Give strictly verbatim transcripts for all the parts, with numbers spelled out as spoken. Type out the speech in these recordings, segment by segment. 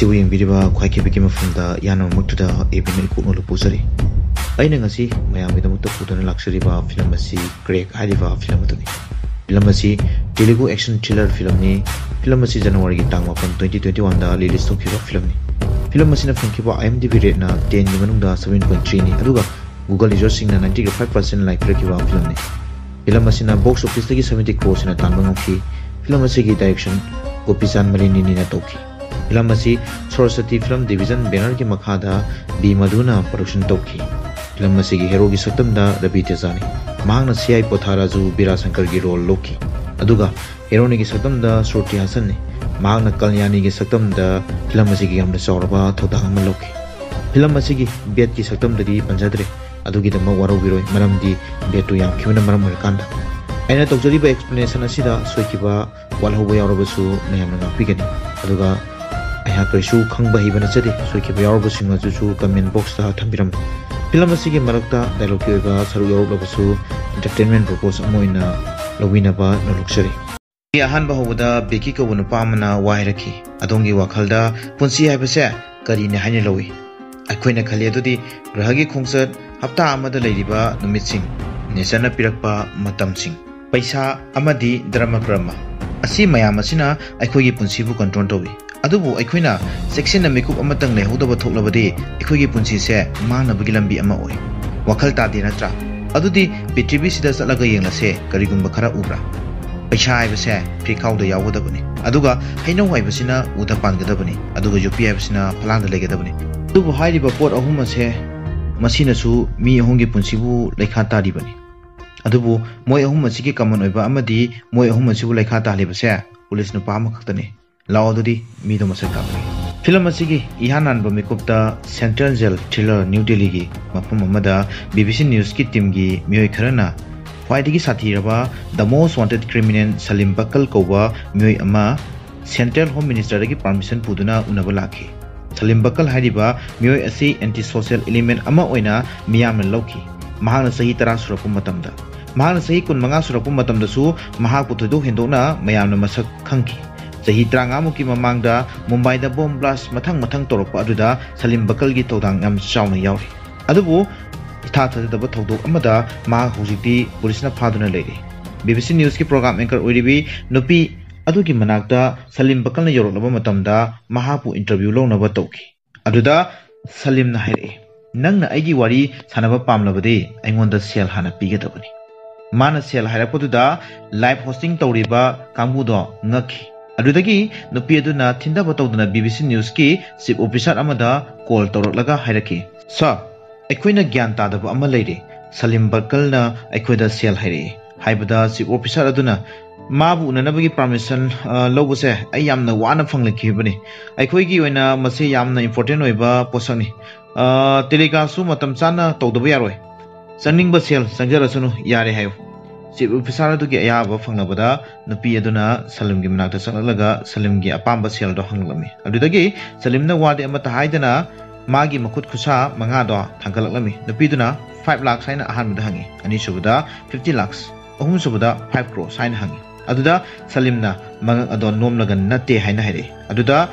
ꯁꯤꯕꯨ ꯌꯦꯡꯕꯤꯔꯤꯕ ꯈ꯭ꯋꯥꯏ ꯈꯤꯕꯤꯛꯀꯤ ꯃꯐꯝꯗ ꯏꯌꯥꯝꯕꯃꯛꯇꯨꯗ ꯑꯦꯕꯤꯅ ꯏꯀꯣꯛ ꯅꯣꯂꯨꯛ ꯄꯨꯖꯔꯤ꯫ ꯑꯩꯅ ꯉꯁꯤ ꯃꯌꯥꯝꯒꯤꯗꯃꯛꯇ ꯄꯨꯗꯨꯅ ꯂꯥꯛꯆꯔꯤꯕ ꯐꯤꯂꯝ ꯑꯁꯤ ꯀ꯭ꯔꯦꯛ ꯍꯥꯏꯔꯤꯕ ꯐꯤꯂꯝ ꯑꯗꯨꯅꯤ꯫ ꯐꯤꯂꯝ ꯑꯁꯤ ꯇꯦꯂꯨꯒꯨ ꯑꯦꯛꯁꯟ ꯊ꯭ꯔꯤꯂꯔ ꯐꯤꯂꯝꯅꯤ꯫ ꯐꯤꯂꯝ ꯑꯁꯤ ꯖꯅꯋꯥꯔꯤꯒꯤ ꯇꯥꯡ ꯃꯥꯄꯟ, twenty twenty-oneꯗ ꯔꯤꯂꯤꯖ ꯇꯧꯈꯤꯕ ꯐꯤꯂꯝꯅꯤ꯫ ꯐꯤꯂꯝ ꯑꯁꯤꯅ ꯐꯪꯈꯤꯕ IMDb rateꯅ tenꯒꯤ ꯃꯅꯨꯡꯗ seven point threeꯅꯤ, ꯑꯗꯨꯒ Google userꯁꯤꯡꯅ ninety five percent like ꯄꯤꯔꯛꯈꯤꯕ ꯐꯤꯂꯝꯅꯤ꯫ ꯐꯤꯂꯝ ꯑꯁꯤꯅ box officeꯇꯒꯤ seventy crores ꯍꯦꯟꯅ ꯇꯥꯟꯕ ꯉꯝꯈꯤ꯫ ꯐꯤꯂꯝ ꯑꯁꯤꯒꯤ direction ꯒꯣꯄꯤꯆꯥꯟ ꯃꯂꯤꯅꯤꯅꯤꯅ ꯇꯧꯈꯤ꯫ ꯐꯤꯂꯝ ꯑꯁꯤ ꯁꯔꯁꯋꯇꯤ ꯐꯤꯂꯝ ꯗꯤꯕꯤꯖꯟ bannerꯒꯤ ꯃꯈꯥꯗ ꯕꯤ ꯃꯙꯨꯅ production ꯇꯧꯈꯤ꯫ ꯐꯤꯂꯝ ꯑꯁꯤꯒꯤ heroꯒꯤ ꯁꯛꯇꯝꯗ ꯔꯕꯤ ꯇꯦꯖꯥꯅꯤ꯫ ꯃꯍꯥꯛꯅ ꯁꯤ ꯑꯥꯏ ꯄꯣꯊꯥꯔꯥꯖꯨ ꯕꯤꯔꯥ ꯁꯪꯀꯔꯒꯤ role ꯂꯧꯈꯤ, ꯑꯗꯨꯒ heroineꯒꯤ ꯁꯛꯇꯝꯗ ꯁ꯭ꯔꯨꯇꯤ ꯍꯥꯁꯟꯅꯤ꯫ ꯃꯍꯥꯛꯅ ꯀꯜꯌꯥꯅꯤꯒꯤ ꯁꯛꯇꯝꯗ ꯐꯤꯂꯝ ꯑꯁꯤꯒꯤ ꯌꯥꯝꯅ ꯆꯥꯎꯔꯕ ꯊꯧꯗꯥꯡ ꯑꯃ ꯂꯧꯈꯤ꯫ ꯐꯤꯂꯝ ꯑꯁꯤꯒꯤ ꯕꯦꯠꯀꯤ ꯁꯛꯇꯝꯗꯗꯤ ꯄꯟꯖꯗ꯭ꯔꯦ, ꯑꯗꯨꯒꯤꯗꯃꯛ ꯋꯥꯔꯧꯕꯤꯔꯣꯏ, ꯃꯔꯝꯗꯤ ꯕꯦꯠꯇꯨ ꯌꯥꯝꯈꯤꯕꯅ ꯃꯔꯝ ꯑꯣꯏꯔꯀꯥꯟꯗ꯫ ꯑꯩꯅ ꯇꯧꯖꯔꯤꯕ explanation ꯑꯁꯤꯗ ꯁꯣꯏꯈꯤꯕ, ꯋꯥꯠꯍꯧꯕ ꯌꯥꯎꯔꯕꯁꯨ ꯃꯌꯥꯝꯅ ꯉꯥꯛꯄꯤꯒꯅꯤ, ꯑꯗꯨꯒ ꯑꯩꯍꯥꯛ ꯀꯔꯤꯁꯨ ꯈꯪꯕ ꯍꯩꯕ ꯅꯠꯆꯗꯦ꯫ ꯁꯣꯏꯈꯤꯕ ꯌꯥꯎꯔꯕꯁꯤꯡ ꯑꯗꯨꯁꯨ comment boxꯇ ꯊꯝꯕꯤꯔꯝꯃꯨ꯫ ꯐꯤꯂꯝ ꯑꯁꯤꯒꯤ ꯃꯔꯛꯇ dialogueꯀꯤ ꯑꯣꯏꯕ ꯁꯔꯨꯛ ꯌꯥꯎꯔꯛꯂꯕꯁꯨ entertainment purpose ꯑꯃ ꯑꯣꯏꯅ ꯂꯧꯕꯤꯅꯕ ꯅꯣꯂꯨꯛꯆꯔꯤ꯫ ꯑꯍꯥꯟꯕ ꯍꯧꯕꯗ ꯕꯦꯀꯤ ꯀꯧꯕ ꯅꯨꯄꯥ ꯑꯃꯅ ꯋꯥ ꯍꯥꯏꯔꯛꯈꯤ, "ꯑꯗꯣꯝꯒꯤ ꯋꯥꯈꯜꯗ ꯄꯨꯟꯁꯤ ꯍꯥꯏꯕꯁꯦ ꯀꯔꯤꯅꯤ ꯍꯥꯏꯅ ꯂꯧꯏ?" ꯑꯩꯈꯣꯏꯅ ꯈꯜꯂꯤ ꯑꯗꯨꯗꯤ ꯒ꯭ꯔꯍꯒꯤ ꯈꯣꯡꯆꯠ, ꯍꯞꯇꯥ ꯑꯃꯗ ꯂꯩꯔꯤꯕ ꯅꯨꯃꯤꯠꯁꯤꯡ, natureꯅ ꯄꯤꯔꯛꯄ ꯃꯇꯝꯁꯤꯡ, ꯄꯩꯁꯥ ꯑꯃꯗꯤ ꯙꯔꯃ ꯀꯔꯃ, ꯑꯁꯤ ꯃꯌꯥꯝ ꯑꯁꯤꯅ ꯑꯩꯈꯣꯏꯒꯤ ꯄꯨꯟꯁꯤꯕꯨ control ꯇꯧꯏ꯫ ꯑꯗꯨꯕꯨ ꯑꯩꯈꯣꯏꯅ ꯆꯦꯛꯁꯤꯟꯅ ꯃꯤꯀꯨꯞ ꯑꯃꯇꯪ ꯂꯩꯍꯧꯗꯕ ꯊꯣꯛꯂꯕꯗꯤ ꯑꯩꯈꯣꯏꯒꯤ ꯄꯨꯟꯁꯤꯁꯦ ꯃꯥꯡꯅꯕꯒꯤ ꯂꯝꯕꯤ ꯑꯃ ꯑꯣꯏ꯫ ꯋꯥꯈꯜ ꯇꯥꯗꯦ ꯅꯠꯇ꯭ꯔꯥ? ꯑꯗꯨꯗꯤ ꯄ꯭ꯔꯤꯊꯤꯕꯤꯁꯤꯗ ꯆꯠꯂꯒ ꯌꯦꯡꯂꯁꯦ, ꯀꯔꯤꯒꯨꯝꯕ ꯈꯔ ꯎꯕ꯭ꯔꯥ? ꯄꯩꯁꯥ ꯍꯥꯏꯕꯁꯦ ꯐꯤꯈꯥꯎꯗ ꯌꯥꯎꯒꯗꯕꯅꯤ, ꯑꯗꯨꯒ ꯍꯩꯅꯧ ꯍꯥꯏꯕꯁꯤꯅ ꯎꯗ ꯄꯥꯟꯒꯗꯕꯅꯤ, ꯑꯗꯨꯒ ꯌꯣꯠꯄꯤ ꯍꯥꯏꯕꯁꯤꯅ ꯐꯂꯥꯡꯗ ꯂꯩꯒꯗꯕꯅꯤ꯫ ꯑꯗꯨꯕꯨ ꯍꯥꯏꯔꯤꯕ ꯄꯣꯠ ꯑꯍꯨꯝ ꯑꯁꯦ ꯃꯁꯤꯅꯁꯨ ꯃꯤ ꯑꯍꯨꯝꯒꯤ ꯄꯨꯟꯁꯤꯕꯨ ꯂꯩꯈꯥ ꯇꯥꯔꯤꯕꯅꯤ꯫ ꯑꯗꯨꯕꯨ ꯃꯣꯏ ꯑꯍꯨꯝ ꯑꯁꯤꯒꯤ common ꯑꯣꯏꯕ ꯑꯃꯗꯤ ꯃꯣꯏ ꯑꯍꯨꯝ ꯑꯁꯤꯕꯨ ꯂꯩꯈꯥ ꯇꯥꯍꯜꯂꯤꯕꯁꯦ ꯄꯨꯂꯤꯁ ꯅꯨꯄꯥ ꯑꯃꯈꯛꯇꯅꯤ꯫ ꯂꯥꯛꯑꯣ ꯑꯗꯨꯗꯤ ꯃꯤꯗꯣ ꯃꯁꯛ ꯇꯥꯛꯂꯒꯦ꯫ ꯐꯤꯂꯝ ꯑꯁꯤꯒꯤ ꯏꯍꯥꯟ ꯍꯥꯟꯕ ꯃꯤꯀꯨꯞꯇ Central Jail thriller New Delhiꯒꯤ ꯃꯐꯝ ꯑꯃꯗ BBC Newsꯀꯤ teamꯒꯤ ꯃꯤꯑꯣꯏ ꯈꯔꯅ ꯈ꯭ꯋꯥꯏꯗꯒꯤ ꯁꯥꯊꯤꯔꯕ the most wanted criminal ꯁꯂꯤꯝ ꯕꯀꯜ ꯀꯧꯕ ꯃꯤꯑꯣꯏ ꯑꯃ Central Home Ministerꯗꯒꯤ permission ꯄꯨꯗꯨꯅ ꯎꯅꯕ ꯂꯥꯛꯈꯤ꯫ ꯁꯂꯤꯝ ꯕꯀꯜ ꯍꯥꯏꯔꯤꯕ ꯃꯤꯑꯣꯏ ꯑꯁꯤ anti social element ꯑꯃ ꯑꯣꯏꯅ ꯃꯤꯌꯥꯝꯅ ꯂꯧꯈꯤ꯫ ꯃꯍꯥꯛꯅ ꯆꯍꯤ ꯇꯔꯥ ꯁꯨꯔꯛꯄ ꯃꯇꯝꯗ, ꯃꯍꯥꯛꯅ ꯆꯍꯤ ꯀꯨꯟꯃꯉꯥ ꯁꯨꯔꯛꯄ ꯃꯇꯝꯗꯁꯨ ꯃꯍꯥꯛꯄꯨ ꯊꯣꯏꯗꯣꯛ ꯍꯦꯟꯗꯣꯛꯅ ꯃꯌꯥꯝꯅ ꯃꯁꯛ ꯈꯪꯈꯤ꯫ ꯆꯍꯤ ꯇꯔꯥꯃꯉꯥꯃꯨꯛꯀꯤ ꯃꯃꯥꯡꯗ ꯃꯨꯝꯕꯥꯏꯗ ꯕꯣꯝ ꯕ꯭ꯂꯥꯁ ꯃꯊꯪ ꯃꯊꯪ ꯇꯧꯔꯛꯄ ꯑꯗꯨꯗ ꯁꯂꯤꯝ ꯕꯀꯜꯒꯤ ꯊꯧꯗꯥꯡ ꯌꯥꯝ ꯆꯥꯎꯅ ꯌꯥꯎꯔꯤ꯫ ꯑꯗꯨꯕꯨ ꯏꯊꯥ ꯊꯥꯖꯗꯕ ꯊꯧꯗꯣꯛ ꯑꯃꯗ ꯃꯍꯥꯛ ꯍꯧꯖꯤꯛꯇꯤ ꯄꯨꯂꯤꯁꯅ ꯐꯥꯗꯨꯅ ꯂꯩꯔꯤ꯫ B B C ꯅ꯭ꯌꯨꯁꯀꯤ programme anchor ꯑꯣꯏꯔꯤꯕꯤ ꯅꯨꯄꯤ ꯑꯗꯨꯒꯤ ꯃꯅꯥꯛꯇ ꯁꯂꯤꯝ ꯕꯀꯜꯅ ꯌꯧꯔꯛꯂꯕ ꯃꯇꯝꯗ ꯃꯍꯥꯛꯄꯨ ꯏꯟꯇꯔꯚ꯭ꯌꯨ ꯂꯧꯅꯕ ꯇꯧꯈꯤ꯫ ꯑꯗꯨꯗ ꯁꯂꯤꯝꯅ ꯍꯥꯏꯔꯛꯏ, "ꯅꯪꯅ ꯑꯩꯒꯤ ꯋꯥꯔꯤ ꯁꯥꯟꯅꯕ ꯄꯥꯝꯂꯕꯗꯤ ꯑꯩꯉꯣꯟꯗ ꯁꯦꯜ ꯍꯥꯟꯅ ꯄꯤꯒꯗꯕꯅꯤ꯫" ꯃꯥꯅ ꯁꯦꯜ ꯍꯥꯏꯔꯛꯄꯗꯨꯗ ꯂꯥꯏꯚ ꯍꯣꯁꯇꯤꯡ ꯇꯧꯔꯤꯕ ꯀꯥꯡꯕꯨꯗꯣ ꯉꯛꯈꯤ꯫ ꯑꯗꯨꯗꯒꯤ ꯅꯨꯄꯤ ꯑꯗꯨꯅ ꯊꯤꯟꯊꯕ ꯇꯧꯗꯅ ꯕꯤ ꯕꯤ ꯁꯤ ꯅ꯭ꯌꯨꯁꯀꯤ ꯆꯤꯐ ꯑꯣꯐꯤꯁꯥꯔ ꯑꯃꯗ ꯀꯣꯜ ꯇꯧꯔꯛꯂꯒ ꯍꯥꯏꯔꯛꯈꯤ, "ꯁꯥꯔ, ꯑꯩꯈꯣꯏꯅ ꯒ꯭ꯌꯥꯟ ꯇꯥꯗꯕ ꯑꯃ ꯂꯩꯔꯦ꯫ ꯁꯂꯤꯝ ꯕꯀꯜꯅ ꯑꯩꯈꯣꯏꯗ ꯁꯦꯜ ꯍꯥꯏꯔꯛꯏ" ꯍꯥꯏꯕꯗ ꯆꯤꯐ ꯑꯣꯐꯤꯁꯥꯔ ꯑꯗꯨꯅ, "ꯃꯥꯕꯨ ꯎꯅꯅꯕꯒꯤ ꯄꯥꯔꯃꯤꯁꯟ, ꯑ, ꯂꯧꯕꯁꯦ ꯑꯩ ꯌꯥꯝꯅ ꯋꯥꯅ ꯐꯪꯂꯛꯈꯤꯕꯅꯤ꯫ ꯑꯩꯈꯣꯏꯒꯤ ꯑꯣꯏꯅ ꯃꯁꯤ ꯌꯥꯝꯅ ꯏꯝꯄꯣꯔꯇꯦꯟ ꯑꯣꯏꯕ ꯄꯣꯠꯁꯛꯅꯤ꯫ ꯑ, ꯇꯦꯂꯤꯀꯥꯁꯁꯨ ꯃꯇꯝ ꯆꯥꯅ ꯇꯧꯗꯕ ꯌꯥꯔꯣꯏ꯫ ꯆꯪꯅꯤꯡꯕ ꯁꯦꯜ ꯆꯪꯖꯔꯁꯅꯨ, ꯌꯥꯔꯦ ꯍꯥꯏꯌꯨ꯫" ꯆꯤꯐ ꯑꯣꯐꯤꯁꯥꯔ ꯑꯗꯨꯒꯤ ꯑꯌꯥꯕ ꯐꯪꯂꯕꯗ ꯅꯨꯄꯤ ꯑꯗꯨꯅ ꯁꯂꯤꯝꯒꯤ ꯃꯅꯥꯛꯇ ꯆꯪꯂꯛꯂꯒ ꯁꯂꯤꯝꯒꯤ ꯑꯄꯥꯝꯕ ꯁꯦꯜꯗꯣ ꯍꯪꯂꯛꯂꯝꯃꯤ꯫ ꯑꯗꯨꯗꯒꯤ ꯁꯂꯤꯝꯅ ꯋꯥꯗꯤ ꯑꯃꯠꯇ ꯍꯥꯏꯗꯅ ꯃꯥꯒꯤ ꯃꯈꯨꯠ ꯈꯨꯠꯁꯥ ꯃꯉꯥꯗꯣ ꯊꯥꯡꯒꯠꯂꯛꯂꯝꯃꯤ꯫ ꯅꯨꯄꯤꯗꯨꯅ five lakhs ꯍꯥꯏꯅ ꯑꯍꯥꯟꯕꯗ ꯍꯪꯉꯤ, ꯑꯅꯤꯁꯨꯕꯗ fifty lakhs, ꯑꯍꯨꯝꯁꯨꯕꯗ five crores ꯍꯥꯏꯅ ꯍꯪꯉꯤ꯫ ꯑꯗꯨꯗ ꯁꯂꯤꯝꯅ ꯃꯉꯛ ꯑꯗꯣ ꯅꯣꯝꯂꯒ "ꯅꯠꯇꯦ" ꯍꯥꯏꯅ ꯍꯥꯏꯔꯛꯏ꯫ ꯑꯗꯨꯗ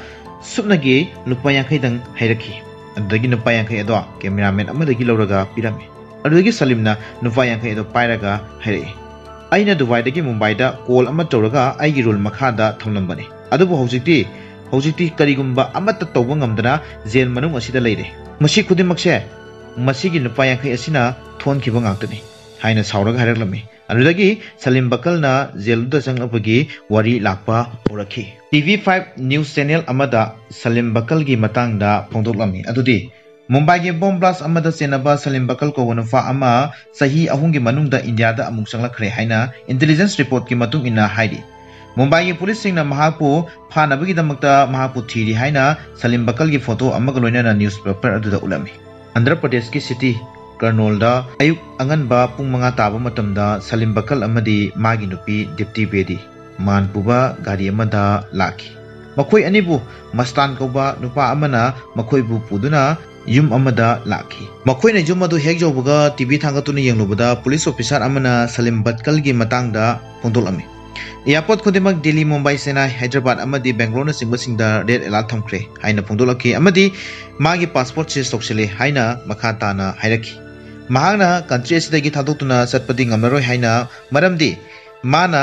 ꯁꯨꯞꯅꯒꯤ ꯂꯨꯄꯥ ꯌꯥꯡꯈꯩꯗꯪ ꯍꯥꯏꯔꯛꯈꯤ꯫ ꯑꯗꯨꯗꯒꯤ ꯂꯨꯄꯥ ꯌꯥꯡꯈꯩ ꯑꯗꯣ ꯀꯦꯃꯦꯔꯥꯃꯦꯟ ꯑꯃꯗꯒꯤ ꯂꯧꯔꯒ ꯄꯤꯔꯝꯃꯤ꯫ ꯑꯗꯨꯗꯒꯤ ꯁꯂꯤꯝꯅ ꯂꯨꯄꯥ ꯌꯥꯡꯈꯩ ꯑꯗꯣ ꯄꯥꯏꯔꯒ ꯍꯥꯏꯔꯛꯏ, "ꯑꯩꯅ ꯗꯨꯕꯥꯏꯗꯒꯤ ꯃꯨꯝꯕꯥꯏꯗ ꯀꯣꯜ ꯑꯃ ꯇꯧꯔꯒ ꯑꯩꯒꯤ ꯔꯨꯜ ꯃꯈꯥꯗ ꯊꯝꯂꯝꯕꯅꯤ꯫ ꯑꯗꯨꯕꯨ ꯍꯧꯖꯤꯛꯇꯤ, ꯍꯧꯖꯤꯛꯇꯤ ꯀꯔꯤꯒꯨꯝꯕ ꯑꯃꯠꯇ ꯇꯧꯕ ꯉꯝꯗꯅ ꯖꯦꯜ ꯃꯅꯨꯡ ꯑꯁꯤꯗ ꯂꯩꯔꯦ꯫ ꯃꯁꯤ ꯈꯨꯗꯤꯡꯃꯛꯁꯦ ꯃꯁꯤꯒꯤ ꯂꯨꯄꯥ ꯌꯥꯡꯈꯩ ꯑꯁꯤꯅ ꯊꯣꯟꯈꯤꯕ ꯉꯥꯛꯇꯅꯤ" ꯍꯥꯏꯅ ꯁꯥꯎꯔꯒ ꯍꯥꯏꯔꯛꯂꯝꯃꯤ꯫ ꯑꯗꯨꯗꯒꯤ ꯁꯂꯤꯝ ꯕꯀꯜꯅ ꯖꯦꯜꯗꯨꯗ ꯆꯪꯂꯛꯄꯒꯤ ꯋꯥꯔꯤ ꯂꯥꯛꯄ ꯍꯧꯔꯛꯈꯤ꯫ T V five news channel ꯑꯃꯗ ꯁꯂꯤꯝ ꯕꯀꯜꯒꯤ ꯃꯇꯥꯡꯗ ꯐꯣꯡꯗꯣꯛꯂꯝꯃꯤ꯫ ꯑꯗꯨꯗꯤ ꯃꯨꯝꯕꯥꯏꯒꯤ ꯕꯣꯝ ꯕ꯭ꯂꯥꯁ ꯑꯃꯗ ꯆꯦꯟꯅꯕ ꯁꯂꯤꯝ ꯕꯀꯜ ꯀꯧꯕ ꯅꯨꯄꯥ ꯑꯃ ꯆꯍꯤ ꯑꯍꯨꯝꯒꯤ ꯃꯅꯨꯡꯗ ꯏꯟꯗꯤꯌꯥꯗ ꯑꯃꯨꯛ ꯆꯪꯂꯛꯈ꯭ꯔꯦ ꯍꯥꯏꯅ ꯏꯟꯇꯦꯂꯤꯖꯦꯟꯁ ꯔꯤꯄꯣꯔꯠꯀꯤ ꯃꯇꯨꯡ ꯏꯟꯅ ꯍꯥꯏꯔꯤ꯫ ꯃꯨꯝꯕꯥꯏꯒꯤ ꯄꯨꯂꯤꯁꯁꯤꯡꯅ ꯃꯍꯥꯛꯄꯨ ꯐꯥꯅꯕꯒꯤꯗꯃꯛꯇ ꯃꯍꯥꯛꯄꯨ ꯊꯤꯔꯤ ꯍꯥꯏꯅ ꯁꯂꯤꯝ ꯕꯀꯜꯒꯤ ꯐꯣꯇꯣ ꯑꯃꯒ ꯂꯣꯏꯅꯅ ꯅ꯭ꯌꯨꯁꯄꯦꯄꯔ ꯑꯗꯨꯗ ꯎꯠꯂꯝꯃꯤ꯫ ꯑꯟꯙ꯭ꯔ ꯄ꯭ꯔꯗꯦꯁꯀꯤ ꯁꯤꯇꯤ ꯀꯔꯅꯣꯜꯗ ꯑꯌꯨꯛ ꯑꯉꯟꯕ ꯄꯨꯡ ꯃꯉꯥ ꯇꯥꯕ ꯃꯇꯝꯗ ꯁꯂꯤꯝ ꯕꯀꯜ ꯑꯃꯗꯤ ꯃꯥꯒꯤ ꯅꯨꯄꯤ ꯗꯤꯞꯇꯤ ꯕꯦꯗꯤ ꯃꯥꯟ ꯄꯨꯕ ꯒꯥꯔꯤ ꯑꯃꯗ ꯂꯥꯛꯈꯤ꯫ ꯃꯈꯣꯏ ꯑꯅꯤꯕꯨ ꯃꯁꯇꯥꯟ ꯀꯧꯕ ꯅꯨꯄꯥ ꯑꯃꯅ ꯃꯈꯣꯏꯕꯨ ꯄꯨꯗꯨꯅ ꯌꯨꯝ ꯑꯃꯗ ꯂꯥꯛꯈꯤ꯫ ꯃꯈꯣꯏꯅ ꯌꯨꯝ ꯑꯗꯨ ꯍꯦꯛ ꯌꯧꯕꯒ ꯇꯤ ꯚꯤ ꯊꯥꯡꯒꯠꯇꯨꯅ ꯌꯦꯡꯂꯨꯕꯗ ꯄꯨꯂꯤꯁ ꯑꯣꯐꯤꯁꯥꯔ ꯑꯃꯅ ꯁꯂꯤꯝ ꯕꯀꯜꯒꯤ ꯃꯇꯥꯡꯗ ꯐꯣꯡꯗꯣꯛꯂꯝꯃꯤ꯫ Airport ꯈꯨꯗꯤꯡꯃꯛ ꯗꯦꯜꯂꯤ, ꯃꯨꯝꯕꯥꯏ, ꯆꯦꯟꯅꯥꯏ, ꯍꯥꯏꯗ꯭ꯔꯕꯥꯗ ꯑꯃꯗꯤ ꯕꯦꯡꯒ꯭ꯂꯣꯔꯅꯆꯤꯡꯕꯁꯤꯡꯗ red alert ꯊꯝꯈ꯭ꯔꯦ ꯍꯥꯏꯅ ꯐꯣꯡꯗꯣꯛꯂꯛꯈꯤ ꯑꯃꯗꯤ ꯃꯥꯒꯤ passport seize ꯇꯧꯁꯤꯜꯂꯦ ꯍꯥꯏꯅ ꯃꯈꯥ ꯇꯥꯅ ꯍꯥꯏꯔꯛꯈꯤ꯫ ꯃꯍꯥꯛꯅ country ꯑꯁꯤꯗꯒꯤ ꯊꯥꯗꯣꯛꯇꯨꯅ ꯆꯠꯄꯗꯤ ꯉꯝꯂꯔꯣꯏ ꯍꯥꯏꯅ, ꯃꯔꯝꯗꯤ ꯃꯥꯅ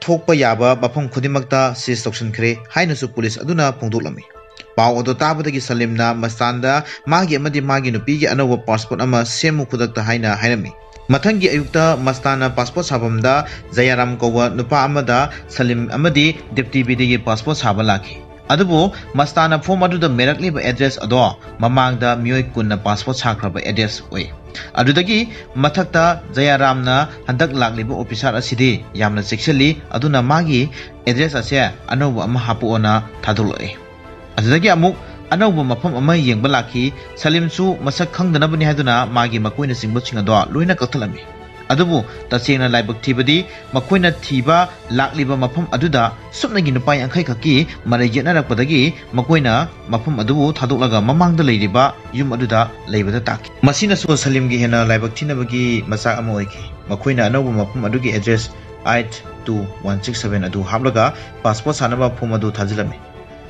ꯊꯣꯛꯄ ꯌꯥꯕ ꯃꯐꯝ ꯈꯨꯗꯤꯡꯃꯛꯇ seize ꯇꯧꯁꯤꯟꯈ꯭ꯔꯦ ꯍꯥꯏꯅꯁꯨ ꯄꯨꯂꯤꯁ ꯑꯗꯨꯅ ꯐꯣꯡꯗꯣꯛꯂꯝꯃꯤ꯫ ꯄꯥꯎ ꯑꯗꯨ ꯇꯥꯕꯗꯒꯤ ꯁꯂꯤꯝꯅ ꯃꯁꯇꯥꯟꯗ ꯃꯥꯒꯤ ꯑꯃꯗꯤ ꯃꯥꯒꯤ ꯅꯨꯄꯤꯒꯤ ꯑꯅꯧꯕ passport ꯑꯃ ꯁꯦꯝꯃꯨ ꯈꯨꯗꯛꯇ ꯍꯥꯏꯅ ꯍꯥꯏꯔꯝꯃꯤ꯫ ꯃꯊꯪꯒꯤ ꯑꯌꯨꯛꯇ ꯃꯁꯇꯥꯟꯅ passport ꯁꯥꯐꯝꯗ ꯖꯌꯥꯔꯥꯝ ꯀꯧꯕ ꯅꯨꯄꯥ ꯑꯃꯗ ꯁꯂꯤꯝ ꯑꯃꯗꯤ ꯗꯤꯞꯇꯤ ꯕꯤꯗꯤꯒꯤ passport ꯁꯥꯕ ꯂꯥꯛꯈꯤ꯫ ꯑꯗꯨꯕꯨ ꯃꯁꯇꯥꯟꯅ form ꯑꯗꯨꯗ ꯃꯦꯔꯛꯂꯤꯕ address ꯑꯗꯣ ꯃꯃꯥꯡꯗ ꯃꯤꯑꯣꯏ ꯀꯨꯟꯅ passport ꯁꯥꯈ꯭ꯔꯕ address ꯑꯣꯏ꯫ ꯑꯗꯨꯗꯒꯤ ꯃꯊꯛꯇ ꯖꯌꯥꯔꯥꯝꯅ ꯍꯟꯗꯛ ꯂꯥꯛꯂꯤꯕ officer ꯑꯁꯤꯗꯤ ꯌꯥꯝꯅ ꯆꯦꯛꯁꯤꯜꯂꯤ, ꯑꯗꯨꯅ ꯃꯥꯒꯤ address ꯑꯁꯦ ꯑꯅꯧꯕ ꯑꯃ ꯍꯥꯞꯄꯛꯑꯣꯅ ꯊꯥꯗꯣꯛꯂꯛꯏ꯫ ꯑꯗꯨꯗꯒꯤ ꯑꯃꯨꯛ ꯑꯅꯧꯕ ꯃꯐꯝ ꯑꯃ ꯌꯦꯡꯕ ꯂꯥꯛꯈꯤ꯫ ꯁꯂꯤꯝꯁꯨ ꯃꯁꯛ ꯈꯪꯗꯅꯕꯅꯤ ꯍꯥꯏꯗꯨꯅ ꯃꯥꯒꯤ ꯃꯀꯣꯏꯅꯆꯤꯡꯕꯁꯤꯡ ꯑꯗꯣ ꯂꯣꯏꯅ ꯀꯛꯊꯠꯂꯝꯃꯤ꯫ ꯑꯗꯨꯕꯨ ꯇꯁꯦꯡꯅ ꯂꯥꯏꯕꯛ ꯊꯤꯕꯗꯤ ꯃꯈꯣꯏꯅ ꯊꯤꯕ ꯂꯥꯛꯂꯤꯕ ꯃꯐꯝ ꯑꯗꯨꯗ ꯁꯨꯞꯅꯒꯤ ꯅꯨꯄꯥ ꯌꯥꯡꯈꯩ ꯈꯛꯀꯤ ꯃꯔꯩ ꯌꯦꯠꯅꯔꯛꯄꯗꯒꯤ ꯃꯈꯣꯏꯅ ꯃꯐꯝ ꯑꯗꯨꯕꯨ ꯊꯥꯗꯣꯛꯂꯒ ꯃꯃꯥꯡꯗ ꯂꯩꯔꯤꯕ ꯌꯨꯝ ꯑꯗꯨꯗ ꯂꯩꯕꯗ ꯇꯥꯈꯤ꯫ ꯃꯁꯤꯅꯁꯨ ꯁꯂꯤꯝꯒꯤ ꯍꯦꯟꯅ ꯂꯥꯏꯕꯛ ꯊꯤꯅꯕꯒꯤ ꯃꯆꯥꯛ ꯑꯃ ꯑꯣꯏꯈꯤ꯫ ꯃꯈꯣꯏꯅ ꯑꯅꯧꯕ ꯃꯐꯝ ꯑꯗꯨꯒꯤ address eight two one six seven ꯑꯗꯨ ꯍꯥꯞꯂꯒ passport ꯁꯥꯅꯕ form ꯑꯗꯨ ꯊꯥꯖꯤꯜꯂꯝꯃꯤ꯫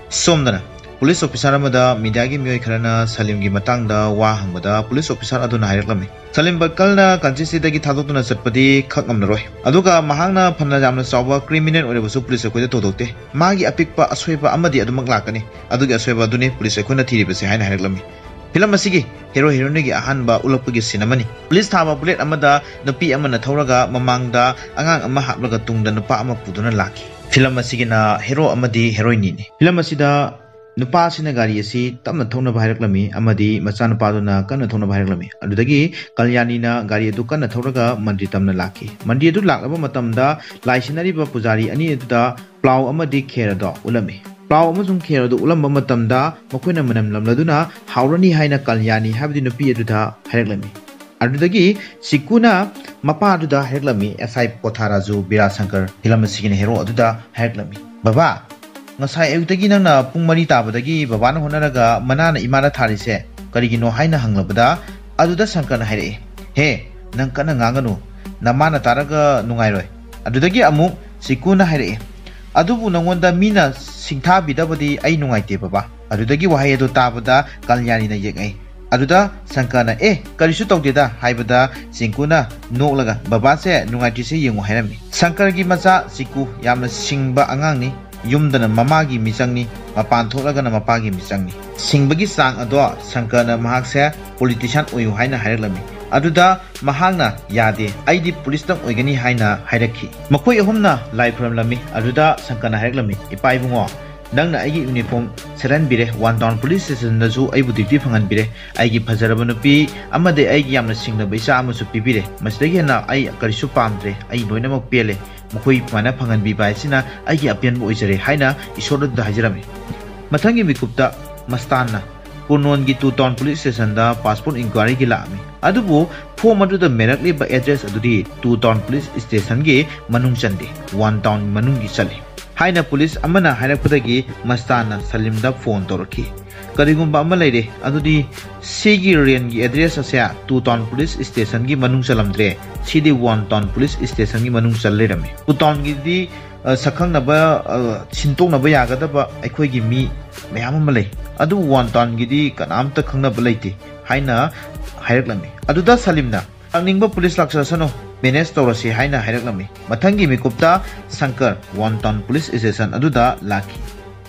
ꯁꯣꯝꯗꯅ ꯄꯨꯂꯤꯁ officer ꯑꯃꯗ mediaꯒꯤ ꯃꯤꯑꯣꯏ ꯈꯔꯅ ꯁꯂꯤꯝꯒꯤ ꯃꯇꯥꯡꯗ ꯋꯥ ꯍꯪꯕꯗ ꯄꯨꯂꯤꯁ officer ꯑꯗꯨꯅ ꯍꯥꯏꯔꯛꯂꯝꯃꯤ, ꯁꯂꯤꯝ ꯕꯠꯀꯜꯅ country ꯑꯁꯤꯗꯒꯤ ꯊꯥꯗꯣꯛꯇꯨꯅ ꯆꯠꯄꯗꯤ ꯈꯛ ꯉꯝꯂꯔꯣꯏ, ꯑꯗꯨꯒ ꯃꯍꯥꯛꯅ ꯐꯅ ꯌꯥꯝꯅ ꯆꯥꯎꯕ criminal ꯑꯣꯏꯔꯕꯁꯨ ꯄꯨꯂꯤꯁ ꯑꯩꯈꯣꯏꯗ ꯇꯧꯗꯣꯛꯇꯦ꯫ ꯃꯥꯒꯤ ꯑꯄꯤꯛꯄ ꯑꯁꯣꯏꯕ ꯑꯃꯗꯤ ꯑꯗꯨꯃꯛ ꯂꯥꯛꯀꯅꯤ, ꯑꯗꯨꯒꯤ ꯑꯁꯣꯏꯕ ꯑꯗꯨꯅꯤ ꯄꯨꯂꯤꯁ ꯑꯩꯈꯣꯏꯅ ꯊꯤꯔꯤꯕꯁꯦ ꯍꯥꯏꯅ ꯍꯥꯏꯔꯛꯂꯝꯃꯤ꯫ ꯐꯤꯂꯝ ꯑꯁꯤꯒꯤ ꯍꯦꯔꯣ ꯍꯦꯔꯣꯏꯟꯒꯤ ꯑꯍꯥꯟꯕ ꯎꯠꯂꯛꯄꯒꯤ scene ꯑꯃꯅꯤ꯫ ꯄꯨꯂꯤꯁ ꯊꯥꯕ bullet ꯑꯃꯗ ꯅꯨꯄꯤ ꯑꯃꯅ ꯊꯧꯔꯒ ꯃꯃꯥꯡꯗ ꯑꯉꯥꯡ ꯑꯃ ꯍꯥꯞꯂꯒ ꯇꯨꯡꯗ ꯅꯨꯄꯥ ꯑꯃ ꯄꯨꯗꯨꯅ ꯂꯥꯛꯈꯤ꯫ ꯐꯤꯂꯝ ꯑꯁꯤꯒꯤꯅ ꯍꯦꯔꯣ ꯑꯃꯗꯤ ꯍꯦꯔꯣꯏꯟꯅꯤꯅꯤ꯫ ꯐꯤꯂꯝ ꯑꯁꯤꯗ ꯅꯨꯄꯥ ꯑꯁꯤꯅ ꯒꯥꯔꯤ ꯑꯁꯤ ꯇꯞꯅ ꯊꯧꯅꯕ ꯍꯥꯏꯔꯛꯂꯝꯃꯤ ꯑꯃꯗꯤ ꯃꯆꯥꯅꯨꯄꯥꯗꯨꯅ ꯀꯟꯅ ꯊꯧꯅꯕ ꯍꯥꯏꯔꯛꯂꯝꯃꯤ꯫ ꯑꯗꯨꯗꯒꯤ ꯀꯜꯌꯥꯅꯤꯅ ꯒꯥꯔꯤ ꯑꯗꯨ ꯀꯟꯅ ꯊꯧꯔꯒ ꯃꯟꯗꯤꯔ ꯇꯝꯅ ꯂꯥꯛꯈꯤ꯫ ꯃꯟꯗꯤꯔ ꯑꯗꯨ ꯂꯥꯛꯂꯕ ꯃꯇꯝꯗ ꯂꯥꯏ ꯁꯤꯟꯅꯔꯤꯕ ꯄꯨꯖꯥꯔꯤ ꯑꯅꯤ ꯑꯗꯨꯗ ꯄ꯭ꯂꯥꯎ ꯑꯃꯗꯤ ꯈꯦꯔ ꯑꯗꯣ ꯎꯠꯂꯝꯃꯤ꯫ ꯄ꯭ꯂꯥꯎ ꯑꯃꯁꯨꯡ ꯈꯦꯔ ꯑꯗꯨ ꯎꯠꯂꯝꯕ ꯃꯇꯝꯗ ꯃꯈꯣꯏꯅ ꯃꯅꯝ ꯅꯝꯂꯗꯨꯅ ꯍꯥꯎꯔꯅꯤ ꯍꯥꯏꯅ ꯀꯜꯌꯥꯅꯤ ꯍꯥꯏꯕꯗꯤ ꯅꯨꯄꯤ ꯑꯗꯨꯗ ꯍꯥꯏꯔꯛꯂꯝꯃꯤ꯫ ꯑꯗꯨꯗꯒꯤ ꯁꯤꯀꯨꯅ ꯃꯄꯥ ꯑꯗꯨꯗ ꯍꯥꯏꯔꯛꯂꯝꯃꯤ, ꯑꯦꯁ ꯑꯥꯏ ꯄꯣꯊꯥꯔꯥꯖꯨ ꯕꯤꯔꯥꯁꯪꯀꯔ ꯐꯤꯂꯝ ꯑꯁꯤꯒꯤꯅ ꯍꯦꯔꯣ ꯑꯗꯨꯗ ꯍꯥꯏꯔꯛꯂꯝꯃꯤ, "ꯕꯕꯥ, ꯉꯁꯥꯏ ꯑꯌꯨꯛꯇꯒꯤ ꯅꯪꯅ ꯄꯨꯡ ꯃꯔꯤ ꯇꯥꯕꯗꯒꯤ ꯕꯕꯥꯅ ꯍꯣꯠꯅꯔꯒ ꯃꯅꯥꯅ ꯏꯃꯥꯗ ꯊꯥꯔꯤꯁꯦ ꯀꯔꯤꯒꯤꯅꯣ?" ꯍꯥꯏꯅ ꯍꯪꯂꯕꯗ ꯑꯗꯨꯗ ꯁꯪꯀꯔꯅ ꯍꯥꯏꯔꯛꯏ, "ꯍꯦ, ꯅꯪ ꯀꯟꯅ ꯉꯥꯡꯒꯅꯨ, ꯅꯃꯥꯅ ꯇꯥꯔꯒ ꯅꯨꯡꯉꯥꯏꯔꯣꯏ"꯫ ꯑꯗꯨꯗꯒꯤ ꯑꯃꯨꯛ ꯆꯤꯀꯨꯅ ꯍꯥꯏꯔꯛꯑꯦ, "ꯑꯗꯨꯕꯨ ꯅꯉꯣꯟꯗ ꯃꯤꯅ ꯁꯤꯡꯊꯥꯕꯤꯗꯕꯗꯤ ꯑꯩ ꯅꯨꯡꯉꯥꯏꯇꯦ ꯕꯕꯥ"꯫ ꯑꯗꯨꯗꯒꯤ ꯋꯥꯍꯩ ꯑꯗꯨ ꯇꯥꯕꯗ ꯀꯜꯌꯥꯅꯤꯅ ꯌꯦꯡꯉꯛꯏ꯫ ꯑꯗꯨꯗ ꯁꯪꯀꯔꯅ, "ꯑꯦ, ꯀꯔꯤꯁꯨ ꯇꯧꯗꯦꯗ" ꯍꯥꯏꯕꯗ ꯆꯤꯡꯀꯨꯅ ꯅꯣꯛꯂꯒ, "ꯕꯕꯥꯁꯦ ꯅꯨꯡꯉꯥꯏꯇ꯭ꯔꯤꯁꯦ ꯌꯦꯡꯉꯨ" ꯍꯥꯏꯔꯝꯃꯤ꯫ ꯁꯪꯀꯔꯒꯤ ꯃꯆꯥ ꯆꯤꯀꯨ ꯌꯥꯝꯅ ꯁꯤꯡꯕ ꯑꯉꯥꯡꯅꯤ꯫ ꯌꯨꯝꯗꯅ ꯃꯃꯥꯒꯤ ꯃꯤꯆꯪꯅꯤ, ꯃꯄꯥꯟ ꯊꯣꯛꯂꯒꯅ ꯃꯄꯥꯒꯤ ꯃꯤꯆꯪꯅꯤ꯫ ꯁꯤꯡꯕꯒꯤ ꯆꯥꯡ ꯑꯗꯣ ꯁꯪꯀꯔꯅ ꯃꯍꯥꯛꯁꯦ ꯄꯣꯂꯤꯇꯤꯁꯤꯌꯥꯟ ꯑꯣꯏꯌꯨ ꯍꯥꯏꯅ ꯍꯥꯏꯔꯛꯂꯝꯃꯤ꯫ ꯑꯗꯨꯗ ꯃꯍꯥꯛꯅ, "ꯌꯥꯗꯦ, ꯑꯩꯗꯤ ꯄꯨꯂꯤꯁꯇꯪ ꯑꯣꯏꯒꯅꯤ" ꯍꯥꯏꯅ ꯍꯥꯏꯔꯛꯈꯤ꯫ ꯃꯈꯣꯏ ꯑꯍꯨꯝꯅ ꯂꯥꯏ ꯈꯨꯔꯝꯂꯝꯃꯤ꯫ ꯑꯗꯨꯗ ꯁꯪꯀꯔꯅ ꯍꯥꯏꯔꯛꯂꯝꯃꯤ, "ꯏꯄꯥ ꯏꯕꯨꯡꯉꯣ, ꯅꯪꯅ ꯑꯩꯒꯤ ꯌꯨꯅꯤꯐꯣꯔꯝ ꯁꯦꯠꯍꯟꯕꯤꯔꯦ, ꯋꯥꯟ ꯇꯥꯎꯟ ꯄꯨꯂꯤꯁ ꯁ꯭ꯇꯦꯁꯟꯗꯁꯨ ꯑꯩꯕꯨ ꯗ꯭ꯌꯨꯇꯤ ꯐꯪꯍꯟꯕꯤꯔꯦ, ꯑꯩꯒꯤ ꯐꯖꯔꯕ ꯅꯨꯄꯤ ꯑꯃꯗꯤ ꯑꯩꯒꯤ ꯌꯥꯝꯅ ꯁꯤꯡꯂꯕ ꯏꯆꯥ ꯑꯃꯁꯨ ꯄꯤꯕꯤꯔꯦ꯫ ꯃꯁꯤꯗꯒꯤ ꯍꯦꯟꯅ ꯑꯩ ꯀꯔꯤꯁꯨ ꯄꯥꯝꯗ꯭ꯔꯦ, ꯑꯩ ꯂꯣꯏꯅꯃꯛ ꯄꯦꯜꯂꯦ꯫ ꯃꯈꯣꯏ ꯁꯨꯃꯥꯏꯅ ꯐꯪꯍꯟꯕꯤꯕ ꯍꯥꯏꯁꯤꯅ ꯑꯩꯒꯤ ꯑꯄꯦꯟꯕ ꯑꯣꯏꯖꯔꯦ" ꯍꯥꯏꯅ ꯏꯁꯣꯔ ꯑꯗꯨꯗ ꯍꯥꯏꯖꯔꯝꯃꯤ꯫ ꯃꯊꯪꯒꯤ ꯃꯤꯀꯨꯞꯇ ꯃꯁꯇꯥꯟꯅ ꯀꯨꯔꯅꯣꯟꯒꯤ ꯇꯨ ꯇꯥꯎꯟ ꯄꯨꯂꯤꯁ ꯁ꯭ꯇꯦꯁꯟꯗ ꯄꯥꯁꯄꯣꯔꯠ ꯏꯟꯀ꯭ꯋꯥꯏꯔꯤꯒꯤ ꯂꯥꯛꯑꯝꯃꯤ꯫ ꯑꯗꯨꯕꯨ ꯐꯣꯔꯝ ꯑꯗꯨꯗ ꯃꯦꯜꯂꯛꯂꯤꯕ ꯑꯦꯗ꯭ꯔꯦꯁ ꯑꯗꯨꯗꯤ ꯇꯨ ꯇꯥꯎꯟ ꯄꯨꯂꯤꯁ ꯁ꯭ꯇꯦꯁꯟꯒꯤ ꯃꯅꯨꯡ ꯆꯟꯗꯦ, ꯋꯥꯟ ꯇꯥꯎꯟ ꯃꯅꯨꯡꯒꯤ ꯆꯠꯂꯤ ꯍꯥꯏꯅ ꯄꯨꯂꯤꯁ ꯑꯃꯅ ꯍꯥꯏꯔꯛꯄꯗꯒꯤ ꯃꯁꯇꯥꯟꯅ ꯁꯂꯤꯝꯗ ꯐꯣꯟ ꯇꯧꯔꯛꯈꯤ꯫ "ꯀꯔꯤꯒꯨꯝꯕ ꯑꯃ ꯂꯩꯔꯦ, ꯑꯗꯨꯗꯤ ꯁꯤꯒꯤ ꯔꯦꯟꯒꯤ ꯑꯦꯗ꯭ꯔꯦꯁ ꯑꯁꯦ ꯇꯨ ꯇꯥꯎꯟ ꯄꯨꯂꯤꯁ ꯁ꯭ꯇꯦꯁꯟꯒꯤ ꯃꯅꯨꯡ ꯆꯜꯂꯝꯗ꯭ꯔꯦ, ꯁꯤꯗꯤ ꯋꯥꯟ ꯇꯥꯎꯟ ꯄꯨꯂꯤꯁ ꯁ꯭ꯇꯦꯁꯟꯒꯤ ꯃꯅꯨꯡ ꯆꯜ ꯂꯩꯔꯝꯃꯤ꯫ ꯇꯨ ꯇꯥꯎꯟꯒꯤꯗꯤ, ꯑ, ꯁꯛꯈꯪꯅꯕ, ꯑ, ꯁꯤꯟꯇꯣꯛꯅꯕ ꯌꯥꯒꯗꯕ ꯑꯩꯈꯣꯏꯒꯤ ꯃꯤ ꯃꯌꯥꯝ ꯑꯃ ꯂꯩ, ꯑꯗꯨꯕꯨ ꯋꯥꯟ ꯇꯥꯎꯟꯒꯤꯗꯤ ꯀꯅꯥꯝꯇ ꯈꯪꯅꯕ ꯂꯩꯇꯦ" ꯍꯥꯏꯅ ꯍꯥꯏꯔꯛꯂꯝꯃꯤ꯫ ꯑꯗꯨꯗ ꯁꯂꯤꯝꯅ, "ꯂꯥꯛꯅꯤꯡꯕ ꯄꯨꯂꯤꯁ ꯂꯥꯛꯆꯔꯁꯅꯨ, ꯃꯦꯅꯦꯖ ꯇꯧꯔꯁꯤ" ꯍꯥꯏꯅ ꯍꯥꯏꯔꯛꯂꯝꯃꯤ꯫ ꯃꯊꯪꯒꯤ ꯃꯤꯀꯨꯞꯇ Shankar one town police station ꯑꯗꯨꯗ ꯂꯥꯛꯈꯤ꯫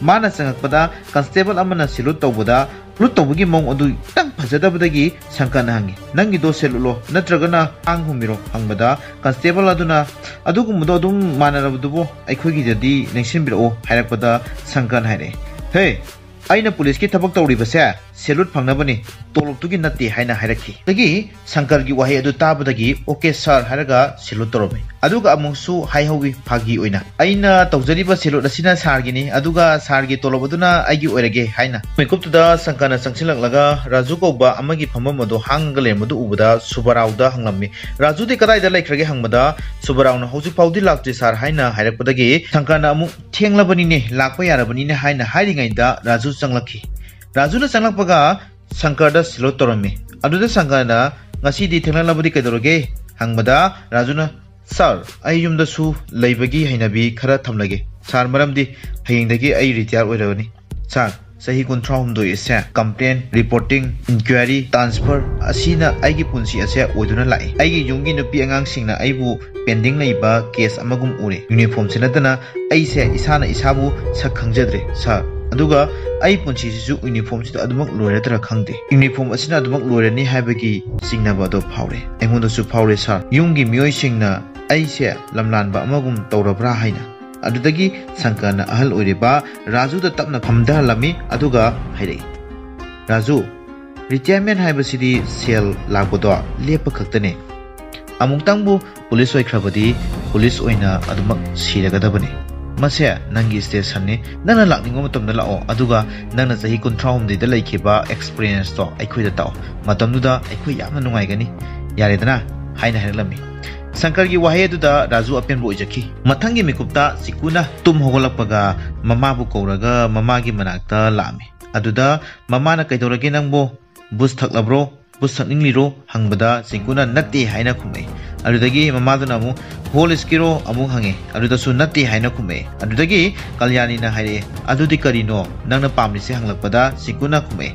ꯃꯥꯅ ꯆꯪꯉꯛꯄꯗ ꯀꯟꯁꯇꯦꯕꯜ ꯑꯃꯅ ꯁꯦꯂꯨꯠ ꯇꯧꯕꯗ, ꯁꯦꯂꯨꯠ ꯇꯧꯕꯒꯤ ꯃꯑꯣꯡ ꯑꯗꯨ ꯈꯤꯇꯪ ꯐꯖꯗꯕꯗꯒꯤ ꯁꯪꯀꯔꯅ ꯍꯪꯉꯤ, "ꯅꯪꯒꯤꯗꯣ ꯁꯦꯂꯨꯠꯂꯣ, ꯅꯠꯇ꯭ꯔꯒꯅ ꯊꯥꯡ ꯍꯨꯝꯃꯤꯔꯣ?" ꯍꯪꯕꯗ ꯀꯟꯁꯇꯦꯕꯜ ꯑꯗꯨꯅ, "ꯑꯗꯨꯒꯨꯝꯕꯗꯣ ꯑꯗꯨꯝ ꯃꯥꯟꯅꯔꯕꯗꯨꯕꯨ ꯑꯩꯈꯣꯏꯒꯤꯗꯗꯤ ꯂꯦꯡꯁꯤꯟꯕꯤꯔꯛꯑꯣ" ꯍꯥꯏꯔꯛꯄꯗ ꯁꯪꯀꯔꯅ ꯍꯥꯏꯔꯛꯑꯦ, "ꯍꯦ, ꯑꯩꯅ ꯄꯨꯂꯤꯁꯀꯤ ꯊꯕꯛ ꯇꯧꯔꯤꯕꯁꯦ ꯁꯦꯂꯨꯠ ꯐꯪꯅꯕꯅꯤ, ꯇꯣꯂꯣꯞꯇꯨꯒꯤ ꯅꯠꯇꯦ" ꯍꯥꯏꯅ ꯍꯥꯏꯔꯛꯈꯤ꯫ ꯑꯗꯒꯤ ꯁꯪꯀꯔꯒꯤ ꯋꯥꯍꯩ ꯑꯗꯨ ꯇꯥꯕꯗꯒꯤ, "ꯑꯣꯀꯦ ꯁꯥꯔ" ꯍꯥꯏꯔꯒ ꯁꯦꯂꯨꯠ ꯇꯧꯔꯝꯃꯤ꯫ ꯑꯗꯨꯒ ꯑꯃꯨꯛꯁꯨ ꯍꯥꯏꯍꯧꯋꯤ ꯐꯥꯒꯤ ꯑꯣꯏꯅ, "ꯑꯩꯅ ꯇꯧꯖꯔꯤꯕ ꯁꯦꯂꯨꯠ ꯑꯁꯤꯅ ꯁꯥꯔꯒꯤꯅꯤ, ꯑꯗꯨꯒ ꯁꯥꯔꯒꯤ ꯇꯣꯂꯣꯞ ꯑꯗꯨꯅ ꯑꯩꯒꯤ ꯑꯣꯏꯔꯒꯦ" ꯍꯥꯏꯅ꯫ ꯃꯤꯀꯨꯞꯇꯨꯗ ꯁꯪꯀꯔꯅ ꯆꯪꯁꯤꯜꯂꯛꯂꯒ ꯔꯥꯖꯨ ꯀꯧꯕ ꯑꯃꯒꯤ ꯐꯝꯐꯝ ꯑꯗꯨ ꯍꯥꯡꯉꯒ ꯂꯩꯔꯝꯕꯗꯨ ꯎꯕꯗ ꯁꯨꯕꯔꯥꯎꯗ ꯍꯪꯂꯝꯃꯤ꯫ ꯔꯥꯖꯨꯗꯤ ꯀꯗꯥꯏꯗ ꯂꯩꯈ꯭ꯔꯒꯦ ꯍꯪꯕꯗ ꯁꯨꯕꯔꯥꯎꯅ, "ꯍꯧꯖꯤꯛ ꯐꯥꯎꯗꯤ ꯂꯥꯛꯇ꯭ꯔꯤ ꯁꯥꯔ" ꯍꯥꯏꯅ ꯍꯥꯏꯔꯛꯄꯗꯒꯤ ꯁꯪꯀꯔꯅ ꯑꯃꯨꯛ, "ꯊꯦꯡꯂꯕꯅꯤꯅꯦ, ꯂꯥꯛꯄ ꯌꯥꯔꯕꯅꯤꯅꯦ" ꯍꯥꯏꯅ ꯍꯥꯏꯔꯤꯉꯩꯗ ꯔꯥꯖꯨ ꯆꯪꯂꯛꯈꯤ꯫ ꯔꯥꯖꯨꯅ ꯆꯪꯂꯛꯄꯒ ꯁꯪꯀꯔꯗ ꯁꯦꯂꯨꯠ ꯇꯧꯔꯝꯃꯤ꯫ ꯑꯗꯨꯗ ꯁꯪꯀꯔꯅ, "ꯉꯁꯤꯗꯤ ꯊꯦꯡꯂꯛꯂꯕꯗꯤ ꯀꯩꯗꯧꯔꯒꯦ?" ꯍꯪꯕꯗ ꯔꯥꯖꯨꯅ, ꯁꯥꯔ, ꯑꯩ ꯌꯨꯝꯗꯁꯨ ꯂꯩꯕꯒꯤ ꯍꯩꯅꯕꯤ ꯈꯔ ꯊꯝꯂꯒꯦ ꯁꯥꯔ, ꯃꯔꯝꯗꯤ ꯍꯌꯦꯡꯗꯒꯤ ꯑꯩ ꯔꯤꯇꯥꯌꯔ ꯑꯣꯏꯔꯕꯅꯤ꯫ ꯁꯥꯔ, ꯆꯍꯤ ꯀꯨꯟꯊ꯭ꯔꯥ ꯍꯨꯝꯗꯣꯏ ꯑꯁꯦ ꯀꯝꯄ꯭ꯂꯦꯟ, ꯔꯤꯄꯣꯔꯇꯤꯡ, ꯏꯟꯀ꯭ꯋꯥꯏꯔꯤ, ꯇ꯭ꯔꯥꯟꯁꯐꯔ ꯑꯁꯤꯅ ꯑꯩꯒꯤ ꯄꯨꯟꯁꯤ ꯑꯁꯦ ꯑꯣꯏꯗꯨꯅ ꯂꯥꯛꯏ꯫ ꯑꯩꯒꯤ ꯌꯨꯝꯒꯤ ꯅꯨꯄꯤ ꯑꯉꯥꯡꯁꯤꯡꯅ ꯑꯩꯕꯨ ꯄꯦꯟꯗꯤꯡ ꯂꯩꯕ ꯀꯦꯁ ꯑꯃꯒꯨꯝ ꯎꯔꯦ꯫ ꯌꯨꯅꯤꯐꯣꯔꯝꯁꯤ ꯅꯠꯇꯅ ꯑꯩꯁꯦ ꯏꯁꯥꯅ ꯏꯁꯥꯕꯨ ꯁꯛ ꯈꯪꯖꯗ꯭ꯔꯦ ꯁꯥꯔ꯫ ꯑꯗꯨꯒ ꯑꯩ ꯄꯨꯟꯁꯤꯁꯤꯁꯨ ꯌꯨꯅꯤꯐꯣꯔꯝꯁꯤꯗ ꯑꯗꯨꯃꯛ ꯂꯣꯏꯔꯗ꯭ꯔꯥ ꯈꯪꯗꯦ꯫ ꯌꯨꯅꯤꯐꯣꯔꯝ ꯑꯁꯤꯅ ꯑꯗꯨꯃꯛ ꯂꯣꯏꯔꯅꯤ ꯍꯥꯏꯕꯒꯤ ꯆꯤꯡꯅꯕ ꯑꯗꯣ ꯐꯥꯎꯔꯦ, ꯑꯩꯉꯣꯟꯗꯁꯨ ꯐꯥꯎꯔꯦ ꯁꯥꯔ꯫ ꯌꯨꯝꯒꯤ ꯃꯤꯑꯣꯏꯁꯤꯡꯅ ꯑꯩꯁꯦ ꯂꯝꯂꯥꯟꯕ ꯑꯃꯒꯨꯝ ꯇꯧꯔꯕ꯭ꯔꯥ ꯍꯥꯏꯅ꯫ ꯑꯗꯨꯗꯒꯤ ꯁꯪꯀꯔꯅ ꯑꯍꯜ ꯑꯣꯏꯔꯤꯕ ꯔꯥꯖꯨꯗ ꯇꯞꯅ ꯐꯝꯊꯍꯜꯂꯝꯃꯤ, ꯑꯗꯨꯒ ꯍꯥꯏꯔꯛꯏ, "ꯔꯥꯖꯨ, ꯔꯤꯇꯥꯌꯔꯃꯦꯟ ꯍꯥꯏꯕꯁꯤꯗꯤ ꯁꯦꯜ ꯂꯥꯛꯄꯗꯣ ꯂꯦꯞꯄ ꯈꯛꯇꯅꯦ꯫ ꯑꯃꯨꯛꯇꯪꯕꯨ ꯄꯨꯂꯤꯁ ꯑꯣꯏꯈ꯭ꯔꯕꯗꯤ ꯄꯨꯂꯤꯁ ꯑꯣꯏꯅ ꯑꯗꯨꯃꯛ ꯁꯤꯔꯒꯗꯕꯅꯤ꯫ ꯃꯁꯦ ꯅꯪꯒꯤ ꯁ꯭ꯇꯦꯁꯟꯅꯤ, ꯅꯪꯅ ꯂꯥꯛꯅꯤꯡꯕ ꯃꯇꯝꯗ ꯂꯥꯛꯑꯣ, ꯑꯗꯨꯒ ꯅꯪꯅ ꯆꯍꯤ ꯀꯨꯟꯊ꯭ꯔꯥꯍꯨꯝꯗꯣꯏꯗ ꯂꯩꯈꯤꯕ ꯑꯦꯛꯁꯄꯤꯔꯤꯌꯦꯟꯁꯇꯣ ꯑꯩꯈꯣꯏꯗ ꯇꯥꯛꯑꯣ꯫ ꯃꯇꯝꯗꯨꯗ ꯑꯩꯈꯣꯏ ꯌꯥꯝꯅ ꯅꯨꯡꯉꯥꯏꯒꯅꯤ, ꯌꯥꯔꯦꯗꯅ?" ꯍꯥꯏꯅ ꯍꯥꯏꯔꯛꯂꯝꯃꯤ꯫ ꯁꯪꯀꯔꯒꯤ ꯋꯥꯍꯩ ꯑꯗꯨꯗ ꯔꯥꯖꯨ ꯑꯄꯦꯟꯕ ꯑꯣꯏꯖꯈꯤ꯫ ꯃꯊꯪꯒꯤ ꯃꯤꯀꯨꯞꯇ ꯆꯤꯀꯨꯅ ꯇꯨꯝ ꯍꯧꯒꯠꯂꯛꯄꯒ ꯃꯃꯥꯕꯨ ꯀꯧꯔꯒ ꯃꯃꯥꯒꯤ ꯃꯅꯥꯛꯇ ꯂꯥꯛꯑꯝꯃꯤ꯫ ꯑꯗꯨꯗ ꯃꯃꯥꯅ, "ꯀꯩꯗꯧꯔꯒꯦ ꯅꯪꯕꯨ? ꯕꯨꯁ ꯊꯛꯂꯕ꯭ꯔꯣ? ꯕꯨꯁ ꯊꯛꯅꯤꯡꯂꯤꯔꯣ?" ꯍꯪꯕꯗ ꯆꯤꯀꯨꯅ, "ꯅꯠꯇꯦ" ꯍꯥꯏꯅ ꯈꯨꯝꯃꯛꯏ꯫ ꯑꯗꯨꯗꯒꯤ ꯃꯃꯥꯗꯨꯅ ꯑꯃꯨꯛ, "ꯍꯣꯔꯂꯤꯛꯁꯀꯤꯔꯣ?" ꯑꯃꯨꯛ ꯍꯪꯉꯦ꯫ ꯑꯗꯨꯗꯁꯨ "ꯅꯠꯇꯦ" ꯍꯥꯏꯅ ꯈꯨꯝꯃꯛꯑꯦ꯫ ꯑꯗꯨꯗꯒꯤ ꯀꯜꯌꯥꯅꯤꯅ ꯍꯥꯏꯔꯛꯑꯦ, "ꯑꯗꯨꯗꯤ ꯀꯔꯤꯅꯣ ꯅꯪꯅ ꯄꯥꯝꯂꯤꯁꯦ?" ꯍꯪꯂꯛꯄꯗ ꯆꯤꯀꯨꯅ ꯈꯨꯝꯃꯛꯑꯦ,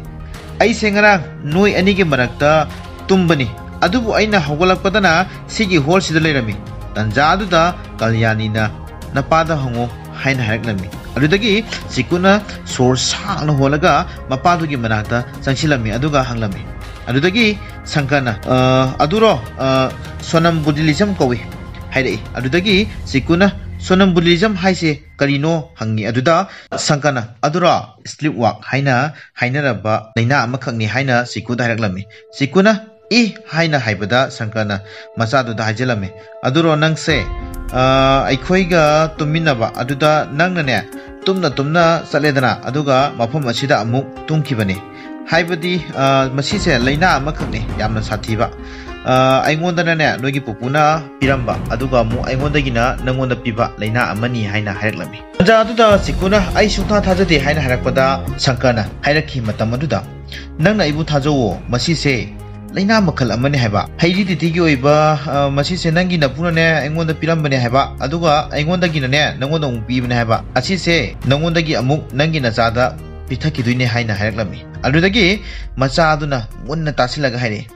"ꯑꯩꯁꯦ ꯉꯔꯥꯡ ꯅꯣꯏ ꯑꯅꯤꯒꯤ ꯃꯔꯛꯇ ꯇꯨꯝꯕꯅꯤ, ꯑꯗꯨꯕꯨ ꯑꯩꯅ ꯍꯧꯒꯠꯂꯛꯄꯗꯅ ꯁꯤꯒꯤ ꯍꯣꯜꯁꯤꯗ ꯂꯩꯔꯝꯃꯤ꯫ ꯇꯟꯖꯥ ꯑꯗꯨꯗ ꯀꯜꯌꯥꯅꯤꯅ, 'ꯅꯄꯥꯗ ꯍꯪꯉꯨ' ꯍꯥꯏꯅ ꯍꯥꯏꯔꯛꯂꯝꯃꯤ꯫ ꯑꯗꯨꯗꯒꯤ ꯆꯤꯀꯨꯅ ꯁꯣꯔ ꯁꯥꯡꯅ ꯍꯣꯜꯂꯒ ꯃꯄꯥꯗꯨꯒꯤ ꯃꯅꯥꯛꯇ ꯆꯪꯁꯤꯜꯂꯝꯃꯤ, ꯑꯗꯨꯒ ꯍꯪꯂꯝꯃꯤ꯫ ꯑꯗꯨꯗꯒꯤ ꯁꯪꯀꯔꯅ, "ꯑ, ꯑꯗꯨꯔꯣ, ꯑ, ꯁꯣꯅꯝꯕꯨꯗꯤꯂꯤꯖꯝ ꯀꯧꯏ" ꯍꯥꯏꯔꯛꯏ꯫ ꯑꯗꯨꯗꯒꯤ ꯆꯤꯀꯨꯅ, "ꯁꯣꯅꯝꯕꯨꯗꯤꯂꯤꯖꯝ ꯍꯥꯏꯁꯦ ꯀꯔꯤꯅꯣ?" ꯍꯪꯉꯤ꯫ ꯑꯗꯨꯗ ꯁꯪꯀꯔꯅ, "ꯑꯗꯨꯔꯣ, ꯁ꯭ꯂꯤꯞ ꯋꯥꯛ ꯍꯥꯏꯅ ꯍꯥꯏꯅꯔꯕ ꯂꯥꯏꯅꯥ ꯑꯃꯈꯛꯅꯤ" ꯍꯥꯏꯅ ꯆꯤꯀꯨꯗ ꯍꯥꯏꯔꯛꯂꯝꯃꯤ꯫ ꯆꯤꯀꯨꯅ "ꯏ" ꯍꯥꯏꯅ ꯍꯥꯏꯕꯗ ꯁꯪꯀꯔꯅ ꯃꯆꯥꯗꯨꯗ ꯍꯥꯏꯖꯤꯜꯂꯝꯃꯤ, "ꯑꯗꯨꯔꯣ ꯅꯪꯁꯦ, ꯑ, ꯑꯩꯈꯣꯏꯒ ꯇꯨꯝꯃꯤꯟꯅꯕ ꯑꯗꯨꯗ ꯅꯪꯅꯅꯦ, ꯇꯨꯝꯅ ꯇꯨꯝꯅ ꯆꯠꯂꯦꯗꯅ, ꯑꯗꯨꯒ ꯃꯐꯝ ꯑꯁꯤꯗ ꯑꯃꯨꯛ ꯇꯨꯝꯈꯤꯕꯅꯤ꯫ ꯍꯥꯏꯕꯗꯤ, ꯑ, ꯃꯁꯤꯁꯦ ꯂꯥꯏꯅꯥ ꯑꯃꯈꯛꯅꯤ, ꯌꯥꯝꯅ ꯁꯥꯊꯤꯕ꯫ ꯑ, ꯑꯩꯉꯣꯟꯗꯅꯅꯦ, ꯅꯣꯏꯒꯤ ꯄꯨꯄꯨꯅ ꯄꯤꯔꯝꯕ, ꯑꯗꯨꯒ ꯑꯃꯨꯛ ꯑꯩꯉꯣꯟꯗꯒꯤꯅ ꯅꯪꯉꯣꯟꯗ ꯄꯤꯕ ꯂꯥꯏꯅꯥ ꯑꯃꯅꯤ" ꯍꯥꯏꯅ ꯍꯥꯏꯔꯛꯂꯝꯃꯤ꯫ ꯇꯟꯖꯥ ꯑꯗꯨꯗ ꯆꯤꯀꯨꯅ, "ꯑꯩ ꯁꯨꯡꯊꯥ ꯊꯥꯖꯗꯦ" ꯍꯥꯏꯅ ꯍꯥꯏꯔꯛꯄꯗ ꯁꯪꯀꯔꯅ ꯍꯥꯏꯔꯛꯈꯤ, ꯃꯇꯝ ꯑꯗꯨꯗ, "ꯅꯪꯅ ꯑꯩꯕꯨ ꯊꯥꯖꯧꯋꯣ, ꯃꯁꯤꯁꯦ ꯂꯥꯏꯅꯥ ꯃꯈꯜ ꯑꯃꯅꯤ ꯍꯥꯏꯕ꯫ ꯍꯩꯔꯤꯗꯤꯊꯤꯒꯤ ꯑꯣꯏꯕ, ꯑ, ꯃꯁꯤꯁꯦ ꯅꯪꯒꯤ ꯅꯄꯨꯅꯅꯦ ꯑꯩꯉꯣꯟꯗ ꯄꯤꯔꯝꯕꯅꯦ ꯍꯥꯏꯕ, ꯑꯗꯨꯒ ꯑꯩꯉꯣꯟꯗꯒꯤꯅꯅꯦ ꯅꯪꯉꯣꯟꯗ ꯑꯃꯨꯛ ꯄꯤꯕꯅꯦ ꯍꯥꯏꯕ꯫ ꯑꯁꯤꯁꯦ ꯅꯪꯉꯣꯟꯗꯒꯤ ꯑꯃꯨꯛ ꯅꯪꯒꯤ ꯅꯆꯥꯗ ꯄꯤꯊꯛꯈꯤꯗꯣꯏꯅꯦ ꯍꯥꯏꯅ ꯍꯥꯏꯔꯛꯂꯝꯃꯤ꯫ ꯑꯗꯨꯗꯒꯤ ꯃꯆꯥ ꯑꯗꯨꯅ ꯃꯨꯟꯅ ꯇꯥꯁꯤꯜꯂꯒ ꯍꯥꯏꯔꯛꯏ,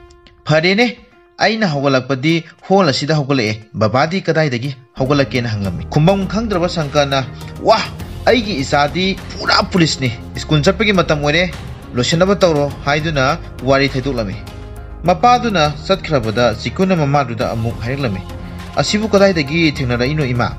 "ꯐꯔꯦꯅꯦ, ꯑꯩꯅ ꯍꯧꯒꯠꯂꯛꯄꯗꯤ ꯍꯣꯜ ꯑꯁꯤꯗ ꯍꯧꯒꯠꯂꯛꯑꯦ, ꯕꯕꯥꯗꯤ ꯀꯗꯥꯏꯗꯒꯤ ꯍꯧꯒꯠꯂꯛꯀꯦꯅ?" ꯍꯪꯂꯝꯃꯤ꯫ ꯈꯨꯝꯐꯝ ꯈꯪꯗ꯭ꯔꯕ ꯁꯪꯀꯔꯅ, "ꯋꯥ, ꯑꯩꯒꯤ ꯏꯆꯥꯗꯤ ꯄꯨꯔꯥ ꯄꯨꯂꯤꯁꯅꯤ, ꯁ꯭ꯀꯨꯜ ꯆꯠꯄꯒꯤ ꯃꯇꯝ ꯑꯣꯏꯔꯦ, ꯂꯣꯏꯁꯤꯟꯅꯕ ꯇꯧꯔꯣ" ꯍꯥꯏꯗꯨꯅ ꯋꯥꯔꯤ ꯊꯩꯗꯣꯛꯂꯝꯃꯤ꯫ ꯃꯄꯥꯗꯨꯅ ꯆꯠꯈ꯭ꯔꯕꯗ ꯆꯤꯡꯀꯨꯅ ꯃꯃꯥꯗꯨꯗ ꯑꯃꯨꯛ ꯍꯥꯏꯔꯛꯂꯝꯃꯤ, "ꯑꯁꯤꯕꯨ ꯀꯗꯥꯏꯗꯒꯤ ꯊꯦꯡꯅꯔꯛꯏꯅꯣ ꯏꯃꯥ?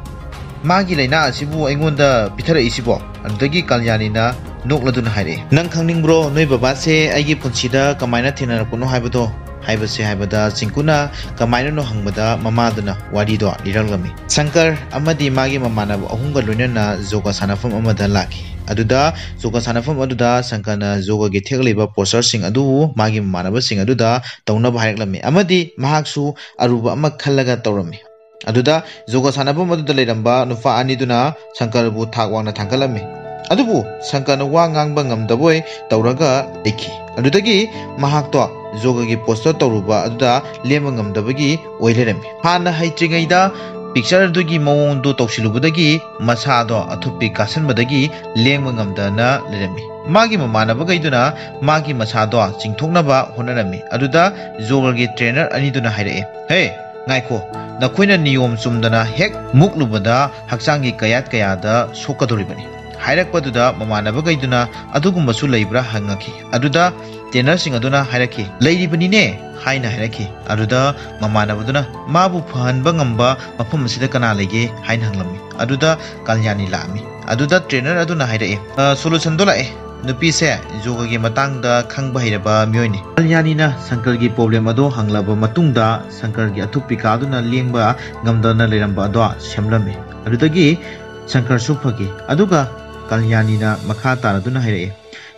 ꯃꯥꯒꯤ ꯂꯥꯏꯅꯥ ꯑꯁꯤꯕꯨ ꯑꯩꯉꯣꯟꯗ ꯄꯤꯊꯔꯛꯏꯁꯤꯕꯣ?" ꯑꯗꯨꯗꯒꯤ ꯀꯜꯌꯥꯅꯤꯅ ꯅꯣꯛꯂꯗꯨꯅ ꯍꯥꯏꯔꯛꯏ, "ꯅꯪ ꯈꯪꯅꯤꯡꯕ꯭ꯔꯣ ꯅꯣꯏ ꯕꯕꯥꯁꯦ ꯑꯩꯒꯤ ꯄꯨꯟꯁꯤꯗ ꯀꯃꯥꯏꯅ ꯊꯦꯡꯅꯔꯛꯄꯅꯣ ꯍꯥꯏꯕꯗꯣ?" ꯍꯥꯏꯕꯁꯦ ꯍꯥꯏꯕꯗ ꯆꯤꯡꯀꯨꯅ ꯀꯃꯥꯏꯅꯅꯣ ꯍꯪꯕꯗ ꯃꯃꯥꯗꯨꯅ ꯋꯥꯔꯤꯗꯣ ꯂꯤꯔꯛꯂꯝꯃꯤ꯫ ꯁꯪꯀꯔ ꯑꯃꯗꯤ ꯃꯥꯒꯤ ꯃꯃꯥꯟꯅꯕ ꯑꯍꯨꯝꯒ ꯂꯣꯏꯅꯅ ꯖꯣꯒ ꯁꯥꯟꯅꯐꯝ ꯑꯃꯗ ꯂꯥꯛꯈꯤ꯫ ꯑꯗꯨꯗ ꯖꯣꯒ ꯁꯥꯟꯅꯐꯝ ꯑꯗꯨꯗ ꯁꯪꯀꯔꯅ ꯖꯣꯒꯒꯤ ꯊꯦꯛꯂꯤꯕ ꯄꯣꯁꯇꯔꯁꯤꯡ ꯑꯗꯨ ꯃꯥꯒꯤ ꯃꯃꯥꯟꯅꯕꯁꯤꯡ ꯑꯗꯨꯗ ꯇꯧꯅꯕ ꯍꯥꯏꯔꯛꯂꯝꯃꯤ ꯑꯃꯗꯤ ꯃꯍꯥꯛꯁꯨ ꯑꯔꯨꯕ ꯑꯃ ꯈꯜꯂꯒ ꯇꯧꯔꯝꯃꯤ꯫ ꯑꯗꯨꯗ ꯖꯣꯒ ꯁꯥꯟꯅꯐꯝ ꯑꯗꯨꯗ ꯂꯩꯔꯝꯕ ꯅꯨꯄꯥ ꯑꯅꯤꯗꯨꯅ ꯁꯪꯀꯔꯕꯨ ꯊꯥꯛ ꯋꯥꯡꯅ ꯊꯥꯡꯒꯠꯂꯝꯃꯤ꯫ ꯑꯗꯨꯕꯨ ꯁꯪꯀꯔꯅ ꯋꯥ ꯉꯥꯡꯕ ꯉꯝꯗꯕꯣꯏ ꯇꯧꯔꯒ ꯂꯩꯈꯤ꯫ ꯑꯗꯨꯗꯒꯤ ꯃꯍꯥꯛꯇꯣ ꯖꯣꯒꯒꯤ ꯄꯣꯁꯇꯔ ꯇꯧꯔꯨꯕ ꯑꯗꯨꯗ ꯂꯦꯡꯕ ꯉꯝꯗꯕꯒꯤ ꯑꯣꯏ ꯂꯩꯔꯝꯃꯤ꯫ ꯍꯥꯟꯅ ꯍꯩꯇ꯭ꯔꯤꯉꯩꯗ ꯄꯤꯛꯆꯔꯗꯨꯒꯤ ꯃꯑꯣꯡꯗꯨ ꯇꯧꯁꯤꯜꯂꯨꯕꯗꯒꯤ ꯃꯁꯥꯗꯣ ꯑꯊꯨꯞꯄꯤ ꯀꯥꯁꯟꯕꯗꯒꯤ ꯂꯦꯡꯕ ꯉꯝꯗꯅ ꯂꯩꯔꯝꯃꯤ꯫ ꯃꯥꯒꯤ ꯃꯃꯥꯟꯅꯕꯈꯩꯗꯨꯅ ꯃꯥꯒꯤ ꯃꯁꯥꯗꯣ ꯆꯤꯡꯊꯣꯛꯅꯕ ꯍꯣꯠꯅꯔꯝꯃꯤ꯫ ꯑꯗꯨꯗ ꯖꯣꯒꯒꯤ ꯇ꯭ꯔꯦꯅꯔ ꯑꯅꯤꯗꯨꯅ ꯍꯥꯏꯔꯛꯑꯦ, "ꯍꯦ, ꯉꯥꯏꯈꯣ, ꯅꯈꯣꯏꯅ ꯅꯤꯌꯣꯝ ꯆꯨꯝꯗꯅ ꯍꯦꯛ ꯃꯨꯛꯂꯨꯕꯗ ꯍꯛꯆꯥꯡꯒꯤ ꯀꯌꯥꯠ ꯀꯌꯥꯗ ꯁꯣꯛꯀꯗꯧꯔꯤꯕꯅꯤ"꯫ ꯍꯥꯏꯔꯛꯄꯗꯨꯗ ꯃꯃꯥꯟꯅꯕꯈꯩꯗꯨꯅ, "ꯑꯗꯨꯒꯨꯝꯕꯁꯨ ꯂꯩꯕ꯭ꯔꯥ?" ꯍꯪꯉꯛꯈꯤ꯫ ꯑꯗꯨꯗ ꯇ꯭ꯔꯦꯅꯔꯁꯤꯡ ꯑꯗꯨꯅ ꯍꯥꯏꯔꯛꯈꯤ, "ꯂꯩꯔꯤꯕꯅꯤꯅꯦ" ꯍꯥꯏꯅ ꯍꯥꯏꯔꯛꯈꯤ꯫ ꯑꯗꯨꯗ ꯃꯃꯥꯟꯅꯕꯗꯨꯅ, "ꯃꯥꯕꯨ ꯐꯍꯟꯕ ꯉꯝꯕ ꯃꯐꯝ ꯑꯁꯤꯗ ꯀꯅꯥ ꯂꯩꯒꯦ ꯍꯥꯏꯅ ꯍꯪꯂꯝꯃꯤ꯫ ꯑꯗꯨꯗ ꯀꯜꯌꯥꯅꯤ ꯂꯥꯛꯑꯝꯃꯤ꯫ ꯑꯗꯨꯗ ꯇ꯭ꯔꯦꯅꯔ ꯑꯗꯨꯅ ꯍꯥꯏꯔꯛꯑꯦ, "ꯑ, ꯁꯣꯂꯨꯁꯟꯗꯣ ꯂꯥꯛꯑꯦ꯫ ꯅꯨꯄꯤꯁꯦ ꯌꯣꯒꯒꯤ ꯃꯇꯥꯡꯗ ꯈꯪꯕ ꯍꯩꯔꯕ ꯃꯤꯑꯣꯏꯅꯤ"꯫ ꯀꯜꯌꯥꯅꯤꯅ ꯁꯪꯀꯔꯒꯤ ꯄ꯭ꯔꯣꯕ꯭ꯂꯦꯝ ꯑꯗꯣ ꯍꯪꯂꯕ ꯃꯇꯨꯡꯗ ꯁꯪꯀꯔꯒꯤ ꯑꯊꯨꯞꯄꯤ ꯀꯥꯗꯨꯅ ꯂꯦꯡꯕ ꯉꯝꯗꯅ ꯂꯩꯔꯝꯕ ꯑꯗꯣ ꯁꯦꯝꯂꯝꯃꯤ꯫ ꯑꯗꯨꯗꯒꯤ ꯁꯪꯀꯔꯁꯨ ꯐꯈꯤ꯫ ꯑꯗꯨꯒ ꯀꯜꯌꯥꯅꯤꯅ ꯃꯈꯥ ꯇꯥꯔꯗꯨꯅ ꯍꯥꯏꯔꯛꯑꯦ,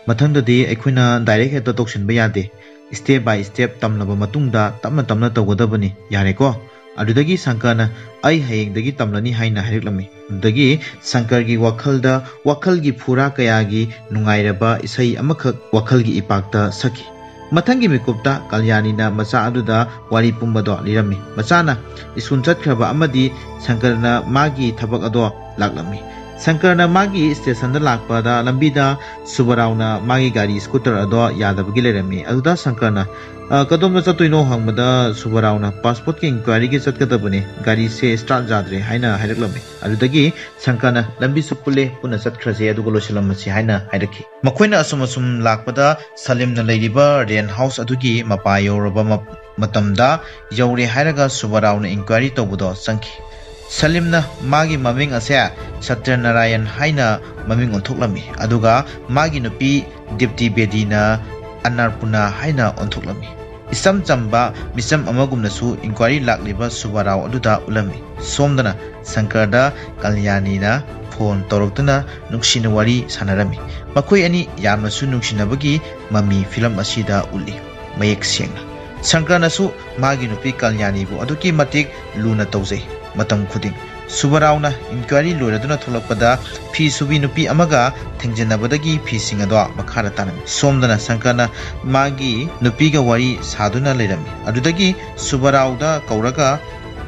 "ꯃꯊꯪꯗꯗꯤ ꯑꯩꯈꯣꯏꯅ ꯗꯥꯏꯔꯦꯛ ꯍꯦꯛꯇ ꯇꯧꯁꯤꯟꯕ ꯌꯥꯗꯦ꯫ ꯁ꯭ꯇꯦꯞ ꯕꯥꯏ ꯁ꯭ꯇꯦꯞ ꯇꯝꯂꯕ ꯃꯇꯨꯡꯗ ꯇꯞꯅ ꯇꯞꯅ ꯇꯧꯒꯗꯕꯅꯤ꯫ ꯌꯥꯔꯦꯀꯣ?" ꯑꯗꯨꯗꯒꯤ ꯁꯪꯀꯔꯅ, "ꯑꯩ ꯍꯌꯦꯡꯗꯒꯤ ꯇꯝꯂꯅꯤ" ꯍꯥꯏꯅ ꯍꯥꯏꯔꯛꯂꯝꯃꯤ꯫ ꯑꯗꯨꯗꯒꯤ ꯁꯪꯀꯔꯒꯤ ꯋꯥꯈꯜꯗ ꯋꯥꯈꯜꯒꯤ ꯐꯨꯔꯥ ꯀꯌꯥꯒꯤ ꯅꯨꯡꯉꯥꯏꯔꯕ ꯏꯁꯩ ꯑꯃꯈꯛ ꯋꯥꯈꯜꯒꯤ ꯏꯄꯥꯛꯇ ꯁꯛꯈꯤ꯫ ꯃꯊꯪꯒꯤ ꯃꯤꯀꯨꯞꯇ ꯀꯜꯌꯥꯅꯤꯅ ꯃꯆꯥ ꯑꯗꯨꯗ ꯋꯥꯔꯤ ꯄꯨꯝꯕꯗꯣ ꯂꯤꯔꯝꯃꯤ꯫ ꯃꯆꯥꯅ ꯁ꯭ꯀꯨꯜ ꯆꯠꯈ꯭ꯔꯕ ꯑꯃꯗꯤ ꯁꯪꯀꯔꯅ ꯃꯥꯒꯤ ꯊꯕꯛ ꯑꯗꯣ ꯂꯥꯛꯂꯝꯃꯤ꯫ ꯁꯪꯀꯔꯅ ꯃꯥꯒꯤ ꯁ꯭ꯇꯦꯁꯟꯗ ꯂꯥꯛꯄꯗ ꯂꯝꯕꯤꯗ ꯁꯨꯕꯔꯥꯎꯅ ꯃꯥꯒꯤ ꯒꯥꯔꯤ ꯁ꯭ꯀꯨꯇꯔ ꯑꯗꯣ ꯌꯥꯗꯕꯒꯤ ꯂꯩꯔꯝꯃꯤ꯫ ꯑꯗꯨꯗ ꯁꯪꯀꯔꯅ "ꯑ, ꯀꯗꯣꯝꯗ ꯆꯠꯇꯣꯏꯅꯣ?" ꯍꯪꯕꯗ ꯁꯨꯕꯔꯥꯎꯅ "ꯄꯥꯁꯄꯣꯔꯠꯀꯤ ꯏꯟꯀ꯭ꯋꯥꯏꯔꯤꯒꯤ ꯆꯠꯀꯗꯕꯅꯦ, ꯒꯥꯔꯤꯁꯦ ꯁ꯭ꯇꯥꯔꯠ ꯌꯥꯗ꯭ꯔꯦ" ꯍꯥꯏꯅ ꯍꯥꯏꯔꯛꯂꯝꯃꯤ꯫ ꯑꯗꯨꯗꯒꯤ ꯁꯪꯀꯔꯅ "ꯂꯝꯕꯤꯁꯨ ꯄꯨꯜꯂꯦ, ꯄꯨꯟꯅ ꯆꯠꯈ꯭ꯔꯁꯦ ꯑꯗꯨꯒ ꯂꯣꯏꯁꯤꯜꯂꯝꯃꯁꯤ" ꯍꯥꯏꯅ ꯍꯥꯏꯔꯛꯈꯤ꯫ ꯃꯈꯣꯏꯅ ꯑꯁꯨꯝ ꯑꯁꯨꯝ ꯂꯥꯛꯄꯗ ꯁꯂꯤꯝꯅ ꯂꯩꯔꯤꯕ ꯔꯦꯟ ꯍꯥꯎꯁ ꯑꯗꯨꯒꯤ ꯃꯄꯥ ꯌꯧꯔꯕ ꯃ-, ꯃꯇꯝꯗ ꯌꯧꯔꯦ ꯍꯥꯏꯔꯒ ꯁꯨꯕꯔꯥꯎꯅ ꯏꯟꯀ꯭ꯋꯥꯏꯔꯤ ꯇꯧꯕꯗꯣ ꯆꯪꯈꯤ꯫ ꯁꯂꯤꯝꯅ ꯃꯥꯒꯤ ꯃꯃꯤꯡ ꯑꯁꯦ ꯁꯠꯇ꯭ꯌꯅꯥꯔꯥꯌꯟ ꯍꯥꯏꯅ ꯃꯃꯤꯡ ꯑꯣꯟꯊꯣꯛꯂꯝꯃꯤ, ꯑꯗꯨꯒ ꯃꯥꯒꯤ ꯅꯨꯄꯤ ꯗꯤꯞꯇꯤ ꯕꯦꯗꯤꯅ ꯑꯟꯅꯔꯄꯨꯅꯥ ꯍꯥꯏꯅ ꯑꯣꯟꯊꯣꯛꯂꯝꯃꯤ꯫ ꯏꯆꯝ ꯆꯝꯕ ꯃꯤꯆꯝ ꯑꯃꯒꯨꯝꯅꯁꯨ ꯏꯟꯀ꯭ꯋꯥꯏꯔꯤ ꯂꯥꯛꯂꯤꯕ ꯁꯨꯕꯔꯥꯎ ꯑꯗꯨꯗ ꯎꯠꯂꯝꯃꯤ꯫ ꯁꯣꯝꯗꯅ ꯁꯪꯀꯔꯗ ꯀꯜꯌꯥꯅꯤꯅ ꯐꯣꯟ ꯇꯧꯔꯛꯇꯨꯅ ꯅꯨꯡꯁꯤꯅ ꯋꯥꯔꯤ ꯁꯥꯟꯅꯔꯝꯃꯤ꯫ ꯃꯈꯣꯏ ꯑꯅꯤ ꯌꯥꯝꯅꯁꯨ ꯅꯨꯡꯁꯤꯅꯕꯒꯤ ꯃꯃꯤ ꯐꯤꯂꯝ ꯑꯁꯤꯗ ꯎꯠꯂꯤ꯫ ꯃꯌꯦꯛ ꯁꯦꯡꯅ ꯁꯪꯀꯔꯅꯁꯨ ꯃꯥꯒꯤ ꯅꯨꯄꯤ ꯀꯜꯌꯥꯅꯤꯕꯨ ꯑꯗꯨꯛꯀꯤ ꯃꯇꯤꯛ ꯂꯨꯅ ꯇꯧꯖꯩ꯫ ꯃꯇꯝ ꯈꯨꯗꯤꯡ ꯁꯨꯕꯔꯥꯎꯅ ꯏꯟꯀ꯭ꯋꯥꯏꯔꯤ ꯂꯣꯏꯔꯗꯨꯅ ꯊꯣꯛꯂꯛꯄꯗ ꯐꯤ ꯁꯨꯕꯤ ꯅꯨꯄꯤ ꯑꯃꯒ ꯊꯦꯡꯖꯤꯟꯅꯕꯗꯒꯤ ꯐꯤꯁꯤꯡ ꯑꯗꯣ ꯃꯈꯥꯗ ꯇꯥꯔꯝꯃꯤ꯫ ꯁꯣꯝꯗꯅ ꯁꯪꯀꯔꯅ ꯃꯥꯒꯤ ꯅꯨꯄꯤꯒ ꯋꯥꯔꯤ ꯁꯥꯗꯨꯅ ꯂꯩꯔꯝꯃꯤ꯫ ꯑꯗꯨꯗꯒꯤ ꯁꯨꯕꯔꯥꯎꯗ ꯀꯧꯔꯒ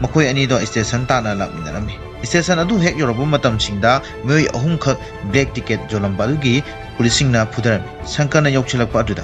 ꯃꯈꯣꯏ ꯑꯅꯤꯗꯣ ꯁ꯭ꯇꯦꯁꯟ ꯇꯥꯟꯅ ꯂꯥꯛꯃꯤꯟꯅꯔꯝꯃꯤ꯫ ꯁ꯭ꯇꯦꯁꯟ ꯑꯗꯨ ꯍꯦꯛ ꯌꯧꯔꯛꯄ ꯃꯇꯝꯁꯤꯡꯗ ꯃꯤꯑꯣꯏ ꯑꯍꯨꯝꯈꯛ ꯕ꯭ꯂꯦꯛ ꯇꯤꯀꯦꯠ ꯌꯣꯜꯂꯝꯕ ꯑꯗꯨꯒꯤ ꯄꯨꯂꯤꯁꯁꯤꯡꯅ ꯐꯨꯊꯔꯝꯃꯤ꯫ ꯁꯪꯀꯔꯅ ꯌꯧꯁꯤꯜꯂꯛꯄ ꯑꯗꯨꯗ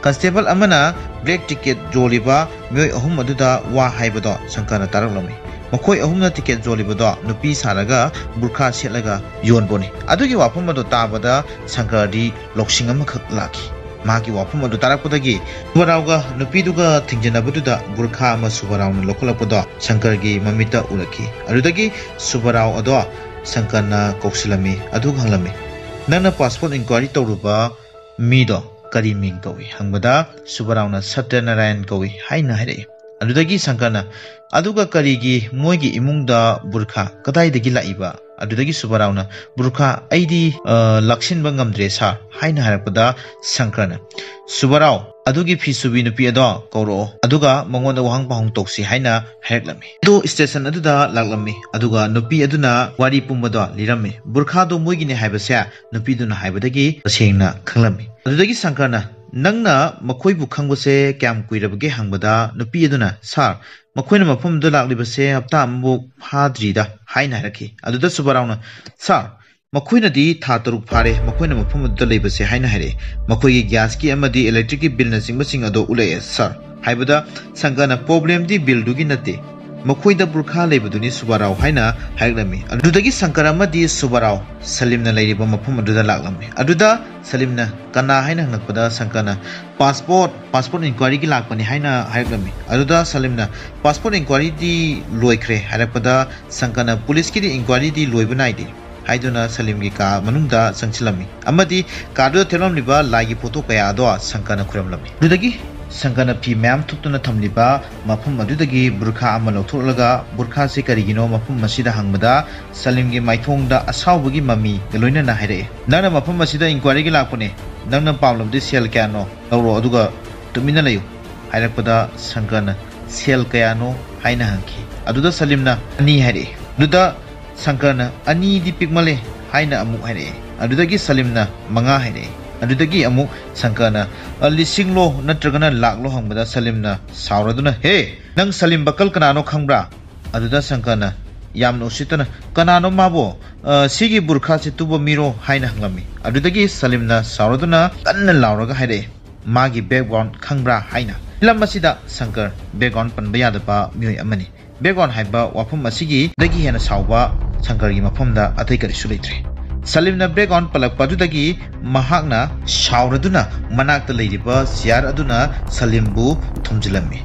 ꯀꯟꯁꯇꯦꯕꯜ ꯑꯃꯅ ꯕ꯭ꯂꯦꯛ ꯇꯤꯀꯦꯠ ꯌꯣꯜꯂꯤꯕ ꯃꯤꯑꯣꯏ ꯑꯍꯨꯝ ꯑꯗꯨꯗ ꯋꯥ ꯍꯥꯏꯕꯗꯣ ꯁꯪꯀꯔꯅ ꯇꯥꯔꯛꯂꯝꯃꯤ꯫ ꯃꯈꯣꯏ ꯑꯍꯨꯝꯅ ꯇꯤꯀꯦꯠ ꯌꯣꯜꯂꯤꯕꯗꯣ ꯅꯨꯄꯤ ꯁꯥꯔꯒ ꯕꯨꯔꯈꯥ ꯁꯦꯠꯂꯒ ꯌꯣꯟꯕꯅꯤ꯫ ꯑꯗꯨꯒꯤ ꯋꯥꯐꯝ ꯑꯗꯨ ꯇꯥꯕꯗ ꯁꯪꯀꯔꯗꯤ ꯂꯧꯁꯤꯡ ꯑꯃꯈꯛ ꯂꯥꯛꯈꯤ꯫ ꯃꯍꯥꯛꯀꯤ ꯋꯥꯐꯝ ꯑꯗꯨ ꯇꯥꯔꯛꯄꯗꯒꯤ ꯁꯨꯕꯔꯥꯎꯒ ꯅꯨꯄꯤꯗꯨꯒ ꯊꯦꯡꯖꯤꯟꯅꯕꯗꯨꯗ ꯕꯨꯔꯈꯥ ꯑꯃ ꯁꯨꯕꯔꯥꯎꯅ ꯂꯧꯈꯠꯂꯛꯄꯗꯣ ꯁꯪꯀꯔꯒꯤ ꯃꯃꯤꯠꯇ ꯎꯔꯛꯈꯤ꯫ ꯑꯗꯨꯗꯒꯤ ꯁꯨꯕꯔꯥꯎ ꯑꯗꯣ ꯁꯪꯀꯔꯅ ꯀꯧꯁꯤꯜꯂꯝꯃꯤ, ꯑꯗꯨꯒ ꯍꯪꯂꯝꯃꯤ, "ꯅꯪꯅ ꯄꯥꯁꯄꯣꯔꯠ ꯏꯟꯀ꯭ꯋꯥꯏꯔꯤ ꯇꯧꯔꯨꯕ ꯃꯤꯗꯣ ꯀꯔꯤ ꯃꯤꯡ ꯀꯧꯏ?" ꯍꯪꯕꯗ ꯁꯨꯕꯔꯥꯎꯅ "ꯁꯠꯇ꯭ꯌꯅꯥꯔꯥꯌꯟ ꯀꯧꯏ" ꯍꯥꯏꯅ ꯍꯥꯏꯔꯛꯏ꯫ ꯑꯗꯨꯗꯒꯤ ꯁꯪꯀꯔꯅ, "ꯑꯗꯨꯒ ꯀꯔꯤꯒꯤ ꯃꯣꯏꯒꯤ ꯏꯃꯨꯡꯗ ꯕꯨꯔꯈꯥ? ꯀꯗꯥꯏꯗꯒꯤ ꯂꯥꯛꯏꯕ?" ꯑꯗꯨꯗꯒꯤ ꯁꯨꯕꯥꯔꯥꯎꯅ, "ꯕꯨꯔꯈꯥ, ꯑꯩꯗꯤ, ꯑ, ꯂꯥꯛꯁꯤꯟꯕ ꯉꯝꯗ꯭ꯔꯦ ꯁꯥꯔ" ꯍꯥꯏꯅ ꯍꯥꯏꯔꯛꯄꯗ ꯁꯪꯀꯔꯅ, "ꯁꯨꯕꯥꯔꯥꯎ, ꯑꯗꯨꯒꯤ ꯐꯤ ꯁꯨꯕꯤ ꯅꯨꯄꯤ ꯑꯗꯣ ꯀꯧꯔꯛꯑꯣ, ꯑꯗꯨꯒ ꯃꯉꯣꯟꯗ ꯋꯥꯍꯪ ꯄꯥꯎꯍꯪ ꯇꯧꯁꯤ" ꯍꯥꯏꯅ ꯍꯥꯏꯔꯛꯂꯝꯃꯤ꯫ ꯑꯗꯨ ꯁ꯭ꯇꯦꯁꯟ ꯑꯗꯨꯗ ꯂꯥꯛꯂꯝꯃꯤ, ꯑꯗꯨꯒ ꯅꯨꯄꯤ ꯑꯗꯨꯅ ꯋꯥꯔꯤ ꯄꯨꯝꯕꯗꯣ ꯂꯤꯔꯝꯃꯤ꯫ ꯕꯨꯔꯈꯥꯗꯣ ꯃꯣꯏꯒꯤꯅꯦ ꯍꯥꯏꯕꯁꯦ ꯅꯨꯄꯤꯗꯨꯅ ꯍꯥꯏꯕꯗꯒꯤ ꯇꯁꯦꯡꯅ ꯈꯪꯂꯝꯃꯤ꯫ ꯑꯗꯨꯗꯒꯤ ꯁꯪꯀꯔꯅ, "ꯅꯪꯅ ꯃꯈꯣꯏꯕꯨ ꯈꯪꯕꯁꯦ ꯀꯌꯥꯝ ꯀꯨꯏꯔꯕꯒꯦ?" ꯍꯪꯕꯗ ꯅꯨꯄꯤ ꯑꯗꯨꯅ, "ꯁꯥꯔ, ꯃꯈꯣꯏꯅ ꯃꯐꯝꯗꯨꯗ ꯂꯥꯛꯂꯤꯕꯁꯦ ꯍꯞꯇꯥ ꯑꯃꯕꯨ ꯐꯥꯗ꯭ꯔꯤꯗ" ꯍꯥꯏꯅ ꯍꯥꯏꯔꯛꯈꯤ꯫ ꯑꯗꯨꯗ ꯁꯨꯕꯥꯔꯥꯎꯅ, "ꯁꯥꯔ, ꯃꯈꯣꯏꯅꯗꯤ ꯊꯥ ꯇꯔꯨꯛ ꯐꯥꯔꯦ ꯃꯈꯣꯏꯅ ꯃꯐꯝ ꯑꯗꯨꯗ ꯂꯩꯕꯁꯦ" ꯍꯥꯏꯅ ꯍꯥꯏꯔꯛꯏ꯫ "ꯃꯈꯣꯏꯒꯤ ꯒ꯭ꯌꯥꯁꯀꯤ ꯑꯃꯗꯤ ꯏꯂꯦꯛꯇ꯭ꯔꯤꯛꯀꯤ ꯕꯤꯜꯅꯆꯤꯡꯕꯁꯤꯡ ꯑꯗꯣ ꯎꯠꯂꯛꯑꯦ ꯁꯥꯔ" ꯍꯥꯏꯕꯗ ꯁꯪꯀꯔꯅ, "ꯄ꯭ꯔꯣꯕ꯭ꯂꯦꯝꯗꯤ ꯕꯤꯜꯗꯨꯒꯤ ꯅꯠꯇꯦ, ꯃꯈꯣꯏꯗ ꯕꯨꯔꯈꯥ ꯂꯩꯕꯗꯨꯅꯤ ꯁꯨꯕꯥꯔꯥꯎ" ꯍꯥꯏꯅ ꯍꯥꯏꯔꯛꯂꯝꯃꯤ꯫ ꯑꯗꯨꯗꯒꯤ ꯁꯪꯀꯔ ꯑꯃꯗꯤ ꯁꯨꯕꯥꯔꯥꯎ ꯁꯂꯤꯝꯅ ꯂꯩꯔꯤꯕ ꯃꯐꯝ ꯑꯗꯨꯗ ꯂꯥꯛꯂꯝꯃꯤ꯫ ꯑꯗꯨꯗ ꯁꯂꯤꯝꯅ, "ꯀꯅꯥ?" ꯍꯥꯏꯅ ꯍꯪꯂꯛꯄꯗ ꯁꯪꯀꯔꯅ, "ꯄꯥꯁꯄꯣꯔꯠ, ꯄꯥꯁꯄꯣꯔꯠ ꯏꯟꯀ꯭ꯋꯥꯏꯔꯤꯒꯤ ꯂꯥꯛꯄꯅꯤ" ꯍꯥꯏꯅ ꯍꯥꯏꯔꯛꯂꯝꯃꯤ꯫ ꯑꯗꯨꯗ ꯁꯂꯤꯝꯅ, "ꯄꯥꯁꯄꯣꯔꯠ ꯏꯟꯀ꯭ꯋꯥꯏꯔꯤꯗꯤ ꯂꯣꯏꯈ꯭ꯔꯦ" ꯍꯥꯏꯔꯛꯄꯗ ꯁꯪꯀꯔꯅ, "ꯄꯨꯂꯤꯁꯀꯤꯗꯤ ꯏꯟꯀ꯭ꯋꯥꯏꯔꯤꯗꯤ ꯂꯣꯏꯕ ꯅꯥꯏꯗꯦ" ꯍꯥꯏꯗꯨꯅ ꯁꯂꯤꯝꯒꯤ ꯀꯥ ꯃꯅꯨꯡꯗ ꯆꯪꯁꯤꯜꯂꯝꯃꯤ ꯑꯃꯗꯤ ꯀꯥꯗꯨꯗ ꯊꯦꯠꯂꯝꯂꯤꯕ ꯂꯥꯏꯒꯤ ꯐꯣꯇꯣ ꯀꯌꯥ ꯑꯗꯣ ꯁꯪꯀꯔꯅ ꯈꯨꯔꯨꯝꯂꯝꯃꯤ꯫ ꯑꯗꯨꯗꯒꯤ ꯁꯪꯀꯔꯅ ꯐꯤ ꯃꯌꯥꯝ ꯊꯨꯞꯇꯨꯅ ꯊꯝꯂꯤꯕ ꯃꯐꯝ ꯑꯗꯨꯗꯒꯤ ꯕꯨꯔꯈꯥ ꯑꯃ ꯂꯧꯊꯣꯛꯂꯒ, "ꯕꯨꯔꯈꯥꯁꯤ ꯀꯔꯤꯒꯤꯅꯣ?" ꯃꯐꯝ ꯑꯁꯤꯗ ꯍꯪꯕꯗ ꯁꯂꯤꯝꯒꯤ ꯃꯥꯏꯊꯣꯡꯗ ꯑꯁꯥꯎꯕꯒꯤ ꯃꯃꯤꯒ ꯂꯣꯏꯅꯅ ꯍꯥꯏꯔꯛꯑꯦ, "ꯅꯪꯅ ꯃꯐꯝ ꯑꯁꯤꯗ ꯏꯟꯀ꯭ꯋꯥꯏꯔꯤꯒꯤ ꯂꯥꯛꯄꯅꯦ, ꯅꯪꯅ ꯄꯥꯝꯂꯕꯗꯤ ꯁꯦꯜ ꯀꯌꯥꯅꯣ ꯂꯧꯔꯣ, ꯑꯗꯨꯒ ꯇꯨꯃꯤꯟꯅ ꯂꯩꯌꯨ" ꯍꯥꯏꯔꯛꯄꯗ ꯁꯪꯀꯔꯅ, "ꯁꯦꯜ ꯀꯌꯥꯅꯣ?" ꯍꯥꯏꯅ ꯍꯪꯈꯤ꯫ ꯑꯗꯨꯗ ꯁꯂꯤꯝꯅ, "ꯑꯅꯤ" ꯍꯥꯏꯔꯛꯏ꯫ ꯑꯗꯨꯗ ꯁꯪꯀꯔꯅ, "ꯑꯅꯤꯗꯤ ꯄꯤꯛꯃꯜꯂꯦ" ꯍꯥꯏꯅ ꯑꯃꯨꯛ ꯍꯥꯏꯔꯛꯏ꯫ ꯑꯗꯨꯗꯒꯤ ꯁꯂꯤꯝꯅ, "ꯃꯉꯥ" ꯍꯥꯏꯔꯛꯏ꯫ ꯑꯗꯨꯗꯒꯤ ꯑꯃꯨꯛ ꯁꯪꯀꯔꯅ, "ꯑ, ꯂꯤꯁꯤꯡꯂꯣ ꯅꯠꯇ꯭ꯔꯒꯅ ꯂꯥꯛꯂꯣ?" ꯍꯪꯕꯗ ꯁꯂꯤꯝꯅ ꯁꯥꯎꯔꯗꯨꯅ, "ꯍꯦ, ꯅꯪ ꯁꯂꯤꯝ ꯕꯀꯜ ꯀꯅꯥꯅꯣ ꯈꯪꯕ꯭ꯔꯥ?" ꯑꯗꯨꯗ ꯁꯪꯀꯔꯅ ꯌꯥꯝꯅ ꯎꯁꯤꯠꯇꯅ, "ꯀꯅꯥꯅꯣ ꯃꯥꯕꯣ? ꯑ, ꯁꯤꯒꯤ ꯕꯨꯔꯈꯥꯁꯦ ꯇꯨꯕ ꯃꯤꯔꯣ?" ꯍꯥꯏꯅ ꯍꯪꯂꯝꯃꯤ꯫ ꯑꯗꯨꯗꯒꯤ ꯁꯂꯤꯝꯅ ꯁꯥꯎꯔꯗꯨꯅ ꯀꯟꯅ ꯂꯥꯎꯔꯒ ꯍꯥꯏꯔꯛꯑꯦ, "ꯃꯥꯒꯤ ꯕꯦꯛꯒ꯭ꯔꯥꯎꯟ ꯈꯪꯕ꯭ꯔꯥ?" ꯍꯥꯏꯅ꯫ ꯐꯤꯂꯝ ꯑꯁꯤꯗ ꯁꯪꯀꯔ ꯕꯦꯛꯒ꯭ꯔꯥꯎꯟ ꯄꯟꯕ ꯌꯥꯗꯕ ꯃꯤꯑꯣꯏ ꯑꯃꯅꯤ꯫ ꯕꯦꯛꯒ꯭ꯔꯥꯎꯟ ꯍꯥꯏꯕ ꯋꯥꯐꯝ ꯑꯁꯤꯒꯤꯗꯒꯤ ꯍꯦꯟꯅ ꯁꯥꯎꯕ ꯁꯪꯀꯔꯒꯤ ꯃꯐꯝꯗ ꯑꯇꯩ ꯀꯔꯤꯁꯨ ꯂꯩꯇ꯭ꯔꯦ꯫ ꯁꯂꯤꯝꯅ ꯕꯦꯛꯒ꯭ꯔꯥꯎꯟ ꯄꯜꯂꯛꯄ ꯑꯗꯨꯗꯒꯤ ꯃꯍꯥꯛꯅ ꯁꯥꯎꯔꯗꯨꯅ ꯃꯅꯥꯛꯇ ꯂꯩꯔꯤꯕ ꯆꯤꯌꯥꯔ ꯑꯗꯨꯅ ꯁꯂꯤꯝꯕꯨ ꯊꯣꯝꯖꯤꯜꯂꯝꯃꯤ꯫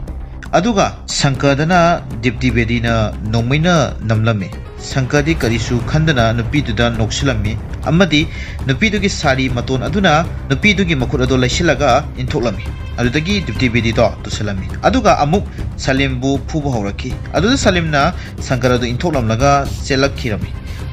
ꯑꯗꯨꯒ ꯁꯪꯀꯔꯗꯅ ꯗꯤꯞꯇꯤ ꯕꯦꯗꯤꯅ ꯅꯣꯡꯃꯩꯅ ꯅꯝꯂꯝꯃꯤ꯫ ꯁꯪꯀꯔꯗꯤ ꯀꯔꯤꯁꯨ ꯈꯟꯗꯅ ꯅꯨꯄꯤꯗꯨꯗ ꯅꯣꯛꯁꯤꯜꯂꯝꯃꯤ ꯑꯃꯗꯤ ꯅꯨꯄꯤꯗꯨꯒꯤ ꯁꯥꯔꯤ ꯃꯇꯣꯟ ꯑꯗꯨꯅ ꯅꯨꯄꯤꯗꯨꯒꯤ ꯃꯈꯨꯠ ꯑꯗꯨ ꯂꯩꯁꯤꯜꯂꯒ ꯏꯟꯊꯣꯛꯂꯝꯃꯤ꯫ ꯑꯗꯨꯗꯒꯤ ꯗꯤꯞꯇꯤ ꯕꯦꯗꯤꯗꯣ ꯇꯨꯁꯤꯜꯂꯝꯃꯤ꯫ ꯑꯗꯨꯒ ꯑꯃꯨꯛ ꯁꯂꯤꯝꯕꯨ ꯐꯨꯕ ꯍꯧꯔꯛꯈꯤ꯫ ꯑꯗꯨꯗ ꯁꯂꯤꯝꯅ ꯁꯪꯀꯔ ꯑꯗꯨ ꯏꯟꯊꯣꯛꯂꯝꯂꯒ ꯆꯦꯜꯂꯛꯈꯤꯔꯝꯃꯤ꯫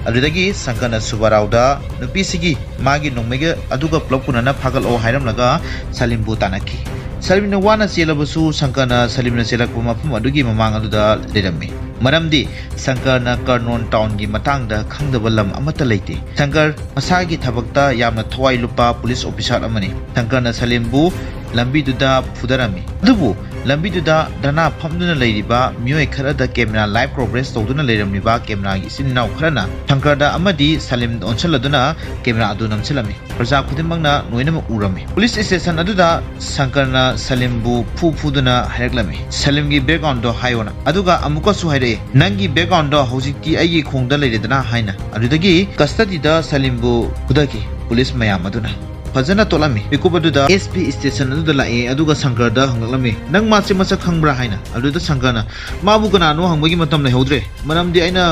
ꯑꯗꯨꯗꯒꯤ ꯁꯪꯀꯔꯅ ꯁꯨꯕꯥꯔꯥꯎꯗ ꯅꯨꯄꯤꯁꯤꯒꯤ ꯃꯥꯒꯤ ꯅꯣꯡꯃꯩꯒ ꯑꯗꯨꯒ ꯄꯨꯂꯞ ꯀꯨꯟꯅꯅ ꯐꯥꯒꯠꯂꯛꯑꯣ ꯍꯥꯏꯔꯝꯂꯒ ꯁꯂꯤꯝꯕꯨ ꯇꯥꯟꯅꯈꯤ꯫ ꯁꯂꯤꯝꯅ ꯋꯥꯅ ꯆꯦꯜꯂꯕꯁꯨ ꯁꯪꯀꯔꯅ ꯁꯂꯤꯝꯅ ꯆꯦꯜꯂꯛꯄ ꯃꯐꯝ ꯑꯗꯨꯒꯤ ꯃꯃꯥꯡ ꯑꯗꯨꯗ ꯂꯩꯔꯝꯃꯤ꯫ ꯃꯔꯝꯗꯤ ꯁꯪꯀꯔꯅ ꯀꯔꯅꯣꯟ ꯇꯥꯎꯟꯒꯤ ꯃꯇꯥꯡꯗ ꯈꯪꯗꯕ ꯂꯝ ꯑꯃꯠꯇ ꯂꯩꯇꯦ꯫ ꯁꯪꯀꯔ ꯃꯁꯥꯒꯤ ꯊꯕꯛꯇ ꯌꯥꯝꯅ ꯊꯋꯥꯏ ꯂꯨꯞꯄ ꯄꯨꯂꯤꯁ ꯑꯣꯐꯤꯁꯥꯔ ꯑꯃꯅꯤ꯫ ꯁꯪꯀꯔꯅ ꯁꯂꯤꯝꯕꯨ ꯂꯝꯕꯤꯗꯨꯗ ꯐꯨꯗꯔꯝꯃꯤ꯫ ꯑꯗꯨꯕꯨ ꯂꯝꯕꯤꯗꯨꯗ ꯙꯔꯅꯥ ꯐꯝꯗꯨꯅ ꯂꯩꯔꯤꯕ ꯃꯤꯑꯣꯏ ꯈꯔꯗ ꯀꯦꯃꯦꯔꯥ ꯂꯥꯏꯚ ꯀꯣꯚꯔꯦꯖ ꯇꯧꯗꯨꯅ ꯂꯩꯔꯝꯂꯤꯕ ꯀꯦꯃꯦꯔꯥꯒꯤ ꯏꯆꯤꯟ ꯏꯅꯥꯎ ꯈꯔꯅ ꯁꯪꯀꯔꯗ ꯑꯃꯗꯤ ꯁꯂꯤꯝꯗ ꯑꯣꯟꯁꯤꯜꯂꯗꯨꯅ ꯀꯦꯃꯦꯔꯥ ꯑꯗꯨ ꯅꯝꯁꯤꯜꯂꯝꯃꯤ꯫ ꯄ꯭ꯔꯖꯥ ꯈꯨꯗꯤꯡꯃꯛꯅ ꯂꯣꯏꯅꯃꯛ ꯎꯔꯝꯃꯤ꯫ ꯄꯨꯂꯤꯁ ꯁ꯭ꯇꯦꯁꯟ ꯑꯗꯨꯗ ꯁꯪꯀꯔꯅ ꯁꯂꯤꯝꯕꯨ ꯐꯨ ꯐꯨꯗꯨꯅ ꯍꯥꯏꯔꯛꯂꯝꯃꯤ, "ꯁꯂꯤꯝꯒꯤ ꯕꯦꯛꯒ꯭ꯔꯥꯎꯟꯗꯣ ꯍꯥꯏꯌꯣꯅ"꯫ ꯑꯗꯨꯒ ꯑꯃꯨꯛꯀꯁꯨ ꯍꯥꯏꯔꯛꯏ, "ꯅꯪꯒꯤ ꯕꯦꯛꯒ꯭ꯔꯥꯎꯟꯗꯣ ꯍꯧꯖꯤꯛꯇꯤ ꯑꯩꯒꯤ ꯈꯣꯡꯗ ꯂꯩꯔꯦꯗꯅ" ꯍꯥꯏꯅ꯫ ꯑꯗꯨꯗꯒꯤ ꯀꯁꯇꯗꯤꯗ ꯁꯂꯤꯝꯕꯨ ꯐꯨꯊꯈꯤ ꯄꯨꯂꯤꯁ ꯃꯌꯥꯝ ꯑꯗꯨꯅ꯫ ꯐꯖꯅ ꯇꯣꯠꯂꯝꯃꯤ꯫ ꯃꯤꯀꯨꯞ ꯑꯗꯨꯗ ꯑꯦꯁ ꯄꯤ ꯁ꯭ꯇꯦꯁꯟ ꯑꯗꯨꯗ ꯂꯥꯛꯑꯦ, ꯑꯗꯨꯒ ꯁꯪꯀꯔꯗ ꯍꯪꯂꯛꯂꯝꯃꯤ, "ꯅꯪ ꯃꯥꯁꯦ ꯃꯁꯛ ꯈꯪꯕ꯭ꯔꯥ?" ꯍꯥꯏꯅ꯫ ꯑꯗꯨꯗ ꯁꯪꯀꯔꯅ, "ꯃꯥꯕꯨ ꯀꯅꯥꯅꯣ ꯍꯪꯕꯒꯤ ꯃꯇꯝ ꯂꯩꯍꯧꯗ꯭ꯔꯦ, ꯃꯔꯝꯗꯤ ꯑꯩꯅ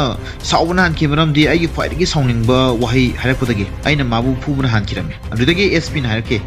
ꯁꯥꯎꯕꯅ ꯍꯥꯟꯈꯤ, ꯃꯔꯝꯗꯤ ꯑꯩꯒꯤ ꯈ꯭ꯋꯥꯏꯗꯒꯤ ꯁꯥꯎꯅꯤꯡꯕ ꯋꯥꯍꯩ ꯍꯥꯏꯔꯛꯄꯗꯒꯤ ꯑꯩꯅ ꯃꯥꯕꯨ ꯐꯨꯕꯅ ꯍꯥꯟꯈꯤꯔꯝꯃꯤ"꯫ ꯑꯗꯨꯗꯒꯤ ꯑꯦꯁ ꯄꯤꯅ ꯍꯥꯏꯔꯛꯈꯤ,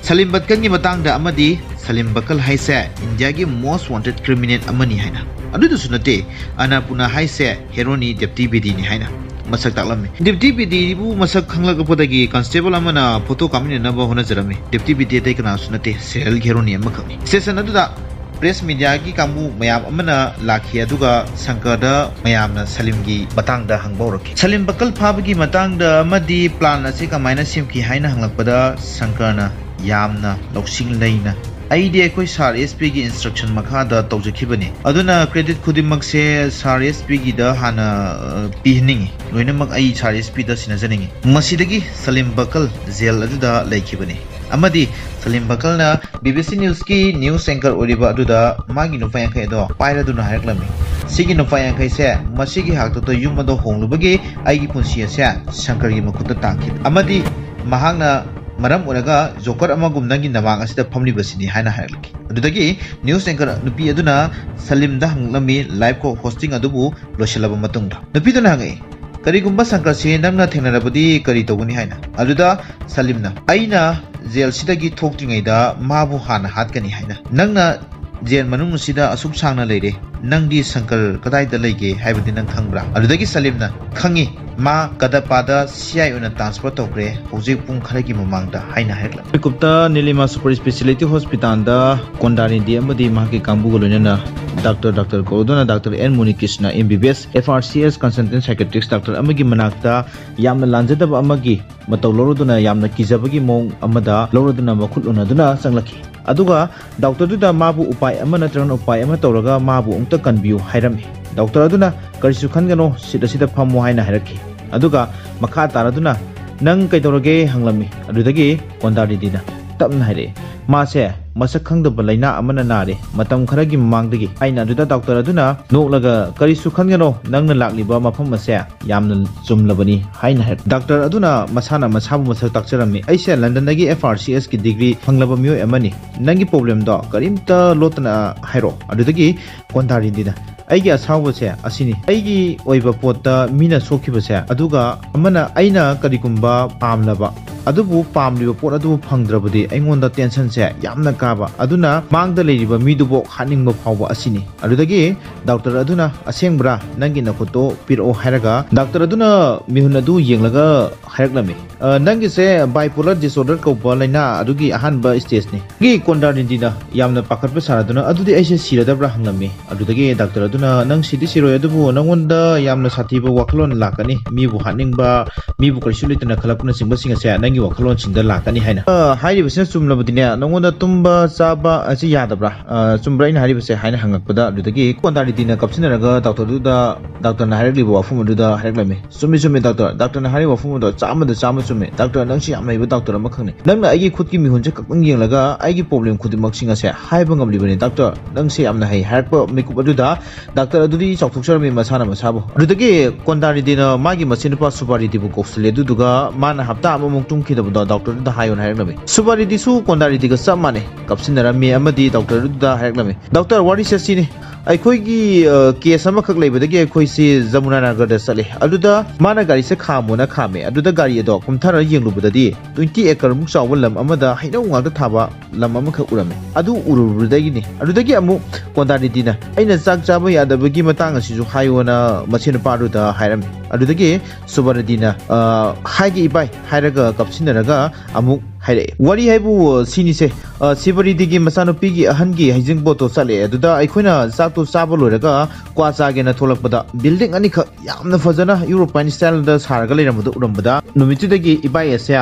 "ꯁꯂꯤꯝ ꯕꯠꯀꯟꯒꯤ ꯃꯇꯥꯡꯗ ꯑꯃꯗꯤ ꯁꯂꯤꯝ ꯕꯀꯜ ꯍꯥꯏꯁꯦ ꯏꯟꯗꯤꯌꯥꯒꯤ most wanted criminal ꯑꯃꯅꯤ" ꯍꯥꯏꯅ꯫ ꯑꯗꯨꯗꯁꯨ ꯅꯠꯇꯦ, ꯑꯅꯥꯄꯨꯔꯅꯥ ꯍꯥꯏꯁꯦ ꯍꯦꯔꯣꯅꯤ ꯗꯦꯞꯇꯤ ꯕꯦꯗꯤꯅꯤ ꯍꯥꯏꯅ ꯃꯁꯛ ꯇꯥꯛꯂꯝꯃꯤ꯫ ꯗꯦꯞꯇꯤ ꯕꯦꯗꯤꯕꯨ ꯃꯁꯛ ꯈꯪꯂꯛꯄꯗꯒꯤ ꯀꯟꯁꯇꯦꯕꯜ ꯑꯃꯅ ꯐꯣꯇꯣ ꯀꯥꯞꯃꯤꯟꯅꯅꯕ ꯍꯣꯠꯅꯖꯔꯝꯃꯤ꯫ ꯗꯦꯞꯇꯤ ꯕꯦꯗꯤ ꯑꯇꯩ ꯀꯅꯥꯁꯨ ꯅꯠꯇꯦ, ꯁꯦꯔꯤꯌꯦꯜ ꯍꯦꯔꯣꯅꯤ ꯑꯃꯈꯛꯅꯤ꯫ ꯁ꯭ꯇꯦꯁꯟ ꯑꯗꯨꯗ ꯄ꯭ꯔꯦꯁ ꯃꯤꯗꯤꯌꯥꯒꯤ ꯀꯥꯡꯕꯨ ꯃꯌꯥꯝ ꯑꯃꯅ ꯂꯥꯛꯈꯤ, ꯑꯗꯨꯒ ꯁꯪꯀꯔꯗ ꯃꯌꯥꯝꯅ ꯁꯂꯤꯝꯒꯤ ꯃꯇꯥꯡꯗ ꯍꯪꯕ ꯍꯧꯔꯛꯈꯤ꯫ ꯁꯂꯤꯝ ꯕꯀꯜ ꯐꯥꯕꯒꯤ ꯃꯇꯥꯡꯗ ꯑꯃꯗꯤ ꯄ꯭ꯂꯥꯟ ꯑꯁꯤ ꯀꯃꯥꯏꯅ ꯁꯦꯝꯈꯤ ꯍꯥꯏꯅ ꯍꯪꯂꯛꯄꯗ ꯁꯪꯀꯔꯅ ꯌꯥꯝꯅ ꯂꯧꯁꯤꯡ ꯂꯩꯅ, "ꯑꯩꯗꯤ ꯑꯩꯈꯣꯏ ꯁꯥꯔ ꯑꯦꯁ ꯄꯤꯒꯤ ꯏꯟꯁꯇ꯭ꯔꯛꯁꯟ ꯃꯈꯥꯗ ꯇꯧꯖꯈꯤꯕꯅꯤ, ꯑꯗꯨꯅ ꯀ꯭ꯔꯦꯗꯤꯠ ꯈꯨꯗꯤꯡꯃꯛꯁꯦ ꯁꯥꯔ ꯑꯦꯁ ꯄꯤꯒꯤꯗ ꯍꯥꯟꯅ, ꯑ, ꯄꯤꯍꯟꯅꯤꯡꯉꯤ꯫ ꯂꯣꯏꯅꯃꯛ ꯑꯩ ꯁꯥꯔ ꯑꯦꯁ ꯄꯤꯗ ꯁꯤꯟꯅꯖꯅꯤꯡꯉꯤ"꯫ ꯃꯁꯤꯗꯒꯤ ꯁꯂꯤꯝ ꯕꯀꯜ ꯖꯦꯜ ꯑꯗꯨꯗ ꯂꯩꯈꯤꯕꯅꯤ꯫ ꯑꯃꯗꯤ ꯁꯂꯤꯝ ꯕꯀꯜꯅ B B C ꯅ꯭ꯌꯨꯁꯀꯤ news anchor ꯑꯣꯏꯔꯤꯕ ꯑꯗꯨꯗ ꯃꯥꯒꯤ ꯂꯨꯄꯥ ꯌꯥꯡꯈꯩ ꯑꯗꯣ ꯄꯥꯏꯔꯗꯨꯅ ꯍꯥꯏꯔꯛꯂꯝꯃꯤ, "ꯁꯤꯒꯤ ꯂꯨꯄꯥ ꯌꯥꯡꯈꯩꯁꯦ ꯃꯁꯤꯒꯤ ꯍꯥꯛꯇꯛꯇ ꯌꯨꯝ ꯑꯗꯣ ꯍꯣꯡꯂꯨꯕꯒꯤ ꯑꯩꯒꯤ ꯄꯨꯟꯁꯤ ꯑꯁꯦ ꯁꯪꯀꯔꯒꯤ ꯃꯈꯨꯠꯇ ꯇꯥꯈꯤ, ꯑꯃꯗꯤ ꯃꯍꯥꯛꯅ ꯃꯔꯝ ꯑꯣꯏꯔꯒ ꯖꯣꯀꯔ ꯑꯃꯒꯨꯝ ꯅꯪꯒꯤ ꯅꯃꯥꯡ ꯑꯁꯤꯗ ꯐꯝꯂꯤꯕꯁꯤꯅꯤ" ꯍꯥꯏꯅ ꯍꯥꯏꯔꯛꯂꯤ꯫ ꯑꯗꯨꯗꯒꯤ ꯅ꯭ꯌꯨꯁ ꯑꯦꯡꯀꯔ ꯅꯨꯄꯤ ꯑꯗꯨꯅ ꯁꯂꯤꯝꯗ ꯍꯪꯂꯝꯃꯤ, ꯂꯥꯏꯐ ꯀꯣ ꯍꯣꯁꯇꯤꯡ ꯑꯗꯨꯕꯨ ꯂꯣꯏꯁꯤꯜꯂꯕ ꯃꯇꯨꯡꯗ꯫ ꯅꯨꯄꯤꯗꯨꯅ ꯍꯪꯉꯛꯏ, "ꯀꯔꯤꯒꯨꯝꯕ ꯁꯪꯀꯔꯁꯤ ꯅꯪꯅ ꯊꯦꯡꯅꯔꯕꯗꯤ ꯀꯔꯤ ꯇꯧꯒꯅꯤ?" ꯍꯥꯏꯅ꯫ ꯑꯗꯨꯗ ꯁꯂꯤꯝꯅ, "ꯑꯩꯅ ꯖꯦꯜꯁꯤꯗꯒꯤ ꯊꯣꯛꯇ꯭ꯔꯤꯉꯩꯗ ꯃꯥꯕꯨ ꯍꯥꯟꯅ ꯍꯥꯠꯀꯅꯤ" ꯍꯥꯏꯅ꯫ "ꯅꯪꯅ ꯖꯦꯜ ꯃꯅꯨꯡ ꯑꯁꯤꯗ ꯑꯁꯨꯛ ꯁꯥꯡꯅ ꯂꯩꯔꯦ, "ꯅꯪꯗꯤ ꯁꯪꯀꯔ ꯀꯗꯥꯏꯗ ꯂꯩꯒꯦ ꯍꯥꯏꯕꯗꯤ ꯅꯪ ꯈꯪꯕ꯭ꯔꯥ?" ꯑꯗꯨꯗꯒꯤ ꯁꯂꯤꯝꯅ, "ꯈꯪꯉꯤ, ꯃꯥ ꯀꯗꯄꯥꯗ ꯁꯤ ꯑꯥꯏ ꯑꯣꯏꯅ ꯇ꯭ꯔꯥꯟꯁꯐꯔ ꯇꯧꯈ꯭ꯔꯦ ꯍꯧꯖꯤꯛ ꯄꯨꯡ ꯈꯔꯒꯤ ꯃꯃꯥꯡꯗ" ꯍꯥꯏꯅ ꯍꯥꯏꯔꯛꯂꯝꯃꯤ꯫ ꯃꯤꯀꯨꯞꯇ ꯅꯤꯂꯤꯃꯥ ꯁꯨꯄꯔ ꯏꯁꯄꯦꯁꯤꯌꯦꯂꯤꯇꯤ ꯍꯣꯁꯄꯤꯇꯥꯜꯗ ꯀꯣꯟꯗꯥꯔꯤꯟꯗꯤ ꯑꯃꯗꯤ ꯃꯍꯥꯛꯀꯤ ꯀꯥꯡꯕꯨꯒ ꯂꯣꯏꯅꯅ ꯗꯥꯛꯇꯔ, ꯗꯥꯛꯇꯔ ꯀꯧꯔꯗꯨꯅ doctor N Munikrishna, M B B S, F R C S ꯀꯟꯁꯜꯇꯦꯟꯠ ꯁꯥꯏꯀꯦꯇ꯭ꯔꯤꯁ doctor ꯑꯃꯒꯤ ꯃꯅꯥꯛꯇ ꯌꯥꯝꯅ ꯂꯥꯟꯖꯗꯕ ꯑꯃꯒꯤ ꯃꯇꯧ ꯂꯧꯔꯗꯨꯅ ꯌꯥꯝꯅ ꯀꯤꯖꯕꯒꯤ ꯃꯑꯣꯡ ꯑꯃꯗ ꯂꯧꯔꯗꯨꯅ ꯃꯈꯨꯠ ꯎꯅꯗꯨꯅ ꯆꯪꯂꯛꯈꯤ꯫ ꯑꯗꯨꯒ ꯗꯥꯛꯇꯔꯗꯨꯗ ꯃꯥꯕꯨ ꯎꯄꯥꯏ ꯑꯃ ꯅꯠꯇ꯭ꯔꯒꯅ ꯎꯄꯥꯏ ꯑꯃ ꯇꯧꯔꯒ ꯃꯥꯕꯨ ꯑꯃꯨꯛꯇ ꯀꯟꯕꯤꯌꯨ ꯍꯥꯏꯔꯝꯃꯤ꯫ ꯗꯥꯛꯇꯔ ꯑꯗꯨꯅ "ꯀꯔꯤꯁꯨ ꯈꯟꯒꯅꯣ, ꯁꯤꯠ ꯑꯁꯤꯗ ꯐꯝꯃꯨ" ꯍꯥꯏꯅ ꯍꯥꯏꯔꯛꯈꯤ꯫ ꯑꯗꯨꯒ ꯃꯈꯥ ꯇꯥꯔꯗꯨꯅ "ꯅꯪ ꯀꯩꯗꯧꯔꯒꯦ?" ꯍꯪꯂꯝꯃꯤ꯫ ꯑꯗꯨꯗꯒꯤ ꯀꯣꯟꯗꯥꯔꯤꯗꯤꯅ ꯇꯞꯅ ꯍꯥꯏꯔꯛꯏ, "ꯃꯥꯁꯦ ꯃꯁꯛ ꯈꯪꯗꯕ ꯂꯥꯏꯅꯥ ꯑꯃꯅ ꯅꯥꯔꯦ ꯃꯇꯝ ꯈꯔꯒꯤ ꯃꯃꯥꯡꯗꯒꯤ" ꯍꯥꯏꯅ꯫ ꯑꯗꯨꯗ ꯗꯥꯛꯇꯔ ꯑꯗꯨꯅ ꯅꯣꯛꯂꯒ "ꯀꯔꯤꯁꯨ ꯈꯟꯒꯅꯣ, ꯅꯪꯅ ꯂꯥꯛꯂꯤꯕ ꯃꯐꯝ ꯑꯁꯦ ꯌꯥꯝꯅ ꯆꯨꯝꯂꯕꯅꯤ" ꯍꯥꯏꯅ ꯍꯥꯏꯔꯛ꯫ ꯗꯥꯛꯇꯔ ꯑꯗꯨꯅ ꯃꯁꯥꯅ ꯃꯁꯥꯕꯨ ꯃꯁꯛ ꯇꯥꯛꯆꯔꯝꯃꯤ꯫ "ꯑꯩꯁꯦ ꯂꯟꯗꯟꯗꯒꯤ ꯑꯦꯐ ꯑꯥꯔ ꯁꯤ ꯑꯦꯁꯀꯤ ꯗꯤꯒ꯭ꯔꯤ ꯐꯪꯂꯕ ꯃꯤꯑꯣꯏ ꯑꯃꯅꯤ꯫ ꯅꯪꯒꯤ ꯄ꯭ꯔꯣꯕ꯭ꯂꯦꯝꯗꯣ ꯀꯔꯤꯝꯇ ꯂꯣꯠꯇꯅ ꯍꯥꯏꯔꯛꯑꯣ"꯫ ꯑꯗꯨꯗꯒꯤ ꯀꯣꯟꯗꯥꯔꯤꯟꯗꯤꯅ, "ꯑꯩꯒꯤ ꯑꯁꯥꯎꯕꯁꯦ ꯑꯁꯤꯅꯤ꯫ ꯑꯩꯒꯤ ꯑꯣꯏꯕ ꯄꯣꯠꯇ ꯃꯤꯅ ꯁꯣꯛꯈꯤꯕꯁꯦ, ꯑꯗꯨꯒ ꯑꯃꯅ ꯑꯩꯅ ꯀꯔꯤꯒꯨꯝꯕ ꯄꯥꯝꯂꯕ, ꯑꯗꯨꯕꯨ ꯄꯥꯝꯂꯤꯕ ꯄꯣꯠ ꯑꯗꯨꯕꯨ ꯐꯪꯗ꯭ꯔꯕꯗꯤ ꯑꯩꯉꯣꯟꯗ ꯇꯦꯟꯁꯟꯁꯦ ꯌꯥꯝꯅ ꯀꯥꯕ꯫ ꯑꯗꯨꯅ ꯃꯥꯡꯗ ꯂꯩꯔꯤꯕ ꯃꯤꯗꯨꯕꯨ ꯍꯥꯠꯅꯤꯡꯕ ꯐꯥꯎꯕ ꯑꯁꯤꯅꯤ"꯫ ꯑꯗꯨꯗꯒꯤ ꯗꯥꯛꯇꯔ ꯑꯗꯨꯅ "ꯑꯁꯦꯡꯕ꯭ꯔꯥ? ꯅꯪꯒꯤ ꯅꯈꯨꯠꯇꯣ ꯄꯤꯔꯛꯑꯣ" ꯍꯥꯏꯔꯒ ꯗꯥꯛꯇꯔ ꯑꯗꯨꯅ ꯃꯤꯍꯨꯟ ꯑꯗꯨ ꯌꯦꯡꯂꯒ ꯍꯥꯏꯔꯛꯂꯝꯃꯤ, "ꯑ, ꯅꯪꯒꯤꯁꯦ bipolar disorder ꯀꯧꯕ ꯂꯥꯏꯅꯥ ꯑꯗꯨꯒꯤ ꯑꯍꯥꯟꯕ ꯁ꯭ꯇꯦꯖꯅꯤ"꯫ ꯒꯤ ꯀꯣꯟꯗꯥꯔꯤꯟꯗꯤꯅ ꯌꯥꯝꯅ ꯄꯥꯈꯠꯄ ꯁꯥꯔꯗꯨꯅ "ꯑꯗꯨꯗꯤ ꯑꯩꯁꯦ ꯁꯤꯔꯗꯕ꯭ꯔꯥ?" ꯍꯪꯂꯝꯃꯤ꯫ ꯑꯗꯨꯗꯒꯤ ꯗꯥꯛꯇꯔ ꯑꯗꯨꯅ "ꯅꯪ ꯁꯤꯗꯤ ꯁꯤꯔꯣꯏ, ꯑꯗꯨꯕꯨ ꯅꯪꯉꯣꯟꯗ ꯌꯥꯝꯅ ꯁꯥꯊꯤꯕ ꯋꯥꯈꯜꯂꯣꯟ ꯂꯥꯛꯀꯅꯤ, ꯃꯤꯕꯨ ꯍꯥꯠꯅꯤꯡꯕ, ꯃꯤꯕꯨ ꯀꯔꯤꯁꯨ ꯂꯩꯇꯅ ꯈꯜꯂꯛꯄꯅꯆꯤꯡꯕꯁꯤꯡ ꯑꯁꯦ ꯅꯪꯒꯤ ꯋꯥꯈꯜꯂꯣꯟꯁꯤꯡꯗ ꯂꯥꯛꯀꯅꯤ" ꯍꯥꯏꯅ꯫ "ꯑ, ꯍꯥꯏꯔꯤꯕꯁꯤꯅ ꯆꯨꯝꯂꯕꯗꯤꯅꯦ, ꯅꯪꯉꯣꯟꯗ ꯇꯨꯝꯕ ꯆꯥꯕ ꯑꯁꯤ ꯌꯥꯗꯕ꯭ꯔꯥ? ꯑ, ꯆꯨꯝꯕ꯭ꯔꯥ ꯑꯩꯅ ꯍꯥꯏꯔꯤꯕꯁꯦ?" ꯍꯥꯏꯅ ꯍꯪꯉꯛꯄꯗ, ꯑꯗꯨꯗꯒꯤ ꯀꯣꯟꯗꯥꯔꯤꯟꯗꯤꯅ ꯀꯞꯁꯤꯟꯅꯔꯒ ꯗꯥꯛꯇꯔꯗꯨꯗ, ꯗꯥꯛꯇꯔꯅ ꯍꯥꯏꯔꯛꯂꯤꯕ ꯋꯥꯐꯝ ꯑꯗꯨꯗ ꯍꯥꯏꯔꯛꯂꯝꯃꯤ꯫ "ꯆꯨꯝꯃꯤ, ꯆꯨꯝꯃꯤ ꯗꯥꯛꯇꯔ, ꯗꯥꯛꯇꯔꯅ ꯍꯥꯏꯔꯤꯕ ꯋꯥꯐꯝ ꯑꯗꯣ ꯆꯥꯝꯃꯗ ꯆꯥꯝꯃ ꯆꯨꯝꯃꯤ꯫ ꯗꯥꯛꯇꯔ, ꯅꯪꯁꯤ ꯌꯥꯝꯅ ꯍꯩꯕ ꯗꯥꯛꯇꯔ ꯑꯃꯈꯛꯅꯤ꯫ ꯅꯪꯅ ꯑꯩꯒꯤ ꯈꯨꯠꯀꯤ ꯃꯤꯍꯨꯟꯁꯦ ꯈꯛꯇꯪ ꯌꯦꯡꯂꯒ ꯑꯩꯒꯤ ꯄ꯭ꯔꯣꯕ꯭ꯂꯦꯝ ꯈꯨꯗꯤꯡꯃꯛꯁꯤꯡ ꯑꯁꯦ ꯍꯥꯏꯕ ꯉꯝꯂꯤꯕꯅꯤ꯫ ꯗꯥꯛꯇꯔ, ꯅꯪꯁꯦ ꯌꯥꯝꯅ ꯍꯩ" ꯍꯥꯏꯔꯛꯄ ꯃꯤꯀꯨꯞ ꯑꯗꯨꯗ ꯗꯥꯛꯇꯔ ꯑꯗꯨꯗꯤ ꯆꯥꯎꯊꯣꯛꯆꯔꯝꯃꯤ ꯃꯁꯥꯅ ꯃꯁꯥꯕꯨ꯫ ꯑꯗꯨꯗꯒꯤ ꯀꯣꯟꯗꯥꯔꯤꯟꯗꯤꯅ ꯃꯥꯒꯤ ꯃꯆꯤꯟꯅꯨꯄꯥ ꯁꯨꯕꯥꯔꯤꯟꯗꯤꯕꯨ ꯀꯧꯁꯤꯜꯂꯦ, ꯑꯗꯨꯗꯨꯒ ꯃꯥꯅ ꯍꯞꯇꯥ ꯑꯃꯃꯨꯛ ꯇꯨꯝꯈꯤꯗꯕꯗꯣ ꯗꯥꯛꯇꯔꯗꯨꯗ ꯍꯥꯏꯌꯣꯅ ꯍꯥꯏꯔꯛꯂꯝꯃꯤ꯫ ꯁꯨꯕꯥꯔꯤꯟꯗꯤꯁꯨ ꯀꯣꯟꯗꯥꯔꯤꯟꯗꯤꯒ ꯆꯞ ꯃꯥꯟꯅꯩ, ꯀꯞꯁꯤꯟꯅꯔꯝꯃꯤ ꯑꯃꯗꯤ ꯗꯥꯛꯇꯔꯗꯨꯗ ꯍꯥꯏꯔꯛꯂꯝꯃꯤ, "ꯗꯥꯛꯇꯔ, ꯋꯥꯔꯤꯁꯦ ꯁꯤꯅꯤ, ꯑꯩꯈꯣꯏꯒꯤ ꯀꯦꯁ ꯑꯃꯈꯛ ꯂꯩꯕꯗꯒꯤ ꯑꯩꯈꯣꯏꯁꯤ ꯖꯃꯨꯅꯥ ꯅꯒꯔꯗ ꯆꯠꯂꯦ꯫ ꯑꯗꯨꯗ ꯃꯥꯅ ꯒꯥꯔꯤꯁꯦ ꯈꯥꯝꯃꯣꯅ ꯈꯥꯝꯃꯦ꯫ ꯑꯗꯨꯗ ꯒꯥꯔꯤ ꯑꯗꯣ ꯀꯨꯝꯊꯔ ꯌꯦꯡꯂꯨꯕꯗꯗꯤ twenty acre ꯃꯨꯛ ꯆꯥꯎꯕ ꯂꯝ ꯑꯃꯗ ꯍꯩꯅꯧ ꯉꯥꯛꯇ ꯊꯥꯕ ꯂꯝ ꯑꯃꯈꯛ ꯎꯔꯝꯃꯦ꯫ ꯑꯗꯨ ꯎꯔꯨꯕꯗꯒꯤꯅꯤ꯫ ꯑꯗꯨꯗꯒꯤ ꯑꯃꯨꯛ ꯀꯣꯟꯗꯥꯅꯤꯗꯤꯅ ꯑꯩꯅ ꯆꯥꯛ ꯆꯥꯕ ꯌꯥꯗꯕꯒꯤ ꯃꯇꯥꯡ ꯑꯁꯤꯁꯨ ꯍꯥꯏꯌꯣꯅ ꯃꯁꯤ ꯅꯨꯄꯥꯗꯨꯗ ꯍꯥꯏꯔꯝꯃꯤ꯫ ꯑꯗꯨꯗꯒꯤ ꯁꯨꯕꯔꯅꯗꯤꯅ, "ꯑ, ꯍꯥꯏꯒꯦ ꯏꯕꯥꯏ" ꯍꯥꯏꯔꯒ ꯀꯞꯁꯤꯟꯅꯔꯒ ꯑꯃꯨꯛ ꯍꯥꯏꯔꯛꯑꯦ꯫ ꯋꯥꯔꯤ ꯍꯥꯏꯕꯨ ꯁꯤꯅꯤꯁꯦ, ꯑ, ꯁꯤꯕꯔꯤꯗꯤꯒꯤ ꯃꯆꯥꯅꯨꯄꯤꯒꯤ ꯑꯍꯟꯒꯤ ꯍꯩꯖꯤꯡꯄꯣꯠꯇꯣ ꯆꯠꯂꯦ꯫ ꯑꯗꯨꯗ ꯑꯩꯈꯣꯏꯅ ꯆꯥꯛꯇꯣ ꯆꯥꯕ ꯂꯣꯏꯔꯒ ꯀ꯭ꯋꯥ ꯆꯥꯒꯦꯅ ꯊꯣꯛꯂꯛꯄꯗ building ꯑꯅꯤꯈꯛ ꯌꯥꯝꯅ ꯐꯖꯅ European styleꯗ ꯁꯥꯔꯒ ꯂꯩꯔꯝꯕꯗꯣ ꯎꯔꯝꯕꯗ ꯅꯨꯃꯤꯠꯇꯨꯗꯒꯤ ꯏꯕꯥꯏ ꯑꯁꯦ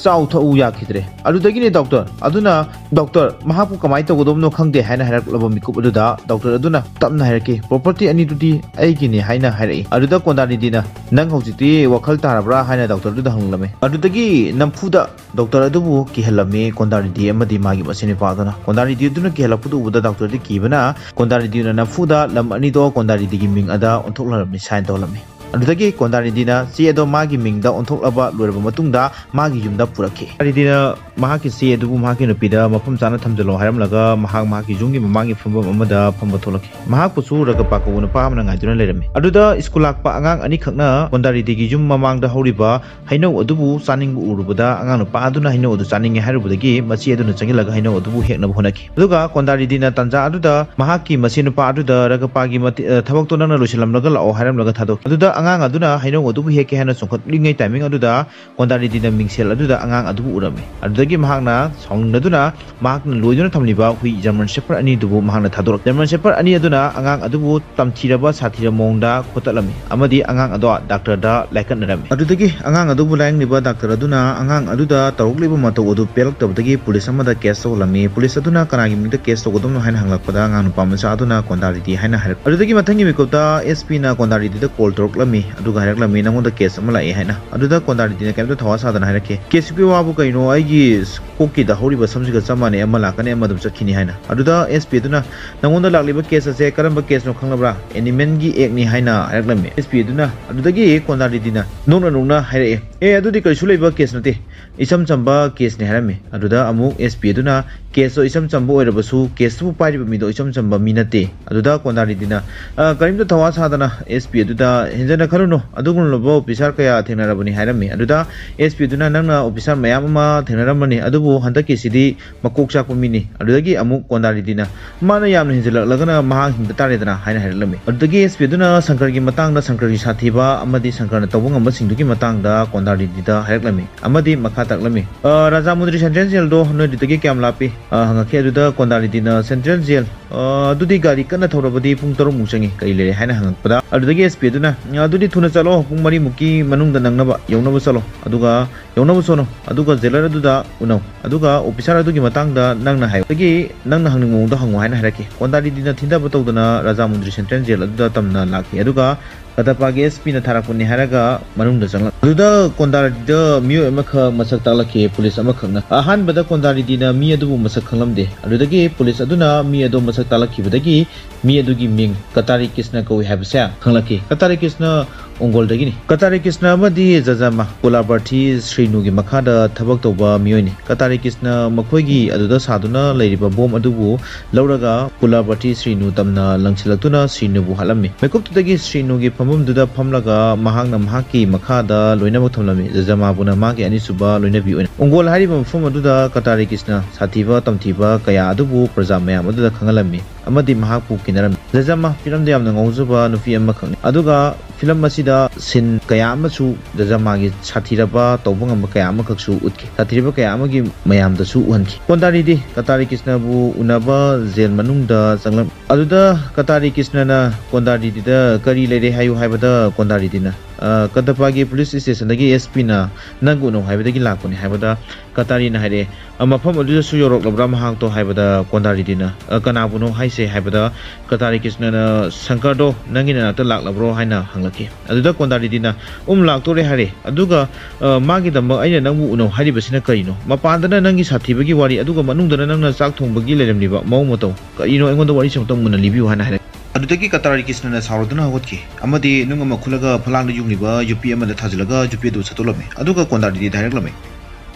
ꯆꯥꯎ ꯊꯛꯎ ꯌꯥꯈꯤꯗ꯭ꯔꯦ꯫ ꯑꯗꯨꯗꯒꯤꯅꯦ ꯗꯣꯛꯇꯔ ꯑꯗꯨꯅ, "ꯗꯣꯛꯇꯔ, ꯃꯍꯥꯛꯄꯨ ꯀꯃꯥꯏꯅ ꯇꯧꯒꯗꯕꯅꯣ ꯈꯪꯗꯦ" ꯍꯥꯏꯅ ꯍꯥꯏꯔꯛꯂꯕ ꯃꯤꯀꯨꯞ ꯑꯗꯨꯗ ꯗꯣꯛꯇꯔ ꯑꯗꯨꯅ ꯇꯞꯅ ꯍꯥꯏꯔꯛꯈꯤ, "Property ꯑꯅꯤꯗꯨꯗꯤ ꯑꯩꯒꯤꯅꯤ" ꯍꯥꯏꯅ ꯍꯥꯏꯔꯛꯏ꯫ ꯑꯗꯨꯗ ꯀꯣꯟꯗꯥꯅꯤꯗꯤꯅ, "ꯅꯪ ꯍꯧꯖꯤꯛꯇꯤ ꯋꯥꯈꯜ ꯇꯥꯔꯕ꯭ꯔꯥ?" ꯍꯥꯏꯅ ꯗꯣꯛꯇꯔ ꯑꯗꯨꯗ ꯍꯪꯂꯝꯃꯤ꯫ ꯑꯗꯨꯗꯒꯤ ꯅꯝꯐꯨꯗ ꯗꯣꯛꯇꯔ ꯑꯗꯨꯕꯨ ꯀꯤꯍꯜꯂꯝꯃꯤ ꯀꯣꯟꯗꯥꯅꯤꯗꯤ ꯑꯃꯗꯤ ꯃꯥꯒꯤ ꯃꯁꯦꯟ ꯅꯨꯄꯥ ꯑꯗꯨꯅ꯫ ꯀꯣꯟꯗꯥꯅꯤꯗꯤ ꯑꯗꯨꯅ ꯀꯤꯍꯜꯂꯛꯄꯗꯨ ꯎꯕꯗ ꯗꯣꯛꯇꯔꯗꯤ ꯀꯤꯕꯅ ꯀꯣꯟꯗꯥꯅꯤꯗꯤꯅ ꯅꯝꯐꯨꯗ ꯂꯝ ꯑꯅꯤꯗꯣ ꯀꯣꯟꯗꯥꯅꯤꯗꯤꯒꯤ ꯃꯤꯡ ꯑꯗ ꯑꯣꯟꯊꯣꯛꯂꯝꯃꯤ, sign ꯇꯧꯍꯜꯂꯝꯃꯤ꯫ ꯑꯗꯨꯗꯒꯤ ꯀꯣꯟꯗꯥꯅꯤꯗꯤꯅ ꯆꯦ ꯑꯗꯣ ꯃꯥꯒꯤ ꯃꯤꯡꯗ ꯑꯣꯟꯊꯣꯛꯂꯕ ꯂꯣꯏꯔꯕ ꯃꯇꯨꯡꯗ ꯃꯥꯒꯤ ꯌꯨꯝꯗ ꯄꯨꯔꯛꯈꯤ꯫ ꯀꯣꯟꯗꯥꯅꯤꯗꯤꯅ ꯃꯍꯥꯛꯀꯤ ꯆꯦ ꯑꯗꯨꯕꯨ ꯃꯍꯥꯛꯀꯤ ꯅꯨꯄꯤꯗ ꯃꯐꯝ ꯆꯥꯅ ꯊꯝꯖꯤꯜꯂꯣ ꯍꯥꯏꯔꯝꯂꯒ ꯃꯍꯥꯛ ꯃꯍꯥꯛꯀꯤ ꯌꯨꯝꯒꯤ ꯃꯃꯥꯡꯒꯤ ꯐꯝꯐꯝ ꯑꯃꯗ ꯐꯝꯕ ꯊꯣꯛꯂꯛꯈꯤ꯫ ꯃꯍꯥꯛꯄꯨꯁꯨ ꯔꯒꯄꯥ ꯀꯧꯕ ꯅꯨꯄꯥ ꯑꯃꯅ ꯉꯥꯏꯗꯨꯅ ꯂꯩꯔꯝꯃꯤ꯫ ꯑꯗꯨꯗ ꯁ꯭ꯀꯨꯜ ꯂꯥꯛꯄ ꯑꯉꯥꯡ ꯑꯅꯤꯈꯛꯅ ꯀꯣꯟꯗꯥꯅꯤꯗꯤꯒꯤ ꯌꯨꯝ ꯃꯃꯥꯡꯗ ꯍꯧꯔꯤꯕ ꯍꯩꯅꯧ ꯑꯗꯨꯕꯨ ꯆꯥꯅꯤꯡꯕ ꯎꯔꯨꯕꯗ ꯑꯉꯥꯡ ꯅꯨꯄꯥ ꯑꯗꯨꯅ ꯍꯩꯅꯧ ꯑꯗꯨ ꯆꯥꯅꯤꯡꯉꯦ ꯍꯥꯏꯔꯨꯕꯗꯒꯤ ꯃꯆꯦ ꯑꯗꯨꯅ ꯆꯪꯁꯤꯜꯂꯒ ꯍꯩꯅꯧ ꯑꯗꯨꯕꯨ ꯍꯦꯛꯅꯕ ꯍꯣꯠꯅꯈꯤ꯫ ꯑꯗꯨꯒ ꯀꯣꯟꯗꯥꯅꯤꯗꯤꯅ ꯇꯥꯟꯖꯥ ꯑꯗꯨꯗ ꯃꯍꯥꯛꯀꯤ ꯃꯆꯦ ꯅꯨꯄꯥ ꯑꯗꯨꯗ ꯔꯒꯄꯥꯒꯤ ꯃꯇꯦ-, ꯑ, ꯊꯕꯛꯇꯣ ꯅꯪꯅ ꯂꯣꯏꯁꯤꯜꯂꯝꯂꯒ ꯂꯥꯛꯑꯣ ꯍꯥꯏꯔꯝꯂꯒ ꯊꯥꯗꯣꯛꯈꯤ꯫ ꯑꯗꯨꯗ ꯑꯉꯥꯡ ꯑꯗꯨꯅ ꯍꯩꯅꯧ ꯑꯗꯨꯕꯨ ꯍꯦꯛꯀꯦ ꯍꯥꯏꯅ ꯆꯣꯡꯈꯠꯂꯤꯉꯩ timing ꯑꯗꯨꯗ ꯀꯣꯟꯗꯥꯅꯤꯗꯤꯅ ꯃꯤꯡꯁꯦꯜ ꯑꯗꯨꯗ ꯑꯉꯥꯡ ꯑꯗꯨꯕꯨ ꯎꯔꯝꯃꯤ꯫ ꯑꯗꯨꯗꯒꯤ ꯃꯍꯥꯛꯅ ꯁꯥꯎꯅꯤꯡꯂꯗꯨꯅ ꯃꯍꯥꯛꯅ ꯂꯣꯏꯗꯨꯅ ꯊꯝꯂꯤꯕ ꯍꯨꯏ German Shepherd ꯑꯅꯤꯗꯨꯕꯨ ꯃꯍꯥꯛꯅ ꯊꯥꯗꯣꯔꯛꯈꯤ꯫ German Shepherd ꯑꯅꯤ ꯑꯗꯨꯅ ꯑꯉꯥꯡ ꯑꯗꯨꯕꯨ ꯇꯝꯊꯤꯔꯕ ꯁꯥꯊꯤꯔꯕ ꯃꯑꯣꯡꯗ ꯈꯣꯠꯇꯠꯂꯝꯃꯤ ꯑꯃꯗꯤ ꯑꯉꯥꯡ ꯑꯗꯣ ꯗꯥꯛꯇꯔꯗ ꯂꯥꯏꯀꯠꯅꯔꯝꯃꯤ꯫ ꯑꯗꯨꯗꯒꯤ ꯑꯉꯥꯡ ꯑꯗꯨꯕꯨ ꯂꯥꯌꯦꯡꯂꯤꯕ ꯗꯥꯛꯇꯔ ꯑꯗꯨꯅ ꯑꯉꯥꯡ ꯑꯗꯨꯗ ꯇꯧꯔꯛꯂꯤꯕ ꯃꯇꯧ ꯑꯗꯨ ꯄꯦꯜꯂꯛꯇꯕꯗꯒꯤ ꯄꯨꯂꯤꯁ ꯑꯃꯗ case ꯇꯧꯍꯜꯂꯝꯃꯤ꯫ ꯄꯨꯂꯤꯁ ꯑꯗꯨꯅ ꯀꯅꯥꯒꯤ ꯃꯤꯡꯗ case ꯇꯧꯒꯗꯕꯅꯣ ꯍꯥꯏꯅ ꯍꯪꯂꯛꯄꯗ ꯑꯉꯥꯡ ꯅꯨꯄꯥ ꯃꯆꯥ ꯑꯗꯨꯅ ꯀꯣꯟꯗꯥꯔꯤꯗꯤ ꯍꯥꯏꯅ ꯍꯥꯏꯔꯛ-, ꯑꯗꯨꯗꯒꯤ ꯃꯊꯪꯒꯤ ꯃꯤꯀꯨꯞꯇ SP ꯅ ꯀꯣꯟꯗꯥꯔꯤꯗꯤꯗ call ꯇꯧꯔꯛꯂꯝꯃꯤ, ꯑꯗꯨꯒ ꯍꯥꯏꯔꯛꯂꯝꯃꯤ, "ꯅꯉꯣꯟꯗ case ꯑꯃ ꯂꯥꯛꯑꯦ" ꯍꯥꯏꯅ꯫ ꯑꯗꯨꯗ ꯀꯣꯟꯗꯥꯔꯤꯗꯤꯅ ꯀꯩꯝꯇ ꯊꯋꯥ ꯁꯥꯗꯅ ꯍꯥꯏꯔꯛꯈꯤ, "Caseꯀꯤ ꯋꯥꯕꯨ ꯀꯩꯅꯣ? ꯑꯩꯒꯤ ꯀꯣꯛꯀꯤꯗ ꯍꯧꯔꯤꯕ ꯁꯝꯁꯤꯒ ꯆꯞ ꯃꯥꯟꯅꯩ, ꯑꯃ ꯂꯥꯛꯀꯅꯤ, ꯑꯃ ꯑꯗꯨꯝ ꯆꯠꯈꯤꯅꯤ" ꯍꯥꯏꯅ꯫ ꯑꯗꯨꯗ SP ꯑꯗꯨꯅ, "ꯅꯉꯣꯟꯗ ꯂꯥꯛꯂꯤꯕ case ꯑꯁꯦ ꯀꯔꯝꯕ caseꯅꯣ ꯈꯪꯂꯕ꯭ꯔꯥ? Animalꯒꯤ actꯅꯤ" ꯍꯥꯏꯅ ꯍꯥꯏꯔꯛꯂꯝꯃꯤ꯫ SP ꯑꯗꯨꯅ, ꯑꯗꯨꯗꯒꯤ ꯀꯣꯟꯗꯥꯔꯤꯗꯤꯅ ꯅꯣꯛꯅ ꯅꯣꯛꯅ ꯍꯥꯏꯔꯛꯑꯦ, "ꯑꯦ, ꯑꯗꯨꯗꯤ ꯀꯔꯤꯁꯨ ꯂꯩꯕ ꯀꯦꯁ ꯅꯠꯇꯦ, ꯏꯆꯝ ꯆꯝꯕ ꯀꯦꯁꯅꯤ" ꯍꯥꯏꯔꯝꯃꯤ꯫ ꯑꯗꯨꯗ ꯑꯃꯨꯛ ꯑꯦꯁ ꯄꯤ ꯑꯗꯨꯅ, "ꯀꯦꯁꯇꯣ ꯏꯆꯝ ꯆꯝꯕ ꯑꯣꯏꯔꯕꯁꯨ ꯀꯦꯁꯇꯨꯕꯨ ꯄꯥꯏꯔꯤꯕ ꯃꯤꯗꯣ ꯏꯆꯝ ꯆꯝꯕ ꯃꯤ ꯅꯠꯇꯦ"꯫ ꯑꯗꯨꯗ ꯀꯣꯟꯗꯥꯔꯤꯗꯤꯅ, "ꯑ, ꯀꯔꯤꯝꯇ ꯊꯧꯋꯥ ꯁꯥꯗꯅ ꯑꯦꯁ ꯄꯤ ꯑꯗꯨꯗ ꯍꯦꯟꯖꯟꯅ ꯈꯜꯂꯨꯅꯨ, ꯑꯗꯨꯒꯨꯝꯂꯕ ꯑꯣꯐꯤꯁꯥꯔ ꯀꯌꯥ ꯊꯦꯡꯅꯔꯕꯅꯤ" ꯍꯥꯏꯔꯝꯃꯤ꯫ ꯑꯗꯨꯗ ꯑꯦꯁ ꯄꯤ ꯑꯗꯨꯅ, "ꯅꯪꯅ ꯑꯣꯐꯤꯁꯥꯔ ꯃꯌꯥꯝ ꯑꯃ ꯊꯦꯡꯅꯔꯝꯕꯅꯤ, ꯑꯗꯨꯕꯨ ꯍꯟꯗꯛꯀꯤꯁꯤꯗꯤ ꯃꯀꯣꯛ ꯆꯥꯛꯄ ꯃꯤꯅꯤ"꯫ ꯑꯗꯨꯗꯒꯤ ꯑꯃꯨꯛ ꯀꯣꯟꯗꯥꯔꯤꯗꯤꯅ, "ꯃꯥꯅ ꯌꯥꯝꯅ ꯍꯦꯟꯖꯜꯂꯛꯂꯒꯅ ꯃꯍꯥꯛ ꯍꯤꯡꯕ ꯇꯥꯔꯦꯗꯅ" ꯍꯥꯏꯅ ꯍꯥꯏꯔꯛꯂꯝꯃꯤ꯫ ꯑꯗꯨꯗꯒꯤ ꯑꯦꯁ ꯄꯤ ꯑꯗꯨꯅ ꯁꯪꯀꯔꯒꯤ ꯃꯇꯥꯡꯗ, ꯁꯪꯀꯔꯒꯤ ꯁꯥꯊꯤꯕ ꯑꯃꯗꯤ ꯁꯪꯀꯔꯅ ꯇꯧꯕ ꯉꯝꯕꯁꯤꯡꯗꯨꯒꯤ ꯃꯇꯥꯡꯗ ꯀꯣꯟꯗꯥꯔꯤꯗꯤꯗ ꯍꯥꯏꯔꯛꯂꯝꯃꯤ ꯑꯃꯗꯤ ꯃꯈꯥ ꯇꯥꯛꯂꯝꯃꯤ, "ꯑ, ꯔꯥꯖꯥ ꯃꯨꯟꯗ꯭ꯔꯤ ꯁꯦꯟꯇ꯭ꯔꯦꯜ ꯖꯦꯜꯗꯣ ꯅꯣꯏꯗꯨꯗꯒꯤ ꯀꯌꯥꯝ ꯂꯥꯞꯄꯤ?" ꯑ, ꯍꯪꯉꯛꯈꯤ꯫ ꯑꯗꯨꯗ ꯀꯣꯟꯗꯥꯔꯤꯗꯤꯅ, "ꯁꯦꯟꯇ꯭ꯔꯦꯜ ꯖꯦꯜ, ꯑ, ꯑꯗꯨꯗꯤ ꯒꯥꯔꯤ ꯀꯟꯅ ꯊꯧꯔꯕꯗꯤ ꯄꯨꯡ ꯇꯔꯨꯛꯃꯨꯛ ꯆꯪꯉꯤ, ꯀꯔꯤ ꯂꯩꯔꯦ?" ꯍꯥꯏꯅ ꯍꯪꯉꯛꯄꯗ, ꯑꯗꯨꯗꯒꯤ ꯑꯦꯁ ꯄꯤ ꯑꯗꯨꯅ, "ꯑꯗꯨꯗꯤ ꯊꯨꯅ ꯆꯠꯂꯣ, ꯄꯨꯡ ꯃꯔꯤꯃꯨꯛꯀꯤ ꯃꯅꯨꯡꯗ ꯅꯪꯅꯕ ꯌꯧꯅꯕ ꯆꯠꯂꯣ, ꯑꯗꯨꯒ ꯌꯧꯅꯕ ꯁꯣꯅꯣ, ꯑꯗꯨꯒ ꯖꯦꯂꯔ ꯑꯗꯨꯗ ꯎꯅꯧ, ꯑꯗꯨꯒ ꯑꯣꯐꯤꯁꯥꯔ ꯑꯗꯨꯒꯤ ꯃꯇꯥꯡꯗ ꯅꯪꯅ ꯍꯥꯏꯌꯨ, ꯑꯗꯒꯤ ꯅꯪꯅ ꯍꯪꯅꯤꯡꯕ ꯃꯑꯣꯡꯗ ꯍꯪꯉꯨ" ꯍꯥꯏꯅ ꯍꯥꯏꯔꯛꯈꯤ꯫ ꯀꯣꯟꯗꯥꯔꯤꯗꯤꯅ ꯊꯤꯟꯊꯕ ꯇꯧꯗꯅ ꯔꯥꯖꯥ ꯃꯨꯟꯗ꯭ꯔꯤ ꯁꯦꯟꯇ꯭ꯔꯦꯜ ꯖꯦꯜ ꯑꯗꯨꯗ ꯇꯝꯅ ꯂꯥꯛꯈꯤ꯫ ꯑꯗꯨꯒ ꯀꯇꯄꯥꯒꯤ ꯑꯦꯁ ꯄꯤꯅ ꯊꯥꯔꯛꯄꯅꯤ ꯍꯥꯏꯔꯒ ꯃꯅꯨꯡꯗ ꯆꯪꯂꯛ-, ꯑꯗꯨꯗ ꯀꯣꯟꯗꯥꯔꯤꯗꯤꯗ ꯃꯤꯑꯣꯏ ꯑꯃꯈꯛ ꯃꯁꯛ ꯇꯥꯛꯂꯛꯈꯤ, ꯄꯨꯂꯤꯁ ꯑꯃꯈꯛꯅ꯫ ꯑꯍꯥꯟꯕꯗ ꯀꯣꯟꯗꯥꯔꯤꯗꯤꯅ ꯃꯤ ꯑꯗꯨꯕꯨ ꯃꯁꯛ ꯈꯪꯂꯝꯗꯦ꯫ ꯑꯗꯨꯗꯒꯤ ꯄꯨꯂꯤꯁ ꯑꯗꯨꯅ ꯃꯤ ꯑꯗꯨ ꯃꯁꯛ ꯇꯥꯛꯂꯛꯈꯤꯕꯗꯒꯤ ꯃꯤ ꯑꯗꯨꯒꯤ ꯃꯤꯡ ꯀꯇꯥꯔꯤ ꯀ꯭ꯔꯤꯁꯅ ꯀꯧꯏ ꯍꯥꯏꯕꯁꯦ ꯈꯪꯂꯛꯈꯤ꯫ ꯀꯇꯥꯔꯤ ꯀ꯭ꯔꯤꯁꯅ ꯑꯣꯡꯒꯣꯜꯗꯒꯤꯅꯤ꯫ ꯀꯇꯥꯔꯤ ꯀ꯭ꯔꯤꯁꯅ ꯑꯃꯗꯤ ꯖꯖꯃꯥ ꯀꯨꯂꯥꯕꯔꯊꯤ ꯁ꯭ꯔꯤꯅꯨꯒꯤ ꯃꯈꯥꯗ ꯊꯕꯛ ꯇꯧꯕ ꯃꯤꯑꯣꯏꯅꯤ꯫ ꯀꯇꯥꯔꯤ ꯀ꯭ꯔꯤꯁꯅ ꯃꯈꯣꯏꯒꯤ ꯑꯗꯨꯗ ꯁꯥꯗꯨꯅ ꯂꯩꯔꯤꯕ ꯕꯣꯝ ꯑꯗꯨꯕꯨ ꯂꯧꯔꯒ ꯀꯨꯂꯥꯕꯔꯊꯤ ꯁ꯭ꯔꯤꯅꯨ ꯇꯝꯅ ꯂꯪꯁꯤꯜꯂꯛꯇꯨꯅ ꯁ꯭ꯔꯤꯅꯨꯕꯨ ꯍꯥꯠꯂꯝꯃꯤ꯫ ꯃꯤꯀꯨꯞꯇꯨꯗꯒꯤ ꯁ꯭ꯔꯤꯅꯨꯒꯤ ꯐꯝꯐꯝꯗꯨꯗ ꯐꯝꯂꯒ ꯃꯍꯥꯛꯅ ꯃꯍꯥꯛꯀꯤ ꯃꯈꯥꯗ ꯂꯣꯏꯅꯃꯛ ꯊꯝꯂꯝꯃꯤ꯫ ꯖꯖꯃꯥꯕꯨꯅ ꯃꯥꯒꯤ ꯑꯅꯤꯁꯨꯕ ꯂꯣꯏꯅꯕꯤ ꯑꯣꯏꯅ꯫ ꯑꯣꯡꯒꯣꯜ ꯍꯥꯏꯔꯤꯕ ꯃꯐꯝ ꯑꯗꯨꯗ ꯀꯇꯥꯔꯤ ꯀ꯭ꯔꯤꯁꯅ ꯁꯥꯊꯤꯕ ꯇꯝꯊꯤꯕ ꯀꯌꯥ ꯑꯗꯨꯕꯨ ꯄ꯭ꯔꯖꯥ ꯃꯌꯥꯝ ꯑꯗꯨꯗ ꯈꯪꯍꯜꯂꯝꯃꯤ ꯑꯃꯗꯤ ꯃꯍꯥꯛꯄꯨ ꯀꯤꯅꯔꯝꯃꯤ꯫ ꯖꯖꯃꯥ ꯐꯤꯂꯝꯗ ꯌꯥꯝꯅ ꯉꯥꯎꯖꯕ ꯅꯨꯄꯤ ꯑꯃꯈꯛꯅꯤ꯫ ꯑꯗꯨꯒ ꯐꯤꯂꯝ ꯑꯁꯤꯗ ꯁꯤꯟ ꯀꯌꯥ ꯑꯃꯁꯨ ꯖꯖꯃꯥꯒꯤ ꯁꯥꯊꯤꯔꯕ ꯇꯧꯕ ꯉꯝꯕ ꯀꯌꯥ ꯑꯃꯈꯛꯁꯨ ꯎꯠꯈꯤ꯫ ꯁꯥꯊꯤꯔꯕ ꯀꯌꯥ ꯑꯃꯒꯤ ꯃꯌꯥꯝꯗꯁꯨ ꯎꯍꯟꯈꯤ꯫ ꯀꯣꯟꯗꯥꯔꯤꯗꯤ ꯀꯇꯥꯔꯤ ꯀ꯭ꯔꯤꯁꯅꯕꯨ ꯎꯅꯕ ꯖꯦꯜ ꯃꯅꯨꯡꯗ ꯆꯪꯂꯝ-, ꯑꯗꯨꯗ ꯀꯇꯥꯔꯤ ꯀ꯭ꯔꯤꯁꯅꯅ ꯀꯣꯟꯗꯥꯔꯤꯗꯤꯗ "ꯀꯔꯤ ꯂꯩꯔꯦ ꯍꯥꯏꯌꯨ" ꯍꯥꯏꯕꯗ ꯀꯣꯟꯗꯥꯔꯤꯗꯤꯅ, ꯑ, "ꯀꯇꯄꯥꯒꯤ ꯄꯨꯂꯤꯁ ꯁ꯭ꯇꯦꯁꯟꯗꯒꯤ ꯑꯦꯁ ꯄꯤꯅ ꯅꯪ ꯎꯅꯧ ꯍꯥꯏꯕꯗꯒꯤ ꯂꯥꯛꯄꯅꯤ" ꯍꯥꯏꯕꯗ ꯀꯇꯥꯔꯤꯅ ꯍꯥꯏꯔꯛꯑꯦ, "ꯑ, ꯃꯐꯝ ꯑꯗꯨꯗꯁꯨ ꯌꯧꯔꯛꯂꯕ꯭ꯔꯥ ꯃꯍꯥꯛꯇꯣ?" ꯍꯥꯏꯕꯗ ꯀꯣꯟꯗꯥꯔꯤꯗꯤꯅ, "ꯑ, ꯀꯅꯥꯕꯨꯅꯣ ꯍꯥꯏꯁꯦ?" ꯍꯥꯏꯕꯗ ꯀꯇꯥꯔꯤ ꯀ꯭ꯔꯤꯁꯅꯅ, "ꯁꯪꯀꯔꯗꯣ ꯅꯪꯒꯤ ꯅꯅꯥꯛꯇ ꯂꯥꯛꯂꯕ꯭ꯔꯣ?" ꯍꯥꯏꯅ ꯍꯪꯂꯛꯈꯤ꯫ ꯑꯗꯨꯗ ꯀꯣꯟꯗꯥꯔꯤꯗꯤꯅ, "ꯎꯝ, ꯂꯥꯛꯇꯣꯔꯦ" ꯍꯥꯏꯔꯦ꯫ ꯑꯗꯨꯒ, "ꯑ, ꯃꯥꯒꯤꯗꯃꯛ ꯑꯩꯅ ꯅꯪꯕꯨ ꯎꯅꯧ ꯍꯥꯏꯔꯤꯕꯁꯤꯅ ꯀꯔꯤꯅꯣ? ꯃꯄꯥꯟꯗꯅ ꯅꯪꯒꯤ ꯁꯥꯊꯤꯕꯒꯤ ꯋꯥꯔꯤ, ꯑꯗꯨꯒ ꯃꯅꯨꯡꯗꯅ ꯅꯪꯅ ꯆꯥꯛ ꯊꯣꯡꯕꯒꯤ ꯂꯩꯔꯝꯂꯤꯕ ꯃꯑꯣꯡ ꯃꯇꯧ ꯀꯔꯤꯅꯣ? ꯑꯩꯉꯣꯟꯗ ꯋꯥꯔꯤꯁꯤ ꯑꯃꯨꯛꯇꯪ ꯃꯨꯟꯅ ꯂꯤꯕꯤꯌꯨ" ꯍꯥꯏꯅ ꯍꯥꯏꯔꯛꯈꯤ꯫ ꯑꯗꯨꯗꯒꯤ ꯀꯇꯥꯔꯤ ꯀ꯭ꯔꯤꯁꯅꯅ ꯁꯥꯎꯔꯗꯨꯅ ꯍꯧꯒꯠꯈꯤ ꯑꯃꯗꯤ ꯅꯨꯡ ꯑꯃ ꯈꯨꯠꯂꯒ ꯐꯂꯥꯡꯗ ꯌꯨꯡꯂꯤꯕ ꯌꯨꯄꯤ ꯑꯃꯗ ꯊꯥꯖꯤꯜꯂꯒ ꯌꯨꯄꯤ ꯑꯗꯨ ꯁꯠꯇꯣꯛꯂꯝꯃꯤ꯫ ꯑꯗꯨꯒ ꯀꯣꯟꯗꯥꯔꯤꯗꯤꯗ ꯍꯥꯏꯔꯛꯂꯝꯃꯤ,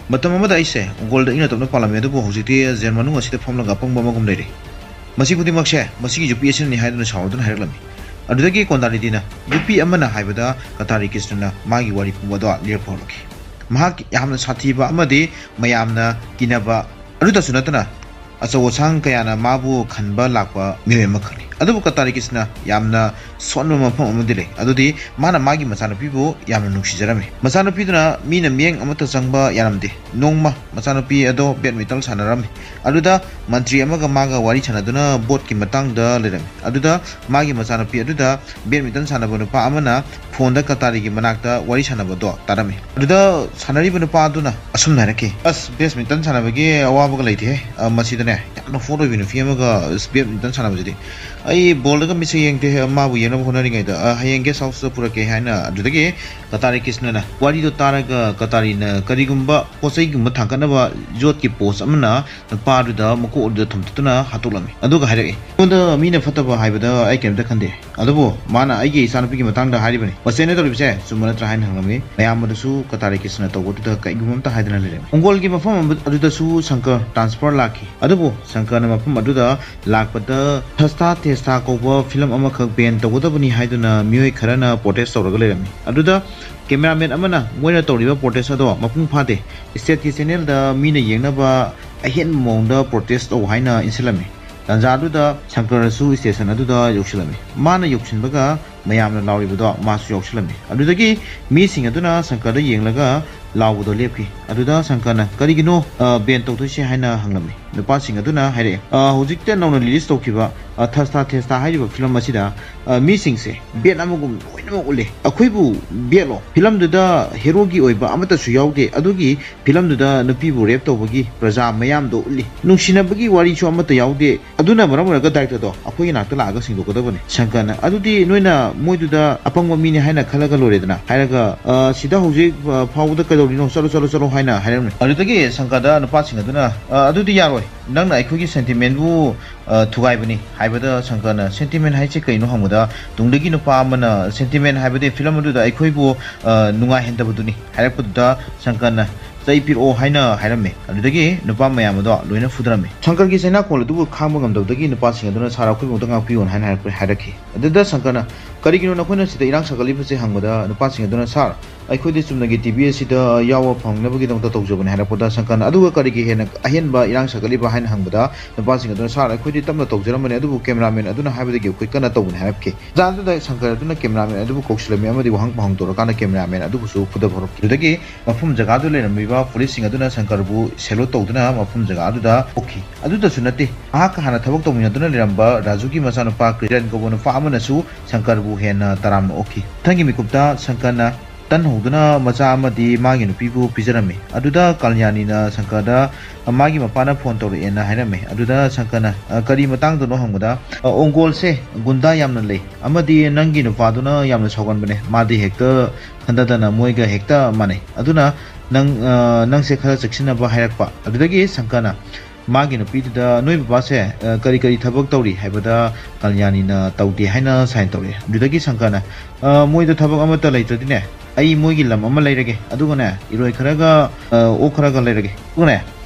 "ꯃꯇꯝ ꯑꯃꯗ ꯑꯩꯁꯦ ꯎꯪꯒꯣꯜꯗ ꯏꯪꯅ ꯇꯞꯅ ꯄꯥꯜꯂꯝꯃꯤ, ꯑꯗꯨꯕꯨ ꯍꯧꯖꯤꯛꯇꯤ ꯖꯦꯜ ꯃꯅꯨꯡ ꯑꯁꯤꯗ ꯐꯝꯂꯒ ꯑꯄꯪꯕ ꯑꯃꯒꯨꯝ ꯂꯩꯔꯦ꯫ ꯃꯁꯤ ꯈꯨꯗꯤꯡꯃꯛꯁꯦ ꯃꯁꯤꯒꯤ ꯌꯨꯄꯤ ꯑꯁꯤꯅꯅꯤ" ꯍꯥꯏꯗꯨꯅ ꯁꯥꯎꯔꯗꯨꯅ ꯍꯥꯏꯔꯛꯂꯝꯃꯤ꯫ ꯑꯗꯨꯗꯒꯤ ꯀꯣꯟꯗꯥꯔꯤꯗꯤꯅ ꯌꯨꯄꯤ ꯑꯃꯅ ꯍꯥꯏꯕꯗ ꯀꯇꯥꯔꯤ ꯀ꯭ꯔꯤꯁꯅꯅ ꯃꯥꯒꯤ ꯋꯥꯔꯤ ꯄꯨꯝꯕ ꯑꯗꯣ ꯂꯤꯔꯛꯄ ꯍꯧꯔꯛꯈꯤ꯫ ꯃꯍꯥꯛ ꯌꯥꯝꯅ ꯁꯥꯊꯤꯕ ꯑꯃꯗꯤ ꯃꯌꯥꯝꯅ ꯀꯤꯅꯕ ꯑꯗꯨꯇꯁꯨ ꯅꯠꯇꯅ ꯑꯆꯧ ꯑꯁꯥꯡ ꯀꯌꯥꯅ ꯃꯥꯕꯨ ꯈꯟꯕ ꯂꯥꯛꯄ ꯃꯤꯑꯣꯏ ꯑꯃꯈꯛꯅꯤ꯫ ꯑꯗꯨꯕꯨ ꯀꯇꯥꯔꯤ ꯀ꯭ꯔꯤꯁꯅ ꯌꯥꯝꯅ ꯁꯣꯟꯕ ꯃꯐꯝ ꯑꯃꯗꯤ ꯂꯩ꯫ ꯑꯗꯨꯗꯤ ꯃꯥꯅ ꯃꯥꯒꯤ ꯃꯆꯥꯅꯨꯄꯤꯕꯨ ꯌꯥꯝꯅ ꯅꯨꯡꯁꯤꯖꯔꯝꯃꯤ꯫ ꯃꯆꯥꯅꯨꯄꯤꯗꯨꯅ ꯃꯤꯅ ꯃꯤꯠꯌꯦꯡ ꯑꯃꯠꯇ ꯆꯪꯕ ꯌꯥꯔꯝꯗꯦ꯫ ꯅꯣꯡꯃ ꯃꯆꯥꯅꯨꯄꯤ ꯑꯗꯣ ꯕꯦꯗꯃꯤꯟꯇꯟ ꯁꯥꯟꯅꯔꯝꯃꯤ꯫ ꯑꯗꯨꯗ ꯃꯟꯇ꯭ꯔꯤ ꯑꯃꯒ ꯃꯥꯒ ꯋꯥꯔꯤ ꯁꯥꯟꯅꯗꯨꯅ ꯕꯣꯠꯀꯤ ꯃꯇꯥꯡꯗ ꯂꯩꯔꯝꯃꯤ꯫ ꯑꯗꯨꯗ ꯃꯥꯒꯤ ꯃꯆꯥꯅꯨꯄꯤ ꯑꯗꯨꯗ ꯕꯦꯗꯃꯤꯟꯇꯟ ꯁꯥꯟꯅꯕ ꯅꯨꯄꯥ ꯑꯃꯅ ꯐꯣꯟꯗ ꯀꯇꯥꯔꯤꯒꯤ ꯃꯅꯥꯛꯇ ꯋꯥꯔꯤ ꯁꯥꯟꯅꯕꯗꯣ ꯇꯥꯔꯝꯃꯤ꯫ ꯑꯗꯨꯗ ꯁꯥꯟꯅꯔꯤꯕ ꯅꯨꯄꯥ ꯑꯗꯨꯅ ꯑꯁꯨꯝꯅ ꯍꯥꯏꯔꯛꯈꯤ, "ꯑꯁ, ꯕꯦꯗꯃꯤꯟꯇꯟ ꯁꯥꯟꯅꯕꯒꯤ ꯑꯋꯥꯕꯒ ꯂꯩꯇꯦꯍꯦ꯫ ꯑ, ꯃꯁꯤꯗꯅꯦ ꯌꯥꯝꯅ ꯍꯣꯠ ꯑꯣꯏꯕ ꯅꯨꯄꯤ ꯑꯃꯒ, ꯑꯁ, ꯕꯦꯗꯃꯤꯟꯇꯟ ꯁꯥꯟꯅꯕꯁꯤꯗꯤ꯫ ꯑꯩ ꯕꯣꯜꯗꯒ ꯃꯤꯠꯁꯦ ꯌꯦꯡꯗꯦ, ꯃꯥꯕꯨ ꯌꯦꯡꯅꯕ ꯍꯣꯠꯅꯔꯤꯉꯩꯗ, ꯑ, ꯍꯌꯦꯡ ꯒꯦꯁ ꯍꯥꯎꯁꯇ ꯄꯨꯔꯛꯀꯦ" ꯍꯥꯏꯅ꯫ ꯑꯗꯨꯗꯒꯤ ꯀꯇꯥꯔꯤ ꯀ꯭ꯔꯤꯁꯅꯅ ꯋꯥꯔꯤꯗꯣ ꯇꯥꯔꯒ ꯀꯇꯥꯔꯤꯅ ꯀꯔꯤꯒꯨꯝꯕ ꯄꯣꯠ ꯆꯩꯒꯨꯝꯕ ꯊꯥꯡꯒꯠꯅꯕ ꯌꯣꯠꯀꯤ ꯄꯣꯁ ꯑꯃꯅ ꯅꯨꯄꯥꯗꯨꯗ ꯃꯀꯣꯛ ꯑꯗꯨꯗ ꯊꯣꯝꯇꯠꯇꯨꯅ ꯍꯥꯠꯇꯣꯛꯂꯝꯃꯤ꯫ ꯑꯗꯨꯒ ꯍꯥꯏꯔꯛꯏ, "ꯑꯩꯉꯣꯟꯗ ꯃꯤꯅ ꯐꯠꯇꯕ ꯍꯥꯏꯕꯗ ꯑꯩ ꯀꯔꯤꯝꯇ ꯈꯟꯗꯦ꯫ ꯑꯗꯨꯕꯨ ꯃꯥꯅ ꯑꯩꯒꯤ ꯏꯆꯥꯅꯨꯄꯤꯒꯤ ꯃꯇꯥꯡꯗ ꯍꯥꯏꯔꯤꯕꯅꯤ꯫ ꯃꯁꯤ ꯑꯩꯅ ꯇꯧꯔꯤꯕꯁꯦ ꯆꯨꯝꯕ ꯅꯠꯇ꯭ꯔꯥ?" ꯍꯥꯏꯅ ꯍꯪꯂꯝꯃꯤ꯫ ꯃꯌꯥꯝ ꯑꯗꯨꯁꯨ ꯀꯇꯥꯔꯤ ꯀ꯭ꯔꯤꯁꯅ ꯇꯧꯕꯗꯨꯗ ꯀꯔꯤꯒꯨꯝꯕ ꯑꯃꯠꯇ ꯍꯥꯏꯗꯅ ꯂꯩꯔꯝꯃꯤ꯫ ꯎꯪꯒꯣꯜꯒꯤ ꯃꯐꯝ ꯑꯃ-, ꯑꯗꯨꯗꯁꯨ ꯁꯪꯀꯔ ꯇ꯭ꯔꯥꯟꯁꯐꯔ ꯂꯥꯛꯈꯤ꯫ ꯑꯗꯨꯕꯨ ꯁꯪꯀꯔꯅ ꯃꯐꯝ ꯑꯗꯨꯗ ꯂꯥꯛꯄꯗ ꯊꯁꯇꯥ ꯊꯦꯁꯇꯥ ꯀꯧꯕ ꯐꯤꯂꯝ ꯑꯃꯈꯛ ꯕꯦꯟ ꯇꯧꯒꯗꯕꯅꯤ ꯍꯥꯏꯗꯨꯅ ꯃꯤꯑꯣꯏ ꯈꯔꯅ ꯄ꯭ꯔꯣꯇꯦꯁ ꯇꯧꯔꯒ ꯂꯩꯔꯝꯃꯤ꯫ ꯑꯗꯨꯗ ꯀꯦꯃꯦꯔꯥꯃꯦꯟ ꯑꯃꯅ ꯃꯣꯏꯅ ꯇꯧꯔꯤꯕ ꯄ꯭ꯔꯣꯇꯦꯁ ꯑꯗꯣ ꯃꯄꯨꯡ ꯐꯥꯗꯦ, ꯁ꯭ꯇꯦꯠꯀꯤ ꯆꯦꯅꯦꯜꯗ ꯃꯤꯅ ꯌꯦꯡꯅꯕ ꯑꯍꯦꯟꯕ ꯃꯑꯣꯡꯗ ꯄ꯭ꯔꯣꯇꯦꯁ ꯇꯧ ꯍꯥꯏꯅ ꯏꯟꯁꯤꯜꯂꯝꯃꯤ꯫ ꯇꯥꯟꯖꯥꯗꯨꯗ ꯁꯪꯀꯔꯁꯨ ꯁ꯭ꯇꯦꯁꯟ ꯑꯗꯨꯗ ꯌꯧꯁꯤꯜꯂꯝꯃꯤ꯫ ꯃꯥꯅ ꯌꯧꯁꯤꯟꯕꯒ ꯃꯌꯥꯝꯅ ꯂꯥꯎꯔꯤꯕꯗꯣ ꯃꯥꯁꯨ ꯌꯥꯎꯁꯤꯜꯂꯝꯃꯤ꯫ ꯑꯗꯨꯗꯒꯤ ꯃꯤꯁꯤꯡ ꯑꯗꯨꯅ ꯁꯪꯀꯔꯗ ꯌꯦꯡꯂꯒ ꯂꯥꯎꯕꯗꯣ ꯂꯦꯞꯈꯤ꯫ ꯑꯗꯨꯗ ꯁꯪꯀꯔꯅ, "ꯀꯔꯤꯒꯤꯅꯣ, ꯑ, ꯕꯦꯟ ꯇꯧꯗꯣꯏꯁꯦ?" ꯍꯥꯏꯅ ꯍꯪꯂꯝꯃꯤ꯫ ꯅꯨꯄꯥꯁꯤꯡ ꯑꯗꯨꯅ ꯍꯥꯏꯔꯛꯑꯦ, "ꯑ, ꯍꯧꯖꯤꯛꯇ ꯅꯧꯅ ꯔꯤꯂꯤꯁ ꯇꯧꯈꯤꯕ, ꯑ, ꯊꯁꯇꯥ ꯊꯦꯁꯇꯥ ꯍꯥꯏꯔꯤꯕ ꯐꯤꯂꯝ ꯑꯁꯤꯗ, ꯑ, ꯃꯤꯁꯤꯡꯁꯦ ꯕꯦꯟ ꯑꯃꯒꯨꯝ ꯂꯣꯏꯅꯃꯛ ꯎꯠꯂꯦ꯫ ꯑꯩꯈꯣꯏꯕꯨ ꯕꯦꯟꯂꯣ? ꯐꯤꯂꯝꯗꯨꯗ ꯍꯦꯔꯣꯒꯤ ꯑꯣꯏꯕ ꯑꯃꯠꯇꯁꯨ ꯌꯥꯎꯗꯦ꯫ ꯑꯗꯨꯒꯤ ꯐꯤꯂꯝꯗꯨꯗ ꯅꯨꯄꯤꯕꯨ ꯔꯦꯞ ꯇꯧꯕꯒꯤ ꯄ꯭ꯔꯖꯥ ꯃꯌꯥꯝꯗꯣ ꯎꯠꯂꯤ꯫ ꯅꯨꯡꯁꯤꯅꯕꯒꯤ ꯋꯥꯔꯤꯁꯨ ꯑꯃꯠꯇ ꯌꯥꯎꯗꯦ꯫ ꯑꯗꯨꯅ ꯃꯔꯝ ꯑꯣꯏꯔꯒ ꯗꯥꯏꯔꯦꯛꯇꯔꯗꯣ ꯑꯩꯈꯣꯏꯒꯤ ꯅꯥꯛꯇ ꯂꯥꯛꯑꯒ ꯁꯦꯡꯗꯣꯛꯀꯗꯕꯅꯤ꯫" ꯁꯪꯀꯔꯅ, "ꯑꯗꯨꯗꯤ ꯅꯣꯏꯅ ꯃꯣꯏꯗꯨꯗ ꯑꯄꯪꯕ ꯃꯤꯅꯤ ꯍꯥꯏꯅ ꯈꯜꯂꯒ ꯂꯣꯏꯔꯦꯗꯅ" ꯍꯥꯏꯔꯒ, "ꯑ, ꯁꯤꯗ ꯍꯧꯖꯤꯛ, ꯑ, ꯐꯥꯎꯕꯗ ꯀꯩꯗꯧ-" ꯀꯔꯤꯅꯣ, ꯆꯠꯂꯣ, ꯆꯠꯂꯣ, ꯆꯠꯂꯣ" ꯍꯥꯏꯅ ꯍꯥꯏꯔꯝꯃꯤ꯫ ꯑꯗꯨꯗꯒꯤ ꯁꯪꯀꯔꯗ ꯅꯨꯄꯥꯁꯤꯡ ꯑꯗꯨꯅ, "ꯑ, ꯑꯗꯨꯗꯤ ꯌꯥꯔꯣꯏ, ꯅꯪꯅ ꯑꯩꯈꯣꯏꯒꯤ ꯁꯦꯟꯇꯤꯃꯦꯟꯕꯨ, ꯑ, ꯊꯨꯒꯥꯏꯕꯅꯤ" ꯍꯥꯏꯕꯗ ꯁꯪꯀꯔꯅ, "ꯁꯦꯟꯇꯤꯃꯦꯟ ꯍꯥꯏꯁꯦ ꯀꯩꯅꯣ?" ꯍꯪꯕꯗ, ꯇꯨꯡꯗꯒꯤ ꯅꯨꯄꯥ ꯑꯃꯅ, "ꯁꯦꯟꯇꯤꯃꯦꯟ ꯍꯥꯏꯕꯗꯤ ꯐꯤꯂꯝ ꯑꯗꯨꯗ ꯑꯩꯈꯣꯏꯕꯨ, ꯑ, ꯅꯨꯡꯉꯥꯏꯍꯟꯗꯕꯗꯨꯅꯤ" ꯍꯥꯏꯔꯛꯄꯗꯨꯗ ꯁꯪꯀꯔꯅ, "ꯆꯩ ꯄꯤꯔꯛꯑꯣ" ꯍꯥꯏꯅ ꯍꯥꯏꯔꯝꯃꯤ꯫ ꯑꯗꯨꯗꯒꯤ ꯅꯨꯄꯥ ꯃꯌꯥꯝ ꯑꯗꯣ ꯂꯣꯏꯅ ꯐꯨꯗꯔꯝꯃꯤ꯫ ꯁꯪꯀꯔꯒꯤ ꯆꯩꯅꯥꯈꯣꯜ ꯑꯗꯨꯕꯨ ꯈꯥꯡꯕ ꯉꯝꯗꯕꯗꯒꯤ ꯅꯨꯄꯥꯁꯤꯡ ꯑꯗꯨꯅ, "ꯁꯥꯔ, ꯑꯩꯈꯣꯏꯕꯨ ꯑꯃꯨꯛꯇ ꯉꯥꯛꯄꯤꯌꯣꯅ" ꯍꯥꯏꯅ ꯍꯥꯏꯔꯛꯄ-, ꯍꯥꯏꯔꯛꯈꯤ꯫ ꯑꯗꯨꯗ ꯁꯪꯀꯔꯅ, "ꯀꯔꯤꯒꯤꯅꯣ ꯅꯈꯣꯏꯅ ꯁꯤꯗ ꯏꯔꯥꯡ ꯁꯥꯒꯠꯂꯤꯕꯁꯦ?" ꯍꯪꯕꯗ ꯅꯨꯄꯥꯁꯤꯡ ꯑꯗꯨꯅ, "ꯁꯥꯔ, ꯑꯩꯈꯣꯏꯗꯤ ꯆꯨꯝꯅꯒꯤ ꯇꯤ ꯚꯤ ꯑꯁꯤꯗ ꯌꯥꯎꯕ ꯐꯪꯅꯕꯒꯤꯗꯃꯛꯇ ꯇꯧꯖꯕꯅꯤ" ꯍꯥꯏꯔꯛꯄꯗ ꯁꯪꯀꯔꯅ, "ꯑꯗꯨꯒ ꯀꯔꯤꯒꯤ ꯍꯦꯟꯅ ꯑꯍꯦꯟꯕ ꯏꯔꯥꯡ ꯁꯥꯒꯠꯂꯤꯕ?" ꯍꯥꯏꯅ ꯍꯪꯕꯗ ꯅꯨꯄꯥꯁꯤꯡ ꯑꯗꯨꯅ, "ꯁꯥꯔ, ꯑꯩꯈꯣꯏꯗꯤ ꯇꯞꯅ ꯇꯧꯖꯔꯝꯕꯅꯤ, ꯑꯗꯨꯕꯨ ꯀꯦꯃꯦꯔꯥꯃꯦꯟ ꯑꯗꯨꯅ ꯍꯥꯏꯕꯗꯒꯤ ꯑꯩꯈꯣꯏ ꯀꯟꯅ ꯇꯧꯕꯅꯤ" ꯍꯥꯏꯔꯛꯈꯤ꯫ ꯇꯥꯟꯖꯥꯗꯨꯗ ꯁꯪꯀꯔ ꯑꯗꯨꯅ ꯀꯦꯃꯦꯔꯥꯃꯦꯟ ꯑꯗꯨꯕꯨ ꯀꯧꯁꯤꯜꯂꯝꯃꯤ ꯑꯃꯗꯤ ꯋꯥꯍꯪ ꯄꯥꯎꯍꯪ ꯇꯧꯔꯀꯥꯟꯗ ꯀꯦꯃꯦꯔꯥꯃꯦꯟ ꯑꯗꯨꯕꯨꯁꯨ ꯐꯨꯗꯕ ꯍꯧꯔꯛꯈꯤ꯫ ꯑꯗꯨꯗꯒꯤ ꯃꯐꯝ ꯖꯒꯥꯗꯨ ꯂꯩꯔꯝꯃꯤꯕ ꯄꯨꯂꯤꯁꯁꯤꯡ ꯑꯗꯨꯅ ꯁꯪꯀꯔꯕꯨ ꯁꯦꯂꯨꯠ ꯇꯧꯗꯨꯅ ꯃꯐꯝ ꯖꯒꯥ ꯑꯗꯨꯗ ꯄꯨꯈꯤ꯫ ꯑꯗꯨꯗꯁꯨ ꯅꯠꯇꯦ, ꯃꯍꯥꯛꯀ ꯍꯥꯟꯅ ꯊꯕꯛ ꯇꯧꯃꯤꯟꯅꯗꯨꯅ ꯂꯩꯔꯝꯕ ꯔꯥꯖꯨꯒꯤ ꯃꯆꯥꯅꯨꯄꯥ ꯀ꯭ꯔꯤꯔꯟ ꯀꯧꯕ ꯅꯨꯄꯥ ꯑꯃꯅꯁꯨ ꯁꯪꯀꯔꯕꯨ ꯍꯦꯟꯅ ꯇꯔꯥꯝꯅ ꯑꯣꯛꯈꯤ꯫ ꯃꯊꯪꯒꯤ ꯃꯤꯀꯨꯞꯇ ꯁꯪꯀꯔꯅ ꯇꯟ ꯍꯧꯗꯨꯅ ꯃꯆꯥ ꯑꯃꯗꯤ ꯃꯥꯒꯤ ꯅꯨꯄꯤꯕꯨ ꯄꯤꯖꯔꯝꯃꯤ꯫ ꯑꯗꯨꯗ ꯀꯜꯌꯥꯅꯤꯅ ꯁꯪꯀꯔꯗ ꯃꯥꯒꯤ ꯃꯄꯥꯅ ꯐꯣꯟ ꯇꯧꯔꯛꯑꯦꯅ ꯍꯥꯏꯔꯝꯃꯤ꯫ ꯑꯗꯨꯗ ꯁꯪꯀꯔꯅ, "ꯑ, ꯀꯔꯤ ꯃꯇꯥꯡꯗꯅꯣ?" ꯍꯪꯕꯗ, "ꯑ, ꯑꯣꯡꯒꯣꯜꯁꯦ ꯒꯨꯟꯗꯥ ꯌꯥꯝꯅ ꯂꯩ, ꯑꯃꯗꯤ ꯅꯪꯒꯤ ꯅꯨꯄꯥꯗꯨꯅ ꯌꯥꯝꯅ ꯁꯥꯎꯒꯟꯕꯅꯦ, ꯃꯥꯗꯤ ꯍꯦꯛꯇ ꯈꯟꯊꯗꯅ ꯃꯣꯏꯒ ꯍꯦꯛꯇ ꯃꯥꯟꯅꯩ꯫ ꯑꯗꯨꯅ ꯅꯪ, ꯑ, ꯅꯪꯁꯦ ꯈꯔ ꯆꯦꯛꯁꯤꯟꯅꯕ" ꯍꯥꯏꯔꯛꯄ꯫ ꯑꯗꯨꯗꯒꯤ ꯁꯪꯀꯔꯅ ꯃꯥꯒꯤ ꯅꯨꯄꯤꯗꯨꯗ, "ꯅꯣꯏ ꯕꯕꯥꯁꯦ, ꯑ, ꯀꯔꯤ ꯀꯔꯤ ꯊꯕꯛ ꯇꯧꯔꯤ?" ꯍꯥꯏꯕꯗ ꯀꯜꯌꯥꯅꯤꯅ ꯇꯧꯗꯦ ꯍꯥꯏꯅ ꯁꯥꯏꯟ ꯇꯧꯔꯛꯑꯦ꯫ ꯑꯗꯨꯗꯒꯤ ꯁꯪꯀꯔꯅ, "ꯑ, ꯃꯣꯏꯗ ꯊꯕꯛ ꯑꯃꯠꯇ ꯂꯩꯇ꯭ꯔꯗꯤꯅꯦ, ꯑꯩ ꯃꯣꯏꯒꯤ ꯂꯝ ꯑꯃ ꯂꯩꯔꯒꯦ, ꯑꯗꯨꯒꯅꯦ, ꯏꯔꯣꯏ ꯈꯔꯒ, ꯑ, ꯑꯣꯛ ꯈꯔꯒ ꯂꯩꯔꯒꯦ꯫ ꯑꯗꯨꯒꯅꯦ,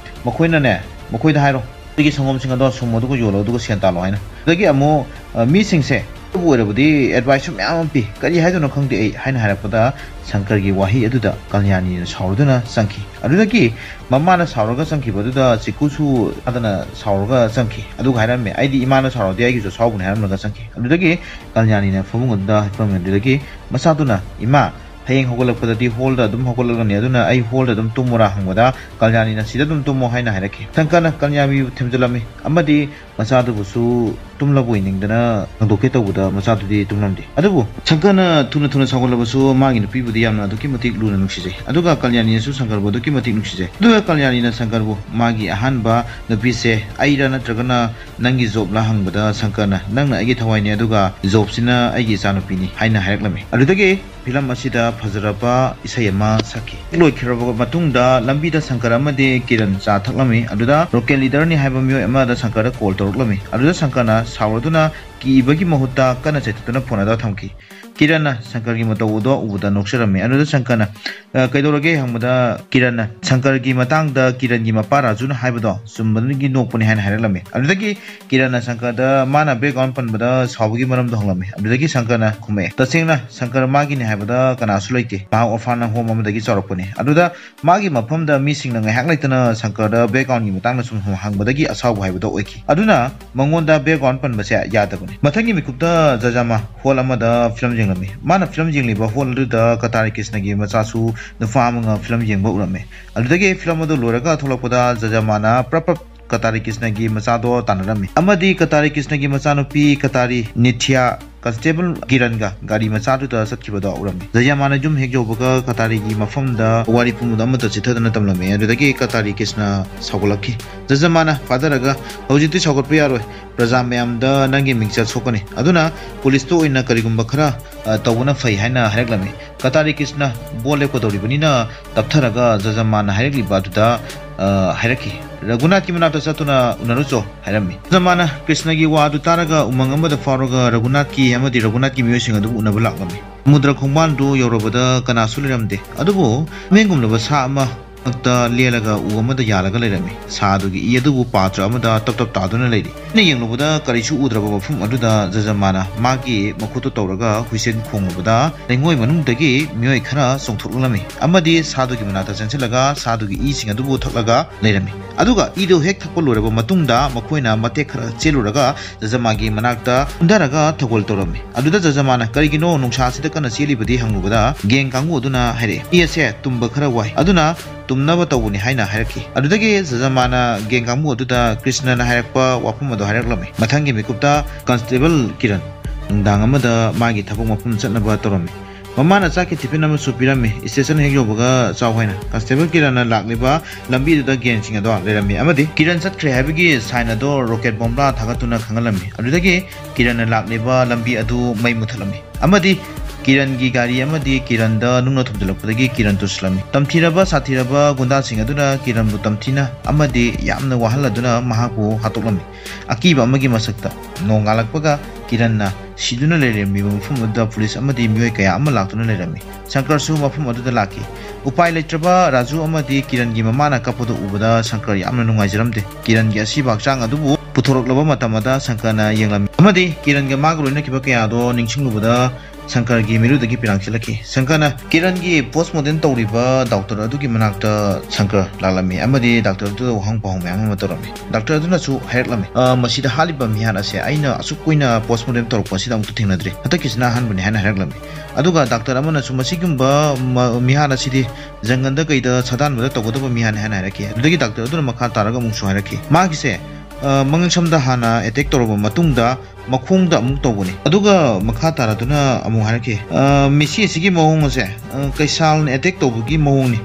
ꯃꯈꯣꯏꯅꯅꯦ, ꯃꯈꯣꯏꯗ ꯍꯥꯏꯔꯣ, ꯑꯩꯒꯤ ꯁꯪꯒꯣꯝꯁꯤꯡ ꯑꯗꯣ ꯁꯨꯝꯃꯣ, ꯑꯗꯨꯒ ꯌꯣꯜꯂꯣ, ꯑꯗꯨꯒ ꯁꯦꯟ ꯇꯥꯜꯂꯣ" ꯍꯥꯏꯅ꯫ ꯑꯗꯒꯤ ꯑꯃꯨꯛ, ꯑ, ꯃꯤꯁꯤꯡꯁꯦ ꯑꯗꯨꯕꯨ ꯑꯣꯏꯔꯕꯗꯤ ꯑꯦꯗꯚꯥꯏꯁꯁꯨ ꯃꯌꯥꯝ ꯑꯃ ꯄꯤ꯫ "ꯀꯔꯤ ꯍꯥꯏꯗꯣꯏꯅꯣ ꯈꯪꯗꯦ ꯑꯩ" ꯍꯥꯏꯅ ꯍꯥꯏꯔꯛꯄꯗ ꯁꯪꯀꯔꯒꯤ ꯋꯥꯍꯩ ꯑꯗꯨꯗ ꯀꯜꯌꯥꯅꯤꯅ ꯁꯥꯎꯔꯗꯨꯅ ꯆꯪꯈꯤ꯫ ꯑꯗꯨꯗꯒꯤ ꯃꯃꯥꯅ ꯁꯥꯎꯔꯒ ꯆꯪꯈꯤꯕ ꯑꯗꯨꯗ ꯆꯤꯀꯨꯁꯨ ꯃꯥꯗꯅ ꯁꯥꯎꯔꯒ ꯆꯪꯈꯤ꯫ ꯑꯗꯨꯒ ꯍꯥꯏꯔꯝꯃꯦ, "ꯑꯩꯗꯤ ꯏꯃꯥꯅ ꯁꯥꯎꯔꯗꯤ ꯑꯩꯒꯤꯁꯨ ꯑꯁꯥꯎꯕꯅꯦ" ꯍꯥꯏꯔꯝꯂꯒ ꯆꯪꯈꯤ꯫ ꯑꯗꯨꯗꯒꯤ ꯀꯜꯌꯥꯅꯤꯅ ꯐꯃꯨꯡ ꯑꯗꯨꯗ ꯍꯤꯞꯄꯝꯃꯦ꯫ ꯑꯗꯨꯗꯒꯤ ꯃꯆꯥꯗꯨꯅ, "ꯏꯃꯥ, ꯍꯌꯦꯡ ꯍꯧꯒꯠꯂꯛꯄꯗꯗꯤ ꯍꯣꯜꯗ ꯑꯗꯨꯝ ꯍꯧꯒꯠꯂꯛꯂꯅꯤ, ꯑꯗꯨꯅ ꯑꯩ ꯍꯣꯜꯗ ꯑꯗꯨꯝ ꯇꯨꯝꯃꯨꯔꯥ?" ꯍꯪꯕꯗ ꯀꯜꯌꯥꯅꯤꯅ, "ꯁꯤꯗ ꯑꯗꯨꯝ ꯇꯨꯝꯃꯣ" ꯍꯥꯏꯅ ꯍꯥꯏꯔꯛꯈꯤ꯫ ꯁꯪꯀꯔꯅ ꯀꯜꯌꯥꯅꯤꯕꯨ ꯊꯦꯝꯖꯤꯜꯂꯝꯃꯤ ꯑꯃꯗꯤ ꯃꯆꯥꯗꯨꯕꯨꯁꯨ ꯇꯨꯝꯂꯕꯣꯏ ꯅꯤꯡꯗꯅ ꯍꯪꯗꯣꯛꯀꯦ ꯇꯧꯕꯗ ꯃꯆꯥꯗꯨꯗꯤ ꯇꯨꯝꯂꯝꯗꯦ꯫ ꯑꯗꯨꯕꯨ ꯁꯪꯀꯔꯅ ꯊꯨꯅ ꯊꯨꯅ ꯁꯥꯎꯒꯠꯂꯕꯁꯨ ꯃꯥꯒꯤ ꯅꯨꯄꯤꯕꯨꯗꯤ ꯌꯥꯝꯅ ꯑꯗꯨꯛꯀꯤ ꯃꯇꯤꯛ ꯂꯨꯅ ꯅꯨꯡꯁꯤꯖꯩ꯫ ꯑꯗꯨꯒ ꯀꯜꯌꯥꯅꯤꯅꯁꯨ ꯁꯪꯀꯔꯕꯨ ꯑꯗꯨꯛꯀꯤ ꯃꯇꯤꯛ ꯅꯨꯡꯁꯤꯖꯩ꯫ ꯑꯗꯨꯒ ꯀꯜꯌꯥꯅꯤꯅ ꯁꯪꯀꯔꯕꯨ ꯃꯥꯒꯤ ꯑꯍꯥꯟꯕ ꯅꯨꯄꯤꯁꯦ ꯑꯩꯔꯥ ꯅꯠꯇ꯭ꯔꯒꯅ ꯅꯪꯒꯤ ꯖꯣꯕꯂꯥ ꯍꯪꯕꯗ ꯁꯪꯀꯔꯅ ꯅꯪꯅ ꯑꯩꯒꯤ ꯊꯋꯥꯏꯅꯤ, ꯑꯗꯨꯒ ꯖꯣꯕꯁꯤꯅ ꯑꯩꯒꯤ ꯏꯆꯥꯅꯨꯄꯤꯅꯤ ꯍꯥꯏꯅ ꯍꯥꯏꯔꯛꯂꯝꯃꯤ꯫ ꯑꯗꯨꯗꯒꯤ ꯐꯤꯂꯝ ꯑꯁꯤꯗ ꯐꯖꯔꯕ ꯏꯁꯩ ꯑꯃ ꯁꯛꯈꯤ꯫ ꯂꯣꯏꯈ꯭ꯔꯕ ꯃꯇꯨꯡꯗ ꯂꯝꯕꯤꯗ ꯁꯪꯀꯔ ꯑꯃꯗꯤ ꯀꯤꯔꯟ ꯆꯥ ꯊꯛꯂꯝꯃꯤ꯫ ꯑꯗꯨꯗ ꯔꯣꯀꯦꯜ ꯂꯤꯗꯔꯅꯤ ꯍꯥꯏꯕ ꯃꯤꯑꯣꯏ ꯑꯃꯗ ꯁꯪꯀꯔꯗ ꯀꯣꯜ ꯇꯧꯔꯛꯂꯝꯃꯤ꯫ ꯑꯗꯨꯗ ꯁꯪꯀꯔꯅ ꯁꯥꯎꯔꯗꯨꯅ ꯀꯤꯕꯒꯤ ꯃꯍꯨꯠꯇ ꯀꯟꯅ ꯆꯩꯊꯠꯇꯨꯅ ꯐꯣꯟ ꯑꯗꯨ ꯊꯝꯈꯤ꯫ ꯀꯤꯔꯟꯅ ꯁꯪꯀꯔꯒꯤ ꯃꯇꯧ ꯑꯗꯨ ꯎꯕꯗ ꯅꯣꯛꯆꯔꯝꯃꯤ꯫ ꯑꯗꯨꯗ ꯁꯪꯀꯔꯅ, "ꯑ, ꯀꯩꯗꯧꯔꯒꯦ?" ꯍꯪꯕꯗ ꯀꯤꯔꯟꯅ ꯁꯪꯀꯔꯒꯤ ꯃꯇꯥꯡꯗ ꯀꯤꯔꯟꯒꯤ ꯃꯄꯥ ꯔꯥꯖꯨꯅ ꯍꯥꯏꯕꯗꯣ ꯆꯨꯝꯕꯗꯒꯤ ꯅꯣꯛꯄꯅꯤ ꯍꯥꯏꯅ ꯍꯥꯏꯔꯛꯂꯝꯃꯤ꯫ ꯑꯗꯨꯗꯒꯤ ꯀꯤꯔꯟꯅ ꯁꯪꯀꯔꯗ ꯃꯥꯅ ꯕꯦꯛꯒ꯭ꯔꯥꯎꯟ ꯄꯟꯕꯗ ꯁꯥꯎꯕꯒꯤ ꯃꯔꯝꯗꯣ ꯍꯪꯂꯝꯃꯤ꯫ ꯑꯗꯨꯗꯒꯤ ꯁꯪꯀꯔꯅ ꯈꯨꯝꯃꯛꯑꯦ, "ꯇꯁꯦꯡꯅ ꯁꯪꯀꯔ ꯃꯥꯒꯤꯅꯤ ꯍꯥꯏꯕꯗ ꯀꯅꯥꯁꯨ ꯂꯩꯇꯦ꯫ ꯃꯍꯥꯛ ꯑꯣꯔꯐꯥꯟ ꯍꯣꯝ ꯑꯃꯗꯒꯤ ꯆꯥꯎꯔꯛꯄꯅꯤ꯫" ꯑꯗꯨꯗ ꯃꯥꯒꯤ ꯃꯐꯝꯗ ꯃꯤꯁꯤꯡꯅ ꯉꯥꯏꯍꯥꯛ ꯂꯩꯇꯅ ꯁꯪꯀꯔꯗ ꯕꯦꯛꯒ꯭ꯔꯥꯎꯟꯒꯤ ꯃꯇꯥꯡꯗ ꯁꯨꯝ ꯍꯪꯕꯗꯒꯤ ꯑꯁꯥꯎꯕ ꯍꯥꯏꯕꯗꯣ ꯑꯣꯏꯈꯤ꯫ ꯑꯗꯨꯅ ꯃꯉꯣꯟꯗ ꯕꯦꯛꯒ꯭ꯔꯥꯎꯟ ꯄꯟꯕꯁꯦ ꯌꯥꯗꯕꯅꯤ꯫ ꯃꯊꯪꯒꯤ ꯃꯤꯀꯨꯞꯇ ꯖꯖꯃꯥ ꯍꯣꯜ ꯑꯃꯗ ꯐꯤꯂꯝ ꯌꯦꯡꯂꯝꯃꯤ꯫ ꯃꯥꯅ ꯐꯤꯂꯝ ꯌꯦꯡꯂꯤꯕ ꯍꯣꯜ ꯑꯗꯨꯗ ꯀꯇꯥꯔꯤ ꯀ꯭ꯔꯤꯁꯅꯒꯤ ꯃꯆꯥꯁꯨ ꯅꯨꯄꯥ ꯑꯃꯒ ꯐꯤꯂꯝ ꯌꯦꯡꯕ ꯎꯔꯝꯃꯤ꯫ ꯑꯗꯨꯗꯒꯤ ꯐꯤꯂꯝ ꯑꯗꯨ ꯂꯣꯏꯔꯒ ꯊꯣꯛꯂꯛꯄꯗ ꯖꯖꯃꯥꯅ ꯄ꯭ꯔꯞ ꯄ꯭ꯔꯞ ꯀꯇꯥꯔꯤ ꯀ꯭ꯔꯤꯁꯅꯒꯤ ꯃꯆꯥꯗꯣ ꯇꯥꯟꯅꯔꯝꯃꯤ ꯑꯃꯗꯤ ꯀꯇꯥꯔꯤ ꯀ꯭ꯔꯤꯁꯅꯒꯤ ꯃꯆꯥꯅꯨꯄꯤ ꯀꯇꯥꯔꯤ ꯅꯤꯊ꯭ꯌꯥ ꯀꯟꯁꯇꯦꯕꯜ ꯀꯤꯔꯟꯒ ꯒꯥꯔꯤ ꯃꯆꯥꯗꯨꯗ ꯆꯠꯈꯤꯕꯗꯣ ꯎꯔꯝꯃꯤ꯫ ꯖꯖꯃꯥꯅ ꯌꯨꯝ ꯍꯦꯛ ꯌꯧꯕꯒ ꯀꯇꯥꯔꯤꯒꯤ ꯃꯐꯝꯗ ꯋꯥꯔꯤ ꯄꯨꯝꯕꯗꯣ ꯑꯃꯠꯇ ꯆꯤꯊꯗꯅ ꯇꯝꯂꯝꯃꯤ꯫ ꯑꯗꯨꯗꯒꯤ ꯀꯇꯥꯔꯤ ꯀ꯭ꯔꯤꯁꯅ ꯁꯥꯎꯒꯠꯂꯛꯈꯤ꯫ ꯖꯖꯃꯥꯅ ꯐꯥꯗꯔꯒ, "ꯍꯧꯖꯤꯛꯇꯤ ꯁꯥꯎꯒꯠꯄ ꯌꯥꯔꯣꯏ꯫ ꯄ꯭ꯔꯖꯥ ꯃꯌꯥꯝꯗ ꯅꯪꯒꯤ ꯃꯤꯡꯆꯠ ꯁꯣꯛꯀꯅꯤ꯫ ꯑꯗꯨꯅ ꯄꯨꯂꯤꯁꯇ ꯑꯣꯏꯅ ꯀꯔꯤꯒꯨꯝꯕ ꯈꯔ, ꯑ, ꯇꯧꯕꯅ ꯐꯩ," ꯍꯥꯏꯅ ꯍꯥꯏꯔꯛꯂꯝꯃꯤ꯫ ꯀꯇꯥꯔꯤ ꯀ꯭ꯔꯤꯁꯅ ꯕꯣꯜ ꯂꯦꯞꯀꯗꯧꯔꯤꯕꯅꯤꯅ ꯇꯞꯊꯔꯒ ꯖꯖꯃꯥꯅ ꯍꯥꯏꯔꯛꯂꯤꯕ ꯑꯗꯨꯗ, ꯑ, ꯍꯥꯏꯔꯛꯈꯤ꯫ "ꯔꯘꯨꯅꯥꯊꯀꯤ ꯃꯅꯥꯛꯇ ꯆꯠꯇꯨꯅ ꯎꯅꯔꯨꯆꯣ," ꯍꯥꯏꯔꯝꯃꯤ꯫ ꯖꯖꯃꯥꯅ ꯀ꯭ꯔꯤꯁꯅꯒꯤ ꯋꯥ ꯑꯗꯨ ꯇꯥꯔꯒ ꯎꯃꯪ ꯑꯃꯗ ꯐꯥꯎꯔꯒ ꯔꯘꯨꯅꯥꯊꯀꯤ ꯑꯃꯗꯤ ꯔꯘꯨꯅꯥꯊꯀꯤ ꯃꯤꯑꯣꯏꯁꯤꯡ ꯑꯗꯨꯕꯨ ꯎꯅꯕ ꯂꯥꯛꯂꯝꯃꯤ꯫ ꯁꯃꯨꯗ꯭ꯔ ꯈꯣꯡꯕꯥꯟꯗꯨ ꯌꯧꯔꯕꯗ ꯀꯅꯥꯁꯨ ꯂꯩꯔꯝꯗꯦ꯫ ꯑꯗꯨꯕꯨ ꯍꯥꯃꯦꯡꯒꯨꯝꯂꯕ ꯁꯥ ꯑꯃ ꯃꯔꯛꯇ ꯂꯦꯜꯂꯒ ꯎ ꯑꯃꯗ ꯌꯥꯜꯂꯒ ꯂꯩꯔꯝꯃꯤ꯫ ꯁꯥ ꯑꯗꯨꯒꯤ ꯏ ꯑꯗꯨꯕꯨ ꯄꯥꯇ꯭ꯔ ꯑꯃꯗ ꯇꯞ ꯇꯞ ꯇꯥꯗꯨꯅ ꯂꯩꯔꯤ꯫ ꯑꯩꯅ ꯌꯦꯡꯂꯨꯕꯗ ꯀꯔꯤꯁꯨ ꯎꯗ꯭ꯔꯕ ꯃꯐꯝ ꯑꯗꯨꯗ ꯖꯖꯃꯥꯅ ꯃꯥꯒꯤ ꯃꯈꯨꯠꯇꯨ ꯇꯧꯔꯒ ꯍꯨꯏꯁꯦꯟ ꯈꯣꯡꯂꯨꯕꯗ ꯂꯩꯉꯣꯏ ꯃꯅꯨꯡꯗꯒꯤ ꯃꯤꯑꯣꯏ ꯈꯔ ꯆꯣꯡꯊꯣꯛꯂꯛꯂꯝꯃꯤ ꯑꯃꯗꯤ ꯁꯥꯗꯨꯒꯤ ꯃꯅꯥꯛꯇ ꯆꯪꯁꯤꯜꯂꯒ ꯁꯥꯗꯨꯒꯤ ꯏꯁꯤꯡ ꯑꯗꯨꯕꯨ ꯊꯛꯂꯒ ꯂꯩꯔꯝꯃꯤ꯫ ꯑꯗꯨꯒ ꯏꯗꯨ ꯍꯦꯛ ꯊꯛꯄ ꯂꯣꯏꯔꯕ ꯃꯇꯨꯡꯗ ꯃꯈꯣꯏꯅ ꯃꯇꯦꯛ ꯈꯔ ꯆꯦꯜꯂꯨꯔꯒ ꯖꯖꯃꯥꯒꯤ ꯃꯅꯥꯛꯇ ꯀꯨꯝꯊꯔꯒ ꯊꯧꯒꯜ ꯇꯧꯔꯝꯃꯤ꯫ ꯑꯗꯨꯗ ꯖꯖꯃꯥꯅ, "ꯀꯔꯤꯒꯤꯅꯣ ꯅꯨꯡꯁꯥ ꯑꯁꯤꯗ ꯀꯟꯅ ꯆꯦꯜꯂꯤꯕꯗꯤ?" ꯍꯪꯂꯨꯕꯗ ꯒꯦꯡ ꯀꯥꯡꯕꯨ ꯑꯗꯨꯅ ꯍꯥꯏꯔꯛꯑꯦ, "ꯃꯤ ꯑꯁꯦ ꯇꯨꯝꯕ ꯈꯔ ꯋꯥꯏ, ꯑꯗꯨꯅ ꯇꯨꯝꯅꯕ ꯇꯧꯕꯅꯤ ꯍꯥꯏꯅ ꯍꯥꯏꯔꯛꯈꯤ꯫ ꯑꯗꯨꯗꯒꯤ ꯖꯖꯃꯥꯅ ꯒꯦꯡ ꯀꯥꯡꯕꯨ ꯑꯗꯨꯗ ꯀ꯭ꯔꯤꯁꯅꯅ ꯍꯥꯏꯔꯛꯄ ꯋꯥꯐꯝ ꯑꯗꯨ ꯍꯥꯏꯔꯛꯂꯝꯃꯤ꯫ ꯃꯊꯪꯒꯤ ꯃꯤꯀꯨꯞꯇ ꯀꯟꯁꯇꯦꯕꯜ ꯀꯤꯔꯟ ꯅꯨꯡꯗꯥꯡ ꯑꯃꯗ ꯃꯥꯒꯤ ꯊꯕꯛ ꯃꯐꯝ ꯆꯠꯅꯕ ꯇꯧꯔꯝꯃꯤ꯫ ꯃꯃꯥꯅ ꯆꯥꯛꯀꯤ ꯇꯤꯐꯤꯟ ꯑꯃꯁꯨ ꯄꯤꯔꯝꯃꯤ꯫ ꯁ꯭ꯇꯦꯁꯟ ꯍꯦꯛ ꯌꯧꯕꯒ ꯆꯥꯎ ꯍꯥꯏꯅ꯫ ꯀꯟꯁꯇꯦꯕꯜ ꯀꯤꯔꯟꯅ ꯂꯥꯛꯂꯤꯕ ꯂꯝꯕꯤꯗꯨꯗ ꯒꯦꯡꯁꯤꯡ ꯑꯗꯣ ꯂꯩꯔꯝꯃꯤ ꯑꯃꯗꯤ ꯀꯤꯔꯟ ꯆꯠꯈ꯭ꯔꯦ ꯍꯥꯏꯕꯒꯤ ꯁꯥꯏꯟ ꯑꯗꯣ ꯔꯣꯀꯦꯠ ꯕꯣꯝꯕ ꯊꯥꯒꯠꯇꯨꯅ ꯈꯪꯍꯜꯂꯝꯃꯤ꯫ ꯑꯗꯨꯗꯒꯤ ꯀꯤꯔꯟꯅ ꯂꯥꯛꯂꯤꯕ ꯂꯝꯕꯤ ꯑꯗꯨ ꯃꯩ ꯃꯨꯊꯠꯂꯝꯃꯤ ꯑꯃꯗꯤ ꯀꯤꯔꯟꯒꯤ ꯒꯥꯔꯤ ꯑꯃꯗꯤ ꯀꯤꯔꯟꯗ ꯅꯨꯡꯅ ꯊꯣꯝꯖꯤꯜꯂꯛꯄꯗꯒꯤ ꯀꯤꯔꯟ ꯇꯨꯁꯤꯜꯂꯝꯃꯤ꯫ ꯇꯝꯊꯤꯔꯕ ꯁꯥꯊꯤꯔꯕ ꯒꯨꯟꯗꯥꯁꯤꯡ ꯑꯗꯨꯅ ꯀꯤꯔꯟꯕꯨ ꯇꯝꯊꯤꯅ ꯑꯃꯗꯤ ꯌꯥꯝꯅ ꯋꯥꯍꯜꯂꯗꯨꯅ ꯃꯍꯥꯛꯄꯨ ꯍꯥꯠꯇꯣꯛꯂꯝꯃꯤ꯫ ꯑꯀꯤꯕ ꯑꯃꯒꯤ ꯃꯁꯛꯇ ꯅꯣꯡꯉꯥꯜꯂꯛꯄꯒ ꯀꯤꯔꯟꯅ ꯁꯤꯗꯨꯅ ꯂꯩꯔꯝꯃꯤꯕ ꯃꯐꯝ ꯑꯗꯨꯗ ꯄꯨꯂꯤꯁ ꯑꯃꯗꯤ ꯃꯤꯑꯣꯏ ꯀꯌꯥ ꯑꯃ ꯂꯥꯛꯇꯨꯅ ꯂꯩꯔꯝꯃꯤ꯫ ꯁꯪꯀꯔꯁꯨ ꯃꯐꯝ ꯑꯗꯨꯗ ꯂꯥꯛꯈꯤ꯫ ꯎꯄꯥꯏ ꯂꯩꯇ꯭ꯔꯕ ꯔꯥꯖꯨ ꯑꯃꯗꯤ ꯀꯤꯔꯟꯒꯤ ꯃꯃꯥꯅ ꯀꯞꯄꯗꯨ ꯎꯕꯗ ꯁꯪꯀꯔ ꯌꯥꯝꯅ ꯅꯨꯡꯉꯥꯏꯖꯔꯝꯗꯦ꯫ ꯀꯤꯔꯟꯒꯤ ꯑꯁꯤꯕ ꯍꯛꯆꯥꯡ ꯑꯗꯨꯕꯨ ꯄꯨꯊꯣꯔꯛꯂꯕ ꯃꯇꯝ ꯑꯗꯨꯗ ꯁꯪꯀꯔꯅ ꯌꯦꯡꯂꯝꯃꯤ ꯑꯃꯗꯤ ꯀꯤꯔꯟꯒ ꯃꯥꯒ ꯂꯣꯏꯅꯈꯤꯕ ꯀꯌꯥ ꯑꯗꯣ ꯅꯤꯡꯁꯤꯡꯂꯨꯕꯗ ꯁꯪꯀꯔꯒꯤ ꯃꯤꯔꯨꯗꯒꯤ ꯄꯤꯔꯥꯡ ꯆꯦꯜꯂꯛꯈꯤ꯫ ꯁꯪꯀꯔꯅ ꯀꯤꯔꯟꯒꯤ ꯄꯣꯁꯃꯣꯔꯇꯦꯝ ꯇꯧꯔꯤꯕ ꯗꯣꯛꯇꯔ ꯑꯗꯨꯒꯤ ꯃꯅꯥꯛꯇ ꯁꯪꯀꯔ ꯂꯥꯛꯂꯝꯃꯤ ꯑꯃꯗꯤ ꯗꯣꯛꯇꯔ ꯑꯗꯨꯗ ꯋꯥꯍꯪ ꯄꯥꯎꯍꯪ ꯃꯌꯥꯝ ꯑꯃ ꯇꯧꯔꯝꯃꯤ꯫ ꯗꯣꯛꯇꯔ ꯑꯗꯨꯅꯁꯨ ꯍꯥꯏꯔꯛꯂꯝꯃꯤ, "ꯑ, ꯃꯁꯤꯗ ꯍꯥꯠꯂꯤꯕ ꯃꯤꯍꯥꯠ ꯑꯁꯦ ꯑꯩꯅ ꯑꯁꯨꯛ ꯀꯨꯏꯅ ꯄꯣꯁꯃꯣꯔꯇꯦꯝ ꯇꯧꯔꯛꯄ ꯑꯁꯤꯗ ꯑꯃꯨꯛꯇ ꯊꯦꯡꯅꯗ꯭ꯔꯤ꯫ ꯍꯟꯗꯛꯀꯤꯁꯤꯅ ꯑꯍꯥꯟꯕꯅꯤ" ꯍꯥꯏꯅ ꯍꯥꯏꯔꯛꯂꯝꯃꯤ꯫ ꯑꯗꯨꯒ ꯗꯣꯛꯇꯔ ꯑꯃꯅꯁꯨ, "ꯃꯁꯤꯒꯨꯝꯕ ꯃ-, ꯃꯤꯍꯥꯠ ꯑꯁꯤꯗꯤ ꯖꯪꯒꯜꯗ ꯀꯩꯗ ꯁꯥꯗꯥꯟꯕꯗ ꯇꯧꯒꯗꯕ ꯃꯤꯍꯥꯠꯅꯤ" ꯍꯥꯏꯅ ꯍꯥꯏꯔꯛꯈꯤ꯫ ꯑꯗꯨꯗꯒꯤ ꯗꯣꯛꯇꯔ ꯑꯗꯨꯅ ꯃꯈꯥ ꯇꯥꯔꯒ ꯑꯃꯨꯛꯁꯨ ꯍꯥꯏꯔꯛꯈꯤ, ꯃꯥꯒꯤꯁꯦ, ꯑ, ꯃꯉꯛꯁꯝꯗ ꯍꯥꯟꯅ ꯑꯦꯇꯦꯛ ꯇꯧꯔꯕ ꯃꯇꯨꯡꯗ ꯃꯈꯣꯡꯗ ꯑꯃꯨꯛ ꯇꯧꯕꯅꯤ꯫ ꯑꯗꯨꯒ ꯃꯈꯥ ꯇꯥꯔꯗꯨꯅ ꯑꯃꯨꯛ ꯍꯥꯏꯔꯛꯈꯤ, "ꯑ, ꯃꯤꯁꯤ ꯑꯁꯤꯒꯤ ꯃꯑꯣꯡ ꯑꯁꯦ, ꯑ, ꯀꯩꯁꯥꯜꯅ ꯑꯦꯇꯦꯛ ꯇꯧꯕꯒꯤ ꯃꯑꯣꯡꯅꯤ"꯫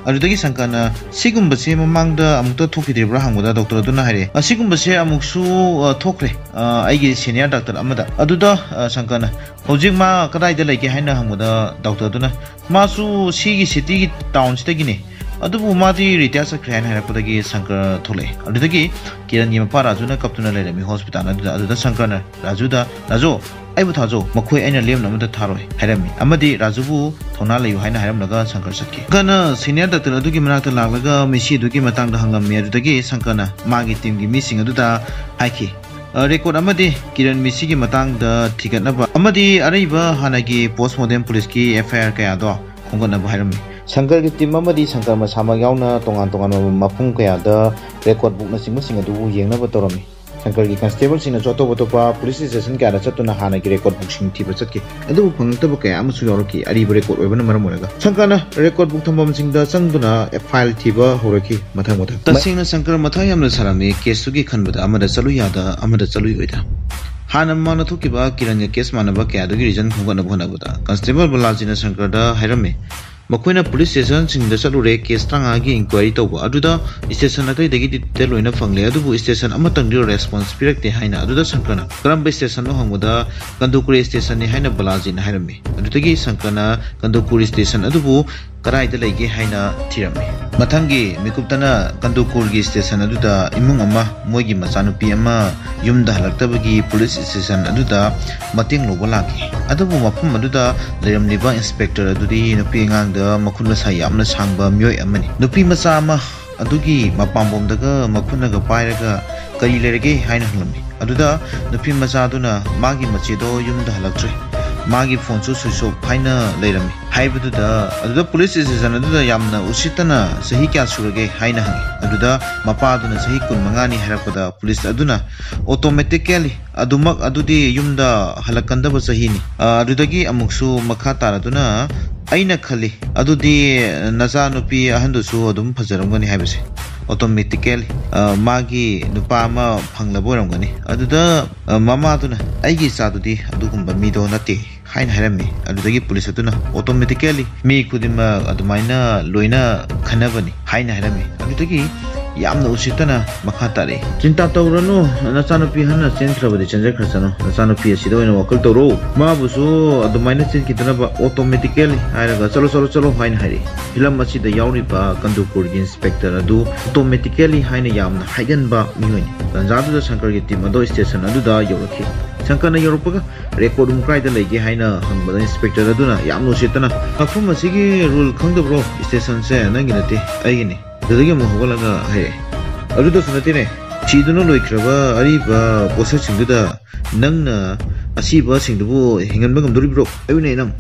ꯑꯗꯨꯗꯒꯤ ꯁꯪꯀꯔꯅ, "ꯁꯤꯒꯨꯝꯕꯁꯦ ꯃꯃꯥꯡꯗ ꯑꯃꯨꯛꯇ ꯊꯣꯛꯈꯤꯗ꯭ꯔꯤꯕ꯭ꯔꯥ?" ꯍꯪꯕꯗ ꯗꯣꯛꯇꯔ ꯑꯗꯨꯅ ꯍꯥꯏꯔꯛꯑꯦ, "ꯑꯁꯤꯒꯨꯝꯕꯁꯦ ꯑꯃꯨꯛꯁꯨ, ꯑ, ꯊꯣꯛꯈ꯭ꯔꯦ, ꯑ, ꯑꯩꯒꯤ ꯁꯦꯅꯤꯌꯔ ꯗꯣꯛꯇꯔ ꯑꯃꯗ"꯫ ꯑꯗꯨꯗ, ꯑ, ꯁꯪꯀꯔꯅ, "ꯍꯧꯖꯤꯛ ꯃꯥ ꯀꯗꯥꯏꯗ ꯂꯩꯒꯦ ꯍꯥꯏꯅ ꯍꯪꯕꯗ ꯗꯣꯛꯇꯔ ꯑꯗꯨꯅ, "ꯃꯥꯁꯨ ꯁꯤꯒꯤ ꯁꯤꯇꯤꯒꯤ ꯇꯥꯎꯟꯁꯤꯗꯒꯤꯅꯤ, ꯑꯗꯨꯕꯨ ꯃꯥꯗꯤ ꯔꯤꯇꯥꯌꯔ ꯆꯠꯈ꯭ꯔꯦ" ꯍꯥꯏꯅ ꯍꯥꯏꯔꯛꯄꯗꯒꯤ ꯁꯪꯀꯔ ꯊꯣꯛꯂꯛꯑꯦ꯫ ꯑꯗꯨꯗꯒꯤ ꯀꯤꯔꯟꯒꯤ ꯃꯄꯥ ꯔꯥꯖꯨꯅ ꯀꯞꯇꯨꯅ ꯂꯩꯔꯝꯃꯤ ꯍꯣꯁꯄꯤꯇꯥꯜ ꯑꯗꯨꯗ꯫ ꯑꯗꯨꯗ ꯁꯪꯀꯔꯅ ꯔꯥꯖꯨꯗ, "ꯔꯥꯖꯨ, ꯑꯩꯕꯨ ꯊꯥꯖꯧ, ꯃꯈꯣꯏ ꯑꯩꯅ ꯂꯦꯝꯅ ꯑꯃꯠꯇ ꯊꯥꯔꯣꯏ" ꯍꯥꯏꯔꯝꯃꯤ ꯑꯃꯗꯤ ꯔꯥꯖꯨꯕꯨ ꯊꯧꯅꯥ ꯂꯩꯌꯨ ꯍꯥꯏꯅ ꯍꯥꯏꯔꯝꯂꯒ ꯁꯪꯀꯔ ꯆꯠꯈꯤ꯫ ꯁꯪꯀꯔꯅ ꯁꯦꯅꯤꯌꯔ ꯗꯣꯛꯇꯔ ꯑꯗꯨꯒꯤ ꯃꯅꯥꯛꯇ ꯂꯥꯛꯂꯒ ꯃꯤꯁꯤ ꯑꯗꯨꯒꯤ ꯃꯇꯥꯡꯗ ꯍꯪꯂꯝꯃꯤ꯫ ꯑꯗꯨꯗꯒꯤ ꯁꯪꯀꯔꯅ ꯃꯥꯒꯤ ꯇꯤꯝꯒꯤ ꯃꯤꯁꯤꯡ ꯑꯗꯨꯗ ꯍꯥꯏꯈꯤ, ꯑ, ꯔꯦꯀꯣꯔꯗ ꯑꯃꯗꯤ ꯀꯤꯔꯟ ꯃꯤꯁꯤꯒꯤ ꯃꯇꯥꯡꯗ ꯊꯤꯒꯠꯅꯕ ꯑꯃꯗꯤ ꯑꯔꯤꯕ ꯍꯥꯟꯅꯒꯤ ꯄꯣꯁꯃꯣꯔꯇꯦꯝ ꯄꯨꯂꯤꯁꯀꯤ ꯑꯦꯐ ꯑꯥꯏ ꯑꯥꯔ ꯀꯌꯥꯗꯣ ꯈꯣꯝꯒꯠꯅꯕ ꯍꯥꯏꯔꯝꯃꯤ꯫ ꯁꯪꯀꯔꯒꯤ ꯇꯤꯝ ꯑꯃꯗꯤ ꯁꯪꯀꯔ ꯃꯁꯥꯃꯛ ꯌꯥꯎꯅ ꯇꯣꯉꯥꯟ ꯇꯣꯉꯥꯟꯕ ꯃꯐꯝ ꯀꯌꯥꯗ ꯔꯦꯀꯣꯔꯗ ꯕꯨꯛꯅꯆꯤꯡꯕꯁꯤꯡ ꯑꯗꯨꯕꯨ ꯌꯦꯡꯅꯕ ꯇꯧꯔꯝꯃꯤ꯫ ꯁꯪꯀꯔꯒꯤ ꯀꯟꯁꯇꯦꯕꯜꯁꯤꯡꯅꯁꯨ ꯑꯇꯣꯞ ꯑꯇꯣꯞꯄ ꯄꯨꯂꯤꯁ ꯁ꯭ꯇꯦꯁꯟ ꯀꯌꯥꯗ ꯆꯠꯇꯨꯅ ꯍꯥꯟꯅꯒꯤ ꯔꯦꯀꯣꯔꯗ ꯕꯨꯛꯁꯤꯡ ꯊꯤꯕ ꯆꯠꯈꯤ꯫ ꯑꯗꯨꯕꯨ ꯐꯪꯂꯛꯇꯕ ꯀꯌꯥ ꯑꯃꯁꯨ ꯌꯥꯎꯔꯛꯈꯤ, ꯑꯔꯤꯕ ꯔꯦꯀꯣꯔꯗ ꯑꯣꯏꯕꯅ ꯃꯔꯝ ꯑꯣꯏꯔꯒ꯫ ꯁꯪꯀꯔꯅ ꯔꯦꯀꯣꯔꯗ ꯕꯨꯛ ꯊꯝꯐꯝꯁꯤꯡꯗ ꯆꯪꯗꯨꯅ ꯐꯥꯏꯜ ꯊꯤꯕ ꯍꯧꯔꯛꯈꯤ꯫ ꯃꯊꯪ ꯃꯊꯪ꯫ ꯇꯁꯦꯡꯅ ꯁꯪꯀꯔ ꯃꯊꯥ ꯌꯥꯝꯅ ꯁꯥꯔꯝꯃꯤ, ꯀꯦꯁꯇꯨꯒꯤ ꯈꯟꯕꯗ ꯑꯃꯗ ꯆꯠꯂꯨ ꯌꯥꯗ, ꯑꯃꯗ ꯆꯠꯂꯨ ꯑꯣꯏꯗ꯫ ꯍꯥꯟꯅ ꯃꯃꯥꯡꯗ ꯊꯣꯛꯈꯤꯕ ꯀꯤꯔꯟꯒ ꯀꯦꯁ ꯃꯥꯟꯅꯕ ꯀꯌꯥꯗꯨꯒꯤ ꯔꯤꯖꯟ ꯈꯣꯝꯒꯠꯅꯕ ꯍꯣꯠꯅꯕꯗ ꯀꯟꯁꯇꯦꯕꯜ ꯕꯂꯥꯖꯤꯅ ꯁꯪꯀꯔꯗ ꯍꯥꯏꯔꯝꯃꯤ, ꯃꯈꯣꯏꯅ ꯄꯨꯂꯤꯁ ꯁ꯭ꯇꯦꯁꯟꯁꯤꯡꯗ ꯆꯠꯂꯨꯔꯦ, ꯀꯦꯁ ꯇꯔꯥꯃꯉꯥꯒꯤ ꯏꯟꯀ꯭ꯋꯥꯏꯔꯤ ꯇꯧꯕ ꯑꯗꯨꯗ ꯁ꯭ꯇꯦꯁꯟ ꯑꯇꯩꯗꯒꯤꯗꯤ ꯗꯤꯇꯦꯜ ꯂꯣꯏꯅ ꯐꯪꯂꯦ, ꯑꯗꯨꯕꯨ ꯁ꯭ꯇꯦꯁꯟ ꯑꯃꯇꯪꯗꯤ ꯔꯦꯁꯄꯣꯟꯁ ꯄꯤꯔꯛꯇꯦ ꯍꯥꯏꯅ꯫ ꯑꯗꯨꯗ ꯁꯪꯀꯔꯅ ꯀꯔꯝꯕ ꯁ꯭ꯇꯦꯁꯟꯅꯣ ꯍꯪꯕꯗ ꯀꯟꯗꯨꯀꯨꯔꯤ ꯁ꯭ꯇꯦꯁꯟꯅꯤ ꯍꯥꯏꯅ ꯕꯂꯥꯖꯤꯅ ꯍꯥꯏꯔꯝꯃꯤ꯫ ꯑꯗꯨꯗꯒꯤ ꯁꯪꯀꯔꯅ ꯀꯟꯗꯨꯀꯨꯔꯤ ꯁ꯭ꯇꯦꯁꯟ ꯑꯗꯨꯕꯨ ꯀꯗꯥꯏꯗ ꯂꯩꯒꯦ ꯍꯥꯏꯅ ꯊꯤꯔꯝꯃꯤ꯫ ꯃꯊꯪꯒꯤ ꯃꯤꯀꯨꯞꯇꯅ ꯀꯟꯗꯨꯀꯨꯔꯒꯤ ꯁ꯭ꯇꯦꯁꯟ ꯑꯗꯨꯗ ꯏꯃꯨꯡ ꯑꯃ ꯃꯣꯏꯒꯤ ꯃꯆꯥꯅꯨꯄꯤ ꯑꯃ ꯌꯨꯝꯗ ꯍꯜꯂꯛꯇꯕꯒꯤ ꯄꯨꯂꯤꯁ ꯁ꯭ꯇꯦꯁꯟ ꯑꯗꯨꯗ ꯃꯇꯦꯡ ꯂꯧꯕ ꯂꯥꯛꯈꯤ꯫ ꯑꯗꯨꯕꯨ ꯃꯐꯝ ꯑꯗꯨꯗ ꯂꯩꯔꯝꯂꯤꯕ ꯏꯟꯁꯄꯦꯛꯇꯔ ꯑꯗꯨꯗꯤ ꯅꯨꯄꯤ ꯑꯉꯥꯡꯗ ꯃꯈꯨꯠ ꯃꯁꯥ ꯌꯥꯝꯅ ꯁꯥꯡꯕ ꯃꯤꯑꯣꯏ ꯑꯃꯅꯤ꯫ ꯅꯨꯄꯤ ꯃꯆꯥ ꯑꯃ ꯑꯗꯨꯒꯤ ꯃꯄꯥꯝꯕꯣꯝꯗꯒ ꯃꯈꯨꯠꯅꯒ ꯄꯥꯏꯔꯒ "ꯀꯔꯤ ꯂꯩꯔꯒꯦ?" ꯍꯥꯏꯅ ꯍꯪꯂꯝꯃꯤ꯫ ꯑꯗꯨꯗ ꯅꯨꯄꯤ ꯃꯆꯥꯗꯨꯅ ꯃꯥꯒꯤ ꯃꯆꯦꯗꯣ ꯌꯨꯝꯗ ꯍꯜꯂꯛꯇ꯭ꯔꯦ, ꯃꯥꯒꯤ ꯐꯣꯟꯁꯨ ꯁ꯭ꯋꯤꯆ ꯑꯣꯐ ꯍꯥꯏꯅ ꯂꯩꯔꯝꯃꯤ ꯍꯥꯏꯕꯗꯨꯗ, ꯑꯗꯨꯗ ꯄꯨꯂꯤꯁ ꯁ꯭ꯇꯦꯁꯟ ꯑꯗꯨꯗ ꯌꯥꯝꯅ ꯎꯁꯤꯠꯇꯅ "ꯆꯍꯤ ꯀꯌꯥ ꯁꯨꯔꯒꯦ?" ꯍꯥꯏꯅ ꯍꯪꯉꯤ꯫ ꯑꯗꯨꯗ ꯃꯄꯥꯗꯨꯅ "ꯆꯍꯤ ꯀꯨꯟꯃꯉꯥꯅꯤ" ꯍꯥꯏꯔꯛꯄꯗ ꯄꯨꯂꯤꯁ ꯑꯗꯨꯅ ꯑꯣꯇꯣꯃꯦꯇꯤꯀꯦꯂꯤ "ꯑꯗꯨꯃꯛ ꯑꯗꯨꯗꯤ ꯌꯨꯝꯗ ꯍꯜꯂꯛꯀꯟꯗꯕ ꯆꯍꯤꯅꯤ꯫ ꯑ, ꯑꯗꯨꯗꯒꯤ ꯑꯃꯨꯛꯁꯨ ꯃꯈꯥ ꯇꯥꯔꯗꯨꯅ "ꯑꯩꯅ ꯈꯜꯂꯤ ꯑꯗꯨꯗꯤ ꯅꯆꯥꯅꯨꯄꯤ ꯑꯍꯟꯗꯨꯁꯨ ꯑꯗꯨꯝ ꯐꯖꯔꯝꯒꯅꯤ" ꯍꯥꯏꯕꯁꯦ꯫ ꯑꯣꯇꯣꯃꯦꯇꯤꯀꯦꯂꯤ, ꯑ, ꯃꯥꯒꯤ ꯅꯨꯄꯥ ꯑꯃ ꯐꯪꯂꯕ ꯑꯣꯏꯔꯝꯒꯅꯤ꯫ ꯑꯗꯨꯗ, ꯑ, ꯃꯃꯥꯗꯨꯅ "ꯑꯩꯒꯤ ꯏꯆꯥꯗꯨꯗꯤ ꯑꯗꯨꯒꯨꯝꯕ ꯃꯤꯗꯣ ꯅꯠꯇꯦ" ꯍꯥꯏꯅ ꯍꯥꯏꯔꯝꯃꯤ꯫ ꯑꯗꯨꯗꯒꯤ ꯄꯨꯂꯤꯁ ꯑꯗꯨꯅ "ꯑꯣꯇꯣꯃꯦꯇꯤꯀꯦꯂꯤ ꯃꯤ ꯈꯨꯗꯤꯡꯃꯛ ꯑꯗꯨꯃꯥꯏꯅ ꯂꯣꯏꯅ ꯈꯟꯅꯕꯅꯤ" ꯍꯥꯏꯅ ꯍꯥꯏꯔꯝꯃꯤ꯫ ꯑꯗꯨꯗꯒꯤ ꯌꯥꯝꯅ ꯎꯁꯤꯠꯇꯅ ꯃꯈꯥ ꯇꯥꯔꯛꯏ꯫ "ꯆꯤꯟꯇꯥ ꯇꯧꯔꯅꯨ, ꯅꯆꯥꯅꯨꯄꯤ ꯑꯍꯟꯅ ꯆꯦꯟꯈ꯭ꯔꯕꯗꯤ ꯆꯦꯟꯖꯈ꯭ꯔꯁꯅꯨ, ꯅꯆꯥꯅꯨꯄꯤ ꯑꯁꯤꯗ ꯑꯣꯏꯅ ꯋꯥꯈꯜ ꯇꯧꯔꯣ꯫ ꯃꯥꯕꯨꯁꯨ ꯑꯗꯨꯃꯥꯏꯅ ꯆꯦꯟꯈꯤꯗꯅꯕ ꯑꯣꯇꯣꯃꯦꯇꯤꯀꯦꯂꯤ" ꯍꯥꯏꯔꯒ "ꯆꯠꯂꯣ, ꯆꯠꯂꯣ, ꯆꯠꯂꯣ" ꯍꯥꯏꯅ ꯍꯥꯏꯔꯛꯏ꯫ ꯐꯤꯂꯝ ꯑꯁꯤꯗ ꯌꯥꯎꯔꯤꯕ ꯀꯟꯗꯨꯀꯨꯔꯒꯤ ꯏꯟꯁꯄꯦꯛꯇꯔ ꯑꯗꯨ ꯑꯣꯇꯣꯃꯦꯇꯤꯀꯦꯂꯤ ꯍꯥꯏꯅ ꯌꯥꯝꯅ ꯍꯥꯏꯒꯟꯕ ꯃꯤꯑꯣꯏꯅꯤ꯫ ꯇꯥꯟꯖꯥꯗꯨꯗ ꯁꯪꯀꯔꯒꯤ ꯇꯤꯝ ꯑꯗꯣ ꯁ꯭ꯇꯦꯁꯟ ꯑꯗꯨꯗ ꯌꯧꯔꯛꯈꯤ꯫ ꯁꯪꯀꯔꯅ ꯌꯧꯔꯛꯄꯒ "ꯔꯦꯀꯣꯔꯗ ꯔꯨꯝ ꯀꯥꯏꯗ ꯂꯩꯒꯦ?" ꯍꯥꯏꯅ ꯍꯪꯕꯗ ꯏꯟꯁꯄꯦꯛꯇꯔ ꯑꯗꯨꯅ ꯌꯥꯝꯅ ꯎꯁꯤꯠꯇꯅ "ꯃꯐꯝ ꯑꯁꯤꯒꯤ ꯔꯨꯜ ꯈꯪꯗꯕ꯭ꯔꯣ? ꯁ꯭ꯇꯦꯁꯟꯁꯦ ꯅꯪꯒꯤ ꯅꯠꯇꯦ, ꯑꯩꯒꯤꯅꯤ"꯫ ꯑꯗꯨꯗꯒꯤ ꯑꯃꯨꯛ ꯍꯧꯒꯠꯂꯒ ꯍꯥꯏꯔꯛꯑꯦ, "ꯑꯗꯨꯗꯁꯨ ꯅꯠꯇꯦꯅꯦ, ꯁꯤꯗꯨꯅ ꯂꯣꯏꯈ꯭ꯔꯕ ꯑꯔꯤꯕ ꯄꯣꯠꯁꯛꯁꯤꯡꯗꯨꯗ ꯅꯪꯅ ꯑꯁꯤꯕꯁꯤꯡꯗꯨꯕꯨ ꯍꯤꯡꯍꯟꯕ ꯉꯝꯗꯣꯔꯤꯕ꯭ꯔꯣ? ꯑꯩꯕꯨꯅꯦ ꯅꯪ!"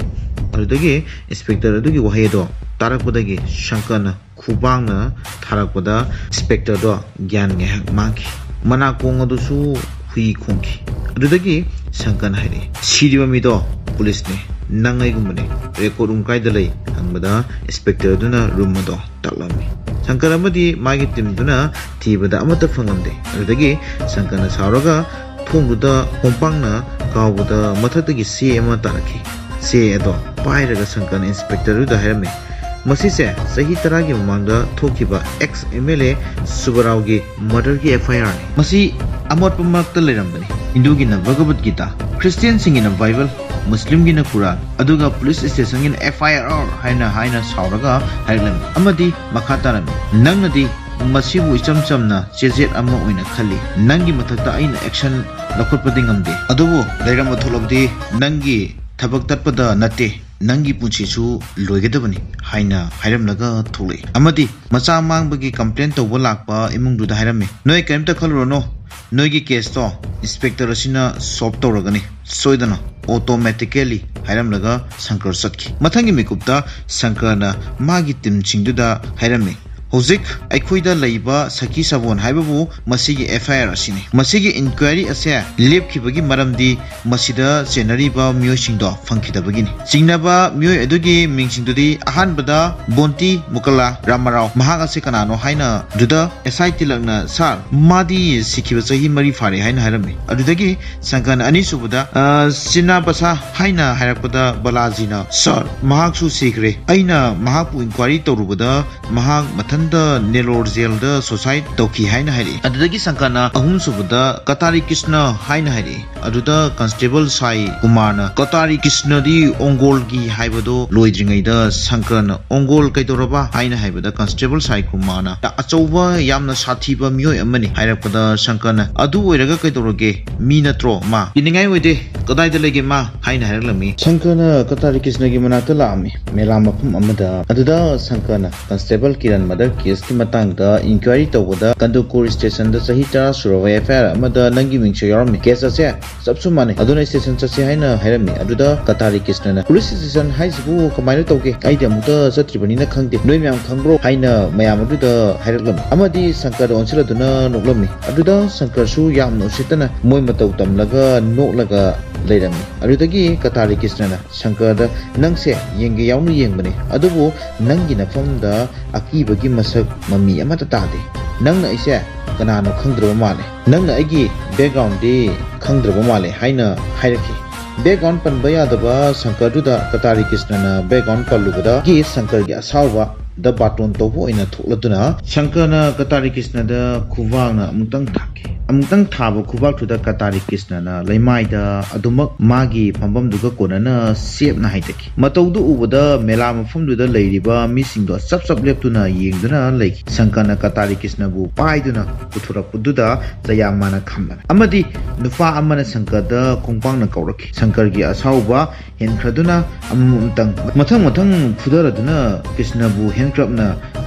ꯑꯗꯨꯗꯒꯤ ꯏꯟꯁꯄꯦꯛꯇꯔ ꯑꯗꯨꯒꯤ ꯋꯥꯍꯩ ꯑꯗꯣ ꯇꯥꯔꯛꯄꯗꯒꯤ ꯁꯪꯀꯔꯅ ꯈꯨꯕꯥꯛꯅ ꯊꯥꯔꯛꯄꯗ ꯏꯟꯁꯄꯦꯛꯇꯔꯗꯣ ꯒ꯭ꯌꯥꯟ ꯉꯥꯏꯍꯥꯛ ꯃꯥꯡꯈꯤ꯫ ꯃꯅꯥꯀꯣꯡ ꯑꯗꯨꯁꯨ ꯍꯨꯏ ꯈꯣꯡꯈꯤ꯫ ꯑꯗꯨꯗꯒꯤ ꯁꯪꯀꯔꯅ ꯍꯥꯏꯔꯛꯏ, "ꯁꯤꯔꯤꯕ ꯃꯤꯗꯣ ꯄꯨꯂꯤꯁꯅꯦ, ꯅꯪ ꯑꯩꯒꯨꯝꯕꯅꯦ꯫ ꯔꯦꯀꯣꯔꯗ ꯔꯨꯝ ꯀꯥꯏꯗ ꯂꯩ?" ꯍꯪꯕꯗ ꯏꯟꯁꯄꯦꯛꯇꯔ ꯑꯗꯨꯅ ꯔꯨꯝ ꯑꯗꯣ ꯇꯥꯛꯂꯝꯃꯤ꯫ ꯁꯪꯀꯔ ꯑꯃꯗꯤ ꯃꯥꯒꯤ ꯇꯤꯝꯗꯨꯅ ꯊꯤꯕꯗ ꯑꯃꯠꯇ ꯐꯪꯂꯝꯗꯦ꯫ ꯑꯗꯨꯗꯒꯤ ꯁꯪꯀꯔꯅ ꯁꯥꯎꯔꯒ ꯊꯣꯡꯗꯨꯗ ꯈꯣꯡꯄꯥꯛꯅ ꯀꯥꯎꯕꯗ ꯃꯊꯛꯇꯒꯤ ꯆꯦ ꯑꯃ ꯇꯥꯔꯛꯈꯤ꯫ ꯆꯦ ꯑꯗꯣ ꯄꯥꯏꯔꯒ ꯁꯪꯀꯔꯅ ꯏꯟꯁꯄꯦꯛꯇꯔꯗꯨꯗ ꯍꯥꯏꯔꯝꯃꯤ, "ꯃꯁꯤꯁꯦ ꯆꯍꯤ ꯇꯔꯥꯒꯤ ꯃꯃꯥꯡꯗ ꯊꯣꯛꯈꯤꯕ ꯑꯦꯛꯁ ꯑꯦꯝ ꯑꯦꯜ ꯑꯦ ꯁꯨꯕꯔꯥꯎꯒꯤ ꯃꯔꯗꯔꯒꯤ ꯑꯦꯐ ꯑꯥꯏ ꯑꯥꯔꯅꯤ꯫ ꯃꯁꯤ ꯑꯃꯣꯠꯄ ꯃꯔꯛꯇ ꯂꯩꯔꯝꯕꯅꯤ꯫ ꯍꯤꯟꯗꯨꯒꯤꯅ ꯚꯒꯕꯠ ꯒꯤꯇꯥ, ꯈ꯭ꯔꯤꯁꯇꯤꯌꯟꯁꯤꯡꯒꯤꯅ ꯕꯥꯏꯕꯜ, ꯃꯨꯁꯂꯤꯝꯒꯤꯅ ꯀꯨꯔꯥꯟ, ꯑꯗꯨꯒ ꯄꯨꯂꯤꯁ ꯁ꯭ꯇꯦꯁꯟꯒꯤꯅ ꯑꯦꯐ ꯑꯥꯏ ꯑꯥꯔ ꯍꯥꯏꯅ ꯍꯥꯏꯅ ꯁꯥꯎꯔꯒ ꯍꯥꯏꯔꯛꯂꯝꯃꯤ꯫ ꯑꯃꯗꯤ ꯃꯈꯥ ꯇꯥꯔꯝꯃꯤ, ꯅꯪꯅꯗꯤ ꯃꯁꯤꯕꯨ ꯏꯆꯝ ꯆꯝꯅ ꯆꯦꯖꯦꯠ ꯑꯃ ꯑꯣꯏꯅ ꯈꯜꯂꯤ꯫ ꯅꯪꯒꯤ ꯃꯊꯛꯇ ꯑꯩꯅ ꯑꯦꯛꯁꯟ ꯂꯧꯈꯠꯄꯗꯤ ꯉꯝꯗꯦ꯫ ꯑꯗꯨꯕꯨ ꯂꯩꯔꯝꯕ ꯊꯣꯛꯂꯕꯗꯤ ꯅꯪꯒꯤ ꯊꯕꯛ ꯇꯠꯄꯗ ꯅꯠꯇꯦ, ꯅꯪꯒꯤ ꯄꯨꯟꯁꯤꯁꯨ ꯂꯣꯏꯒꯗꯕꯅꯤ" ꯍꯥꯏꯅ ꯍꯥꯏꯔꯝꯂꯒ ꯊꯣꯛꯂꯛꯏ꯫ ꯑꯃꯗꯤ ꯃꯆꯥ ꯃꯥꯡꯕꯒꯤ ꯀꯝꯄ꯭ꯂꯦꯟ ꯇꯧꯕ ꯂꯥꯛꯄ ꯏꯃꯨꯡꯗꯨꯗ ꯍꯥꯏꯔꯝꯃꯤ, "ꯅꯣꯏ ꯀꯔꯤꯝꯇ ꯈꯜꯂꯨꯔꯅꯨ, ꯅꯣꯏꯒꯤ ꯀꯦꯁꯇꯣ ꯏꯟꯁꯄꯦꯛꯇꯔ ꯑꯁꯤꯅ ꯁꯣꯜꯕ ꯇꯧꯔꯒꯅꯤ ꯁꯣꯏꯗꯅ, ꯑꯣꯇꯣꯃꯦꯇꯤꯀꯦꯂꯤ" ꯍꯥꯏꯔꯝꯂꯒ ꯁꯪꯀꯔ ꯆꯠꯈꯤ꯫ ꯃꯊꯪꯒꯤ ꯃꯤꯀꯨꯞꯇ ꯁꯪꯀꯔꯅ ꯃꯥꯒꯤ ꯇꯤꯝꯁꯤꯡꯗꯨꯗ ꯍꯥꯏꯔꯝꯃꯤ, "ꯍꯧꯖꯤꯛ ꯑꯩꯈꯣꯏꯗ ꯂꯩꯕ ꯁꯈꯤ ꯁꯥꯕꯣꯟ ꯍꯥꯏꯕꯕꯨ ꯃꯁꯤꯒꯤ ꯑꯦꯐ ꯑꯥꯏ ꯑꯥꯔ ꯑꯁꯤꯅꯤ꯫ ꯃꯁꯤꯒꯤ ꯏꯟꯀ꯭ꯋꯥꯏꯔꯤ ꯑꯁꯦ ꯂꯦꯞꯈꯤꯕꯒꯤ ꯃꯔꯝꯗꯤ ꯃꯁꯤꯗ ꯆꯦꯟꯅꯔꯤꯕ ꯃꯤꯑꯣꯏꯁꯤꯡꯗꯣ ꯐꯪꯈꯤꯗꯕꯒꯤꯅꯤ꯫ ꯆꯤꯡꯅꯕ ꯃꯤꯑꯣꯏ ꯑꯗꯨꯒꯤ ꯃꯤꯡꯁꯤꯡꯗꯨꯗꯤ ꯑꯍꯥꯟꯕꯗ ꯕꯣꯟꯇꯤ ꯃꯨꯀꯂꯥ ꯔꯥꯃꯥꯔꯥꯎ, ꯃꯍꯥꯛ ꯑꯁꯤ ꯀꯅꯥꯅꯣ ꯍꯥꯏꯅ ꯑꯗꯨꯗ ꯑꯦꯁ ꯑꯥꯏ ꯇꯤꯂꯛꯅ, "ꯁꯥꯔ, ꯃꯥꯗꯤ ꯁꯤꯈꯤꯕ ꯆꯍꯤ ꯃꯔꯤ ꯐꯥꯔꯦ" ꯍꯥꯏꯅ ꯍꯥꯏꯔꯝꯃꯤ꯫ ꯑꯗꯨꯗꯒꯤ ꯁꯪꯀꯔꯅ ꯑꯅꯤꯁꯨꯕꯗ, "ꯑ, ꯁꯤꯅꯥꯕꯁꯥ" ꯍꯥꯏꯅ ꯍꯥꯏꯔꯛꯄꯗ ꯕꯂꯥꯖꯤꯅ, "ꯁꯥꯔ, ꯃꯍꯥꯛꯁꯨ ꯁꯤꯈ꯭ꯔꯦ꯫ ꯑꯩꯅ ꯃꯍꯥꯛꯄꯨ ꯏꯟꯀ꯭ꯋꯥꯏꯔꯤ ꯇꯧꯔꯨꯕꯗ ꯃꯍꯥꯛ ꯃꯊꯟꯇ ꯅꯦꯂꯣꯔ ꯖꯦꯜꯗ ꯁꯨꯁꯥꯏꯗ ꯇꯧꯈꯤ" ꯍꯥꯏꯅ ꯍꯥꯏꯔꯛꯏ꯫ ꯑꯗꯨꯗꯒꯤ ꯁꯪꯀꯔꯅ ꯑꯍꯨꯝꯁꯨꯕꯗ ꯀꯇꯥꯔꯤ ꯀ꯭ꯔꯤꯁꯅ ꯍꯥꯏꯅ ꯍꯥꯏꯔꯛꯏ꯫ ꯑꯗꯨꯗ ꯀꯟꯁꯇꯦꯕꯜ ꯁꯥꯏ ꯀꯨꯃꯥꯔꯅ, "ꯀꯇꯥꯔꯤ ꯀ꯭ꯔꯤꯁꯅꯗꯤ ꯑꯣꯡꯒꯣꯜꯒꯤ" ꯍꯥꯏꯕꯗꯣ ꯂꯣꯏꯗ꯭ꯔꯤꯉꯩꯗ ꯁꯪꯀꯔꯅ, "ꯑꯣꯡꯒꯣꯜ ꯀꯩꯗꯧꯔꯕ?" ꯍꯥꯏꯅ ꯍꯥꯏꯕꯗ ꯀꯟꯁꯇꯦꯕꯜ ꯁꯥꯏ ꯀꯨꯃꯥꯔꯅ, "ꯑꯆꯧꯕ ꯌꯥꯝꯅ ꯁꯥꯊꯤꯕ ꯃꯤꯑꯣꯏ ꯑꯃꯅꯤ" ꯍꯥꯏꯔꯛꯄꯗ ꯁꯪꯀꯔꯅ, "ꯑꯗꯨ ꯑꯣꯏꯔꯒ ꯀꯩꯗꯧꯔꯒꯦ? ꯃꯤ ꯅꯠꯇ꯭ꯔꯣ ꯃꯥ? ꯀꯤꯅꯤꯡꯉꯥꯏ ꯑꯣꯏꯗꯦ꯫ ꯀꯗꯥꯏꯗ ꯂꯩꯒꯦ ꯃꯥ?" ꯍꯥꯏꯅ ꯍꯥꯏꯔꯛꯂꯝꯃꯤ꯫ ꯁꯪꯀꯔꯅ ꯀꯇꯥꯔꯤ ꯀ꯭ꯔꯤꯁꯅꯒꯤ ꯃꯅꯥꯛꯇ ꯂꯥꯛꯑꯝꯃꯤ꯫ ꯃꯦꯂꯥ ꯃꯐꯝ ꯑꯃꯗ꯫ ꯑꯗꯨꯗ ꯁꯪꯀꯔꯅ ꯀꯟꯁꯇꯦꯕꯜ ꯀꯤꯔꯟ ꯃꯗꯔ ꯀꯦꯁꯀꯤ ꯃꯇꯥꯡꯗ ꯏꯟꯀ꯭ꯋꯥꯏꯔꯤ ꯇꯧꯕꯗ ꯀꯟꯗꯨꯀꯨꯔ ꯁ꯭ꯇꯦꯁꯟꯗ ꯆꯍꯤ ꯇꯔꯥ ꯁꯨꯔꯕ ꯑꯦꯐ ꯑꯥꯏ ꯑꯥꯔ ꯑꯃꯗ ꯅꯪꯒꯤ ꯃꯤꯡꯁꯨ ꯌꯥꯎꯔꯝꯃꯤ꯫ ꯀꯦꯁ ꯑꯁꯦ ꯆꯞꯁꯨ ꯃꯥꯟꯅꯩ, ꯑꯗꯨꯅ ꯁ꯭ꯇꯦꯁꯟ ꯆꯠꯁꯦ ꯍꯥꯏꯅ ꯍꯥꯏꯔꯝꯃꯤ꯫ ꯑꯗꯨꯗ ꯀꯇꯥꯔꯤ ꯀ꯭ꯔꯤꯁꯅꯅ, "ꯄꯨꯂꯤꯁ ꯁ꯭ꯇꯦꯁꯟ ꯍꯥꯏꯁꯤꯕꯨ ꯀꯃꯥꯏꯅ ꯇꯧꯒꯦ? ꯑꯩꯗꯤ ꯑꯃꯨꯛꯇ ꯆꯠꯇ꯭ꯔꯤꯕꯅꯤꯅ ꯈꯪꯗꯦ, ꯅꯣꯏ ꯃꯌꯥꯝ ꯈꯪꯕ꯭ꯔꯣ?" ꯍꯥꯏꯅ ꯃꯌꯥꯝ ꯑꯗꯨꯗ ꯍꯥꯏꯔꯛꯂꯝꯃꯤ꯫ ꯑꯃꯗꯤ ꯁꯪꯀꯔꯗ ꯑꯣꯟꯁꯤꯜꯂꯗꯨꯅ ꯅꯣꯛꯂꯝꯃꯤ꯫ ꯑꯗꯨꯗ ꯁꯪꯀꯔꯁꯨ ꯌꯥꯝꯅ ꯎꯁꯤꯠꯇꯅ ꯃꯣꯏ ꯃꯇꯧ ꯇꯝꯂꯒ ꯅꯣꯛꯂꯒ ꯂꯩꯔꯝꯃꯤ꯫ ꯑꯗꯨꯗꯒꯤ ꯀꯇꯥꯔꯤ ꯀ꯭ꯔꯤꯁꯅꯅ ꯁꯪꯀꯔꯗ, "ꯅꯪꯁꯦ ꯌꯦꯡꯒꯦ ꯌꯥꯎꯅ ꯌꯦꯡꯕꯅꯤ, ꯑꯗꯨꯕꯨ ꯅꯪꯒꯤ ꯅꯐꯝꯗ ꯑꯀꯤꯕꯒꯤ ꯃꯁꯛ ꯃꯃꯤ ꯑꯃꯠꯇ ꯇꯥꯗꯦ꯫ ꯅꯪꯅ ꯑꯩꯁꯦ ꯀꯅꯥꯅꯣ ꯈꯪꯗ꯭ꯔꯕ ꯃꯥꯜꯂꯦ꯫ ꯅꯪꯅ ꯑꯩꯒꯤ ꯕꯦꯛꯒ꯭ꯔꯥꯎꯟꯗꯤ ꯈꯪꯗ꯭ꯔꯕ ꯃꯥꯜꯂꯦ" ꯍꯥꯏꯅ ꯍꯥꯏꯔꯛꯈꯤ꯫ ꯕꯦꯛꯒ꯭ꯔꯥꯎꯟ ꯄꯟꯕ ꯌꯥꯗꯕ ꯁꯪꯀꯔꯗꯨꯗ ꯀꯇꯥꯔꯤ ꯀ꯭ꯔꯤꯁꯅꯅ ꯕꯦꯛꯒ꯭ꯔꯥꯎꯟ ꯄꯜꯂꯨꯕꯗꯒꯤ ꯁꯪꯀꯔꯒꯤ ꯑꯁꯥꯎꯕꯗ ꯕꯥꯇꯣꯟ ꯇꯧꯕ ꯑꯣꯏꯅ ꯊꯣꯛꯂꯗꯨꯅ ꯁꯪꯀꯔꯅ ꯀꯇꯥꯔꯤ ꯀ꯭ꯔꯤꯁꯅꯗ ꯈꯨꯕꯥꯛꯅ ꯑꯃꯨꯛꯇꯪ ꯊꯥꯈꯤ꯫ ꯑꯃꯨꯛꯇꯪ ꯊꯥꯕ ꯈꯨꯕꯥꯛꯇꯨꯗ ꯀꯇꯥꯔꯤ ꯀ꯭ꯔꯤꯁꯅꯅ ꯂꯩꯃꯥꯏꯗ ꯑꯗꯨꯃꯛ ꯃꯥꯒꯤ ꯐꯝꯐꯝꯗꯨꯒ ꯀꯣꯟꯅꯅ ꯆꯦꯞꯅ ꯍꯥꯏꯊꯈꯤ꯫ ꯃꯇꯧꯗꯨ ꯎꯕꯗ ꯃꯦꯂꯥ ꯃꯐꯝꯗꯨꯗ ꯂꯩꯔꯤꯕ ꯃꯤꯁꯤꯡꯗꯣ ꯆꯞ ꯆꯞ ꯂꯦꯞꯇꯨꯅ ꯌꯦꯡꯗꯨꯅ ꯂꯩꯈꯤ꯫ ꯁꯪꯀꯔꯅ ꯀꯇꯥꯔꯤ ꯀ꯭ꯔꯤꯁꯅꯕꯨ ꯄꯥꯏꯗꯨꯅ ꯄꯨꯊꯣꯔꯛꯄꯗꯨꯗ ꯖꯌꯥꯃꯥꯅ ꯈꯝꯂꯝꯃꯤ꯫ ꯑꯃꯗꯤ ꯅꯨꯄꯥ ꯑꯃꯅ ꯁꯪꯀꯔꯗ ꯈꯣꯡꯄꯥꯛꯅ ꯀꯧꯔꯛꯈꯤ꯫ ꯁꯪꯀꯔꯒꯤ ꯑꯁꯥꯎꯕ ꯍꯦꯟꯈ꯭ꯔꯗꯨꯅ ꯑꯃꯃꯝꯇꯪ ꯃꯊꯪ ꯃꯊꯪ ꯐꯨꯊꯔꯗꯨꯅ ꯀ꯭ꯔꯤꯁꯅꯕꯨ ꯍꯦꯟ ꯀ꯭ꯔꯕꯅ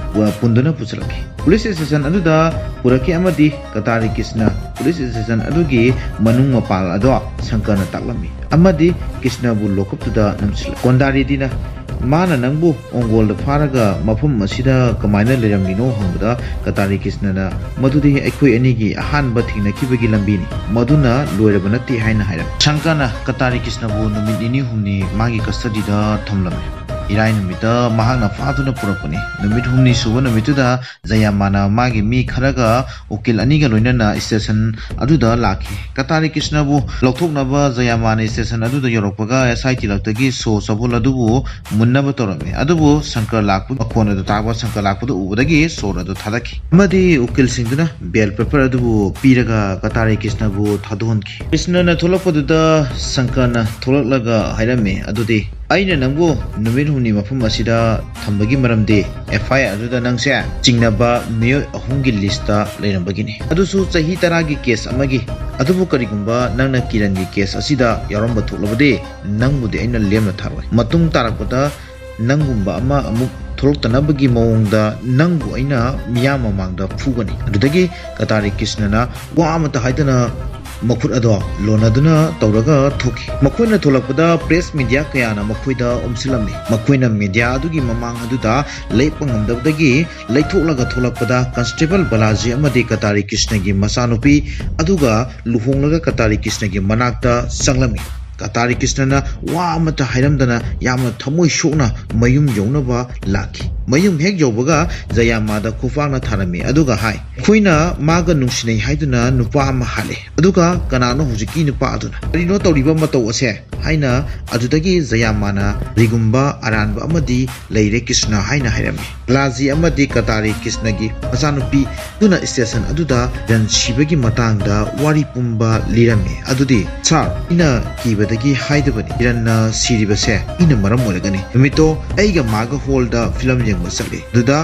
ꯄꯨꯟꯗꯨꯅ ꯄꯨꯁꯤꯜꯂꯛꯈꯤ꯫ ꯄꯨꯂꯤꯁ ꯁ꯭ꯇꯦꯁꯟ ꯑꯗꯨꯗ ꯄꯨꯔꯛꯈꯤ ꯑꯃꯗꯤ ꯀꯇꯥꯔꯤ ꯀ꯭ꯔꯤꯁꯅ ꯄꯨꯂꯤꯁ ꯁ꯭ꯇꯦꯁꯟ ꯑꯗꯨꯒꯤ ꯃꯅꯨꯡ ꯃꯄꯥꯟ ꯑꯗꯣ ꯁꯪꯀꯔꯅ ꯇꯥꯛꯂꯝꯃꯤ ꯑꯃꯗꯤ ꯀ꯭ꯔꯤꯁꯅꯕꯨ ꯂꯣꯀꯞꯇꯨꯗ ꯅꯝꯁꯤꯜꯂꯛꯈꯤ꯫ ꯀꯣꯟꯗꯥꯔꯤꯗꯤꯅ, "ꯃꯥꯅ ꯅꯪꯕꯨ ꯑꯣꯡꯒꯣꯜꯗ ꯐꯥꯔꯒ ꯃꯐꯝ ꯑꯁꯤꯗ ꯀꯃꯥꯏꯅ ꯂꯩꯔꯝꯂꯤꯅꯣ?" ꯍꯪꯕꯗ ꯀꯇꯥꯔꯤ ꯀ꯭ꯔꯤꯁꯅꯅ, "ꯃꯗꯨꯗꯤ ꯑꯩꯈꯣꯏ ꯑꯅꯤꯒꯤ ꯑꯍꯥꯟꯕ ꯊꯦꯡꯅꯈꯤꯕꯒꯤ ꯂꯝꯕꯤꯅꯤ, ꯃꯗꯨꯅ ꯂꯣꯏꯔꯕ ꯅꯠꯇꯦ" ꯍꯥꯏꯅ ꯍꯥꯏꯔꯝꯃꯤ꯫ ꯁꯪꯀꯔꯅ ꯀꯇꯥꯔꯤ ꯀ꯭ꯔꯤꯁꯅꯕꯨ ꯅꯨꯃꯤꯠ ꯅꯤꯅꯤ ꯍꯨꯝꯅꯤ ꯃꯥꯒꯤ ꯀꯁꯇꯗꯤꯗ ꯊꯝꯂꯝꯃꯤ꯫ ꯏꯔꯥꯏ ꯅꯨꯃꯤꯠꯇ ꯃꯍꯥꯛꯅ ꯐꯥꯗꯨꯅ ꯄꯨꯔꯛꯄꯅꯤ꯫ ꯅꯨꯃꯤꯠ ꯍꯨꯝꯅꯤ ꯁꯨꯕ ꯅꯨꯃꯤꯠꯇꯨꯗ ꯖꯌꯥꯃꯥꯅ ꯃꯥꯒꯤ ꯃꯤ ꯈꯔꯒ ꯎꯀꯤꯜ ꯑꯅꯤꯒ ꯂꯣꯏꯅꯅ ꯁ꯭ꯇꯦꯁꯟ ꯑꯗꯨꯗ ꯂꯥꯛꯈꯤ꯫ ꯀꯇꯥꯔꯤ ꯀ꯭ꯔꯤꯁꯅꯕꯨ ꯂꯧꯊꯣꯛꯅꯕ ꯖꯌꯥꯃꯥꯅ ꯁ꯭ꯇꯦꯁꯟ ꯑꯗꯨꯗ ꯌꯧꯔꯛꯄꯒ ꯑꯦꯁ ꯑꯥꯏ ꯇꯤ ꯂꯛꯇꯒꯤ ꯁꯣ ꯁꯕꯨꯜ ꯑꯗꯨꯕꯨ ꯃꯨꯟꯅꯕ ꯇꯧꯔꯝꯃꯤ꯫ ꯑꯗꯨꯕꯨ ꯁꯪꯀꯔ ꯂꯥꯛꯄ ꯃꯈꯣꯟ ꯑꯗꯨ ꯇꯥꯕ, ꯁꯪꯀꯔ ꯂꯥꯛꯄꯗꯨ ꯎꯕꯗꯒꯤ ꯁꯣꯔ ꯑꯗꯨ ꯊꯥꯗꯈꯤ ꯑꯃꯗꯤ ꯎꯀꯤꯜꯁꯤꯡꯗꯨꯅ ꯕꯦꯜ ꯄꯦꯄꯔ ꯑꯗꯨꯕꯨ ꯄꯤꯔꯒ ꯀꯇꯥꯔꯤ ꯀ꯭ꯔꯤꯁꯅꯕꯨ ꯊꯥꯗꯣꯛꯍꯟꯈꯤ꯫ ꯀ꯭ꯔꯤꯁꯅꯅ ꯊꯣꯛꯂꯛꯄꯗꯨꯗ ꯁꯪꯀꯔꯅ ꯊꯣꯛꯂꯛꯂꯒ ꯍꯥꯏꯔꯝꯃꯤ, "ꯑꯗꯨꯗꯤ ꯑꯩꯅ ꯅꯪꯕꯨ ꯅꯨꯃꯤꯠ ꯍꯨꯝꯅꯤ ꯃꯐꯝ ꯑꯁꯤꯗ ꯊꯝꯕꯒꯤ ꯃꯔꯝꯗꯤ ꯑꯦꯐ ꯑꯥꯏ ꯑꯥꯔ ꯑꯗꯨꯗ ꯅꯪꯁꯦ ꯆꯤꯡꯅꯕ ꯃꯤꯑꯣꯏ ꯑꯍꯨꯝꯒꯤ ꯂꯤꯁꯇ ꯂꯩꯔꯝꯕꯒꯤꯅꯤ꯫ ꯑꯗꯨꯁꯨ ꯆꯍꯤ ꯇꯔꯥꯒꯤ ꯀꯦꯁ ꯑꯃꯒꯤ꯫ ꯑꯗꯨꯕꯨ ꯀꯔꯤꯒꯨꯝꯕ ꯅꯪꯅ ꯀꯤꯔꯟꯒꯤ ꯀꯦꯁ ꯑꯁꯤꯗ ꯌꯥꯎꯔꯝꯕ ꯊꯣꯛꯂꯕꯗꯤ ꯅꯪꯕꯨꯗꯤ ꯑꯩꯅ ꯂꯦꯝꯅ ꯊꯥꯔꯣꯏ꯫ ꯃꯇꯨꯡ ꯇꯥꯔꯛꯄꯗ ꯅꯪꯒꯨꯝꯕ ꯑꯃ ꯑꯃꯨꯛ ꯊꯣꯛꯂꯛꯇꯅꯕꯒꯤ ꯃꯑꯣꯡꯗ ꯅꯪꯕꯨ ꯑꯩꯅ ꯃꯤꯌꯥꯝ ꯃꯃꯥꯡꯗ ꯐꯨꯒꯅꯤ꯫ ꯑꯗꯨꯗꯒꯤ ꯀꯇꯥꯔꯤ ꯀ꯭ꯔꯤꯁꯅꯅ ꯋꯥ ꯑꯃꯠꯇ ꯍꯥꯏꯗꯅ ꯃꯈꯨꯠ ꯑꯗꯣ ꯂꯣꯟꯅꯗꯨꯅ ꯇꯧꯔꯒ ꯊꯣꯛꯈꯤ꯫ ꯃꯈꯣꯏꯅ ꯊꯣꯛꯂꯛꯄꯗ ꯄ꯭ꯔꯦꯁ ꯃꯤꯗꯤꯌꯥ ꯀꯌꯥꯅ ꯃꯈꯣꯏꯗ ꯑꯣꯝꯁꯤꯜꯂꯝꯃꯤ꯫ ꯃꯈꯣꯏꯅ ꯃꯤꯗꯤꯌꯥ ꯑꯗꯨꯒꯤ ꯃꯃꯥꯡ ꯑꯗꯨꯗ ꯂꯦꯞꯄ ꯉꯝꯗꯕꯗꯒꯤ ꯂꯩꯊꯣꯛꯂꯒ ꯊꯣꯛꯂꯛꯄꯗ ꯀꯟꯁꯇꯦꯕꯜ ꯕꯂꯥꯖꯤ ꯑꯃꯗꯤ ꯀꯇꯥꯔꯤ ꯀ꯭ꯔꯤꯁꯅꯒꯤ ꯃꯆꯥꯅꯨꯄꯤ ꯑꯗꯨꯒ ꯂꯨꯍꯣꯡꯂꯒ ꯀꯇꯥꯔꯤ ꯀ꯭ꯔꯤꯁꯅꯒꯤ ꯃꯅꯥꯛꯇ ꯆꯪꯂꯝꯃꯤ꯫ ꯀꯇꯥꯔꯤ ꯀ꯭ꯔꯤꯁꯅꯅ ꯋꯥ ꯑꯃꯠꯇ ꯍꯥꯏꯔꯝꯗꯅ ꯌꯥꯝꯅ ꯊꯃꯣꯏ ꯁꯣꯛꯅ ꯃꯌꯨꯝ ꯌꯧꯅꯕ ꯂꯥꯛꯈꯤ꯫ ꯃꯌꯨꯝ ꯍꯦꯛ ꯌꯧꯕꯒ ꯖꯌꯥꯃꯥꯗ ꯈꯨꯄꯥꯛꯅ ꯊꯥꯔꯝꯃꯤ ꯑꯗꯨꯒ ꯍꯥꯏ, "ꯑꯩꯈꯣꯏꯅ ꯃꯥꯒ ꯅꯨꯡꯁꯤꯅꯩ ꯍꯥꯏꯗꯨꯅ ꯅꯨꯄꯥ ꯑꯃ ꯍꯥꯠꯂꯦ, ꯑꯗꯨꯒ ꯀꯅꯥꯅꯣ ꯍꯧꯖꯤꯛꯀꯤ ꯅꯨꯄꯥ ꯑꯗꯨꯅ? ꯀꯔꯤꯅꯣ ꯇꯧꯔꯤꯕ ꯃꯇꯧ ꯑꯁꯦ?" ꯍꯥꯏꯅ ꯑꯗꯨꯗꯒꯤ ꯖꯌꯥꯃꯥꯅ, "ꯀꯔꯤꯒꯨꯝꯕ ꯑꯔꯥꯟꯕ ꯑꯃꯗꯤ ꯂꯩꯔꯦ ꯀ꯭ꯔꯤꯁꯅ" ꯍꯥꯏꯅ ꯍꯥꯏꯔꯝꯃꯤ꯫ ꯕꯂꯥꯖꯤ ꯑꯃꯗꯤ ꯀꯇꯥꯔꯤ ꯀ꯭ꯔꯤꯁꯅꯒꯤ ꯃꯆꯥꯅꯨꯄꯤ ꯑꯗꯨꯅ ꯁ꯭ꯇꯦꯁꯟ ꯑꯗꯨꯗ ꯀꯤꯔꯟ ꯁꯤꯕꯒꯤ ꯃꯇꯥꯡꯗ ꯋꯥꯔꯤ ꯄꯨꯝꯕ ꯂꯤꯔꯝꯃꯤ꯫ ꯑꯗꯨꯗꯤ, "ꯁꯥꯔ, ꯑꯩꯅ ꯀꯤꯕꯗꯒꯤ ꯍꯥꯏꯗꯕꯅꯤ, ꯀꯤꯔꯟꯅ ꯁꯤꯔꯤꯕꯁꯦ ꯑꯩꯅ ꯃꯔꯝ ꯑꯣꯏꯔꯒꯅꯤ꯫ ꯅꯨꯃꯤꯠꯇꯣ ꯑꯩꯒ ꯃꯥꯒ ꯍꯣꯜꯗ ꯐꯤꯂꯝ ꯌꯦꯡꯕ ꯆꯠꯂꯤ꯫ ꯑꯗꯨꯗ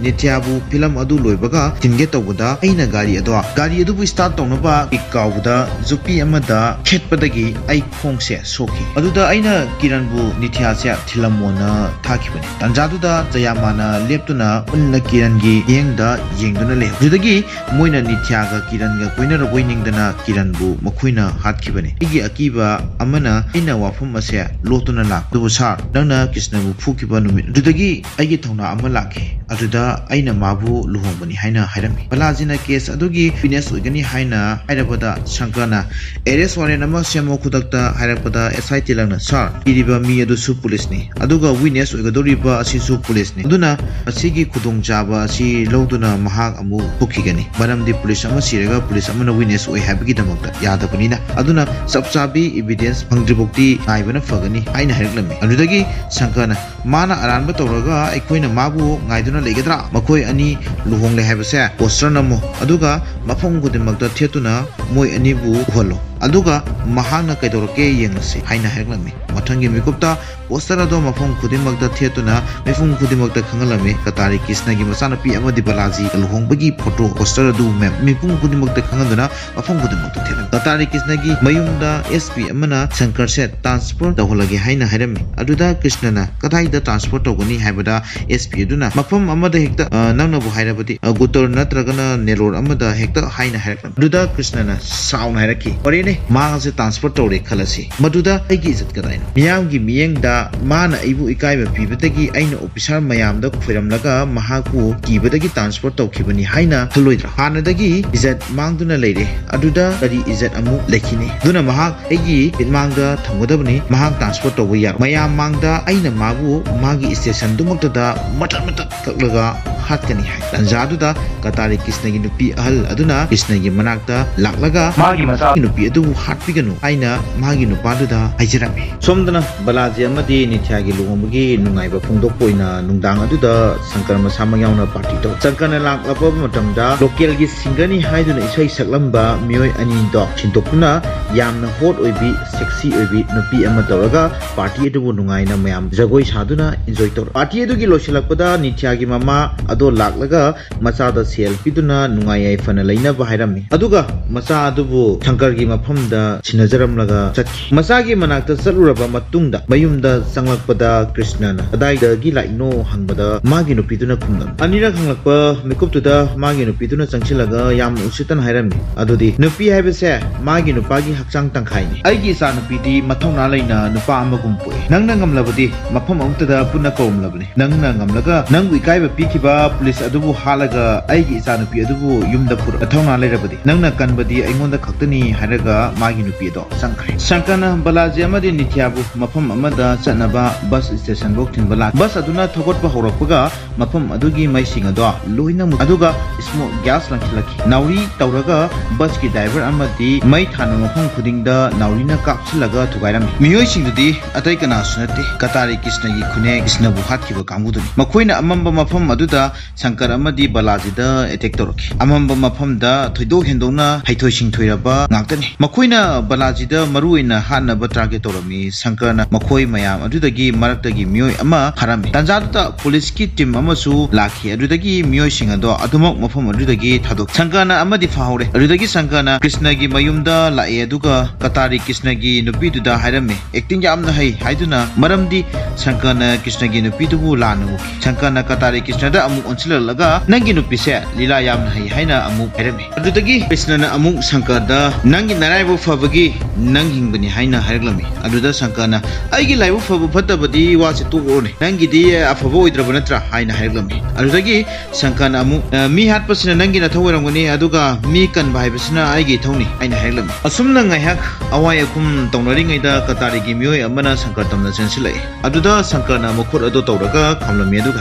ꯅꯤꯊ꯭ꯌꯥꯕꯨ ꯐꯤꯂꯝ ꯑꯗꯨ ꯂꯣꯏꯕꯒ ꯊꯤꯟꯒꯦ ꯇꯧꯕꯗ ꯑꯩꯅ ꯒꯥꯔꯤ ꯑꯗꯣ, ꯒꯥꯔꯤ ꯑꯗꯨꯕꯨ ꯁ꯭ꯇꯥꯔꯠ ꯇꯧꯅꯕ ꯀꯤꯛ ꯀꯥꯎꯕꯗ ꯌꯣꯠꯄꯤ ꯑꯃꯗ ꯈꯦꯠꯄꯗꯒꯤ ꯑꯩ ꯈꯣꯡꯁꯦ ꯁꯣꯛꯈꯤ꯫ ꯑꯗꯨꯗ ꯑꯩꯅ ꯀꯤꯔꯟꯕꯨ ꯅꯤꯊ꯭ꯌꯥꯁꯦ ꯊꯤꯜꯂꯝꯃꯣꯅ ꯊꯥꯈꯤꯕꯅꯤ꯫ ꯇꯥꯟꯖꯥꯗꯨꯗ ꯖꯌꯥꯃꯥꯅ ꯂꯦꯞꯇꯨꯅ ꯃꯨꯟꯅ ꯀꯤꯔꯟꯒꯤ ꯃꯤꯠꯌꯦꯡꯗ ꯌꯦꯡꯗꯨꯅ ꯂꯩ꯫ ꯑꯗꯨꯗꯒꯤ ꯃꯣꯏꯅ ꯅꯤꯊ꯭ꯌꯥꯒ ꯀꯤꯔꯟꯒ ꯀꯣꯏꯅꯔꯕꯣꯏ ꯅꯤꯡꯗꯅ ꯀꯤꯔꯟꯕꯨ ꯃꯈꯣꯏꯅ ꯍꯥꯠꯈꯤꯕꯅꯤ꯫ ꯑꯩꯒꯤ ꯑꯀꯤꯕ ꯑꯃꯅ ꯑꯩꯅ ꯋꯥꯐꯝ ꯑꯁꯦ ꯂꯣꯠꯇꯨꯅ ꯂꯥꯛꯄ꯫ ꯑꯗꯨꯕꯨ ꯁꯥꯔ, ꯅꯪꯅ ꯀ꯭ꯔꯤꯁꯅꯕꯨ ꯐꯨꯈꯤꯕ ꯅꯨꯃꯤꯠ ꯑꯗꯨꯗꯒꯤ ꯑꯩꯒꯤ ꯊꯧꯅꯥ ꯑꯃ ꯂꯥꯛꯈꯤ꯫ ꯑꯗꯨꯗ ꯑꯩꯅ ꯃꯥꯕꯨ ꯂꯨꯍꯣꯡꯕꯅꯤ ꯍꯥꯏꯅ ꯍꯥꯏꯔꯝꯃꯤ꯫ ꯕꯂꯥꯖꯤꯅ ꯀꯦꯁ ꯑꯗꯨꯒꯤ ꯋꯤꯠꯅꯦꯁ ꯑꯣꯏꯒꯅꯤ ꯍꯥꯏꯅ ꯍꯥꯏꯔꯕꯗ ꯁꯪꯀꯔꯅ, "ꯑꯦꯔꯦꯁ ꯋꯥꯔꯦꯟ ꯑꯃ ꯁꯦꯝꯃꯣ" ꯈꯨꯗꯛꯇ ꯍꯥꯏꯔꯛꯄꯗ ꯑꯦꯁ ꯑꯥꯏ ꯇꯦꯂꯪꯅ, "ꯁꯥꯔ, ꯏꯔꯤꯕ ꯃꯤ ꯑꯗꯨꯁꯨ ꯄꯨꯂꯤꯁꯅꯤ, ꯑꯗꯨꯒ ꯋꯤꯠꯅꯦꯁ ꯑꯣꯏꯒꯗꯧꯔꯤꯕ ꯑꯁꯤꯁꯨ ꯄꯨꯂꯤꯁꯅꯤ, ꯑꯗꯨꯅ ꯃꯁꯤꯒꯤ ꯈꯨꯗꯣꯡꯆꯥꯕ ꯑꯁꯤ ꯂꯧꯗꯨꯅ ꯃꯍꯥꯛ ꯑꯃꯨꯛ ꯊꯣꯛꯈꯤꯒꯅꯤ, ꯃꯔꯝꯗꯤ ꯄꯨꯂꯤꯁ ꯑꯃ ꯁꯤꯔꯒ ꯄꯨꯂꯤꯁ ꯑꯃꯅ ꯋꯤꯠꯅꯦꯁ ꯑꯣꯏ ꯍꯥꯏꯕꯒꯤꯗꯃꯛꯇ ꯌꯥꯗꯕꯅꯤꯅ꯫ ꯑꯗꯨꯅ ꯆꯞ ꯆꯥꯕꯤ ꯏꯕꯤꯗꯦꯟꯁ ꯐꯪꯗ꯭ꯔꯤꯐꯥꯎꯗꯤ ꯉꯥꯏꯕꯅ ꯐꯒꯅꯤ" ꯍꯥꯏꯅ ꯍꯥꯏꯔꯛꯂꯝꯃꯤ꯫ ꯑꯗꯨꯗꯒꯤ ꯁꯪꯀꯔꯅ, "ꯃꯥꯅ ꯑꯔꯥꯟꯕ ꯇꯧꯔꯒ ꯑꯩꯈꯣꯏꯅ ꯃꯥꯕꯨ ꯉꯥꯏꯗꯨꯅ ꯂꯩꯒꯗ꯭ꯔꯥ? ꯃꯈꯣꯏ ꯑꯅꯤ ꯂꯨꯍꯣꯡꯂꯦ ꯍꯥꯏꯕꯁꯦ ꯄꯣꯁꯇꯔ ꯅꯝꯃꯨ, ꯑꯗꯨꯒ ꯃꯐꯝ ꯈꯨꯗꯤꯡꯃꯛꯇ ꯊꯦꯠꯇꯨꯅ ꯃꯣꯏ ꯑꯅꯤꯕꯨ ꯎꯍꯜꯂꯨ"꯫ ꯑꯗꯨꯒ ꯃꯍꯥꯛꯅ ꯀꯩꯗꯧꯔꯛꯀꯦ ꯌꯦꯡꯂꯁꯤ ꯍꯥꯏꯅ ꯍꯥꯏꯔꯛꯂꯝꯃꯤ꯫ ꯃꯊꯪꯒꯤ ꯃꯤꯀꯨꯞꯇ ꯄꯣꯁꯇꯔ ꯑꯗꯣ ꯃꯐꯝ ꯈꯨꯗꯤꯡꯃꯛꯇ ꯊꯦꯠꯇꯨꯅ ꯃꯤꯄꯨꯝ ꯈꯨꯗꯤꯡꯃꯛꯇ ꯈꯪꯍꯜꯂꯝꯃꯤ꯫ ꯀꯇꯥꯔꯤ ꯀ꯭ꯔꯤꯁꯅꯒꯤ ꯃꯆꯥꯅꯨꯄꯤ ꯑꯃꯗꯤ ꯕꯂꯥꯖꯤ ꯂꯨꯍꯣꯡꯕꯒꯤ ꯐꯣꯇꯣ ꯄꯣꯁꯇꯔ ꯑꯗꯨ ꯃꯦꯞ ꯃꯤꯄꯨꯝ ꯈꯨꯗꯤꯡꯃꯛꯇ ꯈꯪꯍꯟꯗꯨꯅ ꯃꯐꯝ ꯈꯨꯗꯤꯡꯃꯛꯇ ꯊꯦꯠꯂꯝꯃꯤ꯫ ꯀꯇꯥꯔꯤ ꯀ꯭ꯔꯤꯁꯅꯒꯤ ꯃꯌꯨꯝꯗ ꯑꯦꯁ ꯄꯤ ꯑꯃꯅ ꯁꯪꯀꯔꯁꯦ ꯇ꯭ꯔꯥꯟꯁꯐꯔ ꯇꯧꯍꯜꯂꯒꯦ ꯍꯥꯏꯅ ꯍꯥꯏꯔꯝꯃꯤ꯫ ꯑꯗꯨꯗ ꯀ꯭ꯔꯤꯁꯅꯅ ꯀꯗꯥꯏꯗ ꯇ꯭ꯔꯥꯟꯁꯐꯔ ꯇꯧꯒꯅꯤ ꯍꯥꯏꯕꯗ ꯑꯦꯁ ꯄꯤ ꯑꯗꯨꯅ ꯃꯐꯝ ꯑꯃꯗ ꯍꯦꯛꯇ, ꯑ, ꯅꯪꯅꯕꯨ ꯍꯥꯏꯔꯕꯗꯤ, ꯑ, ꯒꯨꯇꯔ ꯅꯠꯇ꯭ꯔꯒꯅ ꯅꯦꯂꯣꯔ ꯑꯃꯗ ꯍꯦꯛꯇ ꯍꯥꯏꯅ ꯍꯥꯏꯔꯛꯂꯝꯃꯤ꯫ ꯑꯗꯨꯗ ꯀ꯭ꯔꯤꯁꯅꯅ ꯁꯥꯎꯅ ꯍꯥꯏꯔꯛꯈꯤ, "ꯐꯔꯦꯅꯦ, ꯃꯍꯥꯛ ꯑꯁꯦ ꯇ꯭ꯔꯥꯟꯁꯐꯔ ꯇꯧꯔꯦ ꯈꯜꯂꯁꯤ꯫ ꯃꯗꯨꯗ ꯑꯩꯒꯤ ꯏꯖꯠ ꯀꯗꯥꯏꯅꯣ? ꯃꯤꯌꯥꯝꯒꯤ ꯃꯤꯠꯌꯦꯡꯗ ꯃꯥꯅ ꯑꯩꯕꯨ ꯏꯀꯥꯏꯕ ꯄꯤꯕꯗꯒꯤ ꯑꯩꯅ ꯑꯣꯐꯤꯁꯥꯔ ꯃꯌꯥꯝꯗ ꯈꯣꯏꯔꯝꯂꯒ ꯃꯍꯥꯛꯄꯨ ꯀꯤꯕꯗꯒꯤ ꯇ꯭ꯔꯥꯟꯁꯐꯔ ꯇꯧꯈꯤꯕꯅꯤ ꯍꯥꯏꯅ ꯈꯜꯂꯣꯏꯗ꯭ꯔꯥ? ꯍꯥꯟꯅꯗꯒꯤ ꯏꯖꯠ ꯃꯥꯡꯗꯨꯅ ꯂꯩꯔꯦ꯫ ꯑꯗꯨꯗ ꯀꯔꯤ ꯏꯖꯠ ꯑꯃꯨꯛ ꯂꯩꯈꯤꯅꯤ? ꯑꯗꯨꯅ ꯃꯍꯥꯛ ꯑꯩꯒꯤ ꯃꯤꯠꯃꯥꯡꯗ ꯊꯝꯒꯗꯕꯅꯤ꯫ ꯃꯍꯥꯛ ꯇ꯭ꯔꯥꯟꯁꯐꯔ ꯇꯧꯕ ꯌꯥꯔꯣꯏ꯫ ꯃꯌꯥꯝ ꯃꯥꯡꯗ ꯑꯩꯅ ꯃꯥꯕꯨ ꯃꯥꯒꯤ ꯁ꯭ꯇꯦꯁꯟꯗꯨꯃꯛꯇꯗ ꯃꯇꯠ ꯃꯇꯠ ꯀꯛꯂꯒ ꯍꯥꯠꯀꯅꯤ" ꯍꯥꯏ꯫ ꯇꯥꯟꯖꯥꯗꯨꯗ ꯀꯇꯥꯔꯤ ꯀ꯭ꯔꯤꯁꯅꯒꯤ ꯅꯨꯄꯤ ꯑꯍꯜ ꯑꯗꯨꯅ ꯀ꯭ꯔꯤꯁꯅꯒꯤ ꯃꯅꯥꯛꯇ ꯂꯥꯛꯂꯒ ꯃꯥꯒꯤ ꯃꯆꯥ ꯅꯨꯄꯤ ꯑꯗꯨꯕꯨ ꯍꯥꯠꯄꯤꯒꯅꯨ ꯍꯥꯏꯅ ꯃꯥꯒꯤ ꯅꯨꯄꯥꯗꯨꯗ ꯍꯥꯏꯖꯔꯝꯃꯤ꯫ ꯁꯣꯝꯗꯅ ꯕꯂꯥꯖꯤ ꯑꯃꯗꯤ ꯅꯤꯊ꯭ꯌꯥꯒꯤ ꯂꯨꯍꯣꯡꯕꯒꯤ ꯅꯨꯡꯉꯥꯏꯕ ꯐꯣꯡꯗꯣꯛꯄ ꯑꯣꯏꯅ ꯅꯨꯡꯗꯥꯡ ꯑꯗꯨꯗ ꯁꯪꯀꯔ ꯃꯁꯥꯃꯛ ꯌꯥꯎꯅ ꯄꯥꯔꯇꯤ ꯇꯧ꯫ ꯁꯪꯀꯔꯅ ꯂꯥꯛꯂꯕ ꯃꯇꯝꯗ ꯂꯣꯀꯦꯜꯒꯤ ꯁꯤꯡꯒꯔꯅꯤ ꯍꯥꯏꯗꯨꯅ ꯏꯁꯩ ꯁꯛꯂꯝꯕ ꯃꯤꯑꯣꯏ ꯑꯅꯤꯗꯣ ꯁꯤꯟꯗꯣꯛꯇꯨꯅ ꯌꯥꯝꯅ ꯍꯣꯠ ꯑꯣꯏꯕꯤ, ꯁꯦꯛꯁꯤ ꯑꯣꯏꯕꯤ ꯅꯨꯄꯤ ꯑꯃ ꯇꯧꯔꯒ ꯄꯥꯔꯇꯤ ꯑꯗꯨꯕꯨ ꯅꯨꯡꯉꯥꯏꯅ ꯃꯌꯥꯝ ꯖꯒꯣꯏ ꯁꯥꯗꯨꯅ ꯏꯟꯖꯣꯏ ꯇꯧꯔꯛ꯫ ꯄꯥꯔꯇꯤ ꯑꯗꯨꯒꯤ ꯂꯣꯏꯁꯤꯜꯂꯛꯄꯗ ꯅꯤꯊ꯭ꯌꯥꯒꯤ ꯃꯃꯥ ꯑꯗꯣ ꯂꯥꯛꯂꯒ ꯃꯆꯥꯗ ꯁꯦꯜ ꯄꯤꯗꯨꯅ ꯅꯨꯡꯉꯥꯏ ꯌꯥꯏꯐꯅ ꯂꯩꯅꯕ ꯍꯥꯏꯔꯝꯃꯤ꯫ ꯑꯗꯨꯒ ꯃꯆꯥ ꯑꯗꯨꯕꯨ ꯁꯪꯀꯔꯒꯤ ꯃꯐꯝꯗ ꯁꯤꯟꯅꯖꯔꯝꯂꯒ ꯆꯠꯈꯤ꯫ ꯃꯆꯥꯒꯤ ꯃꯅꯥꯛꯇ ꯆꯠꯂꯨꯔꯕ ꯃꯇꯨꯡꯗ ꯃꯌꯨꯝꯗ ꯆꯪꯂꯛꯄꯗ ꯀ꯭ꯔꯤꯁꯅꯅ "ꯀꯗꯥꯏꯗꯒꯤ ꯂꯥꯛꯏꯅꯣ?" ꯍꯪꯕꯗ ꯃꯥꯒꯤ ꯅꯨꯄꯤꯗꯨꯅ ꯈꯨꯝꯂꯝꯃꯤ꯫ ꯑꯅꯤꯔꯛ ꯍꯪꯂꯛꯄ ꯃꯤꯀꯨꯞꯇꯨꯗ ꯃꯥꯒꯤ ꯅꯨꯄꯤꯗꯨꯅ ꯆꯪꯁꯤꯜꯂꯒ ꯌꯥꯝꯅ ꯎꯁꯤꯠꯇꯅ ꯍꯥꯏꯔꯝꯃꯤ, "ꯑꯗꯨꯗꯤ ꯅꯨꯄꯤ ꯍꯥꯏꯕꯁꯦ ꯃꯥꯒꯤ ꯅꯨꯄꯥꯒꯤ ꯍꯛꯆꯥꯡ ꯇꯪꯈꯥꯏꯅꯤ꯫ ꯑꯩꯒꯤ ꯏꯆꯥ ꯅꯨꯄꯤꯗꯤ ꯃꯊꯧꯅꯥ ꯂꯩꯅ ꯅꯨꯄꯥ ꯑꯃꯒꯨꯝ ꯄꯣꯛꯏ꯫ ꯅꯪꯅ ꯉꯝꯂꯕꯗꯤ ꯃꯐꯝ ꯑꯃꯠꯇꯗ ꯄꯨꯟꯅ ꯀꯧꯔꯝꯂꯕꯅꯤ꯫ ꯅꯪꯅ ꯉꯝꯂꯒ ꯅꯪꯕꯨ ꯏꯀꯥꯏꯕ ꯄꯤꯈꯤꯕ ꯄꯨꯂꯤꯁ ꯑꯗꯨꯕꯨ ꯍꯥꯠꯂꯒ ꯑꯩꯒꯤ ꯏꯆꯥ ꯅꯨꯄꯤ ꯑꯗꯨꯕꯨ ꯌꯨꯝꯗ ꯄꯨꯔꯛ꯫ ꯅꯊꯧꯅꯥ ꯂꯩꯔꯕꯗꯤ ꯅꯪꯅ ꯀꯟꯕꯗꯤ ꯑꯩꯉꯣꯟꯗ ꯈꯛꯇꯅꯤ" ꯍꯥꯏꯔꯒ ꯃꯥꯒꯤ ꯅꯨꯄꯤ ꯑꯗꯣ ꯆꯪꯈ꯭ꯔꯦ꯫ ꯁꯪꯀꯔꯅ ꯕꯂꯥꯖꯤ ꯑꯃꯗꯤ ꯅꯤꯊ꯭ꯌꯥꯕꯨ ꯃꯐꯝ ꯑꯃꯗ ꯆꯠꯅꯕ ꯕꯁ ꯁ꯭ꯇꯦꯁꯟꯐꯧ ꯊꯤꯟꯕ ꯂꯥꯛ꯫ ꯕꯁ ꯑꯗꯨꯅ ꯊꯧꯒꯠꯄ ꯍꯧꯔꯛꯄꯒ ꯃꯐꯝ ꯑꯗꯨꯒꯤ ꯃꯩꯁꯤꯡ ꯑꯗꯣ ꯂꯣꯏꯅ ꯃꯨꯠ-, ꯑꯗꯨꯒ ꯁ꯭ꯃꯣꯛ ꯒ꯭ꯌꯥꯁ ꯂꯪꯁꯤꯜꯂꯛꯈꯤ꯫ ꯅꯥꯎꯔꯤ ꯇꯧꯔꯒ ꯕꯁꯀꯤ ꯗ꯭ꯔꯥꯏꯚꯔ ꯑꯃꯗꯤ ꯃꯩ ꯊꯥꯟꯕ ꯃꯐꯝ ꯈꯨꯗꯤꯡꯗ ꯅꯥꯎꯔꯤꯅ ꯀꯥꯞꯁꯤꯜꯂꯒ ꯊꯨꯒꯥꯏꯔꯝꯃꯤ꯫ ꯃꯤꯑꯣꯏꯁꯤꯡꯗꯨꯗꯤ ꯑꯇꯩ ꯀꯅꯥꯁꯨ ꯅꯠꯇꯦ, ꯀꯇꯥꯔꯤ ꯀ꯭ꯔꯤꯁꯅꯒꯤ ꯈꯨꯟꯅꯦꯛ ꯀ꯭ꯔꯤꯁꯅꯕꯨ ꯍꯥꯠꯈꯤꯕ ꯀꯥꯡꯕꯨꯗꯨꯅꯤ꯫ ꯃꯈꯣꯏꯅ ꯑꯃꯝꯕ ꯃꯐꯝ ꯑꯗꯨꯗ ꯁꯪꯀꯔ ꯑꯃꯗꯤ ꯕꯂꯥꯖꯤꯗ ꯑꯦꯇꯦꯛ ꯇꯧꯔꯛꯈꯤ꯫ ꯑꯃꯝꯕ ꯃꯐꯝꯗ ꯊꯣꯏꯗꯣꯛ ꯍꯦꯟꯗꯣꯛꯅ ꯍꯩꯊꯣꯏ ꯁꯤꯡꯊꯣꯏꯔꯕ ꯉꯥꯛꯇꯅꯤ꯫ ꯃꯈꯣꯏꯅ ꯕꯂꯥꯖꯤꯗ ꯃꯔꯨ ꯑꯣꯏꯅ ꯍꯥꯠꯅꯕ ꯇꯥꯔꯒꯦꯠ ꯇꯧꯔꯝꯃꯤ꯫ ꯁꯪꯀꯔꯅ ꯃꯈꯣꯏ ꯃꯌꯥꯝ ꯑꯗꯨꯗꯒꯤ ꯃꯔꯛꯇꯒꯤ ꯃꯤꯑꯣꯏ ꯑꯃ ꯐꯥꯔꯝꯃꯤ꯫ ꯇꯥꯟꯖꯥꯗꯨꯗ ꯄꯨꯂꯤꯁꯀꯤ ꯇꯤꯝ ꯑꯃꯁꯨ ꯂꯥꯛꯈꯤ꯫ ꯑꯗꯨꯗꯒꯤ ꯃꯤꯑꯣꯏꯁꯤꯡ ꯑꯗꯣ ꯑꯗꯨꯃꯛ ꯃꯐꯝ ꯑꯗꯨꯗꯒꯤ ꯊꯥꯗꯣꯛꯈꯤ꯫ ꯁꯪꯀꯔꯅ ꯑꯃꯗꯤ ꯐꯥꯍꯧꯔꯦ꯫ ꯑꯗꯨꯗꯒꯤ ꯁꯪꯀꯔꯅ ꯀ꯭ꯔꯤꯁꯅꯒꯤ ꯃꯌꯨꯝꯗ ꯂꯥꯛꯑꯦ, ꯑꯗꯨꯒ ꯀꯇꯥꯔꯤ ꯀ꯭ꯔꯤꯁꯅꯒꯤ ꯅꯨꯄꯤꯗꯨꯗ ꯍꯥꯏꯔꯝꯃꯤ꯫ ꯑꯦꯛꯇꯤꯡ ꯌꯥꯝꯅ ꯍꯩ ꯍꯥꯏꯗꯨꯅ, ꯃꯔꯝꯗꯤ ꯁꯪꯀꯔꯅ ꯀ꯭ꯔꯤꯁꯅꯒꯤ ꯅꯨꯄꯤꯗꯨꯕꯨ ꯂꯥꯟꯅ ꯎꯈꯤ꯫ ꯁꯪꯀꯔꯅ ꯀꯇꯥꯔꯤ ꯀ꯭ꯔꯤꯁꯅꯗ ꯑꯃꯨꯛ ꯑꯣꯟꯁꯤꯜꯂꯛꯂꯒ, "ꯅꯪꯒꯤ ꯅꯨꯄꯤꯁꯦ ꯂꯤꯂꯥ ꯌꯥꯝꯅ ꯍꯩ" ꯍꯥꯏꯅ ꯑꯃꯨꯛ ꯍꯥꯏꯔꯝꯃꯤ꯫ ꯑꯗꯨꯗꯒꯤ ꯀ꯭ꯔꯤꯁꯅꯅ ꯑꯃꯨꯛ ꯁꯪꯀꯔꯗ, "ꯅꯪꯒꯤ ꯅꯔꯥꯏꯕꯛ ꯐꯕꯒꯤ ꯅꯪ ꯍꯤꯡꯕꯅꯤ" ꯍꯥꯏꯅ ꯍꯥꯏꯔꯛꯂꯝꯃꯤ꯫ ꯑꯗꯨꯗ ꯁꯪꯀꯔꯅ, "ꯑꯩꯒꯤ ꯂꯥꯏꯕꯛ ꯐꯕ ꯐꯠꯇꯕꯗꯤ ꯋꯥꯁꯦ ꯇꯣꯛꯑꯣꯅꯦ, ꯅꯪꯒꯤꯗꯤ ꯑꯐꯕ ꯑꯣꯏꯗ꯭ꯔꯕ ꯅꯠꯇ꯭ꯔꯥ?" ꯍꯥꯏꯅ ꯍꯥꯏꯔꯛꯂꯝꯃꯤ꯫ ꯑꯗꯨꯗꯒꯤ ꯁꯪꯀꯔꯅ ꯑꯃꯨꯛ, "ꯑ, ꯃꯤ ꯍꯥꯠꯄꯁꯤꯅ ꯅꯪꯒꯤ ꯅꯊꯧ ꯑꯣꯏꯔꯝꯒꯅꯤ, ꯑꯗꯨꯒ ꯃꯤ ꯀꯟꯕ ꯍꯥꯏꯕꯁꯤꯅ ꯑꯩꯒꯤ ꯏꯊꯧꯅꯤ" ꯍꯥꯏꯅ ꯍꯥꯏꯔꯛꯂꯝꯃꯤ꯫ ꯑꯁꯨꯝꯅ ꯉꯥꯏꯍꯥꯛ ꯑꯋꯥꯏ ꯑꯈꯨꯝ ꯇꯧꯅꯔꯤꯉꯩꯗ ꯀꯇꯥꯔꯤꯒꯤ ꯃꯤꯑꯣꯏ ꯑꯃꯅ ꯁꯪꯀꯔ ꯇꯝꯅ ꯆꯦꯟꯁꯤꯜꯂꯛꯏ꯫ ꯑꯗꯨꯗ ꯁꯪꯀꯔꯅ ꯃꯈꯨꯠ ꯑꯗꯨ ꯇꯧꯔꯒ ꯈꯥꯝꯂꯝꯃꯤ, ꯑꯗꯨꯒ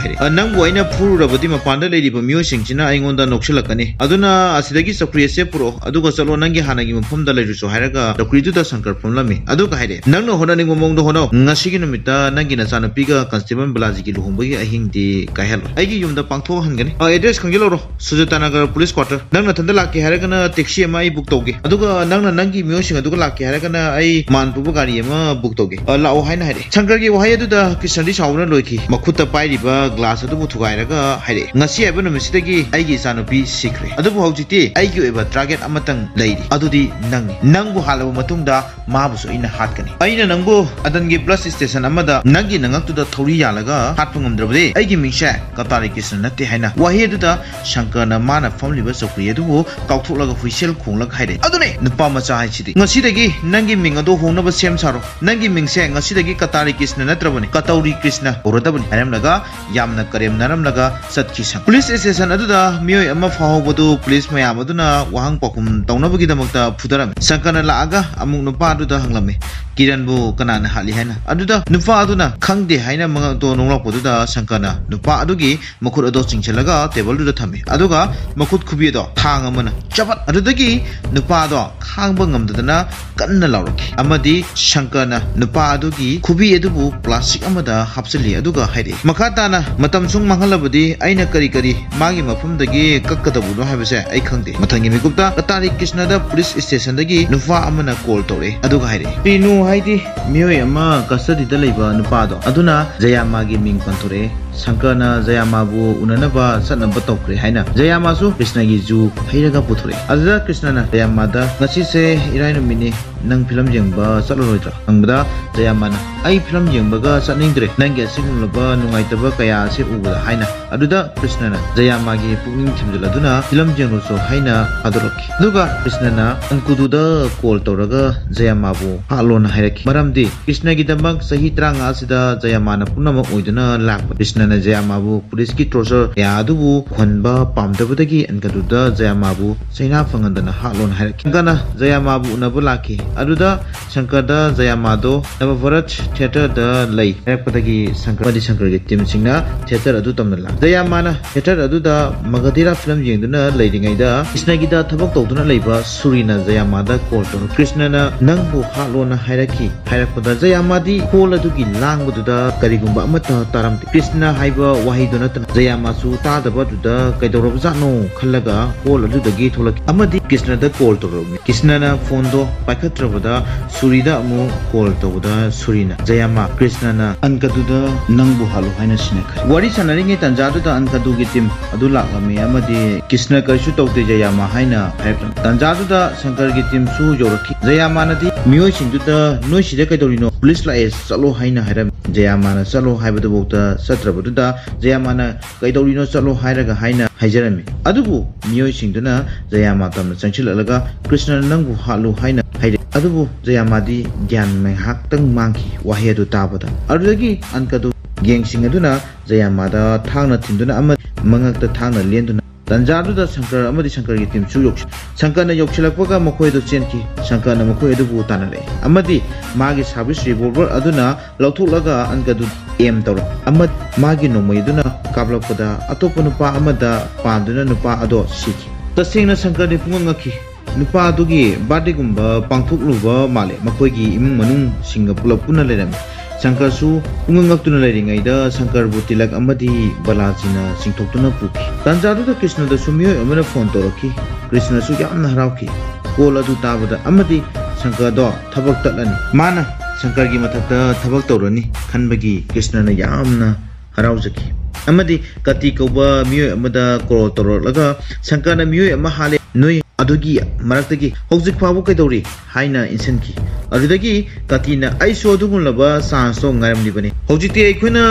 ꯍꯥꯏꯔꯛꯏ, "ꯑ, ꯅꯪꯕꯨ ꯑꯩꯅ ꯐꯨꯔꯨꯔꯕꯗꯤ ꯃꯄꯥꯟꯗ ꯂꯩꯔꯤꯕ ꯃꯤꯑꯣꯏꯁꯤꯡꯁꯤꯅ ꯑꯩꯉꯣꯟꯗ ꯅꯣꯛꯁꯤꯜꯂꯛꯀꯅꯤ, ꯑꯗꯨꯅ ꯑꯁꯤꯗꯒꯤ ꯆꯧꯀ꯭ꯔꯤ ꯑꯁꯦ ꯄꯨꯔꯛꯑꯣ, ꯑꯗꯨꯒ ꯆꯠꯂꯣ, ꯅꯪꯒꯤ ꯍꯥꯟꯅꯒꯤ ꯃꯐꯝꯗ ꯂꯩꯔꯨꯆꯣ" ꯍꯥꯏꯔꯒ ꯆꯧꯀ꯭ꯔꯤꯗꯨꯗ ꯁꯪꯀꯔ ꯐꯝꯂꯝꯃꯤ, ꯑꯗꯨꯒ ꯍꯥꯏꯔꯛꯏ, "ꯅꯪꯅ ꯍꯣꯠꯅꯅꯤꯡꯕ ꯃꯑꯣꯡꯗ ꯍꯣꯠꯅꯧ꯫ ꯉꯁꯤꯒꯤ ꯅꯨꯃꯤꯠꯇ ꯅꯪꯒꯤ ꯅꯆꯥꯅꯨꯄꯤꯒ ꯀꯟꯁꯇꯦꯕꯜ ꯕꯂꯥꯖꯤꯒꯤ ꯂꯨꯍꯣꯡꯕꯒꯤ ꯑꯍꯤꯡꯗꯤ ꯀꯥꯏꯍꯜꯂꯣꯏ꯫ ꯑꯩꯒꯤ ꯌꯨꯝꯗ ꯄꯥꯡꯊꯣꯛꯍꯟꯒꯅꯤ꯫ ꯑ, ꯑꯦꯗ꯭ꯔꯦꯁ ꯈꯪꯖꯤꯜꯍꯧꯔꯣ, ꯁꯨꯖꯥꯇꯥ ꯅꯒꯔ ꯄꯨꯂꯤꯁ ꯀ꯭ꯋꯥꯇꯔ꯫ ꯅꯪ ꯅꯊꯟꯗ ꯂꯥꯛꯀꯦ ꯍꯥꯏꯔꯒꯅ ꯇꯦꯛꯁꯤ ꯑꯃ ꯑꯩ ꯕꯨꯛ ꯇꯧꯒꯦ, ꯑꯗꯨꯒ ꯅꯪꯅ ꯅꯪꯒꯤ ꯃꯤꯑꯣꯏꯁꯤꯡ ꯑꯗꯨꯒ ꯂꯥꯛꯀꯦ ꯍꯥꯏꯔꯒꯅ ꯑꯩ ꯃꯥꯟ ꯄꯨꯕ ꯒꯥꯔꯤ ꯑꯃ ꯕꯨꯛ ꯇꯧꯒꯦ꯫ ꯑ, ꯂꯥꯛꯑꯣ" ꯍꯥꯏꯅ ꯍꯥꯏꯔꯛꯑꯦ꯫ ꯁꯪꯀꯔꯒꯤ ꯋꯥꯍꯩ ꯑꯗꯨꯗ ꯀ꯭ꯔꯤꯁꯅꯗꯤ ꯁꯥꯎꯕꯅ ꯂꯣꯏꯈꯤ꯫ ꯃꯈꯨꯠꯇ ꯄꯥꯏꯔꯤꯕ ꯒ꯭ꯂꯥꯁ ꯑꯗꯨꯕꯨ ꯊꯨꯒꯥꯏꯔꯒ ꯍꯥꯏꯔꯛꯑꯦ, "ꯉꯁꯤ ꯍꯥꯏꯕ ꯅꯨꯃꯤꯠꯁꯤꯗꯒꯤ ꯑꯩꯒꯤ ꯏꯆꯥꯅꯨꯄꯤ ꯁꯤꯈ꯭ꯔꯦ, ꯑꯗꯨꯕꯨ ꯍꯧꯖꯤꯛꯇꯤ ꯑꯩꯒꯤ ꯑꯣꯏꯕ ꯇꯥꯔꯒꯦꯠ ꯑꯃꯇꯪ ꯂꯩꯔꯤ, ꯑꯗꯨꯗꯤ ꯅꯪꯅꯤ꯫ ꯅꯪꯕꯨ ꯍꯥꯠꯂꯕ ꯃꯇꯨꯡꯗ ꯃꯥꯕꯨꯁꯨ ꯑꯩꯅ ꯍꯥꯠꯀꯅꯤ꯫ ꯑꯩꯅ ꯅꯪꯕꯨ ꯑꯗꯟꯒꯤ ꯕꯁ ꯁ꯭ꯇꯦꯁꯟ ꯑꯃꯗ ꯅꯪꯒꯤ ꯅꯉꯛꯇꯨꯗ ꯊꯧꯔꯤ ꯌꯥꯜꯂꯒ ꯍꯥꯠꯄ ꯉꯝꯗ꯭ꯔꯕꯗꯤ ꯑꯩꯒꯤ ꯃꯤꯡꯁꯦ ꯀꯇꯥꯔꯤ ꯀ꯭ꯔꯤꯁꯅ ꯅꯠꯇꯦ" ꯍꯥꯏꯅ꯫ ꯋꯥꯍꯩ ꯑꯗꯨꯗ ꯁꯪꯀꯔꯅ ꯃꯥꯅ ꯐꯝꯂꯤꯕ ꯆꯧꯀ꯭ꯔꯤ ꯑꯗꯨꯕꯨ ꯀꯥꯎꯊꯣꯛꯂꯒ ꯍꯨꯏꯁꯦꯜ ꯈꯣꯡꯂꯒ ꯍꯥꯏꯔꯛꯏ, "ꯑꯗꯨꯅꯦ ꯅꯨꯄꯥ ꯃꯆꯥ ꯍꯥꯏꯁꯤꯗꯤ꯫ ꯉꯁꯤꯗꯒꯤ ꯅꯪꯒꯤ ꯃꯤꯡ ꯑꯗꯨ ꯍꯣꯡꯅꯕ ꯁꯦꯝ ꯁꯥꯔꯣ꯫ ꯅꯪꯒꯤ ꯃꯤꯡꯁꯦ ꯉꯁꯤꯗꯒꯤ ꯀꯇꯥꯔꯤ ꯀ꯭ꯔꯤꯁꯅ ꯅꯠꯇ꯭ꯔꯕꯅꯤ, ꯀꯇꯧꯔꯤ ꯀ꯭ꯔꯤꯁꯅ ꯀꯧꯔꯗꯕꯅꯤ" ꯍꯥꯏꯔꯝꯂꯒ ꯌꯥꯝꯅ ꯀꯔꯦꯝꯅꯔꯝꯂꯒ ꯆꯠꯈꯤ꯫ ꯁꯪ-, ꯄꯨꯂꯤꯁ ꯁ꯭ꯇꯦꯁꯟ ꯑꯗꯨꯗ ꯃꯤꯑꯣꯏ ꯑꯃ ꯐꯥꯍꯧꯕꯗꯨ ꯄꯨꯂꯤꯁ ꯃꯌꯥꯝ ꯑꯗꯨꯅ ꯋꯥꯍꯪ ꯄꯥꯎꯈꯨꯝ ꯇꯧꯅꯕꯒꯤꯗꯃꯛꯇ ꯐꯨꯗꯔꯝꯃꯤ꯫ ꯁꯪꯀꯔꯅ ꯂꯥꯛꯑꯒ ꯑꯃꯨꯛ ꯅꯨꯄꯥ ꯑꯗꯨꯗ ꯍꯪꯂꯝꯃꯤ, "ꯀꯤꯔꯟꯕꯨ ꯀꯅꯥꯅ ꯍꯥꯠꯂꯤ?" ꯍꯥꯏꯅ꯫ ꯑꯗꯨꯗ ꯅꯨꯄꯥ ꯑꯗꯨꯅ ꯈꯪꯗꯦ ꯍꯥꯏꯅ ꯃꯉꯛꯇꯣ ꯅꯣꯡꯂꯛꯄꯗꯨꯗ ꯁꯪꯀꯔꯅ ꯅꯨꯄꯥ ꯑꯗꯨꯒꯤ ꯃꯈꯨꯠ ꯑꯗꯣ ꯆꯤꯡꯁꯤꯜꯂꯒ ꯇꯦꯕꯜꯗꯨꯗ ꯊꯝꯃꯤ, ꯑꯗꯨꯒ ꯃꯈꯨꯠ ꯈꯨꯕꯤ ꯑꯗꯣ ꯊꯥꯡ ꯑꯃꯅ ꯆꯄꯠ꯫ ꯑꯗꯨꯗꯒꯤ ꯅꯨꯄꯥ ꯑꯗꯣ ꯈꯥꯡꯕ ꯉꯝꯗꯗꯅ ꯀꯟꯅ ꯂꯥꯎꯔꯛꯈꯤ, ꯑꯃꯗꯤ ꯁꯪꯀꯔꯅ ꯅꯨꯄꯥ ꯑꯗꯨꯒꯤ ꯈꯨꯕꯤ ꯑꯗꯨꯕꯨ ꯄ꯭ꯂꯥꯁꯇꯤꯛ ꯑꯃꯗ ꯍꯥꯞꯆꯤꯜꯂꯤ, ꯑꯗꯨꯒ ꯍꯥꯏꯔꯛꯏ, "ꯃꯈꯥ ꯇꯥꯅ ꯃꯇꯝ ꯁꯨꯝ ꯃꯥꯡꯍꯜꯂꯕꯗꯤ ꯑꯩꯅ ꯀꯔꯤ ꯀꯔꯤ ꯃꯥꯒꯤ ꯃꯐꯝꯗꯒꯤ ꯀꯛꯀꯗꯕꯅꯣ ꯍꯥꯏꯕꯁꯦ ꯑꯩ ꯈꯪꯗꯦ꯫ ꯃꯊꯪꯒꯤ ꯃꯤꯀꯨꯞꯇ ꯀꯇꯥꯔꯤ ꯀ꯭ꯔꯤꯁꯅꯗ ꯄꯨꯂꯤꯁ ꯁ꯭ꯇꯦꯁꯟꯗꯒꯤ ꯅꯨꯄꯥ ꯑꯃꯅ ꯀꯣꯜ ꯇꯧꯔꯛꯑꯦ, ꯑꯗꯨꯒ ꯍꯥꯏꯔꯛꯑꯦ, "ꯄꯤꯅꯨ ꯍꯥꯏꯗꯤ ꯃꯤꯑꯣꯏ ꯑꯃ ꯀꯁꯇꯗꯤꯗ ꯂꯩꯕ ꯅꯨꯄꯥꯗꯣ ꯑꯗꯨꯅ ꯖꯌꯥꯃꯥꯒꯤ ꯃꯤꯡ ꯄꯟꯊꯣꯔꯛꯑꯦ꯫ ꯁꯪꯀꯔꯅ ꯖꯌꯥꯃꯥꯕꯨ ꯎꯅꯅꯕ ꯆꯠꯅꯕ ꯇꯧꯈ꯭ꯔꯦ" ꯍꯥꯏꯅ ꯖꯌꯥꯃꯥꯁꯨ ꯀ꯭ꯔꯤꯁꯅꯒꯤ ꯖꯨ ꯍꯩꯔꯒ ꯄꯨꯊꯣꯔꯛꯑꯦ꯫ ꯑꯗꯨꯗ ꯀ꯭ꯔꯤꯁꯅꯅ ꯖꯌꯥꯃꯥꯗ, "ꯉꯁꯤꯁꯦ ꯏꯔꯥꯏ ꯅꯨꯃꯤꯠꯅꯤ, ꯅꯪ ꯐꯤꯂꯝ ꯌꯦꯡꯕ ꯆꯠꯂꯔꯣꯏꯗ꯭ꯔꯥ?" ꯍꯪꯕꯗ ꯖꯌꯥꯃꯥꯅ, "ꯑꯩ ꯐꯤꯂꯝ ꯌꯦꯡꯕꯒ ꯆꯠꯅꯤꯡꯗ꯭ꯔꯦ, ꯅꯪꯒꯤ ꯑꯁꯤꯒꯨꯝꯂꯕ ꯅꯨꯡꯉꯥꯏꯇꯕ ꯀꯌꯥ ꯑꯁꯤ ꯎꯕꯗ" ꯍꯥꯏꯅ꯫ ꯑꯗꯨꯗ ꯀ꯭ꯔꯤꯁꯅꯅ ꯖꯌꯥꯃꯥꯒꯤ ꯄꯨꯛꯅꯤꯡ ꯊꯤꯡꯖꯤꯜꯂꯗꯨꯅ ꯐꯤꯂꯝ ꯌꯦꯡꯂꯨꯆꯣ ꯍꯥꯏꯅ ꯊꯥꯗꯣꯔꯛꯈꯤ꯫ ꯑꯗꯨꯒ ꯀ꯭ꯔꯤꯁꯅꯅ ꯑꯪꯀꯨꯗꯨꯗ ꯀꯣꯜ ꯇꯧꯔꯒ ꯖꯌꯥꯃꯥꯕꯨ ꯍꯥꯠꯂꯣꯅ ꯍꯥꯏꯔꯛꯈꯤ꯫ ꯃꯔꯝꯗꯤ ꯀ꯭ꯔꯤꯁꯅꯒꯤꯗꯃꯛ ꯆꯍꯤ ꯇꯔꯥꯃꯉꯥ ꯑꯁꯤꯗ ꯖꯌꯥꯃꯥꯅ ꯄꯨꯝꯅꯃꯛ ꯑꯣꯏꯗꯨꯅ ꯂꯥꯛꯄ꯫ ꯀ꯭ꯔꯤꯁꯅꯅ ꯖꯌꯥꯃꯥꯕꯨ ꯄꯨꯂꯤꯁꯀꯤ ꯇꯣꯔꯆꯔ ꯀꯌꯥ ꯑꯗꯨꯕꯨ ꯎꯍꯟꯕ ꯄꯥꯝꯗꯕꯗꯒꯤ ꯑꯪꯀꯗꯨꯗ ꯖꯌꯥꯃꯥꯕꯨ ꯆꯩꯅꯥ ꯐꯪꯍꯟꯗꯅ ꯍꯥꯠꯂꯣꯅ ꯍꯥꯏꯔꯛꯈꯤ꯫ ꯁꯪꯀꯔꯅ ꯖꯌꯥꯃꯥꯕꯨ ꯎꯅꯕ ꯂꯥꯛꯈꯤ꯫ ꯑꯗꯨꯗ ꯁꯪꯀꯔꯗ ꯖꯌꯥꯃꯥꯗꯣ ꯅꯕꯚꯔꯠ ꯊꯤꯌꯦꯇꯔꯗ ꯂꯩ ꯍꯥꯏꯔꯛꯄꯗꯒꯤ ꯁꯪꯀꯔ ꯑꯃꯗꯤ ꯁꯪꯀꯔꯒꯤ ꯇꯤꯝꯁꯤꯡꯅ ꯊꯤꯌꯦꯇꯔ ꯑꯗꯨ ꯇꯝꯅ ꯂꯥꯛꯈꯤ꯫ ꯖꯌꯥꯃꯥꯅ ꯊꯤꯌꯦꯇꯔ ꯑꯗꯨꯗ ꯃꯒꯙꯤꯔꯥ ꯐꯤꯂꯝ ꯌꯦꯡꯗꯨꯅ ꯂꯩꯔꯤꯉꯩꯗ ꯀ꯭ꯔꯤꯁꯅꯒꯤꯗ ꯊꯕꯛ ꯇꯧꯗꯨꯅ ꯂꯩꯕ ꯁꯨꯔꯤꯅ ꯖꯌꯥꯃꯥꯗ ꯀꯣꯜ ꯇꯧꯔꯛꯈꯤ꯫ ꯀ꯭ꯔꯤꯁꯅꯅ "ꯅꯪꯕꯨ ꯍꯥꯠꯂꯣꯅ ꯍꯥꯏꯔꯛꯈꯤ" ꯍꯥꯏꯔꯛꯄꯗ ꯖꯌꯥꯃꯥꯗꯤ ꯍꯣꯜ ꯑꯗꯨꯒꯤ ꯂꯥꯡꯕꯗꯨꯗ ꯀꯔꯤꯒꯨꯝꯕ ꯑꯃꯠꯇ ꯇꯥꯔꯝꯗꯦ꯫ ꯀ꯭ꯔꯤꯁꯅ ꯍꯥꯏꯕ ꯋꯥꯍꯩꯗꯨ ꯅꯠꯇꯅ ꯖꯌꯥꯃꯥꯁꯨ ꯇꯥꯗꯕꯗꯨꯗ ꯀꯩꯗꯧꯔꯕꯖꯥꯠꯅꯣ ꯈꯜꯂꯒ ꯍꯣꯜ ꯑꯗꯨꯗꯒꯤ ꯊꯣꯛꯂꯛꯈꯤ ꯑꯃꯗꯤ ꯀ꯭ꯔꯤꯁꯅꯗ ꯀꯣꯜ ꯇꯧꯔꯛꯂꯝꯃꯤ꯫ ꯀ꯭ꯔꯤꯁꯅꯅ ꯐꯣꯟꯗꯣ ꯄꯥꯏꯈꯠꯇ꯭ꯔꯕꯗ ꯁꯨꯔꯤꯗ ꯑꯃꯨꯛ ꯀꯣꯜ ꯇꯧꯕꯗ ꯁꯨꯔꯤꯅ, "ꯖꯌꯥꯃꯥ, ꯀ꯭ꯔꯤꯁꯅꯅ ꯑꯪꯀꯗꯨꯗ ꯅꯪꯕꯨ ꯍꯥꯠꯂꯨ ꯍꯥꯏꯅ ꯁꯤꯟꯅꯈ꯭ꯔꯦ"꯫ ꯋꯥꯔꯤ ꯁꯥꯟꯅꯔꯤꯉꯩ ꯇꯥꯟꯖꯥꯗꯨꯗ ꯑꯪꯀꯗꯨꯒꯤ ꯇꯤꯝ ꯑꯗꯨ ꯂꯥꯛꯂꯝꯃꯤ ꯑꯃꯗꯤ "ꯀ꯭ꯔꯤꯁꯅ ꯀꯔꯤꯁꯨ ꯇꯧꯗꯦ ꯖꯌꯥꯃꯥ" ꯍꯥꯏꯅ ꯍꯥꯏꯔꯛꯂꯝꯃꯤ꯫ ꯇꯥꯟꯖꯥꯗꯨꯗ ꯁꯪꯀꯔꯒꯤ ꯇꯤꯝꯁꯨ ꯌꯧꯔꯛꯈꯤ꯫ ꯖꯌꯥꯃꯥꯅꯗꯤ ꯃꯤꯑꯣꯏꯁꯤꯡꯗꯨꯗ, "ꯅꯣꯏ ꯁꯤꯗ ꯀꯩꯗꯧꯔꯤꯅꯣ? ꯄꯨꯂꯤꯁ ꯂꯥꯛꯑꯦ, ꯆꯠꯂꯣ" ꯍꯥꯏꯅ ꯍꯥꯏꯔꯝꯃꯤ꯫ ꯖꯌꯥꯃꯥꯅ "ꯆꯠꯂꯣ" ꯍꯥꯏꯕꯗꯨꯐꯥꯎꯗ ꯆꯠꯇ꯭ꯔꯕꯗꯨꯗ ꯖꯌꯥꯃꯥꯅ "ꯀꯩꯗꯧꯔꯤꯅꯣ? ꯆꯠꯂꯣ" ꯍꯥꯏꯔꯒ ꯍꯥꯏꯅ ꯍꯥꯏꯖꯔꯝꯃꯤ꯫ ꯑꯗꯨꯕꯨ ꯃꯤꯑꯣꯏꯁꯤꯡꯗꯨꯅ ꯖꯌꯥꯃꯥ ꯇꯝꯅ ꯆꯪꯁꯤꯜꯂꯛꯂꯒ "ꯀ꯭ꯔꯤꯁꯅꯅ ꯅꯪꯕꯨ ꯍꯥꯠꯂꯨ" ꯍꯥꯏꯅ ꯍꯥꯏꯔꯛꯏ꯫ ꯑꯗꯨꯕꯨ ꯖꯌꯥꯃꯥꯗꯤ ꯒ꯭ꯌꯥꯟ ꯉꯥꯏꯍꯥꯛꯇꯪ ꯃꯥꯡꯈꯤ ꯋꯥꯍꯩ ꯑꯗꯨ ꯇꯥꯕꯗ꯫ ꯑꯗꯨꯗꯒꯤ ꯑꯪꯀꯗꯨ ꯒꯦꯡꯁꯤꯡ ꯑꯗꯨꯅ ꯖꯌꯥꯃꯥꯗ ꯊꯥꯡꯅ ꯊꯤꯟꯗꯨꯅ ꯑꯃꯗꯤ ꯃꯉꯛꯇ ꯊꯥꯡꯅ ꯂꯦꯟꯗꯨꯅ, ꯇꯥꯟꯖꯥꯗꯨꯗ ꯁꯪꯀꯔ ꯑꯃꯗꯤ ꯁꯪꯀꯔꯒꯤ ꯇꯤꯝꯁꯨ ꯌꯧꯁꯤ-, ꯁꯪꯀꯔꯅ ꯌꯧꯁꯤꯜꯂꯛꯄꯒ ꯃꯈꯣꯏ ꯑꯗꯨ ꯆꯦꯟꯈꯤ꯫ ꯁꯪꯀꯔꯅ ꯃꯈꯣꯏ ꯑꯗꯨꯕꯨ ꯇꯥꯟꯅꯔꯛꯏ ꯑꯃꯗꯤ ꯃꯥꯒꯤ ꯁꯥꯔꯚꯤꯁ ꯔꯤꯚꯣꯜꯚꯔ ꯑꯗꯨꯅ ꯂꯧꯊꯣꯛꯂꯒ ꯑꯪꯀꯗꯨ ꯑꯦꯝ ꯇꯧꯔꯛꯏ ꯑꯃꯗꯤ ꯃꯥꯒꯤ ꯅꯣꯡꯃꯩ ꯑꯗꯨꯅ ꯀꯥꯞꯂꯛꯄꯗ ꯑꯇꯣꯞꯄ ꯅꯨꯄꯥ ꯑꯃꯗ ꯄꯥꯟꯗꯨꯅ ꯅꯨꯄꯥ ꯑꯗꯣ ꯁꯤꯈꯤ꯫ ꯇꯁꯦꯡꯅ ꯁꯪꯀꯔꯗꯤ ꯄꯨꯡꯉꯛ ꯉꯛꯈꯤ꯫ ꯅꯨꯄꯥ ꯑꯗꯨꯒꯤ ꯕꯥꯔꯗꯦꯒꯨꯝꯕ ꯄꯥꯡꯊꯣꯛꯂꯨꯕ ꯃꯥꯜꯂꯦ꯫ ꯃꯈꯣꯏꯒꯤ ꯏꯃꯨꯡ ꯃꯅꯨꯡꯁꯤꯡꯒ ꯄꯨꯂꯞ ꯄꯨꯟꯅ ꯂꯩꯔꯝꯃꯤ꯫ ꯁꯪꯀꯔꯁꯨ ꯄꯨꯡꯉꯛ ꯉꯛꯇꯨꯅ ꯂꯩꯔꯤꯉꯩꯗ ꯁꯪꯀꯔꯕꯨ ꯇꯤꯂꯛ ꯑꯃꯗꯤ ꯕꯂꯥꯖꯤꯅ ꯆꯤꯡꯊꯣꯛꯇꯨꯅ ꯄꯨꯈꯤ꯫ ꯇꯥꯟꯖꯥꯗꯨꯗ ꯀ꯭ꯔꯤꯁꯅꯗꯁꯨ ꯃꯤꯑꯣꯏ ꯑꯃꯅ ꯐꯣꯟ ꯇꯧꯔꯛꯈꯤ꯫ ꯀ꯭ꯔꯤꯁꯅꯁꯨ ꯌꯥꯝꯅ ꯍꯔꯥꯎꯈꯤ꯫ ꯀꯣꯜ ꯑꯗꯨ ꯇꯥꯕꯗ ꯑꯃꯗꯤ ꯁꯪꯀꯔꯗꯣ ꯊꯕꯛ ꯇꯠꯂꯅꯤ, ꯃꯥꯅ ꯁꯪꯀꯔꯒꯤ ꯃꯊꯛꯇ ꯊꯕꯛ ꯇꯧꯔꯅꯤ ꯈꯟꯕꯒꯤ ꯀ꯭ꯔꯤꯁꯅꯅ ꯌꯥꯝꯅ ꯍꯔꯥꯎꯖꯈꯤ꯫ ꯑꯃꯗꯤ ꯀꯥꯇꯤ ꯀꯧꯕ ꯃꯤꯑꯣꯏ ꯑꯃꯗ ꯀꯣꯜ ꯇꯧꯔꯛꯂꯒ, "ꯁꯪꯀꯔꯅ ꯃꯤꯑꯣꯏ ꯑꯃ ꯍꯥꯠꯂꯦ, ꯅꯣꯏ ꯑꯗꯨꯒꯤ ꯃꯔꯛꯇꯒꯤ ꯍꯧꯖꯤꯛ ꯐꯥꯎꯕ ꯀꯩꯗꯧꯔꯤ?" ꯍꯥꯏꯅ ꯏꯟꯁꯤꯟꯈꯤ꯫ ꯑꯗꯨꯗꯒꯤ ꯀꯥꯇꯤꯅ, "ꯑꯩꯁꯨ ꯑꯗꯨꯒꯨꯝꯂꯕ ꯆꯥꯟꯁꯇꯣ ꯉꯥꯏꯔꯝꯂꯤꯕꯅꯤ꯫ ꯍꯧꯖꯤꯛꯇꯤ ꯑꯩꯈꯣꯏꯅ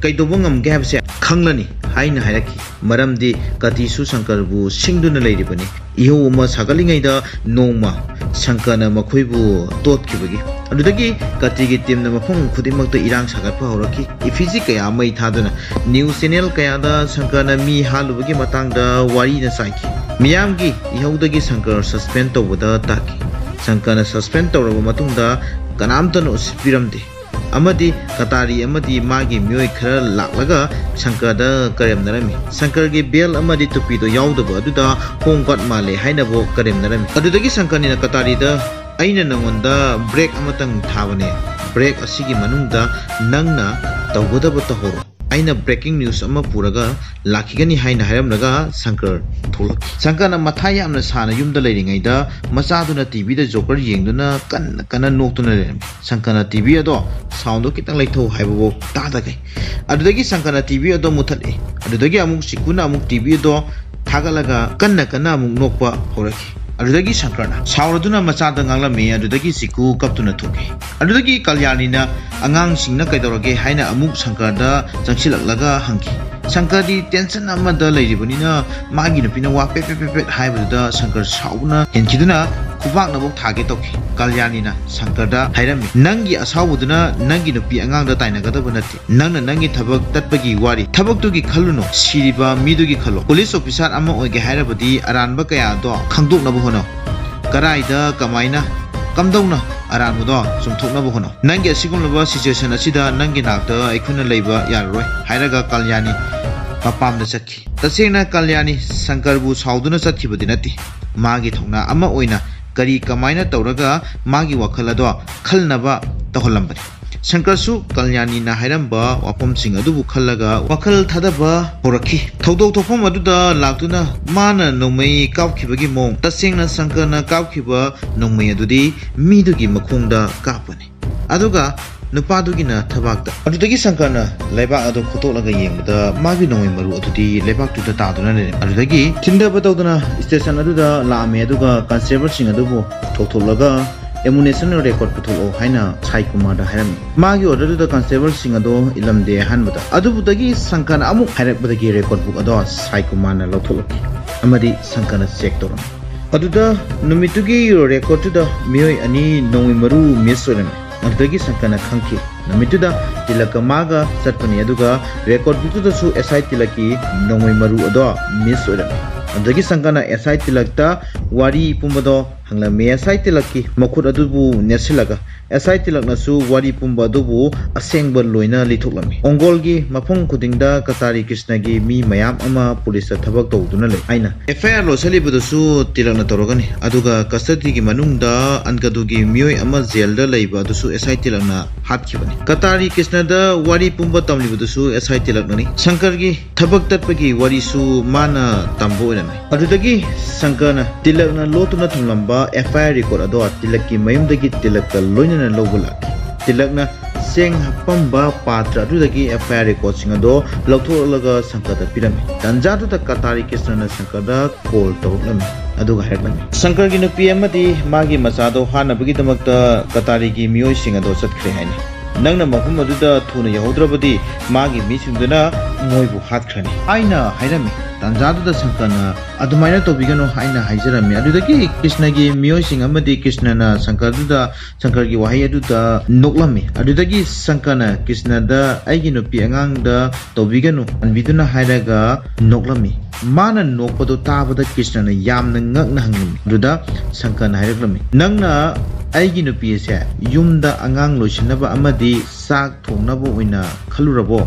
ꯀꯩꯗꯧꯕ ꯉꯝꯒꯦ ꯍꯥꯏꯕꯁꯦ ꯈꯪꯂꯅꯤ" ꯍꯥꯏꯅ ꯍꯥꯏꯔꯛꯈꯤ꯫ ꯃꯔꯝꯗꯤ ꯀꯥꯇꯤꯁꯨ ꯁꯪꯀꯔꯕꯨ ꯁꯤꯡꯗꯨꯅ ꯂꯩꯔꯤꯕꯅꯤ꯫ ꯏꯍꯧ ꯑꯃ ꯁꯥꯒꯠꯂꯤꯉꯩꯗ ꯅꯣꯡꯃ ꯁꯪꯀꯔꯅ ꯃꯈꯣꯏꯕꯨ ꯇꯣꯠꯈꯤꯕꯒꯤ꯫ ꯑꯗꯨꯗꯒꯤ ꯀꯥꯇꯤꯒꯤ ꯇꯤꯝꯅ ꯃꯐꯝ ꯈꯨꯗꯤꯡꯃꯛꯇ ꯏꯔꯥꯡ ꯁꯥꯒꯠꯄ ꯍꯧꯔꯛꯈꯤ꯫ ꯏꯐꯤꯖꯤ ꯀꯌꯥ ꯃꯩ ꯊꯥꯗꯨꯅ, ꯅ꯭ꯌꯨꯁ ꯆꯦꯅꯦꯜ ꯀꯌꯥꯗ ꯁꯪꯀꯔꯅ ꯃꯤ ꯍꯥꯠꯂꯨꯕꯒꯤ ꯃꯇꯥꯡꯗ ꯋꯥꯔꯤꯅ ꯆꯥꯏꯈꯤ꯫ ꯃꯤꯌꯥꯝꯒꯤ ꯏꯍꯧꯗꯒꯤ ꯁꯪꯀꯔ ꯁꯁꯄꯦꯟ ꯇꯧꯕꯗ ꯇꯥꯈꯤ꯫ ꯁꯪꯀꯔꯅ ꯁꯁꯄꯦꯟ ꯇꯧꯔꯕ ꯃꯇꯨꯡꯗ ꯀꯅꯥꯝꯇꯅ ꯎꯁꯤꯠꯄꯤꯔꯝꯗꯦ꯫ ꯑꯃꯗꯤ ꯀꯇꯥꯔꯤ ꯑꯃꯗꯤ ꯃꯥꯒꯤ ꯃꯤꯑꯣꯏ ꯈꯔ ꯂꯥꯛꯂꯒ ꯁꯪꯀꯔꯗ ꯀꯔꯦꯝꯅꯔꯝꯃꯤ꯫ ꯁꯪꯀꯔꯒꯤ ꯕꯦꯜ ꯑꯃꯗꯤ ꯇꯨꯄꯤꯗꯣ ꯌꯥꯎꯗꯕ ꯑꯗꯨꯗ ꯍꯣꯝ ꯒꯥꯔꯗ ꯃꯥꯜꯂꯦ ꯍꯥꯏꯅꯕꯨ ꯀꯔꯦꯝꯅꯔꯝꯃꯤ꯫ ꯑꯗꯨꯗꯒꯤ ꯁꯪꯀꯔꯅꯤꯅ ꯀꯇꯥꯔꯤꯗ, "ꯑꯩꯅ ꯅꯪꯉꯣꯟꯗ ꯕ꯭ꯔꯦꯛ ꯑꯃꯇꯪ ꯊꯥꯕꯅꯦ꯫ ꯕ꯭ꯔꯦꯛ ꯑꯁꯤꯒꯤ ꯃꯅꯨꯡꯗ ꯅꯪꯅ ꯇꯧꯒꯗꯕ ꯇꯧꯍꯧꯔꯣ꯫ ꯑꯩꯅ ꯕ꯭ꯔꯦꯀꯤꯡ ꯅ꯭ꯌꯨꯁ ꯑꯃ ꯄꯨꯔꯒ ꯂꯥꯛꯈꯤꯒꯅꯤ" ꯍꯥꯏꯅ ꯍꯥꯏꯔꯝꯂꯒ ꯁꯪꯀꯔ ꯊꯣꯛꯂꯛꯈꯤ꯫ ꯁꯪꯀꯔꯅ ꯃꯊꯥ ꯌꯥꯝꯅ ꯁꯥꯅ ꯌꯨꯝꯗ ꯂꯩꯔꯤꯉꯩꯗ ꯃꯆꯥꯗꯨꯅ ꯇꯤꯚꯤꯗ ꯖꯣꯀꯔ ꯌꯦꯡꯗꯨꯅ ꯀꯟꯅ ꯀꯟꯅ ꯅꯣꯛꯇꯨꯅ ꯂꯩꯔꯝꯃꯤ꯫ ꯁꯪꯀꯔꯅ ꯇꯤꯚꯤ ꯑꯗꯣ ꯁꯥꯎꯟꯗꯣ ꯈꯤꯇꯪ ꯂꯩꯊꯧ ꯍꯥꯏꯕꯐꯥꯎ ꯇꯥꯗꯈꯩ꯫ ꯑꯗꯨꯗꯒꯤ ꯁꯪꯀꯔꯅ ꯇꯤꯚꯤ ꯑꯗꯣ ꯃꯨꯊꯠꯂꯛꯏ꯫ ꯑꯗꯨꯗꯒꯤ ꯑꯃꯨꯛ ꯆꯤꯀꯨꯅ ꯑꯃꯨꯛ ꯇꯤꯚꯤ ꯑꯗꯣ ꯊꯥꯒꯠꯂꯒ ꯀꯟꯅ ꯀꯟꯅ ꯑꯃꯨꯛ ꯅꯣꯛꯄ ꯍꯧꯔꯛꯈꯤ꯫ ꯑꯗꯨꯗꯒꯤ ꯁꯪꯀꯔꯅ ꯁꯥꯎꯔꯗꯨꯅ ꯃꯆꯥꯗ ꯉꯥꯡꯂꯝꯃꯤ꯫ ꯑꯗꯨꯗꯒꯤ ꯆꯤꯀꯨ ꯀꯞꯇꯨꯅ ꯊꯣꯛꯈꯤ꯫ ꯑꯗꯨꯗꯒꯤ ꯀꯜꯌꯥꯅꯤꯅ ꯑꯉꯥꯡꯁꯤꯡꯅ ꯀꯩꯗꯧꯔꯒꯦ ꯍꯥꯏꯅ ꯑꯃꯨꯛ ꯁꯪꯀꯔꯗ ꯆꯪꯁꯤꯜꯂꯛꯂꯒ ꯍꯪꯈꯤ꯫ ꯁꯪꯀꯔꯗꯤ ꯇꯦꯟꯁꯟ ꯑꯃꯗ ꯂꯩꯔꯤꯕꯅꯤꯅ ꯃꯥꯒꯤ ꯅꯨꯄꯤꯅ ꯋꯥ ꯄꯦꯠ ꯄꯦꯠ ꯄꯦꯠ ꯄꯦꯠ ꯍꯥꯏꯕꯗꯨꯗ ꯁꯪꯀꯔ ꯁꯥꯎꯕꯅ ꯍꯦꯟꯈꯤꯗꯨꯅ ꯈꯨꯕꯥꯛꯅꯐꯥꯎ ꯊꯥꯒꯦ ꯇꯧꯈꯤ꯫ ꯀꯜꯌꯥꯅꯤꯅ ꯁꯪꯀꯔꯗ ꯍꯥꯏꯔꯝꯃꯤ, "ꯅꯪꯒꯤ ꯑꯁꯥꯎꯕꯗꯨꯅ ꯅꯪꯒꯤ ꯅꯨꯄꯤ ꯑꯉꯥꯡꯗ ꯇꯥꯏꯅꯒꯗꯕ ꯅꯠꯇꯦ꯫ ꯅꯪꯅ ꯅꯪꯒꯤ ꯊꯕꯛ ꯇꯠꯄꯒꯤ ꯋꯥꯔꯤ, ꯊꯕꯛꯇꯨꯒꯤ ꯈꯜꯂꯨꯅꯨ, ꯁꯤꯔꯤꯕ ꯃꯤꯗꯨꯒꯤ ꯈꯜꯂꯣ꯫ ꯄꯨꯂꯤꯁ ꯑꯣꯐꯤꯁꯥꯔ ꯑꯃ ꯑꯣꯏꯒꯦ ꯍꯥꯏꯔꯕꯗꯤ ꯑꯔꯥꯟꯕ ꯀꯌꯥꯗꯣ ꯈꯪꯗꯣꯛꯅꯕ ꯍꯣꯠꯅꯧ꯫ ꯀꯔꯥꯏꯗ, ꯀꯃꯥꯏꯅ, ꯀꯝꯗꯧꯅ ꯑꯔꯥꯟꯕꯗꯣ ꯆꯨꯝꯊꯣꯛꯅꯕ ꯍꯣꯠꯅꯧ꯫ ꯅꯪꯒꯤ ꯑꯁꯤꯒꯨꯝꯂꯕ ꯁꯤꯆꯨꯋꯦꯁꯟ ꯑꯁꯤꯗ ꯅꯪꯒꯤ ꯅꯥꯛꯇ ꯑꯩꯈꯣꯏꯅ ꯂꯩꯕ ꯌꯥꯔꯔꯣꯏ" ꯍꯥꯏꯔꯒ ꯀꯜꯌꯥꯅꯤ ꯃꯄꯥꯝꯗ ꯆꯠꯈꯤ꯫ ꯇꯁꯦꯡꯅ ꯀꯜꯌꯥꯅꯤ ꯁꯪꯀꯔꯕꯨ ꯁꯥꯎꯗꯨꯅ ꯆꯠꯈꯤꯕꯗꯤ ꯅꯠꯇꯦ꯫ ꯃꯥꯒꯤ ꯊꯧꯅꯥ ꯑꯃ ꯑꯣꯏꯅ ꯀꯔꯤ ꯀꯃꯥꯏꯅ ꯇꯧꯔꯒ ꯃꯥꯒꯤ ꯋꯥꯈꯜ ꯑꯗꯣ ꯈꯜꯅꯕ ꯇꯧꯍꯜꯂꯝꯕꯅꯤ꯫ ꯁꯪꯀꯔꯁꯨ ꯀꯜꯌꯥꯅꯤꯅ ꯍꯥꯏꯔꯝꯕ ꯋꯥꯐꯝꯁꯤꯡ ꯑꯗꯨꯕꯨ ꯈꯜꯂꯒ ꯋꯥꯈꯜ ꯊꯥꯗꯕ ꯍꯧꯔꯛꯈꯤ꯫ ꯊꯧꯗꯣꯛ ꯊꯣꯛꯐꯝ ꯑꯗꯨꯗ ꯂꯥꯛꯇꯨꯅ ꯃꯥꯅ ꯅꯣꯡꯃꯩ ꯀꯥꯞꯈꯤꯕꯒꯤ ꯃꯑꯣꯡ, ꯇꯁꯦꯡꯅ ꯁꯪꯀꯔꯅ ꯀꯥꯞꯈꯤꯕ ꯅꯣꯡꯃꯩ ꯑꯗꯨꯗꯤ ꯃꯤꯗꯨꯒꯤ ꯃꯈꯣꯡꯗ ꯀꯥꯞꯄꯅꯤ, ꯑꯗꯨꯒ ꯅꯨꯄꯥꯗꯨꯒꯤꯅ ꯊꯕꯥꯛꯇ꯫ ꯑꯗꯨꯗꯒꯤ ꯁꯪꯀꯔꯅ ꯂꯩꯕꯥꯛ ꯑꯗꯨ ꯈꯣꯠꯇꯣꯛꯂꯒ ꯌꯦꯡꯕꯗ ꯃꯥꯒꯤ ꯅꯣꯡꯃꯩ ꯃꯔꯨ ꯑꯗꯨꯗꯤ ꯂꯩꯕꯥꯛꯇꯨꯗ ꯇꯥꯗꯨꯅ ꯂꯩꯔꯝꯃꯤ꯫ ꯑꯗꯨꯗꯒꯤ ꯊꯤꯟꯊꯕ ꯇꯧꯗꯨꯅ ꯁ꯭ꯇꯦꯁꯟ ꯑꯗꯨꯗ ꯂꯥꯛꯑꯝꯃꯤ, ꯑꯗꯨꯒ ꯀꯟꯁꯇꯦꯕꯜꯁꯤꯡ ꯑꯗꯨꯕꯨ ꯊꯣꯛꯊꯣꯛꯂꯒ ꯑꯦꯃꯨꯅꯦꯁꯟ ꯔꯦꯀꯣꯔꯗ ꯄꯨꯊꯣꯛꯂꯛꯑꯣ ꯍꯥꯏꯅ ꯁꯥꯏ ꯀꯨꯃꯥꯔꯗ ꯍꯥꯏꯔꯝꯃꯤ꯫ ꯃꯥꯒꯤ ꯑꯣꯔꯗꯔꯗꯨꯗ ꯀꯟꯁꯇꯦꯕꯜꯁꯤꯡ ꯑꯗꯣ ꯏꯜꯂꯝꯗꯦ ꯑꯍꯥꯟꯕꯗ꯫ ꯑꯗꯨꯕꯨꯗꯒꯤ ꯁꯪꯀꯔꯅ ꯑꯃꯨꯛ ꯍꯥꯏꯔꯛꯄꯗꯒꯤ ꯔꯦꯀꯣꯔꯗ ꯕꯨꯛ ꯑꯗꯣ ꯁꯥꯏ ꯀꯨꯃꯥꯔꯅ ꯂꯧꯊꯣꯛꯂꯛꯈꯤ ꯑꯃꯗꯤ ꯁꯪꯀꯔꯅ ꯆꯦꯛ ꯇꯧꯔꯝꯃꯤ꯫ ꯑꯗꯨꯗ ꯅꯨꯃꯤꯠꯇꯨꯒꯤ ꯔꯦꯀꯣꯔꯗꯇꯨꯗ ꯃꯤꯑꯣꯏ ꯑꯅꯤ ꯅꯣꯡꯃꯩ ꯃꯔꯨ ꯃꯤꯁ ꯑꯣꯏꯔꯝꯃꯤ꯫ ꯑꯗꯨꯗꯒꯤ ꯁꯪꯀꯔꯅ ꯈꯪꯈꯤ, ꯅꯨꯃꯤꯠꯇꯨꯗ ꯇꯤꯂꯛꯀ ꯃꯥꯒ ꯆꯠꯄꯅꯤ, ꯑꯗꯨꯒ ꯔꯦꯀꯣꯔꯗ ꯕꯨꯛꯇꯨꯗꯁꯨ ꯑꯦꯁ ꯑꯥꯏ ꯇꯤꯂꯛꯀꯤ ꯅꯣꯡꯃꯩ ꯃꯔꯨ ꯑꯗꯣ ꯃꯤꯁ ꯑꯣꯏꯔꯝꯃꯤ꯫ ꯑꯗꯨꯗꯒꯤ ꯁꯪꯀꯔꯅ ꯑꯦꯁ ꯑꯥꯏ ꯇꯤꯂꯛꯇ ꯋꯥꯔꯤ ꯄꯨꯝꯕꯗꯣ ꯍꯪꯂꯝꯃꯤ꯫ ꯑꯦꯁ ꯑꯥꯏ ꯇꯤꯂꯛꯀꯤ ꯃꯈꯨꯠ ꯑꯗꯨꯕꯨ ꯅꯦꯠꯁꯤꯜꯂꯒ ꯑꯦꯁ ꯑꯥꯏ ꯇꯤꯂꯛꯅꯁꯨ ꯋꯥꯔꯤ ꯄꯨꯝꯕ ꯑꯗꯨꯕꯨ ꯑꯁꯦꯡꯕ ꯂꯣꯏꯅ ꯂꯤꯊꯣꯛꯂꯝꯃꯤ꯫ ꯑꯣꯡꯒꯣꯜꯒꯤ ꯃꯐꯝ ꯈꯨꯗꯤꯡꯗ ꯀꯇꯥꯔꯤ ꯀ꯭ꯔꯤꯁꯅꯒꯤ ꯃꯤ ꯃꯌꯥꯝ ꯑꯃ ꯄꯨꯂꯤꯁꯇ ꯊꯕꯛ ꯇꯧꯗꯨꯅ ꯂꯩ ꯍꯥꯏꯅ꯫ ꯑꯦꯐ ꯑꯥꯏ ꯑꯥꯔ ꯂꯣꯠꯁꯤꯜꯂꯤꯕꯗꯨꯁꯨ ꯇꯤꯂꯛꯅ ꯇꯧꯔꯒꯅꯤ, ꯑꯗꯨꯒ ꯀꯁꯇꯗꯤꯒꯤ ꯃꯅꯨꯡꯗ ꯑꯟꯀꯗꯨꯒꯤ ꯃꯤꯑꯣꯏ ꯑꯃ ꯖꯦꯜꯗ ꯂꯩꯕ ꯑꯗꯨꯁꯨ ꯑꯦꯁ ꯑꯥꯏ ꯇꯤꯂꯛꯅ ꯍꯥꯠꯈꯤꯕꯅꯤ꯫ ꯀꯇꯥꯔꯤ ꯀ꯭ꯔꯤꯁꯅꯗ ꯋꯥꯔꯤ ꯄꯨꯝꯕ ꯇꯝꯂꯤꯕꯗꯨꯁꯨ ꯑꯦꯁ ꯑꯥꯏ ꯇꯤꯂꯛꯅꯅꯤ꯫ ꯁꯪꯀꯔꯒꯤ ꯊꯕꯛ ꯇꯠꯄꯒꯤ ꯋꯥꯔꯤꯁꯨ ꯃꯥꯅ ꯇꯝꯕ ꯑꯣꯏꯔꯝꯃꯤ꯫ ꯑꯗꯨꯗꯒꯤ ꯁꯪꯀꯔꯅ ꯇꯤꯂꯛꯅ ꯂꯣꯠꯇꯨꯅ ꯊꯝꯂꯝꯕ ꯑꯦꯐ ꯑꯥꯏ ꯑꯥꯔ ꯔꯦꯀꯣꯔꯗ ꯑꯗꯣ ꯇꯤꯂꯛꯀꯤ ꯃꯌꯨꯝꯗꯒꯤ ꯇꯤꯂꯛꯀ ꯂꯣꯏꯅꯅ ꯂꯧꯕ ꯂꯥꯛꯈꯤ꯫ ꯇꯤꯂꯛꯅ ꯆꯦꯡ ꯍꯥꯞꯄꯝꯕ ꯄꯥꯇ꯭ꯔ ꯑꯗꯨꯗꯒꯤ ꯑꯦꯐ ꯑꯥꯏ ꯑꯥꯔ ꯔꯦꯀꯣꯔꯗꯁꯤꯡ ꯑꯗꯣ ꯂꯧꯊꯣꯛꯂꯒ ꯁꯪꯀꯔꯗ ꯄꯤꯔꯝꯃꯤ꯫ ꯇꯥꯟꯖꯥꯗꯨꯗ ꯀꯇꯥꯔꯤ ꯀ꯭ꯔꯤꯁꯅꯅ ꯁꯪꯀꯔꯗ ꯀꯣꯜ ꯇꯧꯔꯛꯂꯝꯃꯤ, ꯑꯗꯨꯒ ꯍꯥꯏꯔꯛꯂꯝꯃꯤ, "ꯁꯪꯀꯔꯒꯤ ꯅꯨꯄꯤ ꯑꯃꯗꯤ ꯃꯥꯒꯤ ꯃꯆꯥꯗꯣ ꯍꯥꯠꯅꯕꯒꯤꯗꯃꯛꯇ ꯀꯇꯥꯔꯤꯒꯤ ꯃꯤꯑꯣꯏꯁꯤꯡ ꯑꯗꯣ ꯆꯠꯈ꯭ꯔꯦ ꯍꯥꯏꯅ꯫ ꯅꯪꯅ ꯃꯐꯝ ꯑꯗꯨꯗ ꯊꯨꯅ ꯌꯧꯍꯧꯗ꯭ꯔꯕꯗꯤ ꯃꯥꯒꯤ ꯃꯤꯁꯤꯡꯗꯨꯅ ꯃꯣꯏꯕꯨ ꯍꯥꯠꯈ꯭ꯔꯅꯤ" ꯍꯥꯏꯅ ꯍꯥꯏꯔꯝꯃꯤ꯫ ꯇꯥꯟꯖꯥꯗꯨꯗ ꯁꯪꯀꯔꯅ ꯑꯗꯨꯃꯥꯏꯅ ꯇꯧꯕꯤꯒꯅꯨ ꯍꯥꯏꯅ ꯍꯥꯏꯖꯔꯝꯃꯤ꯫ ꯑꯗꯨꯗꯒꯤ ꯀ꯭ꯔꯤꯁꯅꯒꯤ ꯃꯤꯑꯣꯏꯁꯤꯡ ꯑꯃꯗꯤ ꯀ꯭ꯔꯤꯁꯅꯅ ꯁꯪꯀꯔꯗꯨꯗ, ꯁꯪꯀꯔꯒꯤ ꯋꯥꯍꯩ ꯑꯗꯨꯗ ꯅꯣꯛꯂꯝꯃꯤ꯫ ꯑꯗꯨꯗꯒꯤ ꯁꯪꯀꯔꯅ ꯀ꯭ꯔꯤꯁꯅꯗ "ꯑꯩꯒꯤ ꯅꯨꯄꯤ ꯑꯉꯥꯡꯗ ꯇꯧꯕꯤꯒꯅꯨ" ꯆꯥꯟꯕꯤꯗꯨꯅ ꯍꯥꯏꯔꯒ ꯅꯣꯛꯂꯝꯃꯤ꯫ ꯃꯥꯅ ꯅꯣꯛꯄꯗꯨ ꯇꯥꯕꯗ ꯀ꯭ꯔꯤꯁꯅꯅ ꯌꯥꯝꯅ ꯉꯛꯅ ꯍꯪꯂꯝꯃꯤ꯫ ꯑꯗꯨꯗ ꯁꯪꯀꯔꯅ ꯍꯥꯏꯔꯛꯂꯝꯃꯤ, "ꯅꯪꯅ ꯑꯩꯒꯤ ꯅꯨꯄꯤ ꯑꯁꯦ ꯌꯨꯝꯗ ꯑꯉꯥꯡ ꯂꯣꯏꯁꯤꯟꯅꯕ ꯑꯃꯗꯤ ꯆꯥꯛ ꯊꯣꯡꯅꯕ ꯑꯣꯏꯅ ꯈꯜꯂꯨꯔꯕꯣ?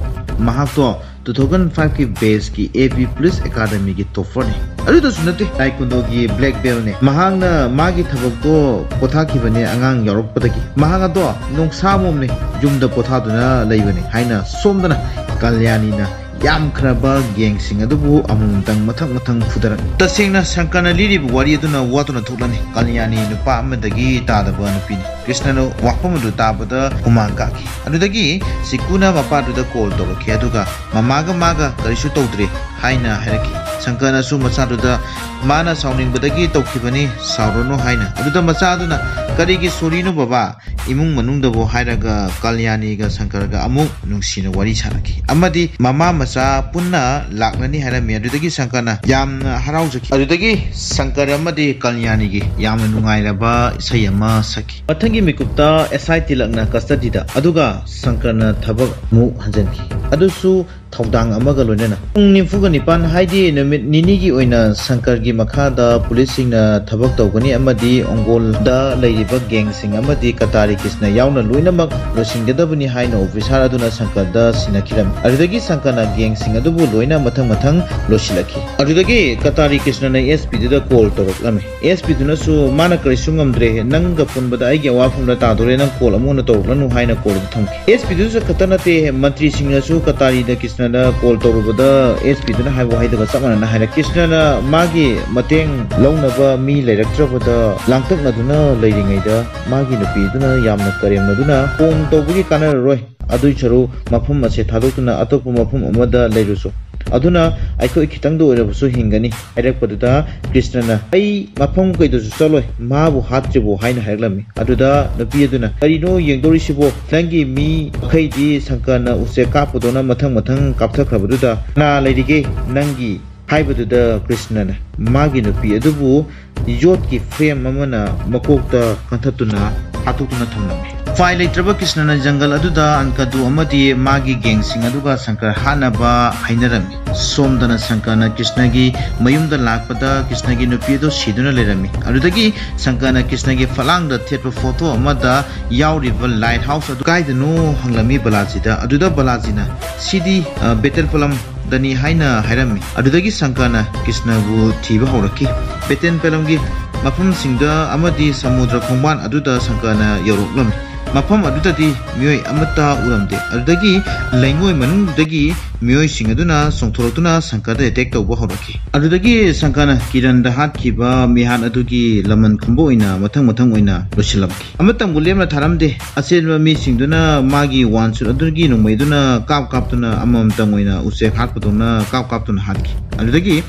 ꯃꯍꯥꯛꯇꯣ two thousand five ꯀꯤ batch ꯀꯤ ꯑꯦ ꯕꯤ ꯄꯨꯂꯤꯁ ꯑꯦꯀꯥꯗꯃꯤꯒꯤ ꯇꯣꯞꯄꯔꯅꯤ꯫ ꯑꯗꯨꯗꯁꯨ ꯅꯠꯇꯦ, ꯇꯥꯏꯀꯨꯟꯗꯣꯒꯤ ꯕ꯭ꯂꯦꯛ ꯕꯦꯜꯅꯦ꯫ ꯃꯍꯥꯛꯅ ꯃꯥꯒꯤ ꯊꯕꯛꯇꯣ ꯄꯣꯊꯥꯈꯤꯕꯅꯦ ꯑꯉꯥꯡ ꯌꯥꯎꯔꯛꯄꯗꯒꯤ꯫ ꯃꯍꯥꯛ ꯑꯗꯣ ꯅꯣꯡꯁꯥ ꯑꯃꯣꯝꯅꯦ, ꯌꯨꯝꯗ ꯄꯣꯊꯥꯗꯨꯅ ꯂꯩꯕꯅꯦ ꯍꯥꯏꯅ ꯁꯣꯝꯗꯅ ꯀꯜꯌꯥꯅꯤꯅ ꯌꯥꯝꯈ꯭ꯔꯕ ꯒꯦꯡꯁꯤꯡ ꯑꯗꯨꯕꯨ ꯑꯃꯃꯝꯇꯪ ꯃꯊꯪ ꯃꯊꯪ ꯐꯨꯗꯔꯛꯏ꯫ ꯇꯁꯦꯡꯅ ꯁꯪꯀꯔꯅ ꯂꯤꯔꯤꯕ ꯋꯥꯔꯤ ꯑꯗꯨꯅ ꯋꯥꯗꯨꯅ ꯊꯣꯛꯂꯅꯤ꯫ ꯀꯜꯌꯥꯅꯤ ꯅꯨꯄꯥ ꯑꯃꯗꯒꯤ ꯇꯥꯗꯕ ꯅꯨꯄꯤꯅꯤ꯫ ꯀ꯭ꯔꯤꯁꯅꯅ ꯋꯥꯐꯝ ꯑꯗꯨ ꯇꯥꯕꯗ ꯍꯨꯃꯥꯡ ꯀꯥꯈꯤ꯫ ꯑꯗꯨꯗꯒꯤ ꯁꯤꯀꯨꯅ ꯃꯄꯥꯗꯨꯗ ꯀꯣꯜ ꯇꯧꯔꯛꯈꯤ, ꯑꯗꯨꯒ ꯃꯃꯥꯒ ꯃꯥꯒ ꯀꯔꯤꯁꯨ ꯇꯧꯗ꯭ꯔꯦ ꯍꯥꯏꯅ ꯍꯥꯏꯔꯛꯈꯤ꯫ ꯁꯪꯀꯔꯅꯁꯨ ꯃꯆꯥꯗꯨꯗ ꯃꯥꯅ ꯁꯥꯎꯅꯤꯡꯕꯗꯒꯤ ꯇꯧꯈꯤꯕꯅꯤ, ꯁꯥꯎꯔꯅꯨ ꯍꯥꯏꯅ꯫ ꯑꯗꯨꯗ ꯃꯆꯥꯗꯨꯅ, "ꯀꯔꯤꯒꯤ ꯁꯣꯔꯤꯅꯣ ꯕꯕꯥ? ꯏꯃꯨꯡ ꯃꯅꯨꯡꯗꯕꯨ" ꯍꯥꯏꯔꯒ ꯀꯜꯌꯥꯅꯤꯒ ꯁꯪꯀꯔꯒ ꯑꯃꯨꯛ ꯅꯨꯡꯁꯤꯅ ꯋꯥꯔꯤ ꯁꯥꯟꯅꯈꯤ ꯑꯃꯗꯤ ꯃꯃꯥ ꯃꯆꯥ ꯄꯨꯟꯅ ꯂꯥꯛꯂꯅꯤ ꯍꯥꯏꯔꯝꯃꯤ꯫ ꯑꯗꯨꯗꯒꯤ ꯁꯪꯀꯔꯅ ꯌꯥꯝꯅ ꯍꯔꯥꯎꯖꯈꯤ꯫ ꯑꯗꯨꯗꯒꯤ ꯁꯪꯀꯔ ꯑꯃꯗꯤ ꯀꯜꯌꯥꯅꯤꯒꯤ ꯌꯥꯝꯅ ꯅꯨꯡꯉꯥꯏꯔꯕ ꯏꯁꯩ ꯑꯃ ꯁꯛꯈꯤ꯫ ꯃꯊꯪꯒꯤ ꯃꯤꯀꯨꯞꯇ ꯑꯦꯁ ꯑꯥꯏ ꯇꯤꯂꯛꯅ ꯀꯁꯇꯗꯤꯗ, ꯑꯗꯨꯒ ꯁꯪꯀꯔꯅ ꯊꯕꯛ ꯑꯃꯨꯛ ꯍꯟꯖꯤꯟꯈꯤ꯫ ꯑꯗꯨꯁꯨ ꯊꯧꯗꯥꯡ ꯑꯃꯒ ꯂꯣꯏꯅꯅ꯫ ꯄꯨꯡ ꯅꯤꯐꯨꯒ ꯅꯤꯄꯥꯟ, ꯍꯥꯏꯗꯤ ꯅꯨꯃꯤꯠ ꯅꯤꯅꯤꯒꯤ ꯑꯣꯏꯅ ꯁꯪꯀꯔꯒꯤ ꯃꯈꯥꯗ ꯄꯨꯂꯤꯁꯁꯤꯡꯅ ꯊꯕꯛ ꯇꯧꯒꯅꯤ ꯑꯃꯗꯤ ꯑꯣꯡꯒꯣꯜꯗ ꯂꯩꯔꯤꯕ ꯒꯦꯡꯁꯤꯡ ꯑꯃꯗꯤ ꯀꯇꯥꯔꯤ ꯀ꯭ꯔꯤꯁꯅ ꯌꯥꯎꯅ ꯂꯣꯏꯅꯃꯛ ꯂꯣꯏꯁꯤꯟꯒꯗꯕꯅꯤ ꯍꯥꯏꯅ ꯑꯣꯐꯤꯁꯥꯔ ꯑꯗꯨꯅ ꯁꯪꯀꯔꯗ ꯁꯤꯟꯅꯈꯤꯔꯝꯃꯤ꯫ ꯑꯗꯨꯗꯒꯤ ꯁꯪꯀꯔꯅ ꯒꯦꯡꯁꯤꯡ ꯑꯗꯨꯕꯨ ꯂꯣꯏꯅ ꯃꯊꯪ ꯃꯊꯪ ꯂꯣꯏꯁꯤꯜꯂꯛꯈꯤ꯫ ꯑꯗꯨꯗꯒꯤ ꯀꯇꯥꯔꯤ ꯀ꯭ꯔꯤꯁꯅꯅ ꯑꯦꯁ ꯄꯤꯗꯨꯗ ꯀꯣꯜ ꯇꯧꯔꯛꯂꯝꯃꯤ꯫ ꯑꯦꯁ ꯄꯤꯗꯨꯅꯁꯨ ꯃꯥꯅ ꯀꯔꯤꯁꯨ ꯉꯝꯗ꯭ꯔꯦ, ꯅꯪꯒ ꯄꯨꯟꯕꯗ ꯑꯩꯒꯤ ꯑꯋꯥꯐꯝꯗ ꯇꯥꯗꯣꯔꯦ, ꯅꯪ ꯀꯣꯜ ꯑꯃꯨꯛ ꯍꯟꯅ ꯇꯧꯔꯛꯂꯅꯨ ꯍꯥꯏꯅ ꯀꯣꯜ ꯑꯗꯨ ꯊꯝꯈꯤ꯫ ꯑꯦꯁ ꯄꯤꯗꯨꯁꯨ ꯈꯛꯇ ꯅꯠꯇꯦ, ꯃꯟꯇ꯭ꯔꯤꯁꯤꯡꯅꯁꯨ ꯀꯇꯥꯔꯤꯗ ꯀ꯭ꯔꯤꯁꯅꯗ ꯀꯣꯜ ꯇꯧꯔꯨꯕꯗ ꯑꯦꯁ ꯄꯤꯗꯨꯅ ꯍꯥꯏꯕ ꯋꯥꯍꯩꯗꯨꯒ ꯆꯞ ꯃꯥꯟꯅꯅ ꯍꯥꯏꯔꯛꯈꯤ꯫ ꯀ꯭ꯔꯤꯁꯅꯅ ꯃꯥꯒꯤ ꯃꯇꯦꯡ ꯂꯧꯅꯕ ꯃꯤ ꯂꯩꯔꯛꯇ꯭ꯔꯕꯗ ꯂꯥꯡꯇꯛꯅꯗꯨꯅ ꯂꯩꯔꯤꯉꯩꯗ ꯃꯥꯒꯤ ꯅꯨꯄꯤꯗꯨꯅ ꯌꯥꯝꯅ ꯀꯔꯦꯝꯅꯗꯨꯅ, "ꯐꯣꯟ ꯇꯧꯕꯒꯤ ꯀꯥꯟꯅꯔꯔꯣꯏ, ꯑꯗꯨꯏ ꯁꯔꯨꯛ ꯃꯐꯝ ꯑꯁꯦ ꯊꯥꯗꯣꯛꯇꯨꯅ ꯑꯇꯣꯞꯄ ꯃꯐꯝ ꯑꯃꯗ ꯂꯩꯔꯨꯁꯨ꯫ ꯑꯗꯨꯅ ꯑꯩꯈꯣꯏ ꯈꯤꯇꯪꯗ ꯑꯣꯏꯔꯕꯁꯨ ꯍꯤꯡꯒꯅꯤ" ꯍꯥꯏꯔꯛꯄꯗꯨꯗ ꯀ꯭ꯔꯤꯁꯅꯅ, "ꯑꯩ ꯃꯐꯝ ꯀꯩꯗꯁꯨ ꯆꯠꯂꯣꯏ, ꯃꯥꯕꯨ ꯍꯥꯠꯇ꯭ꯔꯤꯕꯣ" ꯍꯥꯏꯅ ꯍꯥꯏꯔꯛꯂꯝꯃꯤ꯫ ꯑꯗꯨꯗ ꯅꯨꯄꯤ ꯑꯗꯨꯅ, "ꯀꯔꯤꯅꯣ ꯌꯦꯡꯗꯧꯔꯤꯁꯤꯕꯣ? ꯅꯪꯒꯤ ꯃꯤ ꯃꯈꯩꯗꯤ ꯁꯪꯀꯔꯅ ꯎꯆꯦꯛ ꯀꯥꯞꯄꯗꯧꯅ ꯃꯊꯪ ꯃꯊꯪ ꯀꯥꯞꯊꯈ꯭ꯔꯕꯗꯨꯗ ꯀꯅꯥ ꯂꯩꯔꯤꯒꯦ ꯅꯪꯒꯤ?" ꯍꯥꯏꯕꯗꯨꯗ ꯀ꯭ꯔꯤꯁꯅꯅ ꯃꯥꯒꯤ ꯅꯨꯄꯤ ꯑꯗꯨꯕꯨ ꯌꯣꯠꯀꯤ ꯐ꯭ꯔꯦꯝ ꯑꯃꯅ ꯃꯀꯣꯛꯇ ꯀꯟꯊꯠꯇꯨꯅ ꯍꯥꯠꯇꯣꯛꯇꯨꯅ ꯊꯝꯂꯝꯃꯤ꯫ ꯎꯄꯥꯏ ꯂꯩꯇ꯭ꯔꯕ ꯀ꯭ꯔꯤꯁꯅꯅ ꯖꯪꯒꯜ ꯑꯗꯨꯗ ꯑꯟꯀꯗꯨ ꯑꯃꯗꯤ ꯃꯥꯒꯤ ꯒꯦꯡꯁꯤꯡ ꯑꯗꯨꯒ ꯁꯪꯀꯔ ꯍꯥꯠꯅꯕ ꯍꯥꯏꯅꯔꯝꯃꯤ꯫ ꯁꯣꯝꯗꯅ ꯁꯪꯀꯔꯅ ꯀ꯭ꯔꯤꯁꯅꯒꯤ ꯃꯌꯨꯝꯗ ꯂꯥꯛꯄꯗ ꯀ꯭ꯔꯤꯁꯅꯒꯤ ꯅꯨꯄꯤ ꯑꯗꯨ ꯁꯤꯗꯨꯅ ꯂꯩꯔꯝꯃꯤ꯫ ꯑꯗꯨꯗꯒꯤ ꯁꯪꯀꯔꯅ ꯀ꯭ꯔꯤꯁꯅꯒꯤ ꯐꯂꯥꯡꯗ ꯊꯦꯠꯄ ꯐꯣꯇꯣ ꯑꯃꯗ ꯌꯥꯎꯔꯤꯕ ꯂꯥꯏꯠ ꯍꯥꯎꯁ ꯑꯗꯨ ꯀꯥꯏꯗꯅꯣ ꯍꯪꯂꯝꯃꯤ ꯕꯂꯥꯖꯤꯗ꯫ ꯑꯗꯨꯗ ꯕꯂꯥꯖꯤꯅ, "ꯁꯤꯗꯤ, ꯑ, ꯕꯦꯇꯦꯜ ꯄꯂꯝꯗꯅꯤ" ꯍꯥꯏꯅ ꯍꯥꯏꯔꯝꯃꯤ꯫ ꯑꯗꯨꯗꯒꯤ ꯁꯪꯀꯔꯅ ꯀ꯭ꯔꯤꯁꯅꯕꯨ ꯊꯤꯕ ꯍꯧꯔꯛꯈꯤ꯫ ꯕꯦꯇꯦꯜ ꯄꯂꯝꯒꯤ ꯃꯐꯝꯁꯤꯡꯗ ꯑꯃꯗꯤ ꯁꯃꯨꯗ꯭ꯔ ꯈꯣꯡꯕꯥꯟ ꯑꯗꯨꯗ ꯁꯪꯀꯔꯅ ꯌꯧꯔꯛꯂꯝꯃꯤ꯫ ꯃꯐꯝ ꯑꯗꯨꯗꯗꯤ ꯃꯤꯑꯣꯏ ꯑꯃꯠꯇ ꯎꯔꯝꯗꯦ꯫ ꯑꯗꯨꯗꯒꯤ ꯂꯩꯉꯣꯏ ꯃꯅꯨꯡꯗꯒꯤ ꯃꯤꯑꯣꯏꯁꯤꯡ ꯑꯗꯨꯅ ꯆꯣꯡꯊꯣꯔꯛꯇꯨꯅ ꯁꯪꯀꯔꯗ ꯑꯦꯇꯦꯛ ꯇꯧꯕ ꯍꯧꯔꯛꯈꯤ꯫ ꯑꯗꯨꯗꯒꯤ ꯁꯪꯀꯔꯅ ꯀꯤꯔꯟꯗ ꯍꯥꯠꯈꯤꯕ ꯃꯤꯍꯥꯠ ꯑꯗꯨꯒꯤ ꯂꯃꯟ ꯈꯨꯝꯕ ꯑꯣꯏꯅ ꯃꯊꯪ ꯃꯊꯪ ꯑꯣꯏꯅ ꯂꯣꯏꯁꯤꯜꯂꯝꯈꯤ꯫ ꯑꯃꯇꯪꯕꯨ ꯂꯦꯝꯅ ꯊꯥꯔꯝꯗꯦ꯫ ꯑꯆꯦꯟꯕ ꯃꯤꯁꯤꯡꯗꯨꯅ ꯃꯥꯒꯤ ꯋꯥꯟ ꯁꯨꯠ ꯑꯗꯨꯒꯤ ꯅꯣꯡꯃꯩꯗꯨꯅ ꯀꯥꯞ ꯀꯥꯞꯇꯨꯅ ꯑꯃꯃꯝꯇꯪ ꯑꯣꯏꯅ ꯎꯆꯦꯛ ꯍꯥꯠꯄꯗꯧꯅ ꯀꯥꯞ ꯀꯥꯞꯇꯨꯅ ꯍꯥꯠꯈꯤ꯫ ꯑꯗꯨꯗꯒꯤ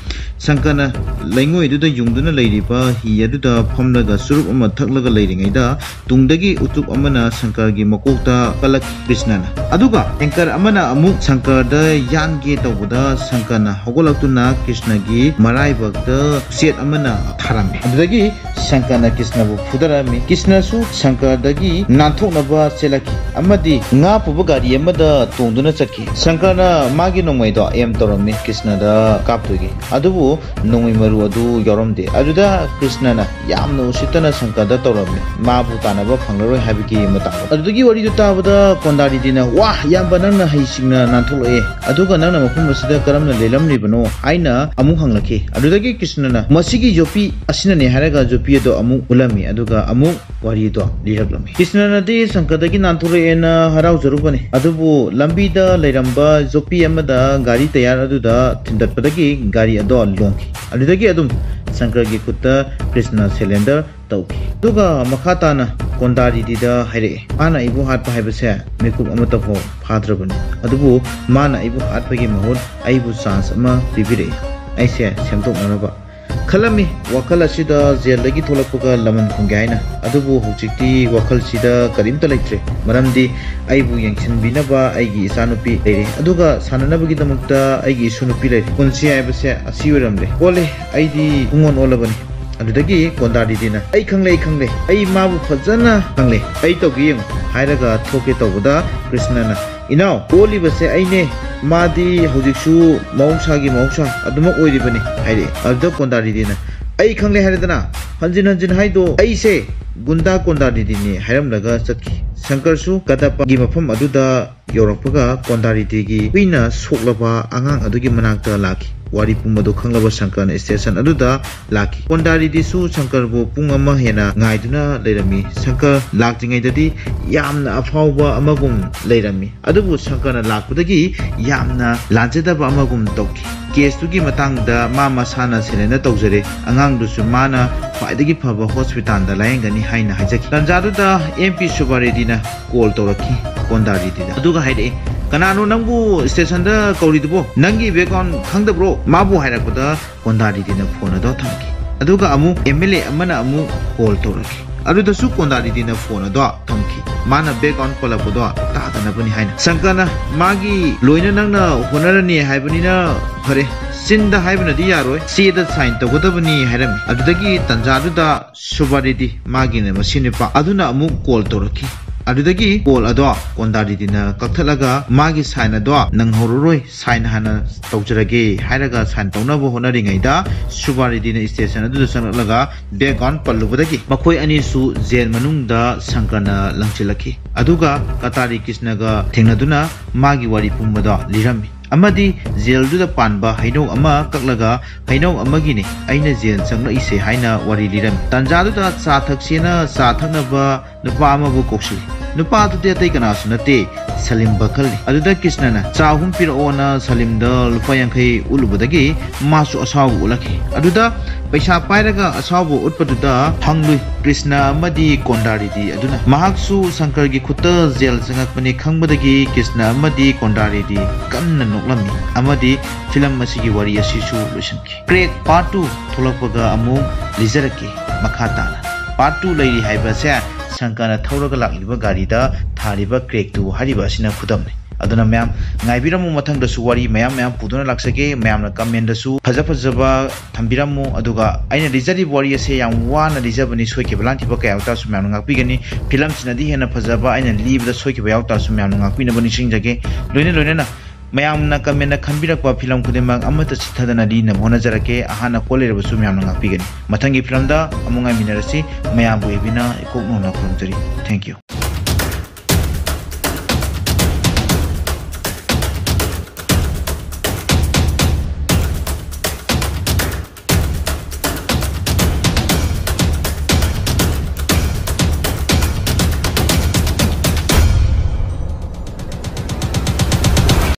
ꯁꯪꯀꯔꯅ ꯂꯩꯉꯣꯏꯗꯨꯗ ꯌꯨꯡꯗꯨꯅ ꯂꯩꯔꯤꯕ ꯍꯤ ꯑꯗꯨꯗ ꯐꯝꯂꯒ ꯆꯨꯔꯨꯞ ꯑꯃ ꯊꯛꯂꯒ ꯂꯩꯔꯤꯉꯩꯗ ꯇꯨꯡꯗꯒꯤ ꯎꯇꯨꯞ ꯑꯃꯅ ꯁꯪꯀꯔꯒꯤ ꯃꯀꯣꯛꯇ ꯀꯜꯂꯛꯈꯤ꯫ ꯀ꯭ꯔꯤꯁꯅꯅ꯫ ꯑꯗꯨꯒ ꯑꯦꯡꯀꯔ ꯑꯃꯅ ꯑꯃꯨꯛ ꯁꯪꯀꯔꯗ ꯌꯥꯟꯒꯦ ꯇꯧꯕꯗ ꯁꯪꯀꯔꯅ ꯍꯧꯒꯠꯂꯛꯇꯨꯅ ꯀ꯭ꯔꯤꯁꯅꯒꯤ ꯃꯔꯥꯏꯕꯛꯇ ꯎꯆꯦꯠ ꯑꯃꯅ ꯊꯥꯔꯝꯃꯤ꯫ ꯑꯗꯨꯗꯒꯤ ꯁꯪꯀꯔꯅ ꯀ꯭ꯔꯤꯁꯅꯕꯨ ꯐꯨꯗꯔꯝꯃꯤ꯫ ꯀ꯭ꯔꯤꯁꯅꯁꯨ ꯁꯪꯀꯔꯗꯒꯤ ꯅꯥꯟꯊꯣꯛꯅꯕ ꯆꯦꯜꯂꯛꯈꯤ ꯑꯃꯗꯤ ꯉꯥ ꯄꯨꯕ ꯒꯥꯔꯤ ꯑꯃꯗ ꯇꯣꯡꯗꯨꯅ ꯆꯠꯈꯤ꯫ ꯁꯪꯀꯔꯅ ꯃꯥꯒꯤ ꯅꯣꯡꯃꯩꯗꯣ ꯑꯦꯝ ꯇꯧꯔꯝꯃꯤ ꯀ꯭ꯔꯤꯁꯅꯗ ꯀꯥꯞꯇꯣꯏꯒꯤ, ꯑꯗꯨꯕꯨ ꯅꯣꯡꯃꯩ ꯃꯔꯨ ꯑꯗꯨ ꯌꯥꯎꯔꯝꯗꯦ꯫ ꯑꯗꯨꯗ ꯀ꯭ꯔꯤꯁꯅꯅ ꯌꯥꯝꯅ ꯎꯁꯤꯠꯇꯅ ꯁꯪꯀꯔꯗ ꯇꯧꯔꯝꯃꯤ, ꯃꯥꯕꯨ ꯇꯥꯟꯅꯕ ꯐꯪꯂꯔꯣꯏ ꯍꯥꯏꯕꯒꯤ ꯃꯇꯥꯡꯗ꯫ ꯑꯗꯨꯗꯒꯤ ꯋꯥꯔꯤꯗꯨ ꯇꯥꯕꯗ ꯀꯣꯟꯗꯥꯔꯤꯗꯤꯅ, "ꯋꯥ, ꯏꯌꯥꯝꯕ, ꯅꯪꯅ ꯍꯩꯁꯤꯡꯅ ꯅꯥꯟꯊꯣꯛꯂꯛꯑꯦ, ꯑꯗꯨꯒ ꯅꯪꯅ ꯃꯐꯝ ꯑꯁꯤꯗ ꯀꯔꯝꯅ ꯂꯦꯜꯂꯝꯂꯤꯕꯅꯣ?" ꯍꯥꯏꯅ ꯑꯃꯨꯛ ꯍꯪꯂꯛꯈꯤ꯫ ꯑꯗꯨꯗꯒꯤ ꯀ꯭ꯔꯤꯁꯅꯅ, "ꯃꯁꯤꯒꯤ ꯌꯣꯠꯄꯤ ꯑꯁꯤꯅꯅꯦ" ꯍꯥꯏꯔꯒ ꯌꯣꯠꯄꯤ ꯑꯗꯣ ꯑꯃꯨꯛ ꯎꯠꯂꯝꯃꯤ, ꯑꯗꯨꯒ ꯑꯃꯨꯛ ꯋꯥꯔꯤꯗꯣ ꯂꯤꯔꯛꯂꯝꯃꯤ꯫ ꯀ꯭ꯔꯤꯁꯅꯅꯗꯤ ꯁꯪꯀꯔꯗꯒꯤ ꯅꯥꯟꯊꯣꯔꯛꯑꯦꯅ ꯍꯔꯥꯎꯖꯔꯨꯕꯅꯤ, ꯑꯗꯨꯕꯨ ꯂꯝꯕꯤꯗ ꯂꯩꯔꯝꯕ ꯌꯣꯠꯄꯤ ꯑꯃꯗ ꯒꯥꯔꯤ ꯇꯌꯥꯔ ꯑꯗꯨꯗ ꯊꯤꯟꯗꯠꯄꯗꯒꯤ ꯒꯥꯔꯤ ꯑꯗꯣ ꯂꯣꯡꯈꯤ꯫ ꯑꯗꯨꯗꯒꯤ ꯑꯗꯨꯝ ꯁꯪꯀꯔꯒꯤ ꯈꯨꯠꯇ ꯀ꯭ꯔꯤꯁꯅ ꯁꯔꯦꯟꯗꯔ ꯇꯧꯈꯤ꯫ ꯑꯗꯨꯒ ꯃꯈꯥ ꯇꯥꯅ ꯀꯣꯟꯗꯥꯔꯤꯗꯤꯗ ꯍꯥꯏꯔꯛꯑꯦ, "ꯃꯥꯅ ꯑꯩꯕꯨ ꯍꯥꯠꯄ ꯍꯥꯏꯕꯁꯦ ꯃꯤꯀꯨꯞ ꯑꯃꯠꯇ ꯐꯥꯎ ꯐꯥꯗ꯭ꯔꯕꯅꯤ, ꯑꯗꯨꯕꯨ ꯃꯥꯅ ꯑꯩꯕꯨ ꯍꯥꯠꯄꯒꯤ ꯃꯍꯨꯠ ꯑꯩꯕꯨ ꯆꯥꯟꯁ ꯑꯃ ꯄꯤꯕꯤꯔꯛꯑꯦ, ꯑꯩꯁꯦ ꯁꯦꯝꯗꯣꯛꯅꯅꯕ"꯫ ꯈꯜꯂꯝꯃꯤ꯫ ꯋꯥꯈꯜ ꯑꯁꯤꯗ ꯖꯦꯜꯗꯒꯤ ꯊꯣꯛꯂꯛꯄꯒ ꯂꯃꯟ ꯈꯨꯝꯒꯦ ꯍꯥꯏꯅ꯫ ꯑꯗꯨꯕꯨ ꯍꯧꯖꯤꯛꯇꯤ ꯋꯥꯈꯜꯁꯤꯗ ꯀꯔꯤꯝꯇ ꯂꯩꯇ꯭ꯔꯦ, ꯃꯔꯝꯗꯤ ꯑꯩꯕꯨ ꯌꯦꯡꯁꯤꯟꯕꯤꯅꯕ ꯑꯩꯒꯤ ꯏꯆꯥꯅꯨꯄꯤ ꯂꯩꯔꯦ, ꯑꯗꯨꯒ ꯁꯥꯟꯅꯅꯕꯒꯤꯗꯃꯛꯇ ꯑꯩꯒꯤ ꯏꯁꯨ ꯅꯨꯄꯤ ꯂꯩꯔꯦ꯫ ꯄꯨꯟꯁꯤ ꯍꯥꯏꯕꯁꯦ ꯑꯁꯤ ꯑꯣꯏꯔꯝꯂꯦ꯫ ꯑꯣꯜꯂꯦ, ꯑꯩꯗꯤ ꯄꯨꯡꯑꯣꯟ ꯑꯣꯜꯂꯕꯅꯤ꯫ ꯑꯗꯨꯗꯒꯤ ꯀꯣꯟꯗꯥꯔꯤꯗꯤꯅ, "ꯑꯩ ꯈꯪꯂꯦ, ꯑꯩ ꯈꯪꯂꯦ, ꯑꯩ ꯃꯥꯕꯨ ꯐꯖꯅ ꯈꯪꯂꯦ, ꯑꯩ ꯇꯧꯒꯦ ꯌꯦꯡꯉꯨ" ꯍꯥꯏꯔꯒ ꯊꯣꯛꯀꯦ ꯇꯧꯕꯗ, ꯀ꯭ꯔꯤꯁꯅꯅ, "ꯏꯅꯥꯎ, ꯑꯣꯜꯂꯤꯕꯁꯦ ꯑꯩꯅꯦ, ꯃꯥꯗꯤ ꯍꯧꯖꯤꯛꯁꯨ ꯃꯍꯧꯁꯥꯒꯤ ꯃꯍꯧꯁꯥ ꯑꯗꯨꯃꯛ ꯑꯣꯏꯔꯤꯕꯅꯤ" ꯍꯥꯏꯔꯛꯑꯦ꯫ ꯑꯗꯨꯗ ꯀꯣꯟꯗꯥꯔꯤꯗꯤꯅ, "ꯑꯩ ꯈꯪꯂꯦ ꯍꯥꯏꯔꯦꯗꯅ, ꯍꯟꯖꯤꯟ ꯍꯟꯖꯤꯟ ꯍꯥꯏꯗꯣ, ꯑꯩꯁꯦ ꯒꯨꯟꯗꯥ ꯀꯣꯟꯗꯥꯔꯤꯗꯤꯅꯤ" ꯍꯥꯏꯔꯝꯂꯒ ꯆꯠꯈꯤ꯫ ꯁꯪꯀꯔꯁꯨ ꯀꯗꯄꯒꯤ ꯃꯐꯝ ꯑꯗꯨꯗ ꯌꯧꯔꯛꯄꯒ, ꯀꯣꯟꯗꯥꯔꯤꯗꯤꯒꯤ ꯍꯨꯏꯅ ꯁꯣꯛꯂꯕ ꯑꯉꯥꯡ ꯑꯗꯨꯒꯤ ꯃꯅꯥꯛꯇ ꯂꯥꯛꯈꯤ꯫ ꯋꯥꯔꯤ ꯄꯨꯝꯕꯗꯨ ꯈꯪꯂꯕ ꯁꯪꯀꯔꯅ ꯁ꯭ꯇꯦꯁꯟ ꯑꯗꯨꯗ ꯂꯥꯛꯈꯤ꯫ ꯀꯣꯟꯗꯥꯔꯤꯗꯤꯁꯨ ꯁꯪꯀꯔꯕꯨ ꯄꯨꯡ ꯑꯃ ꯍꯦꯟꯅ ꯉꯥꯏꯗꯨꯅ ꯂꯩꯔꯝꯃꯤ꯫ ꯁꯪꯀꯔ ꯂꯥꯛꯇ꯭ꯔꯤꯉꯩꯗꯗꯤ ꯌꯥꯝꯅ ꯑꯐꯥꯎꯕ ꯑꯃꯒꯨꯝ ꯂꯩꯔꯝꯃꯤ, ꯑꯗꯨꯕꯨ ꯁꯪꯀꯔꯅ ꯂꯥꯛꯄꯗꯒꯤ ꯌꯥꯝꯅ ꯂꯥꯟꯖꯗꯕ ꯑꯃꯒꯨꯝ ꯇꯧꯈꯤ꯫ ꯀꯦꯁꯇꯨꯒꯤ ꯃꯇꯥꯡꯗ ꯃꯥ ꯃꯁꯥꯅ ꯁꯦꯂꯦꯟꯗꯔ ꯇꯧꯖꯔꯦ, ꯑꯉꯥꯡꯗꯨꯁꯨ ꯃꯥꯅ ꯈ꯭ꯋꯥꯏꯗꯒꯤ ꯐꯕ ꯍꯣꯁꯄꯤꯇꯥꯜꯗ ꯂꯥꯌꯦꯡꯒꯅꯤ ꯍꯥꯏꯅ ꯍꯥꯏꯖꯈꯤ꯫ ꯇꯥꯟꯖꯥꯗꯨꯗ ꯑꯦꯝ ꯄꯤ ꯁꯨꯕꯥꯔꯦꯗꯤꯅ ꯀꯣꯜ ꯇꯧꯔꯛꯈꯤ ꯀꯣꯟꯗꯥꯔꯤꯗꯤꯗ, ꯑꯗꯨꯒ ꯍꯥꯏꯔꯛꯑꯦ, "ꯀꯅꯥꯅꯣ ꯅꯪꯕꯨ ꯁ꯭ꯇꯦꯁꯟꯗ ꯀꯧꯔꯤꯗꯨꯕꯣ? ꯅꯪꯒꯤ ꯕꯦꯛꯒ꯭ꯔꯥꯎꯟ ꯈꯪꯗꯕ꯭ꯔꯣ?" ꯃꯥꯕꯨ ꯍꯥꯏꯔꯛꯄꯗ ꯀꯣꯟꯗꯥꯔꯤꯗꯤꯅ ꯐꯣꯟ ꯑꯗꯣ ꯊꯝꯈꯤ꯫ ꯑꯗꯨꯒ ꯑꯃꯨꯛ ꯑꯦꯝ ꯑꯦꯜ ꯑꯦ ꯑꯃꯅ ꯑꯃꯨꯛ ꯀꯣꯜ ꯇꯧꯔꯛꯈꯤ꯫ ꯑꯗꯨꯗꯁꯨ ꯀꯣꯟꯗꯥꯔꯤꯗꯤꯅ ꯐꯣꯟ ꯑꯗꯣ ꯊꯝꯈꯤ, ꯃꯥꯅ ꯕꯦꯛꯒ꯭ꯔꯥꯎꯟ ꯄꯜꯂꯛꯄꯗꯣ ꯇꯥꯗꯅꯕꯅꯤ ꯍꯥꯏꯅ꯫ ꯁꯪꯀꯔꯅ ꯃꯥꯒꯤ ꯂꯣꯏꯅ ꯅꯪꯅ ꯍꯣꯠꯅꯔꯅꯤ ꯍꯥꯏꯕꯅꯤꯅ ꯐꯔꯦ, ꯆꯤꯟꯗ ꯍꯥꯏꯕꯅꯗꯤ ꯌꯥꯔꯣꯏ, ꯆꯦꯗ ꯁꯥꯏꯟ ꯇꯧꯒꯗꯕꯅꯤ ꯍꯥꯏꯔꯝꯃꯤ꯫ ꯑꯗꯨꯗꯒꯤ ꯇꯥꯟꯖꯥꯗꯨꯗ ꯁꯨꯕꯥꯔꯤꯗꯤ, ꯃꯥꯒꯤꯅꯦ ꯃꯁꯤ ꯅꯨꯄꯥ ꯑꯗꯨꯅ ꯑꯃꯨꯛ ꯀꯣꯜ ꯇꯧꯔꯛꯈꯤ꯫ ꯑꯗꯨꯗꯒꯤ ꯀꯣꯜ ꯑꯗꯣ ꯀꯣꯟꯗꯥꯔꯤꯗꯤꯅ ꯀꯛꯊꯠꯂꯒ, "ꯃꯥꯒꯤ ꯁꯥꯏꯟ ꯑꯗꯣ ꯅꯪꯍꯧꯔꯔꯣꯏ, ꯁꯥꯏꯟ ꯍꯥꯟꯅ ꯇꯧꯖꯔꯒꯦ" ꯍꯥꯏꯔꯒ ꯁꯥꯏꯟ ꯇꯧꯅꯕ ꯍꯣꯠꯅꯔꯤꯉꯩꯗ, ꯁꯨꯕꯥꯔꯤꯗꯤꯅ ꯁ꯭ꯇꯦꯁꯟ ꯑꯗꯨꯗ ꯆꯪꯂꯛꯂꯒ ꯕꯦꯛꯒ꯭ꯔꯥꯎꯟ ꯄꯜꯂꯨꯕꯗꯒꯤ ꯃꯈꯣꯏ ꯑꯅꯤꯁꯨ ꯖꯦꯜ ꯃꯅꯨꯡꯗ ꯁꯪꯀꯔꯅ ꯂꯪꯁꯤꯜꯂꯛꯈꯤ꯫ ꯑꯗꯨꯒ ꯀꯇꯥꯔꯤ ꯀ꯭ꯔꯤꯁꯅꯒ ꯊꯦꯡꯅꯗꯨꯅ ꯃꯥꯒꯤ ꯋꯥꯔꯤ ꯄꯨꯝꯕꯗꯣ ꯂꯤꯔꯝꯃꯤ꯫ ꯑꯃꯗꯤ ꯖꯦꯜꯗꯨꯗ ꯄꯥꯟꯕ ꯍꯩꯅꯧ ꯑꯃ ꯀꯛꯂꯒ, "ꯍꯩꯅꯧ ꯑꯃꯒꯤꯅꯤ ꯑꯩꯅ ꯖꯦꯜ ꯆꯪꯂꯛꯏꯁꯦ" ꯍꯥꯏꯅ ꯋꯥꯔꯤ ꯂꯤꯔꯝꯃꯤ꯫ ꯇꯥꯟꯖꯥꯗꯨꯗ ꯆꯥ ꯊꯛꯁꯦꯅ ꯆꯥ ꯊꯛꯅꯕ ꯅꯨꯄꯥ ꯑꯃꯕꯨ ꯀꯧꯁꯤꯜꯂꯤ꯫ ꯅꯨꯄꯥ ꯑꯗꯨꯗꯤ ꯑꯇꯩ ꯀꯅꯥꯁꯨ ꯅꯠꯇꯦ, ꯁꯂꯤꯝ ꯕꯈꯜꯅꯤ꯫ ꯑꯗꯨꯗ ꯀ꯭ꯔꯤꯁꯅꯅ ꯆꯥ ꯑꯍꯨꯝ ꯄꯤꯔꯛꯑꯣꯅ ꯁꯂꯤꯝꯗ ꯂꯨꯄꯥ ꯌꯥꯡꯈꯩ ꯎꯠꯂꯨꯕꯗꯒꯤ ꯃꯥꯁꯨ ꯑꯁꯥꯎꯕ ꯎꯠꯂꯛꯈꯤ꯫ ꯑꯗꯨꯗ ꯄꯩꯁꯥ ꯄꯥꯏꯔꯒ ꯑꯁꯥꯎꯕ ꯎꯠꯄꯗꯨꯗ ꯍꯪꯂꯨꯏ ꯀ꯭ꯔꯤꯁꯅ ꯑꯃꯗꯤ ꯀꯣꯟꯗꯥꯔꯤꯗꯤ ꯑꯗꯨꯅ꯫ ꯃꯍꯥꯛꯁꯨ ꯁꯪꯀꯔꯒꯤ ꯈꯨꯠꯇ ꯖꯦꯜ ꯆꯪꯉꯛꯄꯅꯤ ꯈꯪꯕꯗꯒꯤ ꯀ꯭ꯔꯤꯁꯅ ꯑꯃꯗꯤ ꯀꯣꯟꯗꯥꯔꯤꯗꯤ ꯀꯟꯅ ꯅꯣꯛꯂꯝꯃꯤ ꯑꯃꯗꯤ ꯐꯤꯂꯝ ꯑꯁꯤꯒꯤ ꯋꯥꯔꯤ ꯑꯁꯤꯁꯨ ꯂꯣꯏꯁꯤꯟꯈꯤ꯫ ꯀ꯭ꯔꯦꯛ ꯄꯥꯔꯠ ꯇꯨ ꯊꯣꯛꯂꯛꯄꯒ ꯑꯃꯨꯛ ꯂꯤꯖꯔꯛꯀꯦ ꯃꯈꯥ ꯇꯥꯅ꯫ ꯄꯥꯔꯠ ꯇꯨ ꯂꯩꯔꯤ ꯍꯥꯏꯕꯁꯦ ꯁꯪꯀꯔꯅ ꯊꯧꯔꯒ ꯂꯥꯛꯂꯤꯕ ꯒꯥꯔꯤꯗ ꯊꯥꯔꯤꯕ ꯀ꯭ꯔꯦꯛ ꯇꯨ ꯍꯥꯏꯔꯤꯕ ꯑꯁꯤꯅ ꯈꯨꯗꯝꯅꯤ꯫ ꯑꯗꯨꯅ ꯃꯌꯥꯝ ꯉꯥꯏꯕꯤꯔꯝꯃꯨ, ꯃꯊꯪꯗꯁꯨ ꯋꯥꯔꯤ ꯃꯌꯥꯝ ꯃꯌꯥꯝ ꯄꯨꯗꯨꯅ ꯂꯥꯛꯆꯒꯦ꯫ ꯃꯌꯥꯝꯅ comment ꯗꯁꯨ ꯐꯖ ꯐꯖꯕ ꯊꯝꯕꯤꯔꯝꯃꯨ꯫ ꯑꯗꯨꯒ ꯑꯩꯅ ꯂꯤꯖꯔꯤꯕ ꯋꯥꯔꯤ ꯑꯁꯦ ꯌꯥꯝ ꯋꯥꯅ ꯂꯤꯖꯕꯅꯤ, ꯁꯣꯏꯈꯤꯕ ꯂꯥꯟꯈꯤꯕ ꯀꯌꯥ ꯌꯥꯎ ꯇꯥꯔꯁꯨ ꯃꯌꯥꯝꯅ ꯉꯥꯛꯄꯤꯒꯅꯤ꯫ ꯐꯤꯂꯝꯁꯤꯅꯗꯤ ꯍꯦꯟꯅ ꯐꯖꯕ, ꯑꯩꯅ ꯂꯤꯕꯗ ꯁꯣꯏꯈꯤꯕ ꯌꯥꯎ ꯇꯥꯔꯁꯨ ꯃꯌꯥꯝꯅ ꯉꯥꯛꯄꯤꯅꯕ ꯅꯤꯡꯁꯤꯡꯖꯒꯦ꯫ ꯂꯣꯏꯅ ꯂꯣꯏꯅꯅ ꯃꯌꯥꯝꯅ comment ꯗ ꯈꯟꯕꯤꯔꯛꯄ ꯐꯤꯂꯝ ꯈꯨꯗꯤꯡꯃꯛ ꯑꯃꯠꯇ ꯆꯤꯠꯊꯗꯅ ꯂꯤꯅꯕ ꯍꯣꯠꯅꯖꯔꯛꯀꯦ꯫ ꯑꯍꯥꯟꯅ ꯀꯣꯜ ꯂꯩꯔꯕꯁꯨ ꯃꯌꯥꯝꯅ ꯉꯥꯛꯄꯤꯒꯅꯤ꯫ ꯃꯊꯪꯒꯤ ꯐꯤꯂꯝꯗ ꯑꯃꯨꯛ ꯉꯥꯏꯃꯤꯟꯅꯔꯁꯤ꯫ ꯃꯌꯥꯝꯕꯨ ꯏꯕꯤꯅ ꯏꯀꯣꯛ ꯅꯧꯅ ꯈꯨꯔꯨꯝꯖꯔꯤ꯫ Thank you꯫